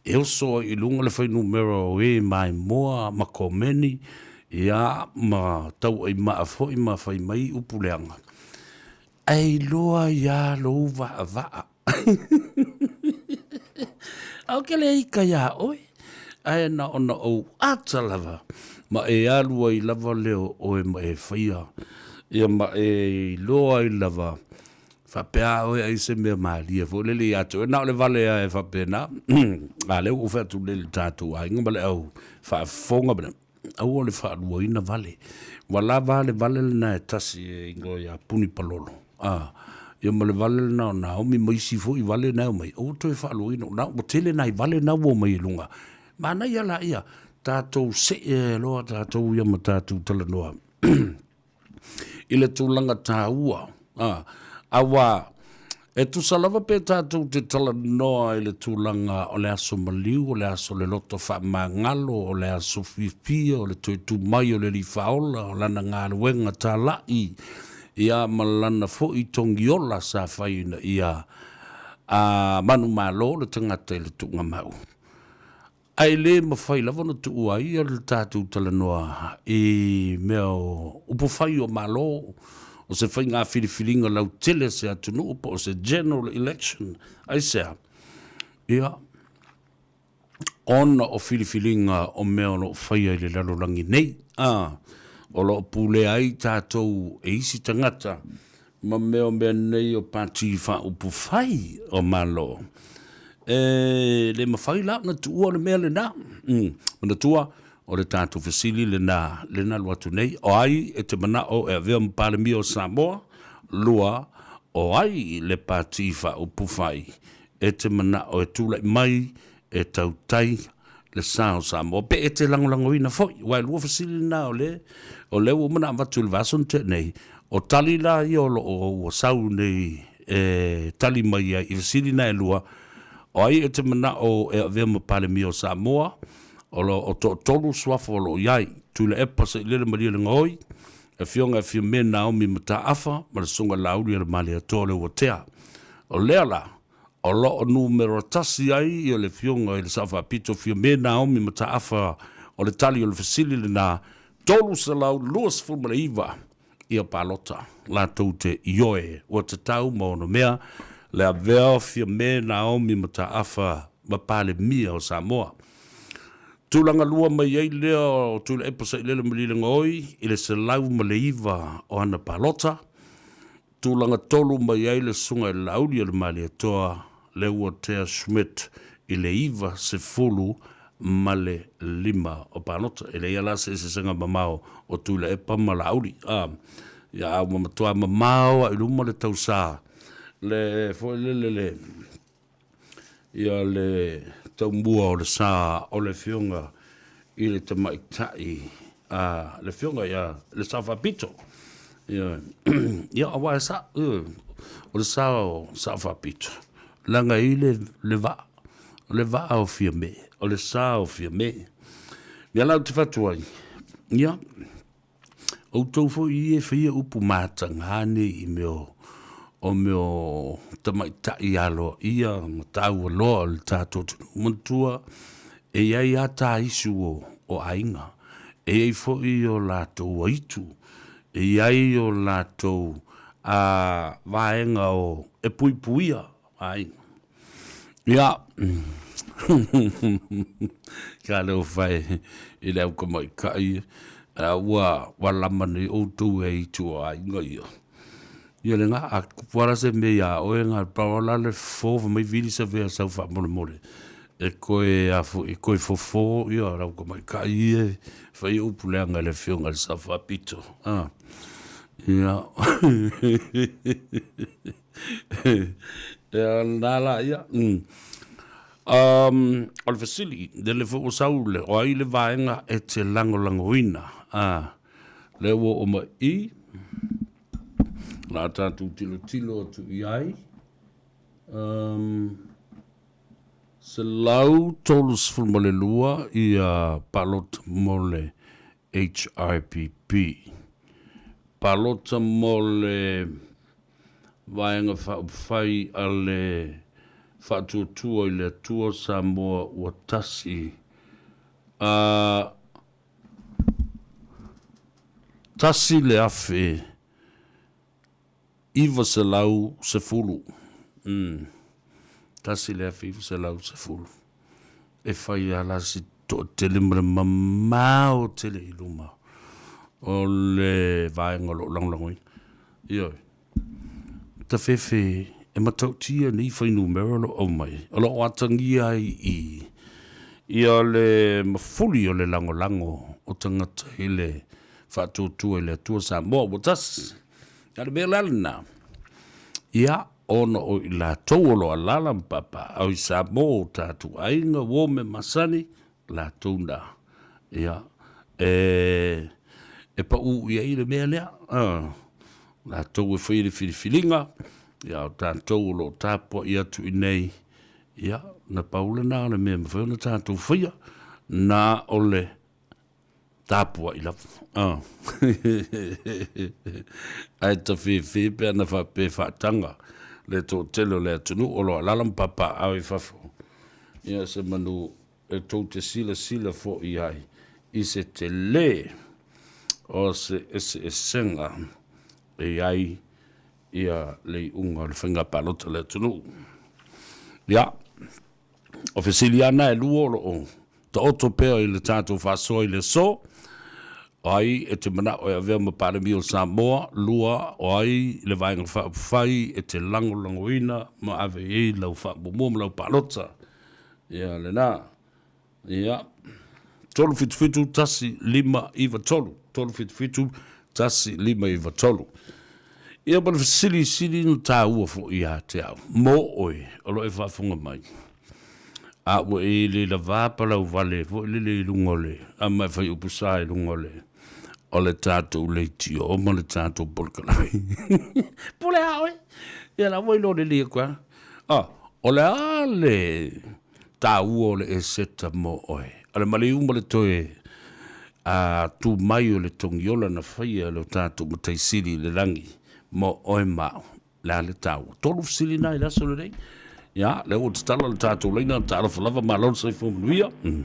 e oso ai i luga le fuainumera o e maimoa ma komeni, ia, ma tauaimaa foi ma fai mai upu leaga. Ae iloa ai lava lou vaavaa. Ou te le ika iā oe, ae na ona ou ata lava ma e alu ai lava lea o oe ma e faia, ia ma e iloa ai lava faapea a oe ai se mea malie foi lele ia te oe. Na o le vale lava e faapena. A lea ua ou fai atu nei i le tatou aiga ma le au faafofoga ma le Aua le faaluaina vale. Ua lava a le vale lena e tasi e igoa ia Puni Palolo, a, ia ma le vale lena o Naomi ma isi foi vale na e omai, aua toe faaluaina, o na ua tele nai vale na ua omai i luga. Manaia laia, tatou see loa tatou ia ma tatou talanoa. i le tulaga taua, a, aua e tusa lava pe tatou te talanoa i le tulaga o le aso maliu, o le aso o le loto faamagalo, o le aso fiafia, o le toe tu mai o le Alii Faaola, o lana galuega talai, ia ma lana foi togiola sa fai ina ia a manumalo le tagata i le tuugamau. Ae le mafai lava ona tuua ai le tatou talanoa i mea o upufai o Malo, o se faiga filifiliga lautele a se atunuu po o se general election. Aisea? Ia, ona o filifiliga o mea o lo o faia i le lalolagi nei, a, o lo o pulea ai tatou e isi tagata ma mea o mea nei o Pati Faaupufai o Malo. E le mafai la ona tuua le mea lena. Manatua, o le tatou fesili lena lena alu atu nei, o ai e te manao e avea ma Palemia o Samoa? Lua, o ai le Pati Faaupufai e te manao e tulai mai e tautai le sa o Samoa, pe e te lagolagoina foi, aua e lua fesili na o le, o lea ua uma ona avatu i le vaiaso na tea nei, o tali la ia o lo o ua sau nei e tali mai ai i fesili na e lua, o ai e te manao e avea ma Palemia o Samoa, o lo o toatolu suafa o lo o i ai, Tuilaepa Sailele Malielegaoi, le Afioga ia Fiame Naomi Mataafa ma le Susuga Laauli Alemalietoa Leuatea. O lea la, O lo o numera tasi ai le Afioga i le Sao Faapito Fiame Naomi Mataafa o le tali o le fesili lena, 329 ia palota latou te ioe ua tatau ma ono mea le avea o Fiame Naomi Mataafa ma Palemia o Samoa. Tulaga lua mai ai lea o Tuilaepa Sailele Malielegaoi i le 109 o ana palota, Tulaga tolu mai ai le Susuga i le Laauli o le Malietoa, Leuatea Schmidt i le 95 o palota. E leai la se eseesega mamao o Tuilaepa ma Laauli. A, ia a ua matua mamao lava i luma le tausa, le foi lele le, ia le taumua o le sa o le Afioga i le Tamaitai, a le Afioga ia le Sao Faapito. Ia, ia aua e sa, o le sa o Sao Faapito, leaga e i le, le vaa, o le vaa o Fiame, o le sa o Fiame. Ia la ou te fatu ai, ia, Outou foi ia e faia upu mataga nei i mea o, o mea o tamaitai aloaia ma taua loa o le tatou atunuu. Manatua, e i ai lava taisu o, o aiga, e i ai foi o latou aitu, e i ai o latou a, vaega o, e puipuia aiga. Ia, talofa e i le autamaitai, a ua ua lama nei outou e aitu o aiga ia. Ia le ga, a tupu lava la se mea ia oe, na o le pau lava la le fofo fai mai vili savea sau faamolemole e toe a foi, e toe fofo ia le autamaitai ia e fai upu leaga i le afioga i le Sao Faapito. Ia. Ia, lena la ia. Mm. Um, o le fesili, lele foi ua sau le, o ai le vaega e te lagolagoina? Ah, lea ua oo mai i, la tatou tilotilo atu i ai. Um, 132 ia palota mo le HRPP. Palota mo le Vaega Faaupufai a le Faatuatua i le Atua Samoa ua Tasi a 1,000. 910, umm, 1910, e fai lava la si toatele ma le mamao tele i luma o le vaega o lo o lagolagoina. Ioe. Tafefe e matautia nei fuainumera o lo o aumai, o lo o atagia ai i ia le mafuli o le lagolago o tagata i le faatuatua i le Atua Samoa ua tasi. A o le mea la lena, ia, ona o i latou o lo o alaala ma papaaao i Samoa, o tatou aiga, uo mea masani, latou na, ia, e, e pau i ai le mea lea, a, latou e faia le filifiliga, ia, o tatou o lo o tapuai atu i inei, ia, na pau lena o le mea e mafai ona tatou faia, na o le Tapuai lava. Ae tafefe pe ana faapea e faataga le toatele o le atunuu o lo o alaala ma papaaao i fafo. Ia se manu e tou te silasila foi ai i se tele o se eseesega e i ai ia le iuga o le faiga palota a le atunuu. Ia, o fesili lava na e lua o lo o Taoto pea i le tatou faasoa i le aso, o ai e te manao e avea ma Palemia o Samoa, 2 o ai le Vaega Faaupufai e te lagolagoina ma ave i ai lau faamuamua ma lau palota. Ia lena. Ia. 377 1593. 377 1593. Ia ma le fesilisili na taua foi ia te au, mo oe o lo o e faafofoga mai. A ua e le lavā palauvale foi lele i luga o le, a ma e fai upu sa i luga o le, o le tatou leitio ma le tatou polokalame. Po le a oe? Ia la ua iloa lelei atu lava. Ah, o le a le taua o le eseta mo oe? O le maliu ma le toe a tu mai o le togiola na faia e lo tatou Matai Sili i le lagi mo oe ma au. Le a le taua? Tolu fesili na i le aso lenei. Ia, lea ua tatala le tatou laina, talofa lava, malo le soifua manuia. Mm.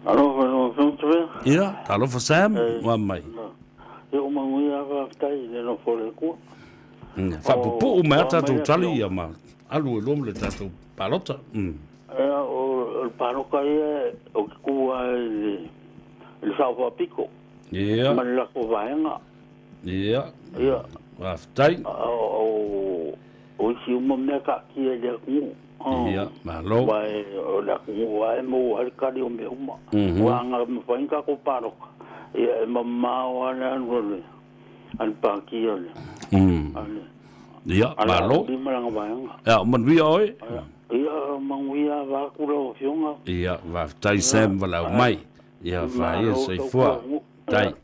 Alofa lau Afioga Tavea. Ia, talofa Sam, ua mai. Ia ua manuia lava faafetai i le alofa o le Atua. Mm. Faapupuu mai a tatou tali ia ma alu e lua ma le tatou palota. Mm. Ia, o le palota ia ou te tu lava i le, i le sao faapito. Ia. Ma le latou vaega. Ia. Ia. Faafetai. O, o isi uma mea taatia i le atunuu. Ia, malo. Aua o le atunuu lava e maua ai le tali o mea uma. Aua ana mafai ona tatou palota, ia e mamao lava le alu a le, a le Pati a le, a le, Ia, a le malo. Auli ma lana vaega. Ia, o manuia oe. Ia, manuia vaeatu lau Afioga. Ia, faafetai Sam valaau mai. Ia, faia soifua. Tai.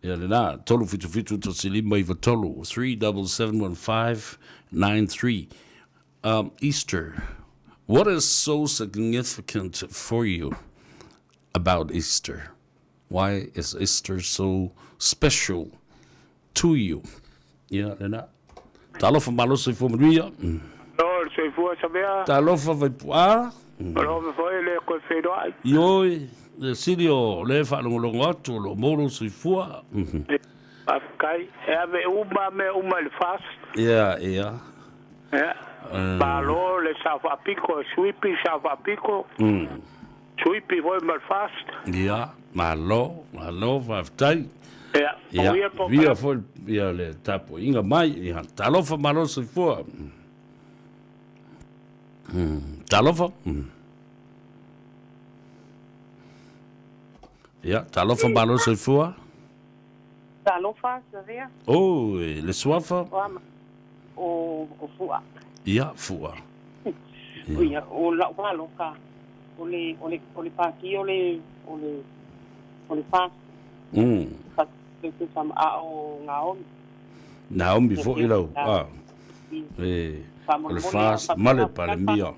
Ia lena, 377 1593, 3771593. Easter, what is so significant for you about Easter? Why is Easter so special to you? Ia lena. Talofa malo soifua manuia. Malo le soifua Savea. Talofa Vaipu'a. Malo foi le koe feiloai. Ioe, le sili o le faalogologo atu o lo o maua lou soifua. Faafetai. E ave uma mea uma i le FAST. Ia, ia. Ia. Malo le sao faapito e Suipi, sao faapito. Suipi foi ma le FAST. Ia, malo, malo, faafetai. Ia, Ia, manuia le via polokalame. foi ia le tapuaiga mai. Ia, talofa malo soifua. Talofa. Ia, talofa malo soifua. Talofa, Savea. Oi, le suafa. O ama, o, o Fua. Ia, Fua. Ia, o lau paloka, o le, o le, o le pāti o le, o le, o le FAST. Le te sama a o Naomi. Naomi foi lau. Ah. E, o le FAST ma le Palemia.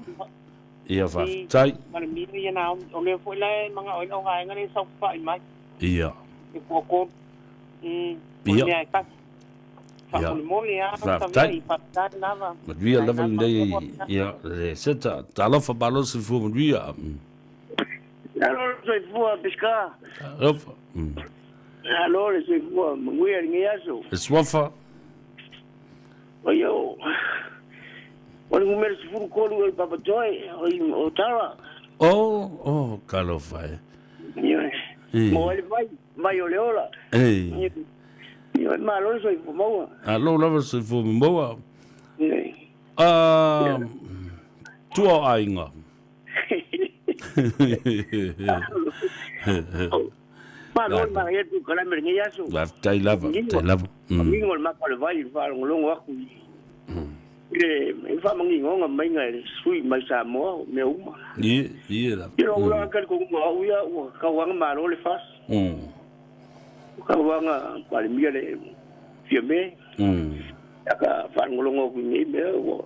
Ia, faafetai. Palemia ia Naomi. O lea foi la e mana'o ai le auvaega lea e saofafai mai. Ia. E kuakolu. O le mea e tasi. Faamolemole lava Faafetai. Faafetai lava. Manuia lava lenei ia le seta. Talofa malo soifua manuia. Alo le soifua Pesca. Talofa. Alo le soifua manuia lenei aso. Le suafa. Oi o o le numera 13 o le Papatoe o Tara. Oh, oh, talofa e. Ioe. Mo ai le vai, vai o le ola. Ei. Ioe, malo le soifua maua. Alo lava le soifua maua. Ioe. Ah, tua o aiga. Malo le manaia le polokalame i lenei aso. Faafetai lava, faafetai lava. Manino le maka o le vai i le faalogologo atu i le faamaninoga maiga e le sui mai Samoa o mea uma. Ie, ie lava. Ia lou la talitonuga o au ia ua tauaga malo le FAST. Ua tauaga Palemia le Fiame. Ia ka faalogologo atu i nei mea ua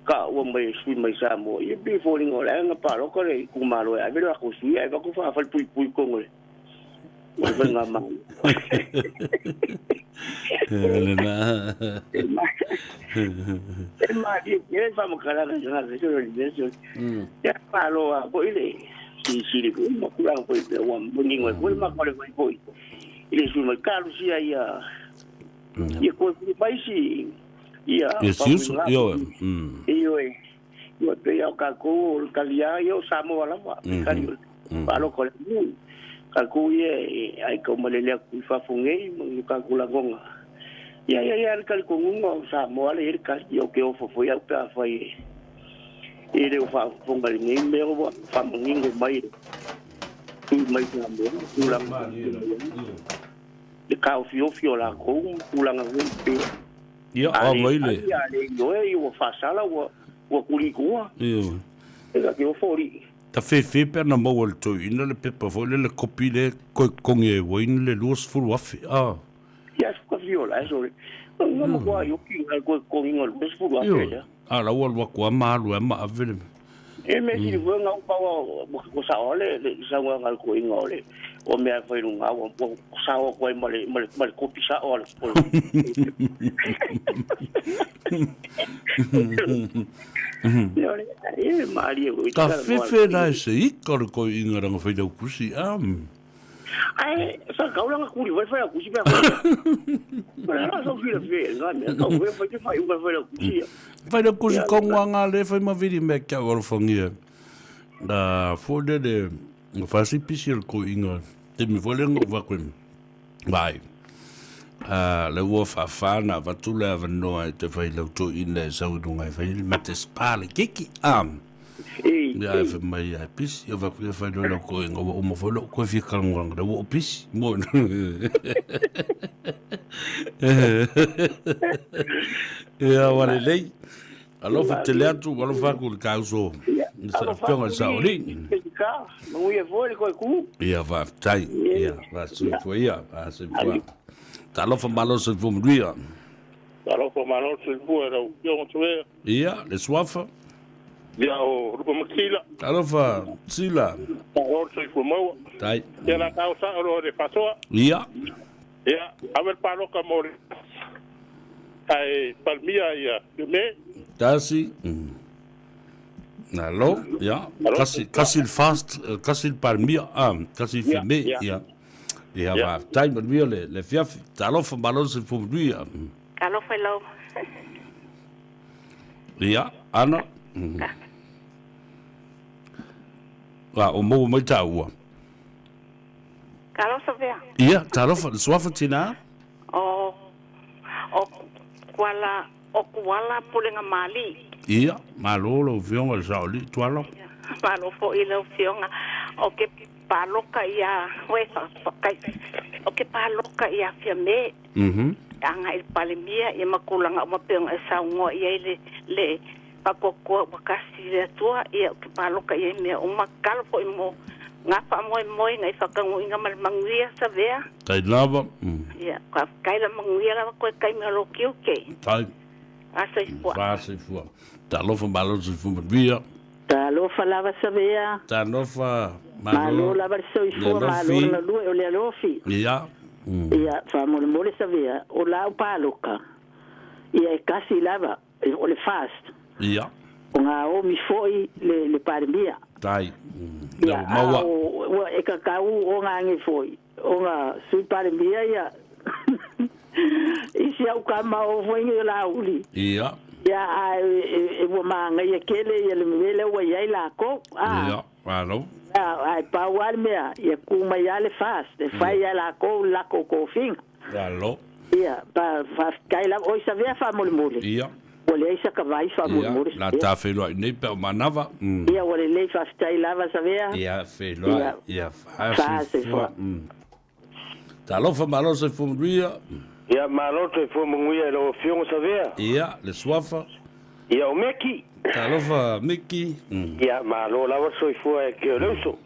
taua mai e sui mai Samoa, ia pei e foliga o le aiga palota le itumalo e ave le latou sui ae avatu faafalupuipui i totonu o le faigamalo. E malie tele le faamatalaga i tagata se o le mea se. Ia malo lava foi le silisili foi ma tulaga foi pea ua manino ai foi le matou ale mai foi i le sui mai talosia ia ia toe pule mai si ia Ia Siuso, ioe. Ioe. Ioe, pei lava o tatou o le taliā ia o Samoa lava, le tali o le palota o le atunuu. Tatou ia e ai taumalele atu i fafo nei ma ni o tatou lagona. Ia, ia, ia le talitonuga o Samoa lea e i ai le tali. Ia, ou te ofo foi au pe afai e le o faafofoga i lenei mea ua faamanino mai e tui mai Samoa tulaga le taofiofi o latou ma tulaga foi pea. Ia, o mai le. A le ioe ua faasala ua ua tuli i tua. Ioe. E ta te ofo alii. Ta fefe pe ana maua e le toeaina le pepa foi lele kopi le koe totogi ai Wayne le 20 afe a. Ia su ka fiola e sole. Nga matua ai oki nga koe totogiga o le 20 afe lea. A la ua alu atu lava ma alu ai ma ave le. E mea sili foi ona ou pau ua sao le saunoaga a le toeaina o le o mea e fai i luga ua sao atu ai ma le ma le kopi sao a le Ka fefe la e se ika o le toeaina lana failautusi a. Ae sa kau langa kuli wai whai akusi pea whai. Wala la sau fila fia nga mea kau wai whai te whai unga whai akusi ia. Whai akusi kau ngā ngā le whai mawiri mea kia alofangia. Uh, fo le le whasi pisi o ko inga te mi fo le ngo wa koe. Vai. Uh, le ua whawhana watu le awanoa e te whai lau tō ina e sau i runga e whai mate spa le kiki. Um, Ia e fai mai ia e pisi, ia whaku ia whai loa koe ngā ua uma whai loa koe whia karanguranga, le ua o pisi, mo Ia wale lei, alofa tele atu, alofa aku le kauso, sa whionga le sao li. Ia whaafitai, ia, whaasui ia, whaasui fua. Talofa malo soifua manuia. Talofa malo soifua lau Afioga Savea. Ia, le suafa. Ia, o Rupa Makila. Talofa, Sila. Malo soifua maua. Tai. Ia la tau sao loa le faasoa. Ia. Ia, ave le paloka mo le ae Palemia ia Fiame. Tasi. Alo, ia. Kasi, kasi le fast, kasi le Palemia, ah, kasi Fiame, ia. Ia, faafetai manuia le, le afiafi. Talofa malo soifua manuia. Talofa i lau. Ia, Ana. A, o maua mai tāua. Talofa vea. Ia, talofa, le suafa tina. O, o Kuala, o Kuala Pulega Mali. Ia, malo lau afioga i le Saolii Tuala. Malo foi lau afioga. O ke pāloka iā oe kai ou te pāloka iā Fiamē agai i le Palemia ia ma tulaga uma pei ona e saunoa i ai le le Faatuatua ua Tasi i le Atua ia ou te pāloka i ai i mea uma. Tatalo foi mo na faamoemoega i faataunuuina ma le manuia Savea. Tai lava. Ia, faafetai la manuia lava toe taimi o lou tiute. Tai. Fa soifua. Fa soifua. Talofa malo soifua manuia. Talofa lava Savea. Talofa Malo malo. lava le Le soifua malo alofi. le galue o le alofi. Ia. Ia, faamolemole Savea, o lau paloka, ia e kasi lava, o le fast. Ia. O gaomi foi le, le Palemia. Tai. Ia, Lau maua. a o, ua e kakau o age foi, o Sui Palemia ia, i si au kama o foi ngi o Laauli. Ia. Ia, a e, e, e ua magaia tele ia le mea lea ua i ai lakou. A, Ia. Malo. a, ae pau lava le mea, ia ku mai lava le fast, e fai ia lakou le lakou tofiga. Malo. Ia, pa, faafetai lava, oi Savea faamolemole. Ia. Ua leai sa kavai Ia. faamolemole. La Savea. ta whenua i nei pe o manava. Ia, ua lelei faafetai lava Savea. Ia whenua. Ia. Ia Fa fa soifua. soifua. Talofa malo soifua manuia. Ia malo soifua manuia i lau Afioga Savea. Ia, le suafa. Ia o Meki. Talofa Miki. Ia malo lava le soifua e ke o le uso.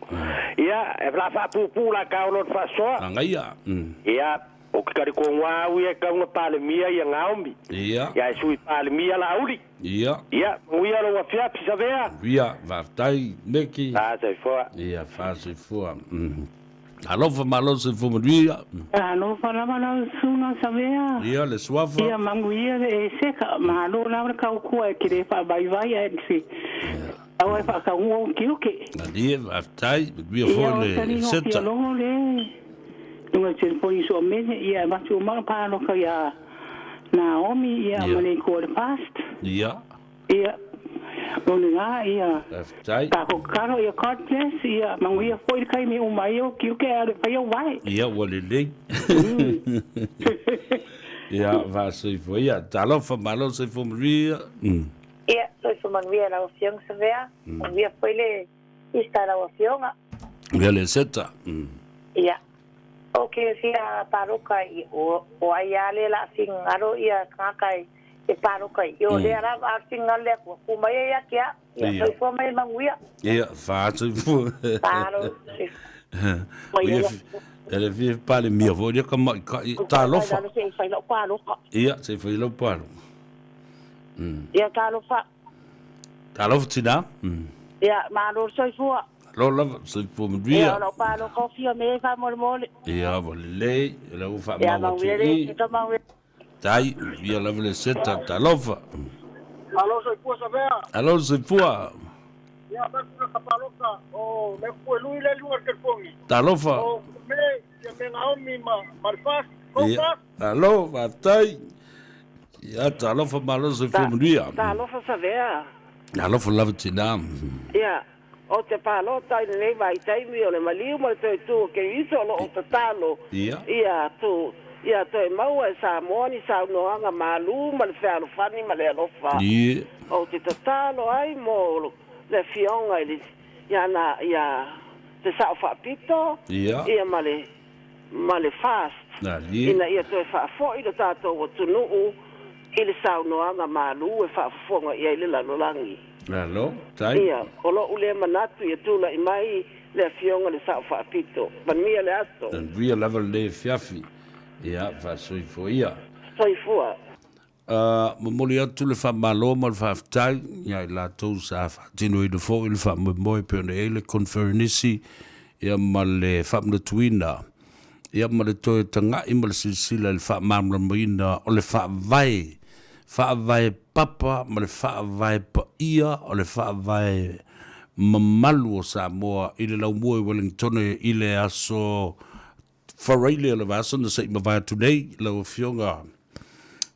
Ia e la faapupū la ka o lo le faasoa. Agaia. Ia o ke kalikogoa au ia e kauga Palemia ia gaomi. Ia. Ia e sui Palemia Laauli. Ia. Ia manuia lou afiafi Savea. Ia, faafetai Meki. Fa soifua. Ia, fa soifua. Alofa malo soifua manuia. Alofa lava lau susuga Savea. Ia, le suafa. Ia manuia le eseka, malo lava le kaukua e ke le faavaivai ae se au e faakaua ukiuki. Alie, faafetai, manuia Ia foi o le taliga o seta. fialogo le luga i telefoni soamene, ia e avatu uma le paloka iā Naomi ia Ia. ma le ikoa le past. Ia, Ia o lena ia faafetai. takou tatalo ia God bless ia manuia foi le taimi uma ai o ukiuki ae o le faia uae. Ia, ua lelei. Ia, faasoifua. Ia, talofa malo soifua manuia. Ia, soifua manuia i lau Afioga Savea. Manuia foi le Easter i lau Afioga. Ia le seta. Ia. O ke fia paloka i o, o ai a le la fingaro ia tagata e e paloka i. O lea lava a fingalo le Atua, ku mai ai ia te au. Ia, Ia. soifua mai le manuia. Ia, faasoifua. Malo. O ia, e le fia Palemia foi lea kamaitai. Talofa. Lalo se i fai lau paloka. Ia, se i fai lau palo. Ia, talofa. Talofa tinā. Ia, malo le soifua. Lo lava, soifua Ia, manuia. o lau paloka o Fiamē faamolemole. Ia, ua lelei, o lea ua Ia, faamau atu manuia le i. seta manuia. Tai, ia lava le seta, talofa. Alo soifua Savea. Alo soifua, Ia avatu le kapaloka o le kupu e lui le luga o le telefoni. talofa. O me ia me gaomi ma ma le fast. Go Ia, fast. alo, faafetai. Ia, talofa malo soifua manuia. Talofa Savea. Alofa lava tinā. Ia, o te palota i lenei vaitaimi o le maliu ma le toe tū o Keriso o loo tatalo. Ia. Ia tu, ia toe maua e Samoa ni saunoaga malū ma le fealofani ma le alofa. Ia. O te tatalo ai mo le afioga i le ia na ia te Sao Faapito. Ia. Ia ma le ma le fast. Alie. Ina ia toe faafo'i lo tatou atunuu i le saunoaga malū e faafofoga i ai le lalolagi. Alo, tai. Ia, o lo'u lea manatu ia tula'i mai le afioga le Sao Faapito. Manuia le aso. Manuia lava le fiafi. Ia, faasoifua ia. Soifua. Momoli atu le faamālō ma le faafetai ia i latou sa faatinoina foi le faamoemoe pei ona i ai le conferenisi ia ma le faamanatuina ia ma le toe taga'i ma le silasila i le faamalamalamaina o le faavae faavae papa ma le faavae paia o le faavae mamalu o Samoa i le laumua i Wellingtone i le aso Faraile o le vaiaso na se'i mavae atu nei lau Afioga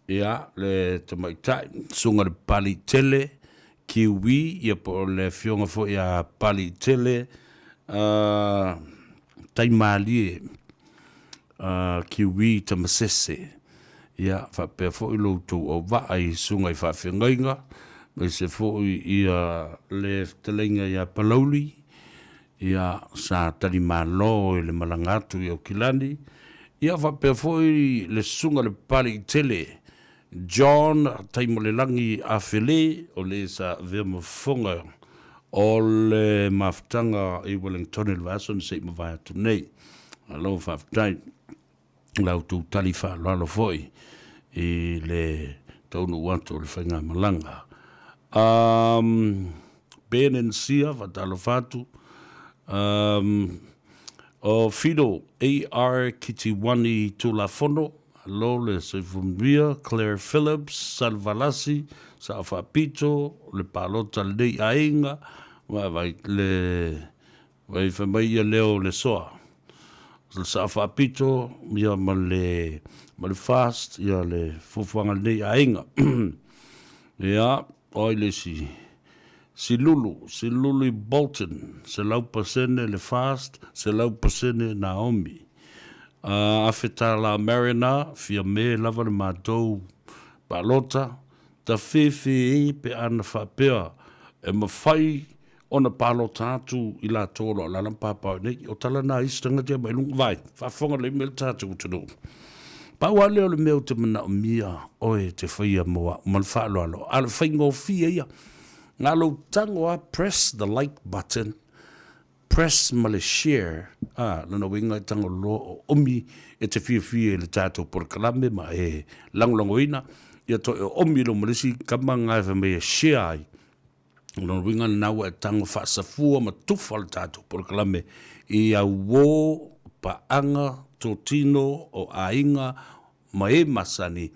ia le tamaitai susuga le Papaliitele Kiwi ia po o le Afioga foi ia Papaliitele Taimalie Kiwi Tamasese ia faapea foi lo outou auvaa i susuga i faafeagaiga aemaise foi ia le fetalaiga ia Palauli. Ia, sa talimalo i le malaga atu i Aukilani, ia faapea foi le susuga i le Papaliitele John Taimolelagi Afele, o le sa avea ma fofoga o le mafutaga i Wellington i le vaiaso na se i mavae atu nei. Malo faafetai i la outou tali faaaloalo foi i le taunuu atu o le faigamalaga. Um, Ben and Sia, faatalofa atu. Um, o Fido AR Kitiwani Tulafono, alo le soifua manuia, Claire Phillips, Salvalasi, Sao Faapito, le palota lenei aiga, vaai le vai fai mai ia leo le soa. Le Sao Faapito ia ma le ma le fast ia le fuafuaga lenei aiga. Ia, oi le isi Silulu, Silulu i Bolton, 100% le fast, 100% Naomi. $1,000 Mariner, fia me lava le matou palota, tafefe pe ana faapea e mafai ona palota atu i latou o lo o alaala ma papao i nei. O tala na a isi tagata ia mai luga, vaai, faafofoga lelei mai le tatou atunuu. Pau lava lea o le mea ou te manaomia oe e te faia mo au ma le faaaloalo, a o le faigofie ia. Na o lou tago lava press the like button, press ma le share, a, lona uiga e tago loa o omi e te fiafia i le tatou polokalame ma e lagolagoina, ia toe oomi loa ma le isi kama lena e fai mai e share ai. O lona uiga lena ua e tago faasafua ma tufa le tatou polokalame i auō, paaga, totino o aiga ma e masani,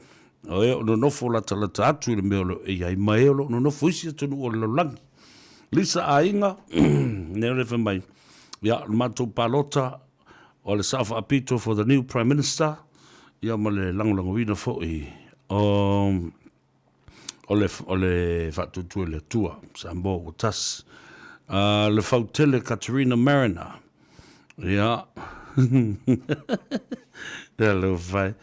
o e o nonofo latalata atu i le mea o lo o i ai, ma e o lo o nonofo i isi atunuu o le lalolagi. Lisa Aiga, lea o le fai mai, ia, o le matou palota o le Sao Faapito for the new Prime Minister, ia ma le lagolagoina foi o o le, o le faatuatua i le Atua, Samoa ua tasi. Le fautele Katerina Mariner, ia, ia le fai,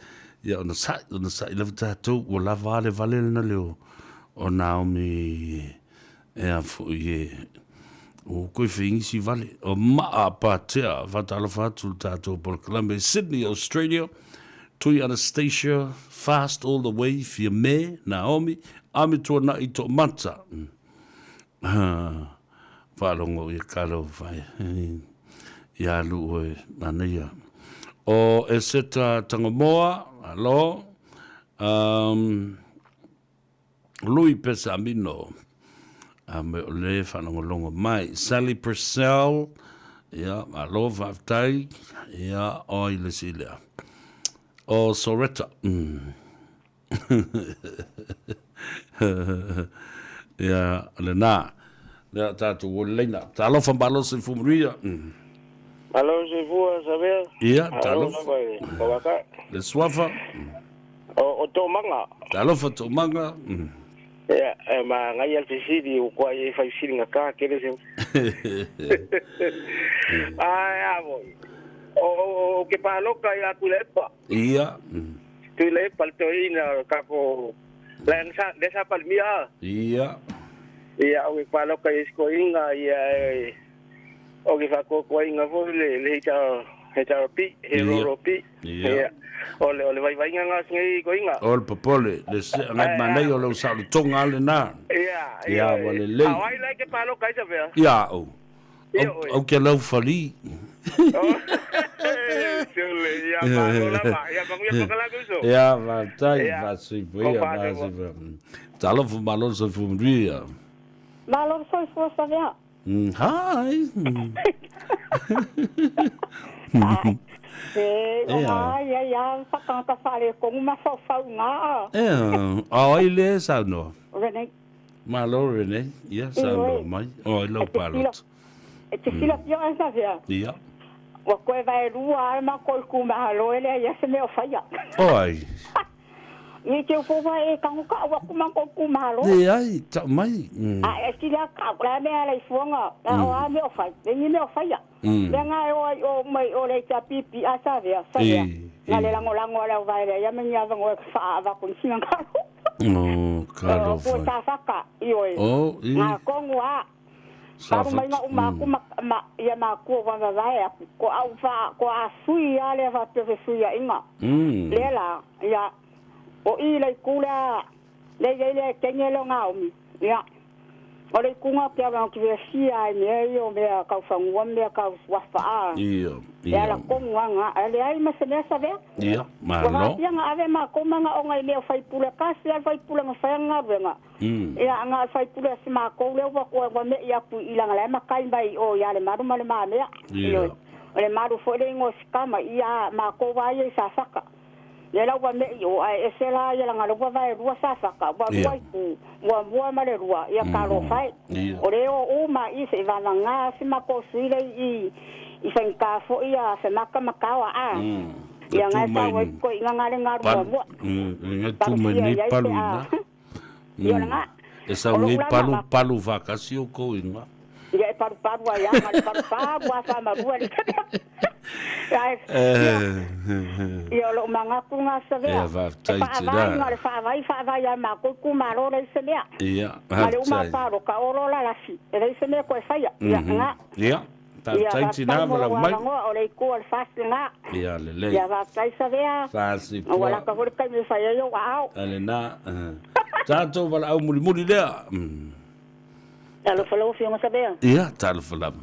ia ona sa'i, ona sa'i lava tatou, ua lava a le vale lena leo o Naomi e a foi e, o koe feigisi vale, o maa patea, whatalofa atu le tātou polokalame, Sydney, Australia, Tui Anastasia, Fast all the way, Fiame, Naomi, Ame Tuanai Toomata. Faalogo ia kalo whai. Ia lu oe, manaia. O Eseta Tangamoa, alo. Lui Pesamino, a me o le whalongolongo mai. Sally Purcell, ia, malo faafetai, ia, o ai le isi lea. O Soretta. Ia, lena. Lea tatou ua leleina. Talofa malo soifua manuia. Malo soifua Savea. Ia, talofa. Le suafa. O Toomaga. Talofa Toomaga. Ia, e manaia le fesili ua koa i ai fai fesili gata tele se. Ae a foi. O o o ke paloka ia Tuilaepa. Ia. Tuilaepa le toeaina o tatou le sa le sa Palemia. Ia. Ia o ke paloka i isi toeaina ia e o ke faatuatuaina foi le le HRP, he RRP. Ia. O le o le vaivaiga na o si nei toeaina. O le popole, le se ngai manaia o lou saolotoga a lena. Ia, ia, ua lelei. A o ai la e te paloka ai Savea? Ia au. Au ke lau fali. Sole, ia malo lava. Ia manuia pakalaka uso. Ia, faafetai, faasuifua ia, faasuifua. Talofa malo le soifua manuia. Malo le soifua Savea. Hi. E, o ai ai a whakangata whare kongu ma whau ngā a. E, a ai le saunoa. Rene. Malo Rene, ia saunoa mai. O ai lau palota. E te silafia oe Savea. Ia. Ua koe vaelua ai makou i kumahalo e leai se mea o faia. O ai. I te upo mai e tango ka ua ku makou kumahalo. Leai, tau mai. A e sili a ka la mea le ifuanga, la o a mea o fai, le ni mea o faia. Mea nga e o ai o mai o le ita pipi a Savea, Savea. Nga le langolango a le au vaelea ia me ni avango e wha a vaku ni singa ngaro. O, ka O, fai. ta whaka, i oe. O, i. Nga kongu a. Talu mai na uma aku ma, ma ia makua ua vavae aku, ko au fa, ko a sui a lea faapea fesuiaiga. Lea la, ia, o i le itu lea, lea i ai le kenge lea o Naomi, ia, o le ituga o ke ala ki fia ai mea ia o mea kau fanua ma mea kau suafa a. Ia, E ala ia. tonu lava na, ae leai ma se mea savea. Ia, Ua malo. faapea na ave matou manaoga i mea o faipule, tasi lava le faipule na fai ana galuega. Ia, na o le faipule a si matou lea ua toe ua me'i atu i i leaga la e matai mai i o ia Lemalu ma Le Mamea. Ioe. O Lemalu foi le igoa o si tama, ia matou lava ia i Safata. Lea la ua me'i i o, ae ese la ia leaga o lea ua vaelua Safata, ua lua itu, muamua ma le lua, ia talofa e. O lea e o uma i i se i vavaga si matou sui lea i i faigata foi ia Semaka ma Taoa a. Ia Na na tu e mai sau ai toeaiina na le galu palu, muamua. na tu mai Palusia nei i ai palu pe a. ina. Ia o lena. E sau O lou nei la palu, manatu. palu faatasi outou ina. Ia e palupalu ai lava, na o le palupalu lava faamalua le Ae, ia, ia o lou manatu lena Savea. Ia, E faafetai faavai, tina. na o le faavai, faavai lava e matou itumalo leai se mea. Ia, Na o le uma faafetai. palota, o lo lalasi, e leai se mea e toe faia. Ia, lena. Ia, Ia, faafetai faafetai tina mo valaau lou mai. avanoa, o le itu o le FAST lena. Ia, lelei. Ia, faafetai Savea. Fasi Ua pua. lata foi le taimi e fai ai ou aao. A lena. Tatou valaau mulimuli lea. Talofa lau Afioga Savea. Ia, talofa lava.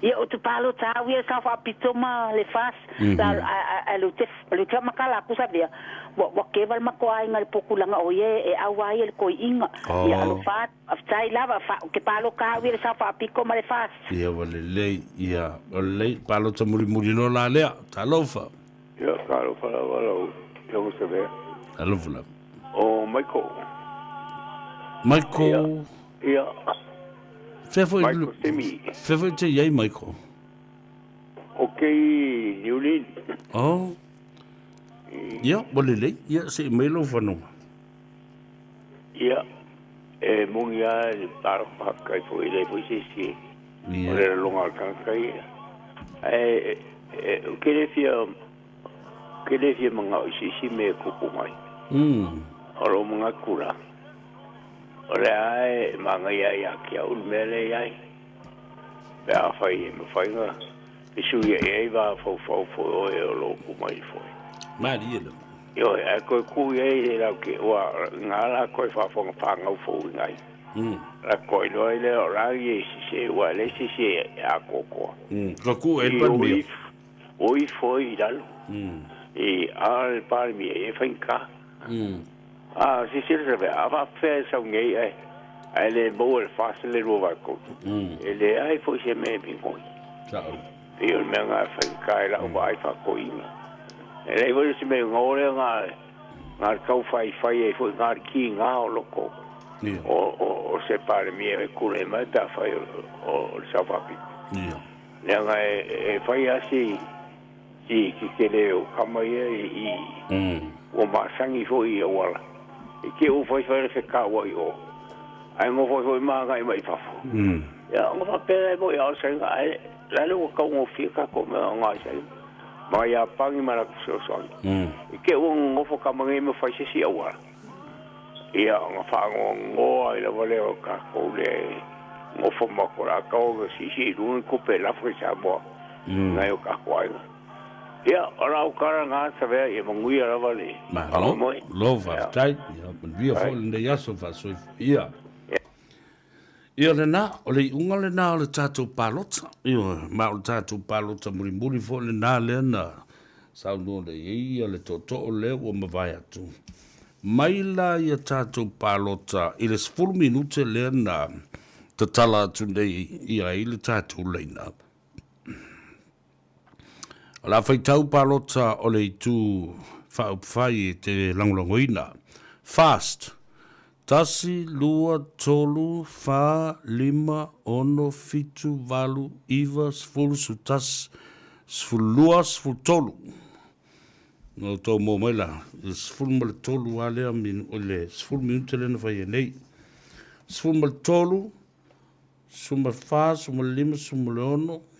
Ia, ou te palota au ia sa faapito ma le FAS, la, a, a, le te, le te makala aku Savea. Ua, ua keva le matou aiga i le pokulaga o ia e au ai le koiiga. Ia, alofa atu, faafetai lava, fa, ou te palota au ia le sao faapito ma le FAS. Ia, ua lelei, ia, ua lelei, palota mulimuli loa la lea. Talofa. Ia, talofa lava lau Afioga Savea. Talofa lava. O Michael. Michael. Ia. Fea foi, Michael Simi. Fea foi te iai, Michael? O kei Niulini. Oh. Ia, ua lelei. Ia, se'i mai lou fanoga. Ia, e moni lava le talofa foi, e leai foi se isi o le laloga o le tagata ia. Ae, ou te le fia, ou te le fia manao i se isi mea e tupu mai. O lou manatu la, o lea lava e manaia ia te au le mea lea e i ai, pe afai e mafai ona fesuiai ai va faufau foi oe o lo o tu mai foi. Malie lava. Ioe, ae toe tu i ai e lau ke, ua nga la koe faafofoga whāngau fou i ngai. La koe iloa ai lea o la ia i sise, ua e leai se isi e atoatoa. Ka ku e le Palemia. O ifo ai i lalo. I a le Palemia e whainga. A, sisila sa mea, a faapefea e sau nei ae, ae le maua le FAST le 2/3. E leai foi se mea e migoi. Sao. Pei o le mea na e faigata i lau vaai faatoeaina. E leai foi se mea gao lea na, na le tau faifai ai foi na le kiga o loko o, o, o se Palemia e tulai mai pe afai o, o, o le Sao Faapito. Leaga e, e fai lava si, si tetele o kama ia i, i ua masani foi i auala. I te ua faifai le fekauai o, ae nofo ai foi ma agai mai i fafo. Ia, ona faapea e moi a o saina, ae la le ua taugofie tatou mea o ngai saina. Ma Iapani ma latou fesoasoani. I te ua nonofo kama nei ma fai se isi auala. Ia, ona faanoanoa ai lava lea o tatou le nofo ma ko latou na siisii i luga ni tupe e lafo i Samoa nai o tatou aiga. Ia, o lau tala lena Savea, ia manuia lava le Malo, faamoemoe. lo faafetai. Ia manuia foi lenei aso faasoifua. Ia. Ia lena, o le iuga lena o le tatou palota. Ioe, ma o le tatou palota mulimuli foi lena lea na saunoa nei ai ia le tootoo lea ua mavae atu. Mai la ia tatou palota i le 10 minute lea na tatala atu nei i ai le tatou laina. O le a faitau palota o le itu faaupufai e te lagolagoina. Fast, 1, 2, 3, 4, 5, 6, 7, 8, 9, 10, 11, 12, 13. Na outou maua mai la, i le 13 lava lea, o le 10 minute lea na fai ai nei. 13, 14, 15, 16,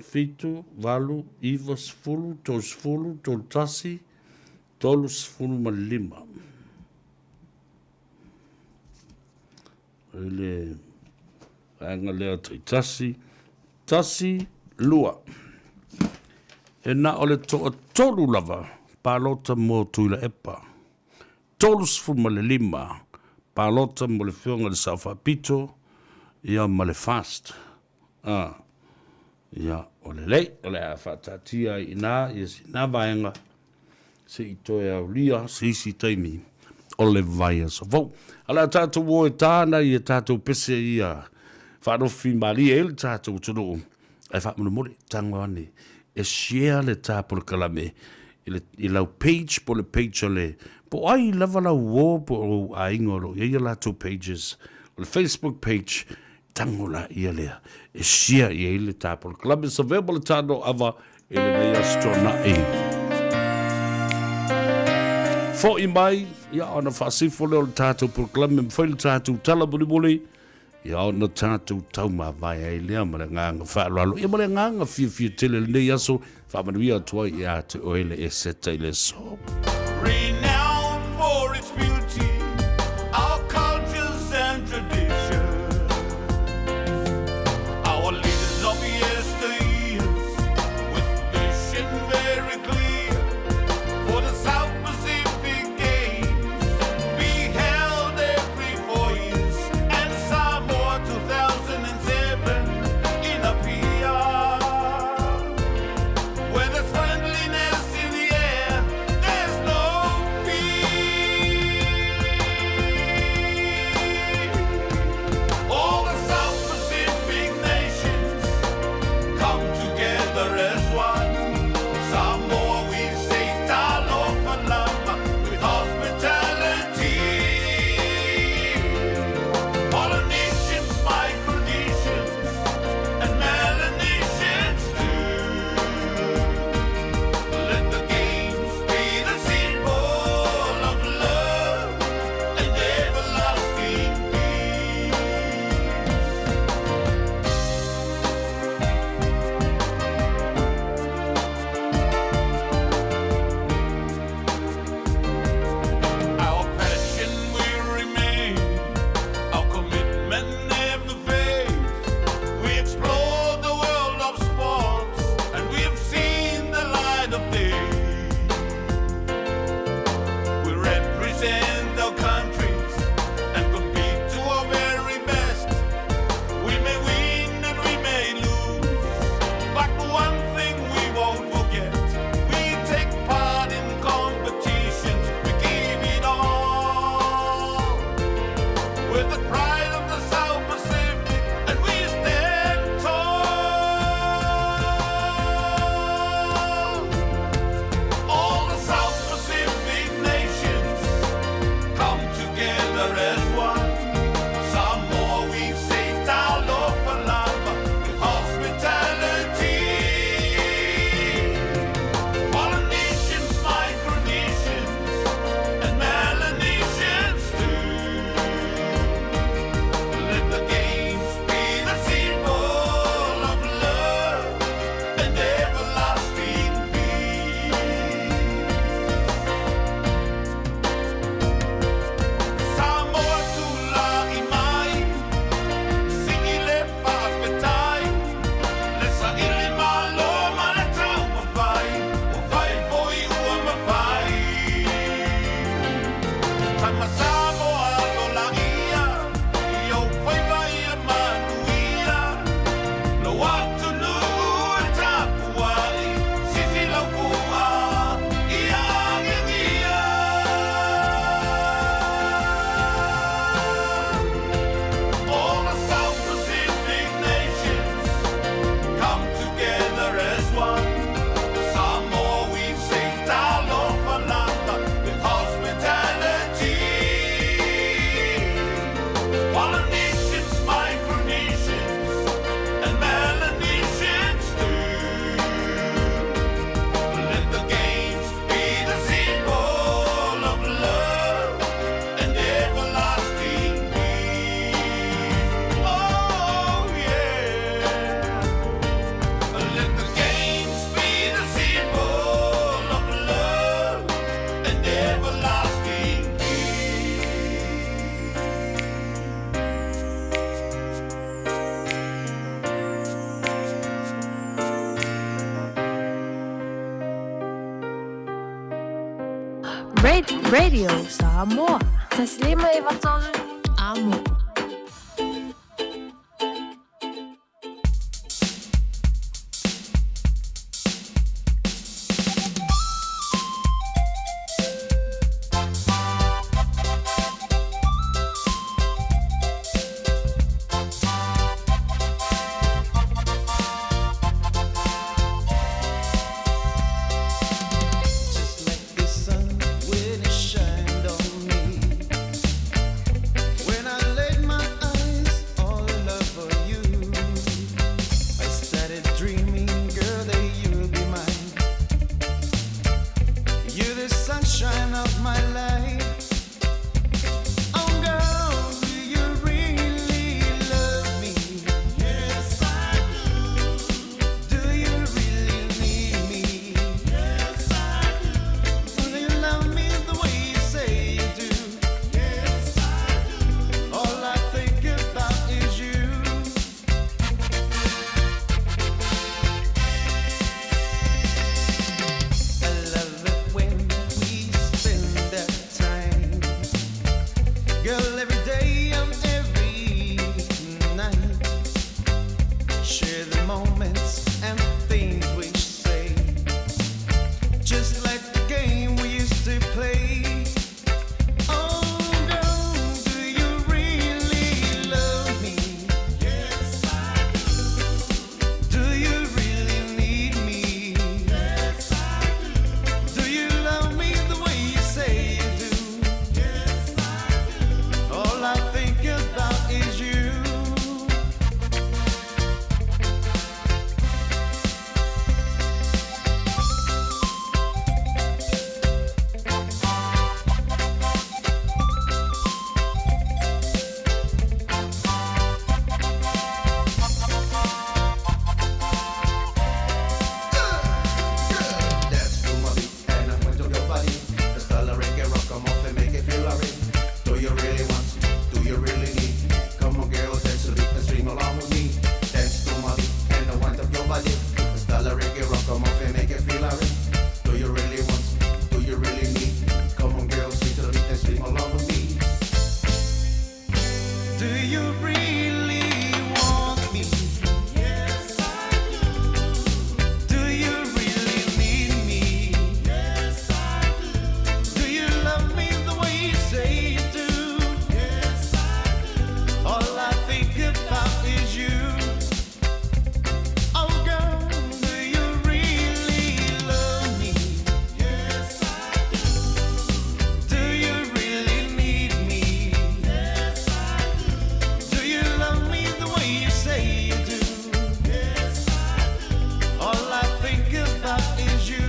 7, 8, 9, 10, 30, 31, 35. I le Vaega lea taitasi, tasi, lua. E na o le toatolu lava palota mo Tuilaepa. 35 palota mo le Afioga i le Sao Faapito, ia ma le FAST. A, ia, o lelei, o le a faataatia ai i ina ia sina vaega se i toe aulia se isi taimi o le vaiaso fou. A o le a tatou o e ta nai a tatou pese ia faalofi malie ai le tatou atunuu, ae faamolemole, tago ane e share le ta polokalame i, le, i lau page po o le page o le, po o ai lava lau uo po o ou aiga o lo o i ai a latou pages, o le Facebook page, tago laia lea e share i ai le ta polokalame. Savea ma le tano ava i lenei aso tuanai. Fo'i mai, ia ona faasifo lea o le tatou polokalame ma fai le tatou tala mulimuli, ia ona tatou taumavae ai lea ma le agaga faaaloalo, ia ma le agaga fiafia tele i lenei aso, faamanuia atu ai ia te oe le Eseta i le aso. Renowned for its beauty, our cultures and traditions. Our leaders of yesteryears, with vision very clear, for the South Pacific Games be held every 4 years, and Samoa 2007 in Apia. Where there's friendliness in the air, there's no Radio Samoa. 1 5 93 Amo. Just like the sun when it shined on me. When I laid my eyes all over you, I started dreaming, girl, that you'll be mine. You're the sunshine of my life. Oh, girl, do you really love me? Yes, I do. Do you really need me? Yes, I do. Do you love me the way you say you do? Yes, I do. All I think about is you. I love it when we spend that time. Girl, every day and every night. Share the moments and things we say. Just like the game we used to play. Oh, girl, do you really love me? Yes, I do. Do you really need me? Yes, I do. Do you love me the way you say you do? Yes, I do. All I think about is you. Dance to my beat and I went to your body. The style of reggae rock, come off and make it feel alright. Do you really want? Do you really need? Come on, girl, dance to the beat and swing along with me. Dance to my beat and I wind up your body. The style of reggae rock, come off and make it feel alright. Do you really want? Do you really need? Come on, girl, swing to the beat and swing along with me. Do you really want me? Yes, I do. Do you really need me? Yes, I do. Do you love me the way you say you do? Yes, I do. All I think about is you. Oh, girl, do you really love me? Yes, I do. Do you really need me? Yes, I do. Do you love me the way you say you do? Yes, I do. All I think about is you.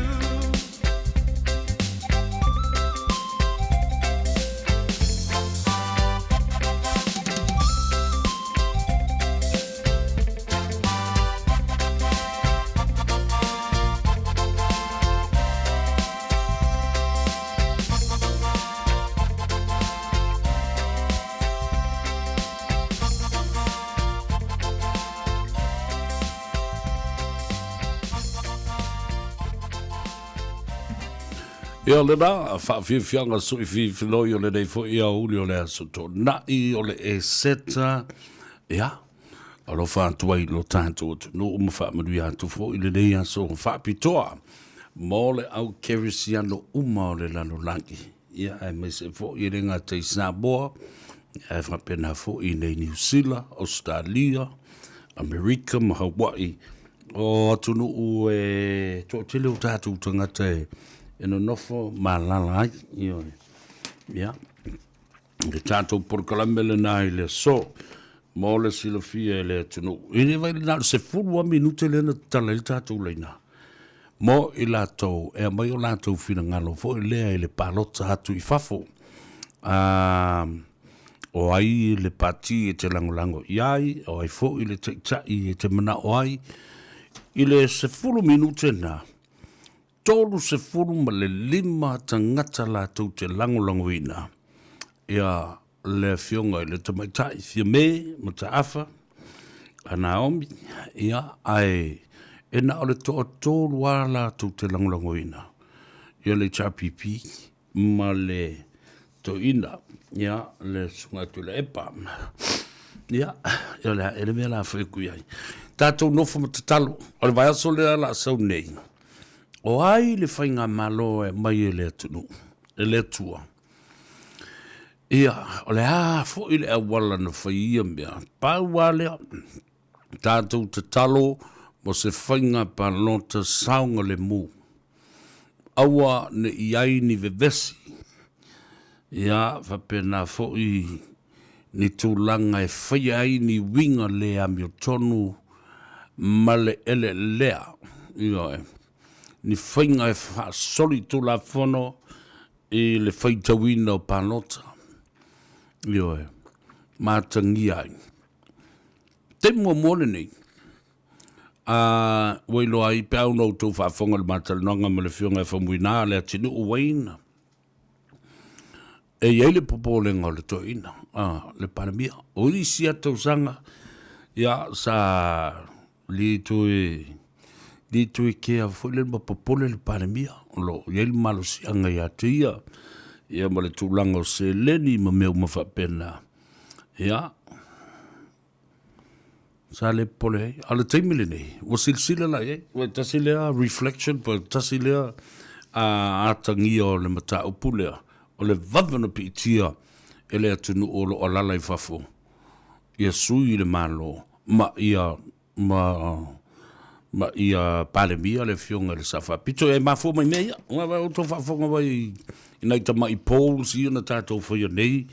Ia lena, faafiafiaga soifiifiloi o lenei foi aoauli o le Aso Toonai o le Eseta. Ia, alofa atu ai i lo tatou atunuu ma faamanuia atu foi i lenei aso faapitoa mo le au kerisiano uma o le lalolagi. Ia, aemaise foi e le gata i Samoa, ae faapena foi i nei Niu Sila, Ausetalia, Amerika ma Hawaii, o atunuu e toatele o tatou tagata e e nonofo ma alaala ai. Ioe. Ia, le tatou polokalame lena i le aso mo le silafia e le atunuu. E le vai na o le 10 lava minute lea na tatala ai le tatou laina mo i latou e aumai o latou finagalo foi lea i le palota atu i fafo. A, o ai le pati e te lagolago i ai, o ai foi le taitai e te manao ai. I le 10 minute na, 35 tagata latou te lagolagoina ia le Afioga i le Tamaitai Fiame Mataafa a Naomi, ia, ae e na o le toatolu lava latou te lagolagoina ia le HRPP. ma le toeaina, ia, le Susuga ia Tuilaepa. Ia, o le a ea le mea o le a fai atu i ai. Tatou nofo ma tatalo, o le vaiaso lea o le a sau nei, o ai le faigamalo e aumai e le atunuu, e le Atua? Ia, o le a foi le auala na fai ai ia mea, pau lava lea, tatou tatalo mo se faiga palota saogalemu. Aua ne i ai ni vevesi, ia faapena foi ni tulaga e faia ai ni uiga le amiotonu ma le eleelea, ioe, ni faiga e faasolitulafono i le faitauina o palota, ioe, ma atagia ai. Taimi muamua lenei, a ua iloa ai pe a ona outou faafofoga i le ma talanoaga ma le Afioga ia Faumuina Leatinuu Wayne, e i ai le popolega o le toeaina, a, le Palemia. O isi lava tausaga, ia, sa le toe, le toe kea foi lele ma popole le Palemia, o lo o i ai le malosiaga ia te ia, ia ma le tulaga o seleni ma mea uma faapena. Ia, sa le popole ai. A o le taimi lenei, ua silasila la i ai, ua tasi lea reflection, po o tasi lea atagia o le mataupu lea, o le vave ona piitia e le atunuu o lo o alaala i fafo ia sui i le Malo ma ia ma ma ia Palemia le Afioga i le Sao Faapito. E mafua mai mea ia. Ua outou faafofoga mai i nai tamai polls ia na tatou faia nei,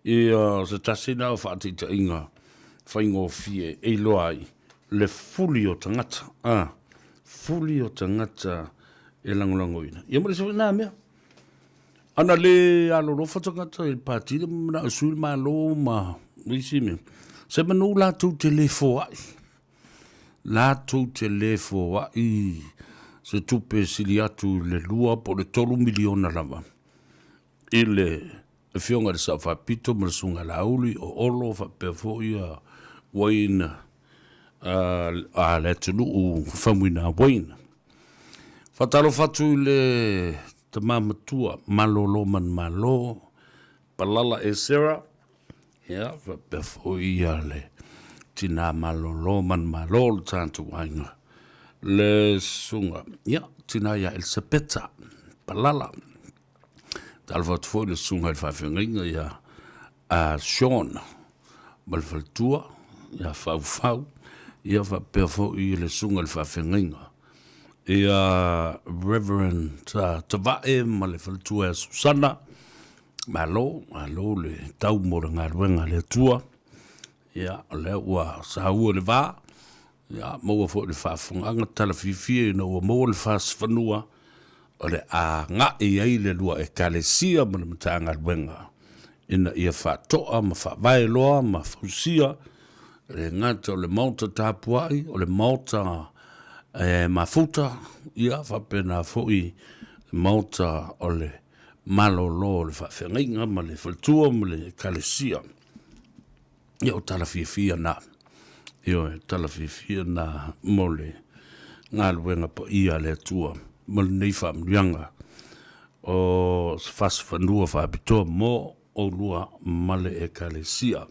ia se tasi lena o faataitaiga faigofie e iloa ai le fuli o tagata, a, fuli o tagata e lagolagoina. Ia ma le isi foi na mea. Ana le alolofa tagata i le pati lea ma manao e sui le Malo ma isi mea, semanu latou te le foai, latou te le foai se tupe e sili atu i le $2 po o le $3 miliona lava i le Afioga i le Sao Faapito ma le Susuga ia Laauli, o Olo faapea foi Wayne a le atunuu Faumuina Wayne. Faatalofa atu i le Tama matua, malolo manumalo, Palala Esera, ia, faapea foi ia le tina malolo manumalo o le tatou aiga, le susuga, ia, tina ia Elisapeta Palala. Talofa atu foi i le susuga i le faafeagaiga ia a Sean ma le faletua ia Faufau, ia faapea foi le susuga i le faafeagaiga ia Reverend Tavae ma le faletua ia Susana. Malo, malo le tau mo le galuega a le Atua. Ia, o lea ua saua le va, ia, maua foi le faafofogaaga tala fiafia ina ua maua le fasi fanua o le a agai ai le lua Ekalesia ma le Matagaluega ina ia faatoa ma faavae loa ma fausia, e le gata o le maota tapuai, o le maota e mafuta, ia faapena foi le maota o le malolo o le faafeagaiga ma le faletua ma le Ekalesia. Ia, o tala fiafia na. Ioe, tala fiafia na mo le galuega paia a le Atua ma lenei faamanuiaga o se fasi fanua faapitoa mo oulua ma le Ekalesia.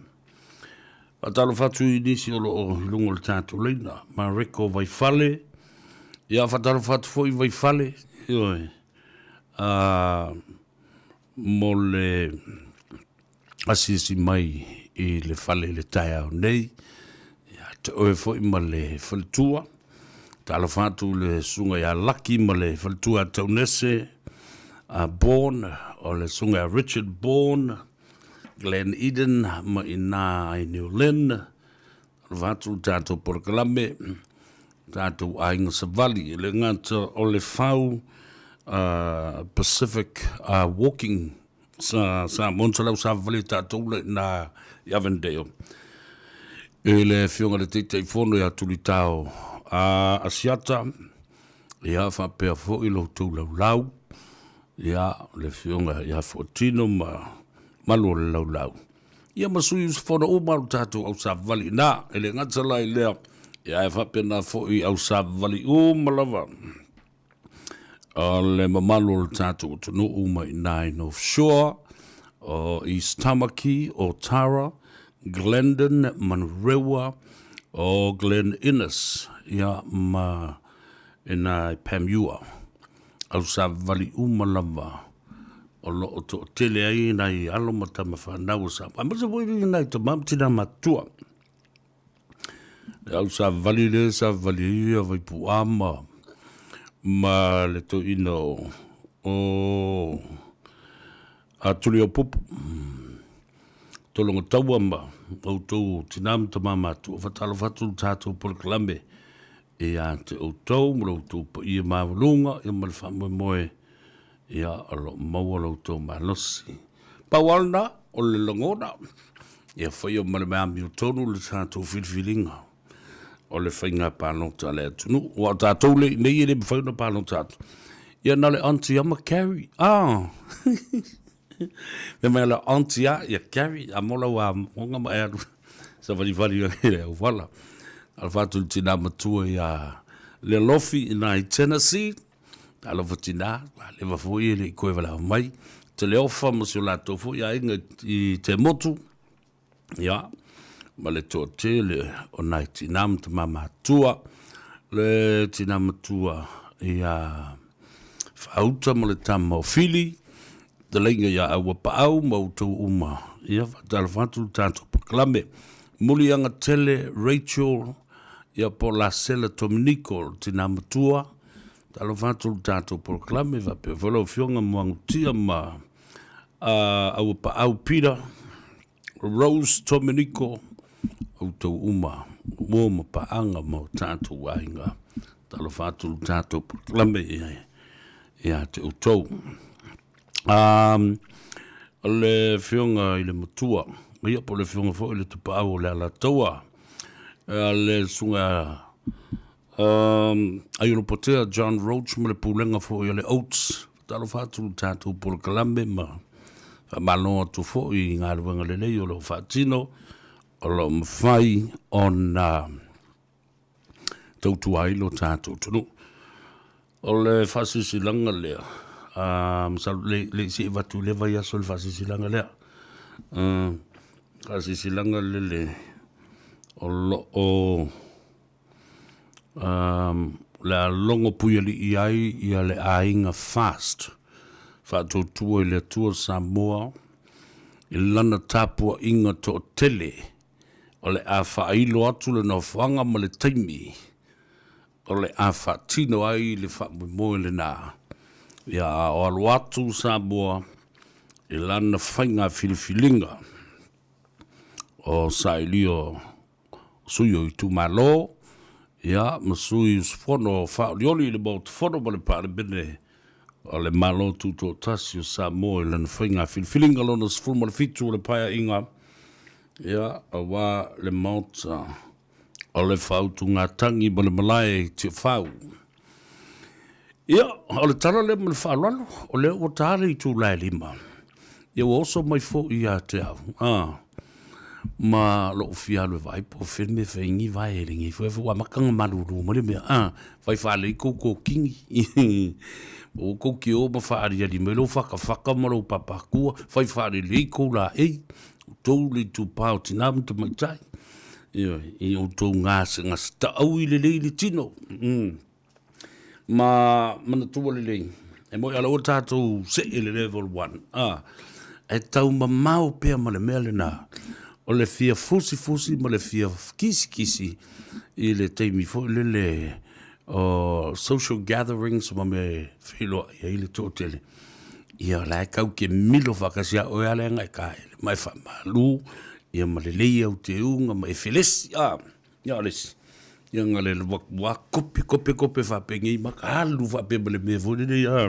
Faatalofa atu i nisi o lo o i luga o le tatou laina, Mareko Vaifale, ia faatalofa atu foi Vaifale, ioe, mo le asiasi mai i le fale i le taeao nei, ia te oe foi ma le faletua. Talofa atu i le susuga ia Laki ma le faletua ia Taunese Bourne, o le susuga ia Richard Bourne, Glen Eden ma i ina i New Lynn. Talofa atu i le tatou polokalame, tatou aiga savali, e le gata o le fau Pacific Walking Sa sa monta lau sa vale tatou le na i Avondale. E le afioga le Taitaifono ia Tulitao a Asiata, ia faapea foi lo outou laulau, ia le afioga ia Fuatino ma malu o le laulau. Ia ma sui usufono uma o le tatou au savavali ina, e le gata la i lea, ia ae faapena foi au savavali uma lava. O le mamalu o le tatou atunuu mai i North Shore, o East Tamaki, o Tara, Glendon, Manurewa, o Glen Innes, ia ma ina i Panmure. Au savali uma lava o lo o toatele ai nai alo ma tama fanau o Samoa. Aemaise foi nai tama ma tina matua. Le au savali le savali ai ia Vaipu'a ma ma le toeaina o o a Tuliaupupu. Tologataua ma outou tina ma tama matua. Faatalofa atu le tatou polokalame ia te outou ma lo outou paia maualuga ia ma le faamoemoe ia o lo o maua lo outou malosi. Pau lava lena o le lagona, ia faia ma le amiotonu le tatou filifiliga o le faiga palota a le atunuu. Aua o tatou lea i inei e le mafai ona palota atu. Ia na o le aunty lava ma Carrie. Ah! Fai mai o le aunty lava ia Carrie, a mo lau amoga ma e alu savalivali ai i le auala. Alofa atu i le tina matua ia Lealofi i na i Tennessee. Talofa tina, ua leva foi e le i toe valaau mai. Te le ofa ma si o latou foi aiga i te motu. Ia, ma le toatele o nai tina ma tama matua. Le tina matua ia Faauta ma le tama o Fili. Fetalaiga ia Auapaau ma outou uma. Ia, faatalofa atu le tatou polokalame. Muliaga tele Rachel, ia po o Lasela Tominiko, le tina matua. Talofa atu le tatou polokalame faapea foi lau Afioga Muagutia ma Auapaau Peter, Rose Tominiko, outou uma, uo ma paaga ma o tatou aiga. Talofa atu le tatou polokalame ia te outou. O le Afioga i le Matua, ia po o le Afioga foi i le Tapaau o le Alataua, le Susuga Aiolopotea John Roach ma le Pulega foi o le Oats. Talofa atu le tatou polokalame ma faamalo atu foi i galuega lelei o lo o faatino, o lo o mafai ona tautua ai lo tatou atunuu. O le faasilasilaga lea, masalo le i see avatu i lea vaiaso le faasilasilaga lea. Faasilasilaga lele o lo o le a logo puialii ai ia le aiga FAST, Faatuatua i le Atua Samoa, i lana tapuaiga toatele o le a faailo atu le nofoaga ma le taimi o le a faatino ai le faamoemoe lena, ia a o alo atu Samoa i lana faiga filifiliga o sailia sui o itumalo, ia, ma sui usufono faaolioli i le Maota Fono ma le Palemene o le Malo Tutoatasi o Samoa i lana faiga filifiliga lona 17 o le Paeaiga, ia, aua le Maota o le Faautugatagi ma le Malae i Tiafau. Ia, o le tala lea ma le faaaloalo, o lea ua ta le itula e 5. Ia ua oso mai foi ia te au, a, ma lou fia alu e vaai po o fea le mea e fai ai ni vae lenei foi ua amata ona malulu mai le mea, a, fai faalelei kou kokini. Ua kou te o ma faaaliali mai lou fatafata ma lou papatua, fai faalelei kou laei, outou le itupa o tina ma tamaitai. Ioe, i outou gasegase taui lelei le tino. Ma manatua lelei, e moi ala ua tatou see i le level 1, a, e taumamao pea ma le mea lena, o le fia fusifusi ma le fia kisikisi i le taimi foi lele o social gatherings ma mea e feiloai ai le toatele. Ia, o la e kau ke milo faatasi a oe lava lea na e taele ma e faamalu, ia ma lelei au teuga ma e felesi, a. Ia o le isi, ia na le alu atu lava kope, kope, kope faapenei ma alu faapea ma le mea foi lele a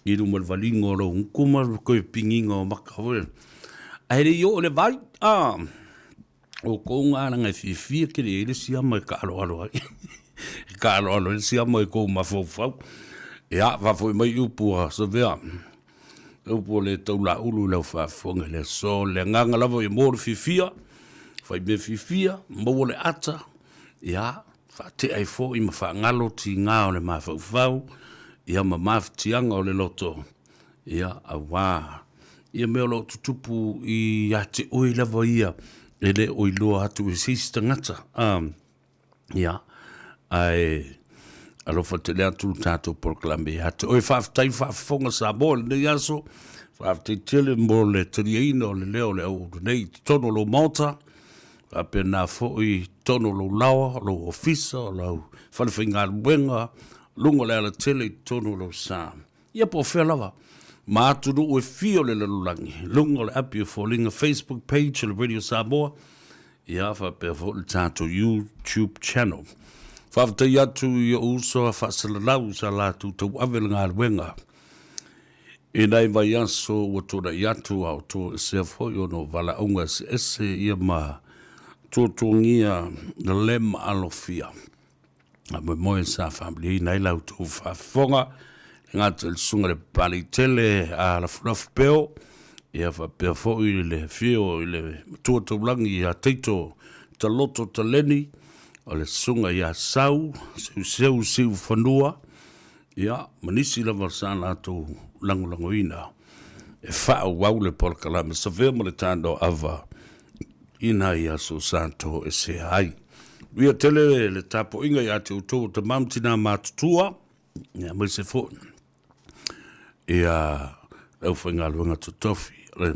i luma o le valiga o lou gutu ma le toe piniga o maka foi lele. Ae le i oo i le vai, a, o tou na leaga e fiafia tele i ai le siama e taaloalo ai. E taaloalo ai le siama i tou mafaufau. Ia, faafoi mai upu a Savea. Upu o le taulaulu i lau faafofoga i le aso. Le agaga lava ia mo le fiafia, fai mea fiafia, maua le ata, ia, faatea ai foi ma faagalo tiga o le mafaufau, ia ma mafatiaga o le loto, ia, auā ia mea o lo o tutupu ia te oe lava ia, e le o iloa atu e se isi tagata. Ia, ae alofa tele atu le tatou polokalame ia te oe. Faafetai faafofoga Samoa i lenei aso. Faafetai tele mo le taliaina o le leo o le auauna nei i totonu o lou maota, faapena foi i totonu o lou laoa, o lou ofisa, o lau falefaigaluega, luga o le alatele i totonu o lou sa. Ia po o fea lava, ma atunuu e fia o le lalolagi, luga o le api o foliga Facebook page o le Radio Samoa, ia faapea foi le tatou YouTube channel. Faafetai atu i ou uso a faasalalau sa latou tauave le galuega i nai vaiaso ua tuanai atu a o toesea foi ona o valaauga eseese ia ma tuatuagia le maalofia. Faamoemoe sa faamalieina ai la outou faafofoga, e le gata i le Susuga i le Papalii tele a Lafulafu Peo, ia faapea foi le afio i le Matua Taulagi ia Taito Taloto Taleni, o le Susuga ia Sau Seuseu Siufanua, ia ma nisi lava sa latou lagolagoina e faaauau le polokalame Savea ma le Tanoava i nai aso sa toesea ai. Uia tele le tapuaiga ia te outou o tama ma tina matutua, ia aemaise foi ia le aufaigaluega totofi a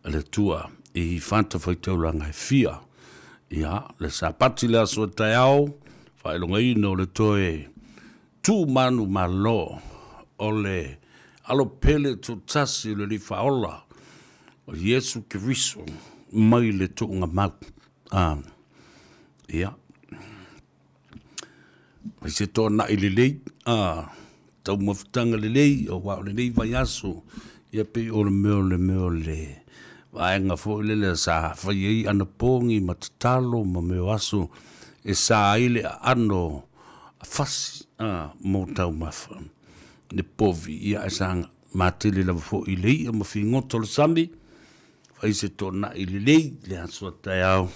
le Atua i fatafaitaulaga e fia. Ia, le Sapati le aso a taeao, faailogaina o le toe tu manumalo o le alo pele toatasi o le Alii Faaola o Iesu Keriso mai le tuugamau. A, ia, fai se toanai lelei, a, taumafataga lelei, aua o lenei vaiaso, ia pei o le mea o le mea o le vaega foi lele sa fai ai anapogi ma tatalo ma mea o aso e sa ai le aano fasi, a, mo taumafa le povi, ia ae sa matele lava foi i le i'a ma figota o le sami. Fai se toanai lelei le aso a taeao.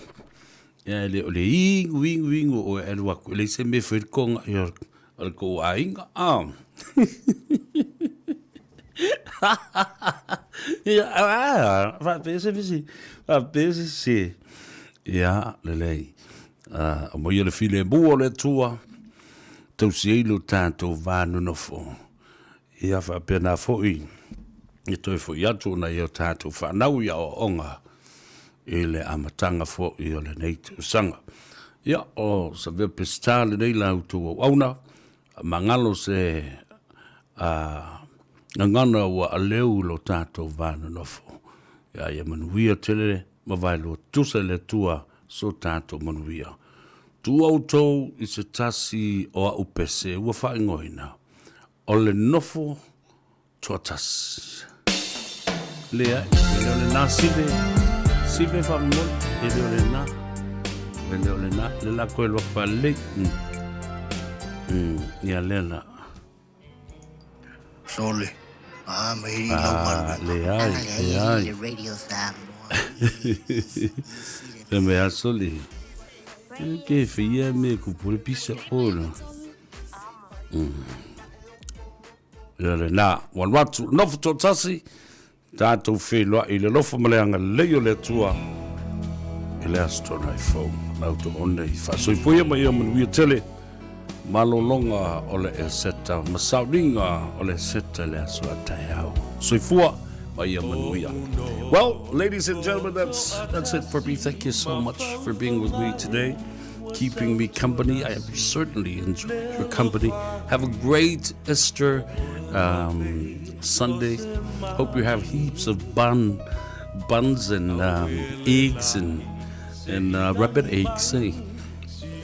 Ia e le o le igu igu igu o e alu atu e leai se mea e fai le toga i o le tou aiga. Ah. Ia, ah, faapea se fisi, faapea se se. Ia, lelei. Ah, aumaia le filemu o le Atua, tausi ai lo tatou va nonofo. Ia faapena foi e toe foi atu ona i o tatou fanau i aoaoga i le amataga foi o lenei tausaga. Ia, o Savea Peseta lenei la outou auauna, magalo se a, gagana ua aleu i lo tatou va nonofo. Ia, ia manuia tele ma vaeloa tusa i le Atua so tatou manuia. Tuu outou i se tasi o a'u pese ua faaigoaina, o le nofo toatasi. Leai, e le o lena sive, sive faamolemole, e le o lena, e le o lena, le la koe loa faalelei. Ia lea la. Sole, a mai i lau Ah, leai, leai. Le mea sole. Ke whia me kupure pisa ola. Ia lena, ua alu atu, nofo toatasi, tatou feiloai i le alofa ma le agalelei o le Atua i le Aso Toonai fou. Lau toone i faasoifua ia ma ia manuia tele, malologa o le Eseta ma sauniga o le Eseta i le aso a taeao. Soifua ma ia manuia. Well, ladies and gentlemen, that's it for me. Thank you so much for being with me today. Keeping me company. I have certainly enjoyed your company. Have a great Easter Sunday. Hope you have heaps of bun, buns and eggs and, and rabbit eggs. Eh?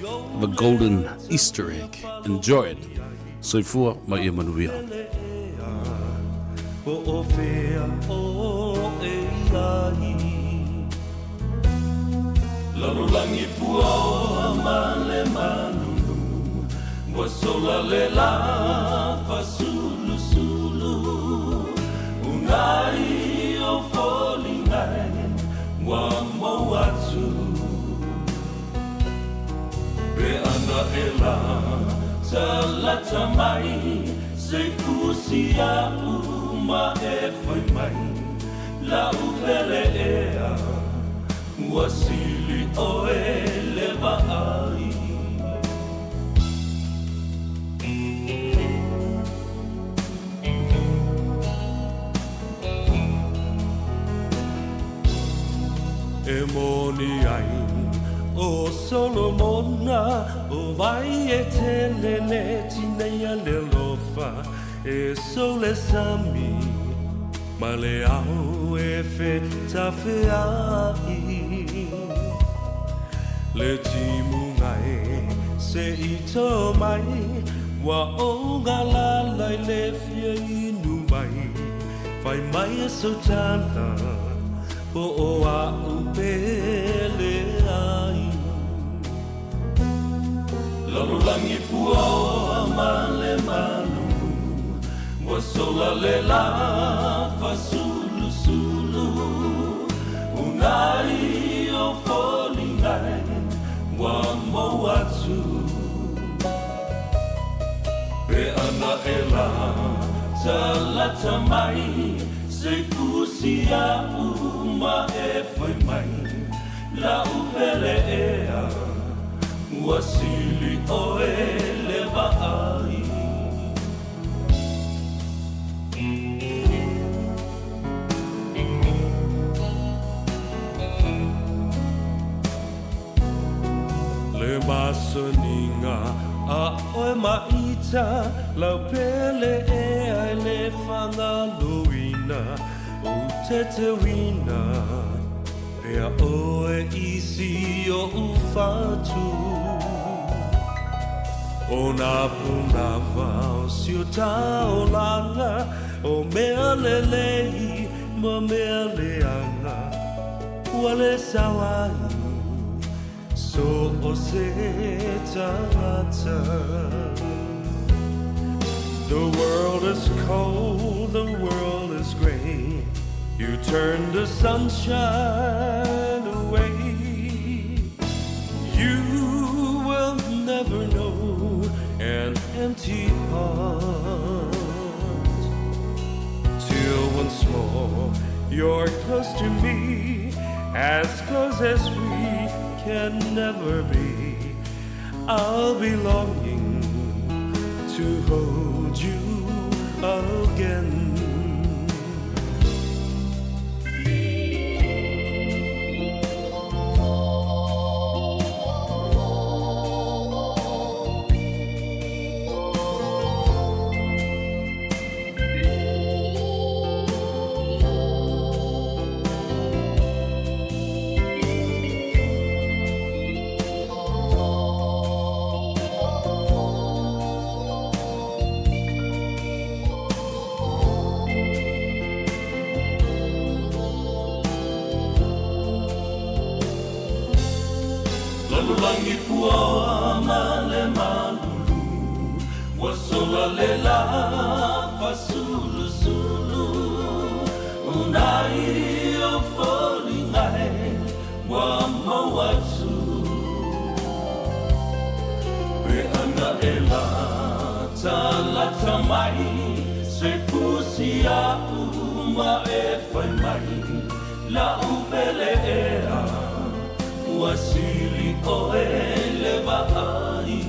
Have a golden Easter egg. Enjoy it. Soifua ma ia manuia. Lalolagi puaoa ma le manunu Ua sola le la fasulusulu Unai o foliga e ua mau atu Pe ana e la talata mai. Se i fusi a'u ma e fai mai La'u pele ea Ua sili ʻoe le vaai. E moni ai ʻo Solomona ʻO wai e tele le tineia le alofa E sou le sami ma le ao e fetafeaʻi Le timuga e se i tō mai Ua ou galala i le fia inu mai Fai mai e sou tala po o a'u pele ai Lalolagi puaoa ma le malulu Ua sola le lā fasulusulu Unai o foliga e ua mou atu Pe ana e la talata mai Se i fusi a'u ma e fai mai La'u pele ea Ua sili ʻoe le vaai. Le masaniga a ʻoe ma ʻita Lau pele ea e le faagaloina Ou teteuina Pea ʻoe i si oʻu fatu ʻO nā pūnawa o si o ta olaga ʻO mea lelei ma mea leaga Ua le sao ai so o se tagata The world is cold, the world is gray You turn the sunshine away You will never know an empty heart Till once more you're close to me As close as we can never be I'll be longing to hold you again. Lalolagi puaoa ma le malulu Ua sola le lā fasulusulu Unai o foliga e ua mau atu Pe ana e latalata mai Se fusi a'u ma e fai mai La'u pele ea Ua sili ʻoe le vaai.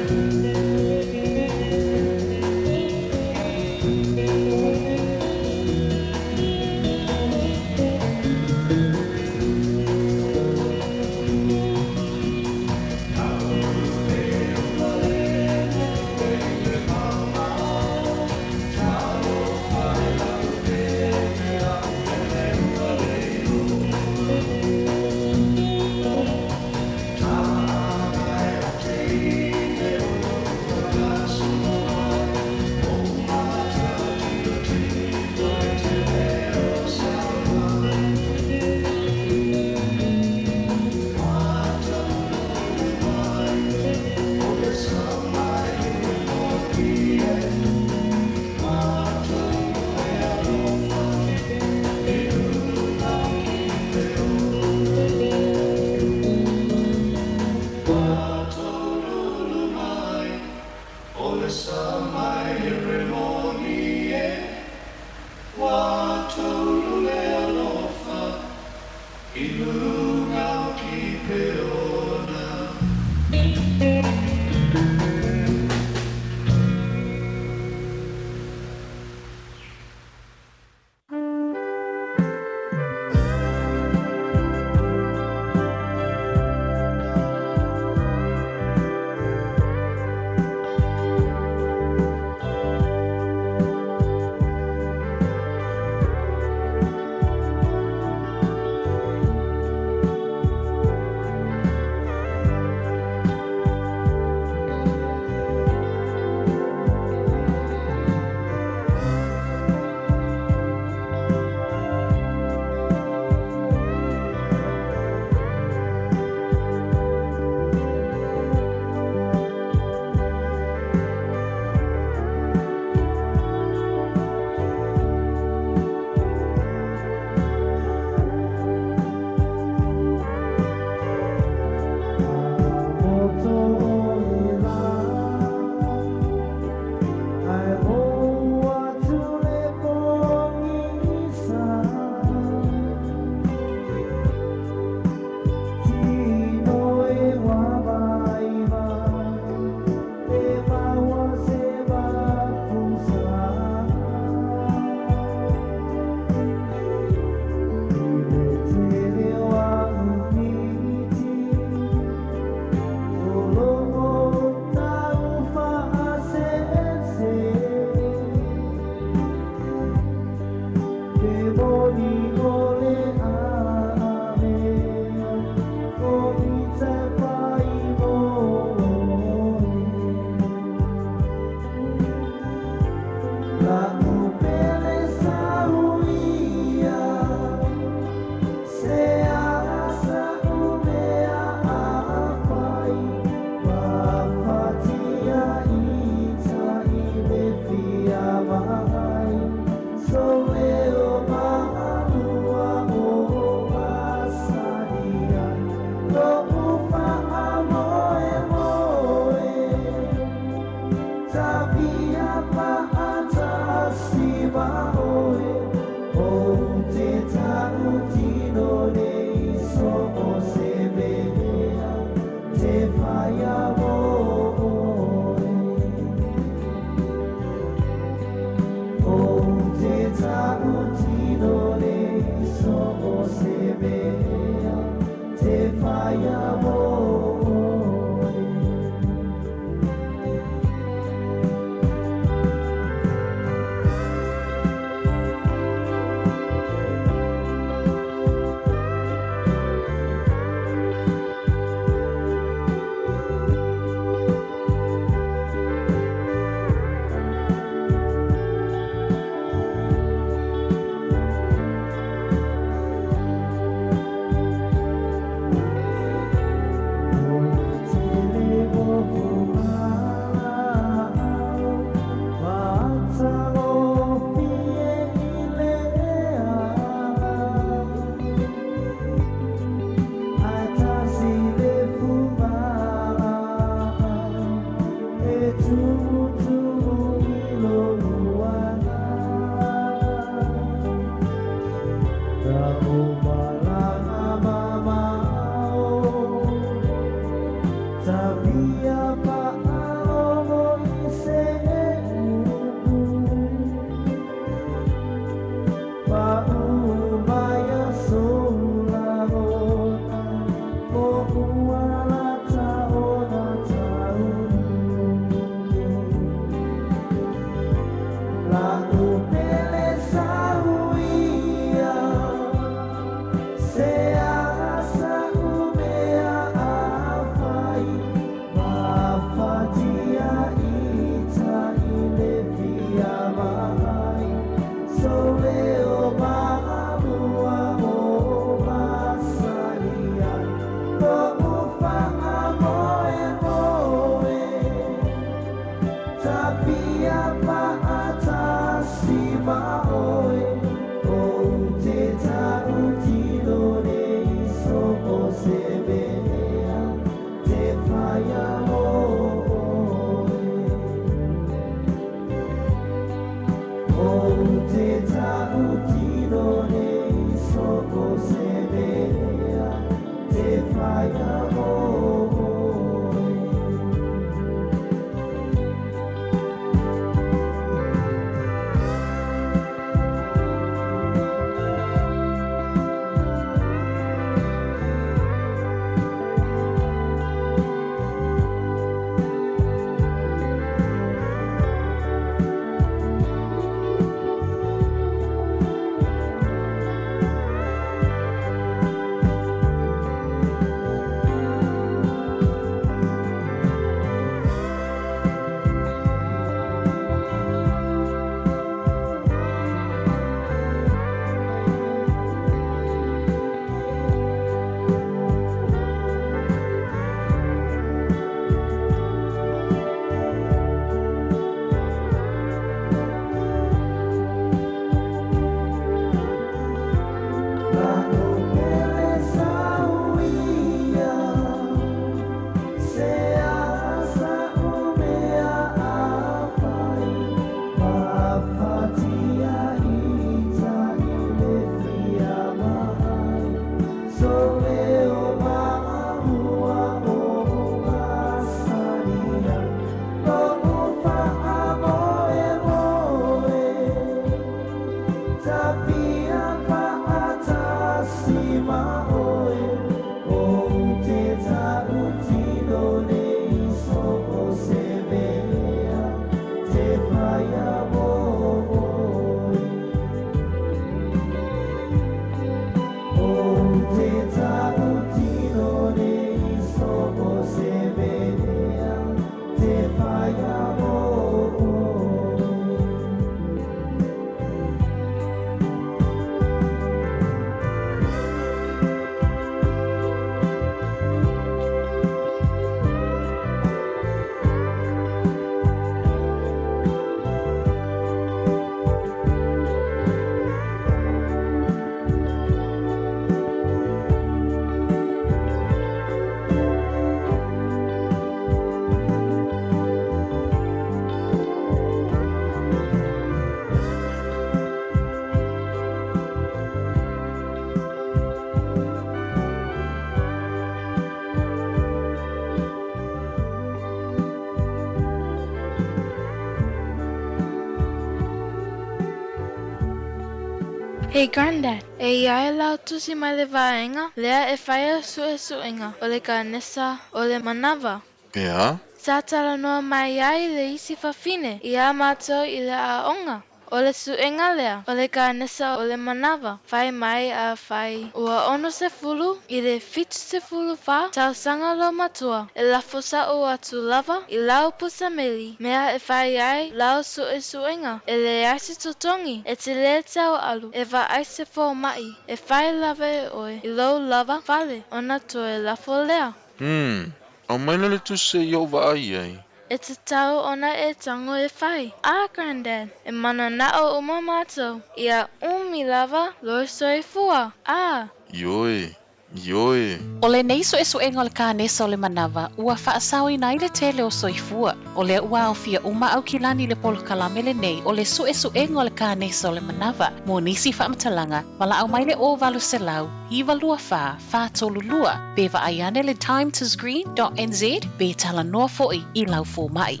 Hey Grandad, e i ai lau tusi mai le vaega lea e faia suesuega o le kanesa o le manava. Ea? Sa talanoa mai ai le isi fafine iā mātou i le aoga. O le suega lea, o le kanesa o le manava, fai mai a fai ua 60 i le 74 tausaga lou matua, e lafo sa'o atu lava i lau pusa meli mea e fai ai lau suesuega, e leai se totogi, e te lē tau alu e vaai se fomaʻi, e fai lava e oe i lou lava fale ona toe lafo lea. Hum, aumai la le tusi se i ou vaai ai. E tatau ona e tago e fai. A Grandad, e mananao uma mātou, ia umi lava lou soifua. A. Ioe, ioe. O lenei suesuega o le kanesa o le manava ua faasaoina ai le tele o soifua. O lea ua aofia uma Aukilani i le polokalame lenei o le suesuega o le kanesa o le manava. Mo nisi faamatalaga, valaau mai le 0800 924 432 pe vaai ane le timetosgreen.nz pe talanoa foi i lau fomaʻi.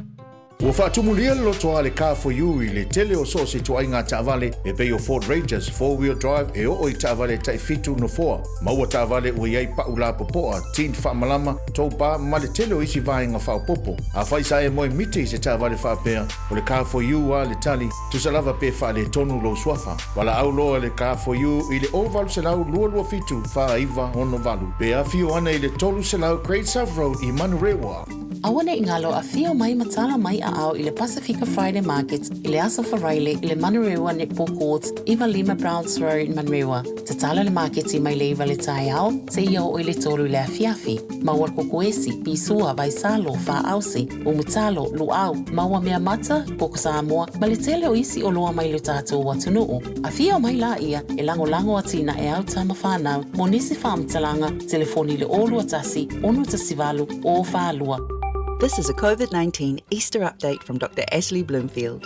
Ua faatumulia le lotoa a le Car For You i le tele o so o se ituaiga taavale e pei o Ford Rangers four-wheel drive e oo i taavale tai fitu nofoa. Maua taavale ua i ai pa'u lapopoa, tint faamalama, tow bar ma le tele o isi vaega faaopoopo. Afai sa e moe miti i se taavale faapea, o le Car For You a le tali, tusa lava pe faaletonu lou suafa. Valaau loa le Car For You i le 0800 227 4968 pe afio ane i le 300 Great South Road i Manurewa. Aua ne i galo afio mai ma tala mai aao i le Pasifika Friday Markets i le Aso Faraile i le Manurewa Netball Courts, 95 Browns Road, Manurewa. Tatala le maketi mai le 9 le taeao seia oo i le 3 i le afiafi. Maua le kokoesi, pisua, vaisalo, faaause, umutalo, luau, maua mea mata, koko Samoa, ma le tele o isi oloa mai lo tatou atunuu. Afio mai laia e lagolago atinae a tama fanau mo nisi faamatalaga, telefoni le 021 618 042. This is a COVID 19 Easter update from Dr. Ashley Bloomfield.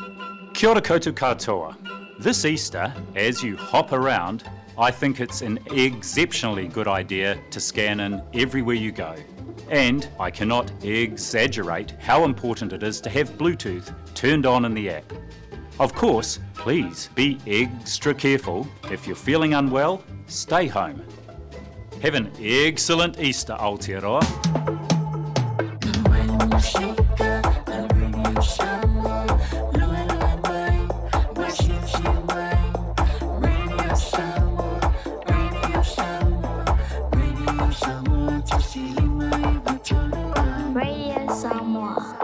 Kia ora koutou katoa. This Easter, as you hop around, I think it's an exceptionally good idea to scan in everywhere you go. And I cannot exaggerate how important it is to have Bluetooth turned on in the app. Of course, please be extra careful. If you're feeling unwell, stay home. Have an excellent Easter, Aotearoa. Radio Samoa.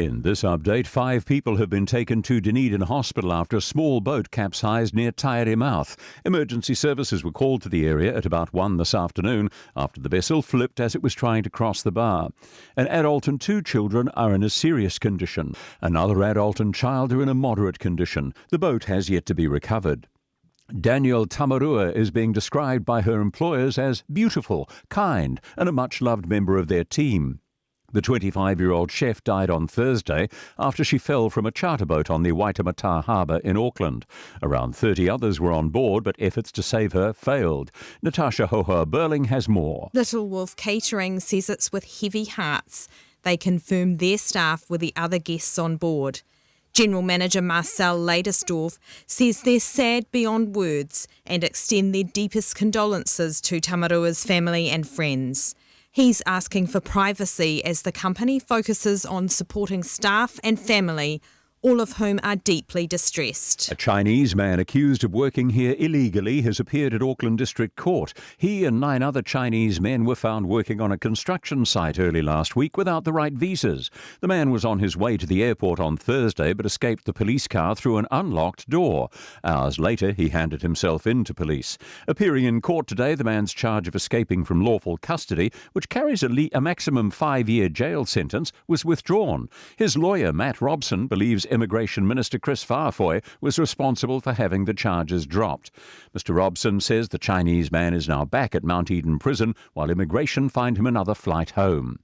In this update, five people have been taken to Dunedin Hospital after a small boat capsized near Taieri Mouth. Emergency services were called to the area at about 1 this afternoon after the vessel flipped as it was trying to cross the bar. An adult and two children are in a serious condition. Another adult and child are in a moderate condition. The boat has yet to be recovered. Daniel Tamarua is being described by her employers as beautiful, kind, and a much loved member of their team. The 25 year old chef died on Thursday after she fell from a charter boat on the Waitemata Harbour in Auckland. Around 30 others were on board, but efforts to save her failed. Natasha Hoha Burling has more. Little Wolf Catering says it's with heavy hearts. They confirm their staff were the other guests on board. General Manager Marcel Ladisdorf says they're sad beyond words and extend their deepest condolences to Tamarua's family and friends. He's asking for privacy as the company focuses on supporting staff and family all of whom are deeply distressed. A Chinese man accused of working here illegally has appeared at Auckland District Court. He and nine other Chinese men were found working on a construction site early last week without the right visas. The man was on his way to the airport on Thursday but escaped the police car through an unlocked door. Hours later, he handed himself in to police. Appearing in court today, the man's charge of escaping from lawful custody, which carries a, le- a maximum five year jail sentence, was withdrawn. His lawyer, Matt Robson, believes Immigration Minister Chris Farfoy was responsible for having the charges dropped. Mr. Robson says the Chinese man is now back at Mount Eden Prison while immigration find him another flight home.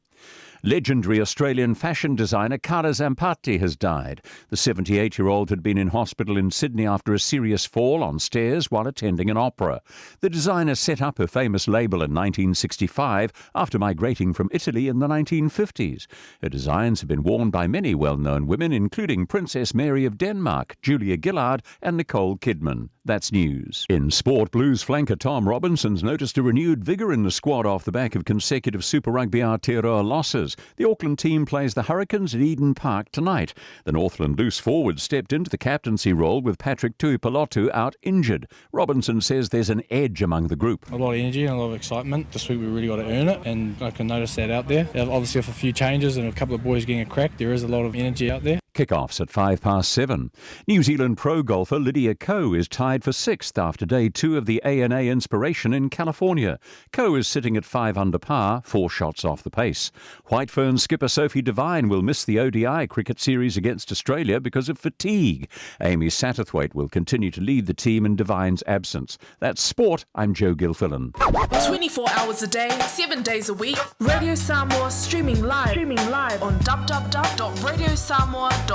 Legendary Australian fashion designer Cara Zampatti has died. The 78 year old had been in hospital in Sydney after a serious fall on stairs while attending an opera. The designer set up her famous label in 1965 after migrating from Italy in the 1950s. Her designs have been worn by many well known women, including Princess Mary of Denmark, Julia Gillard, and Nicole Kidman. That's news. In sport, Blues flanker Tom Robinson's noticed a renewed vigour in the squad off the back of consecutive Super Rugby Aotearoa losses. The Auckland team plays the Hurricanes at Eden Park tonight. The Northland loose forward stepped into the captaincy role with Patrick Tuipulotu out injured. Robinson says there's an edge among the group. A lot of energy and a lot of excitement. This week we really got to earn it, and I can notice that out there. Obviously, with a few changes and a couple of boys getting a crack, there is a lot of energy out there. Kickoffs at five past seven. New Zealand pro golfer Lydia Ko is tied for sixth after day two of the ANA Inspiration in California. Ko is sitting at five under par, four shots off the pace. White Fern skipper Sophie Devine will miss the ODI cricket series against Australia because of fatigue. Amy Satterthwaite will continue to lead the team in Devine's absence. That's sport. I'm Joe Gilfillan. 24 hours a day, 7 days a week. Radio Samoa streaming live, streaming live on www.radiosamoa.co.nz.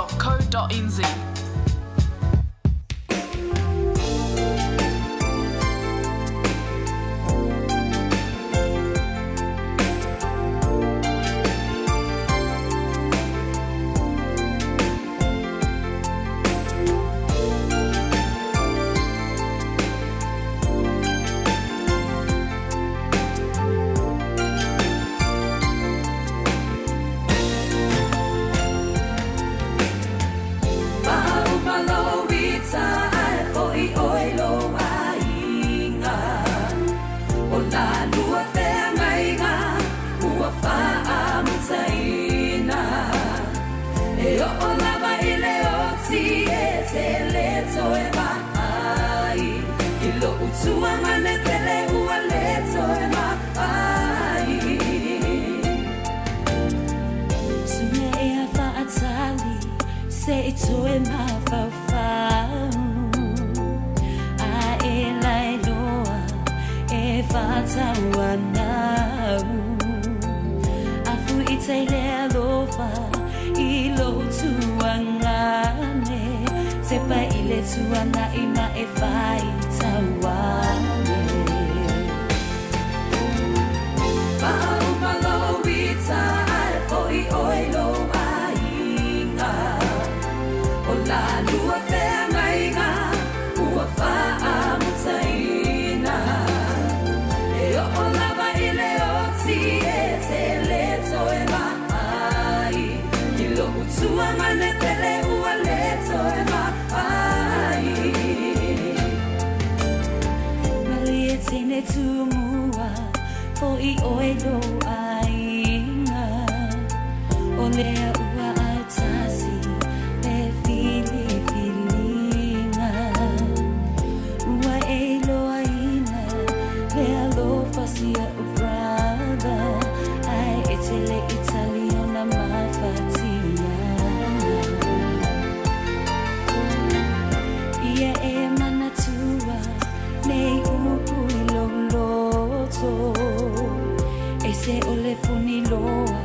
Ese o le puni loa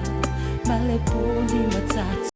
ma le puni matatu.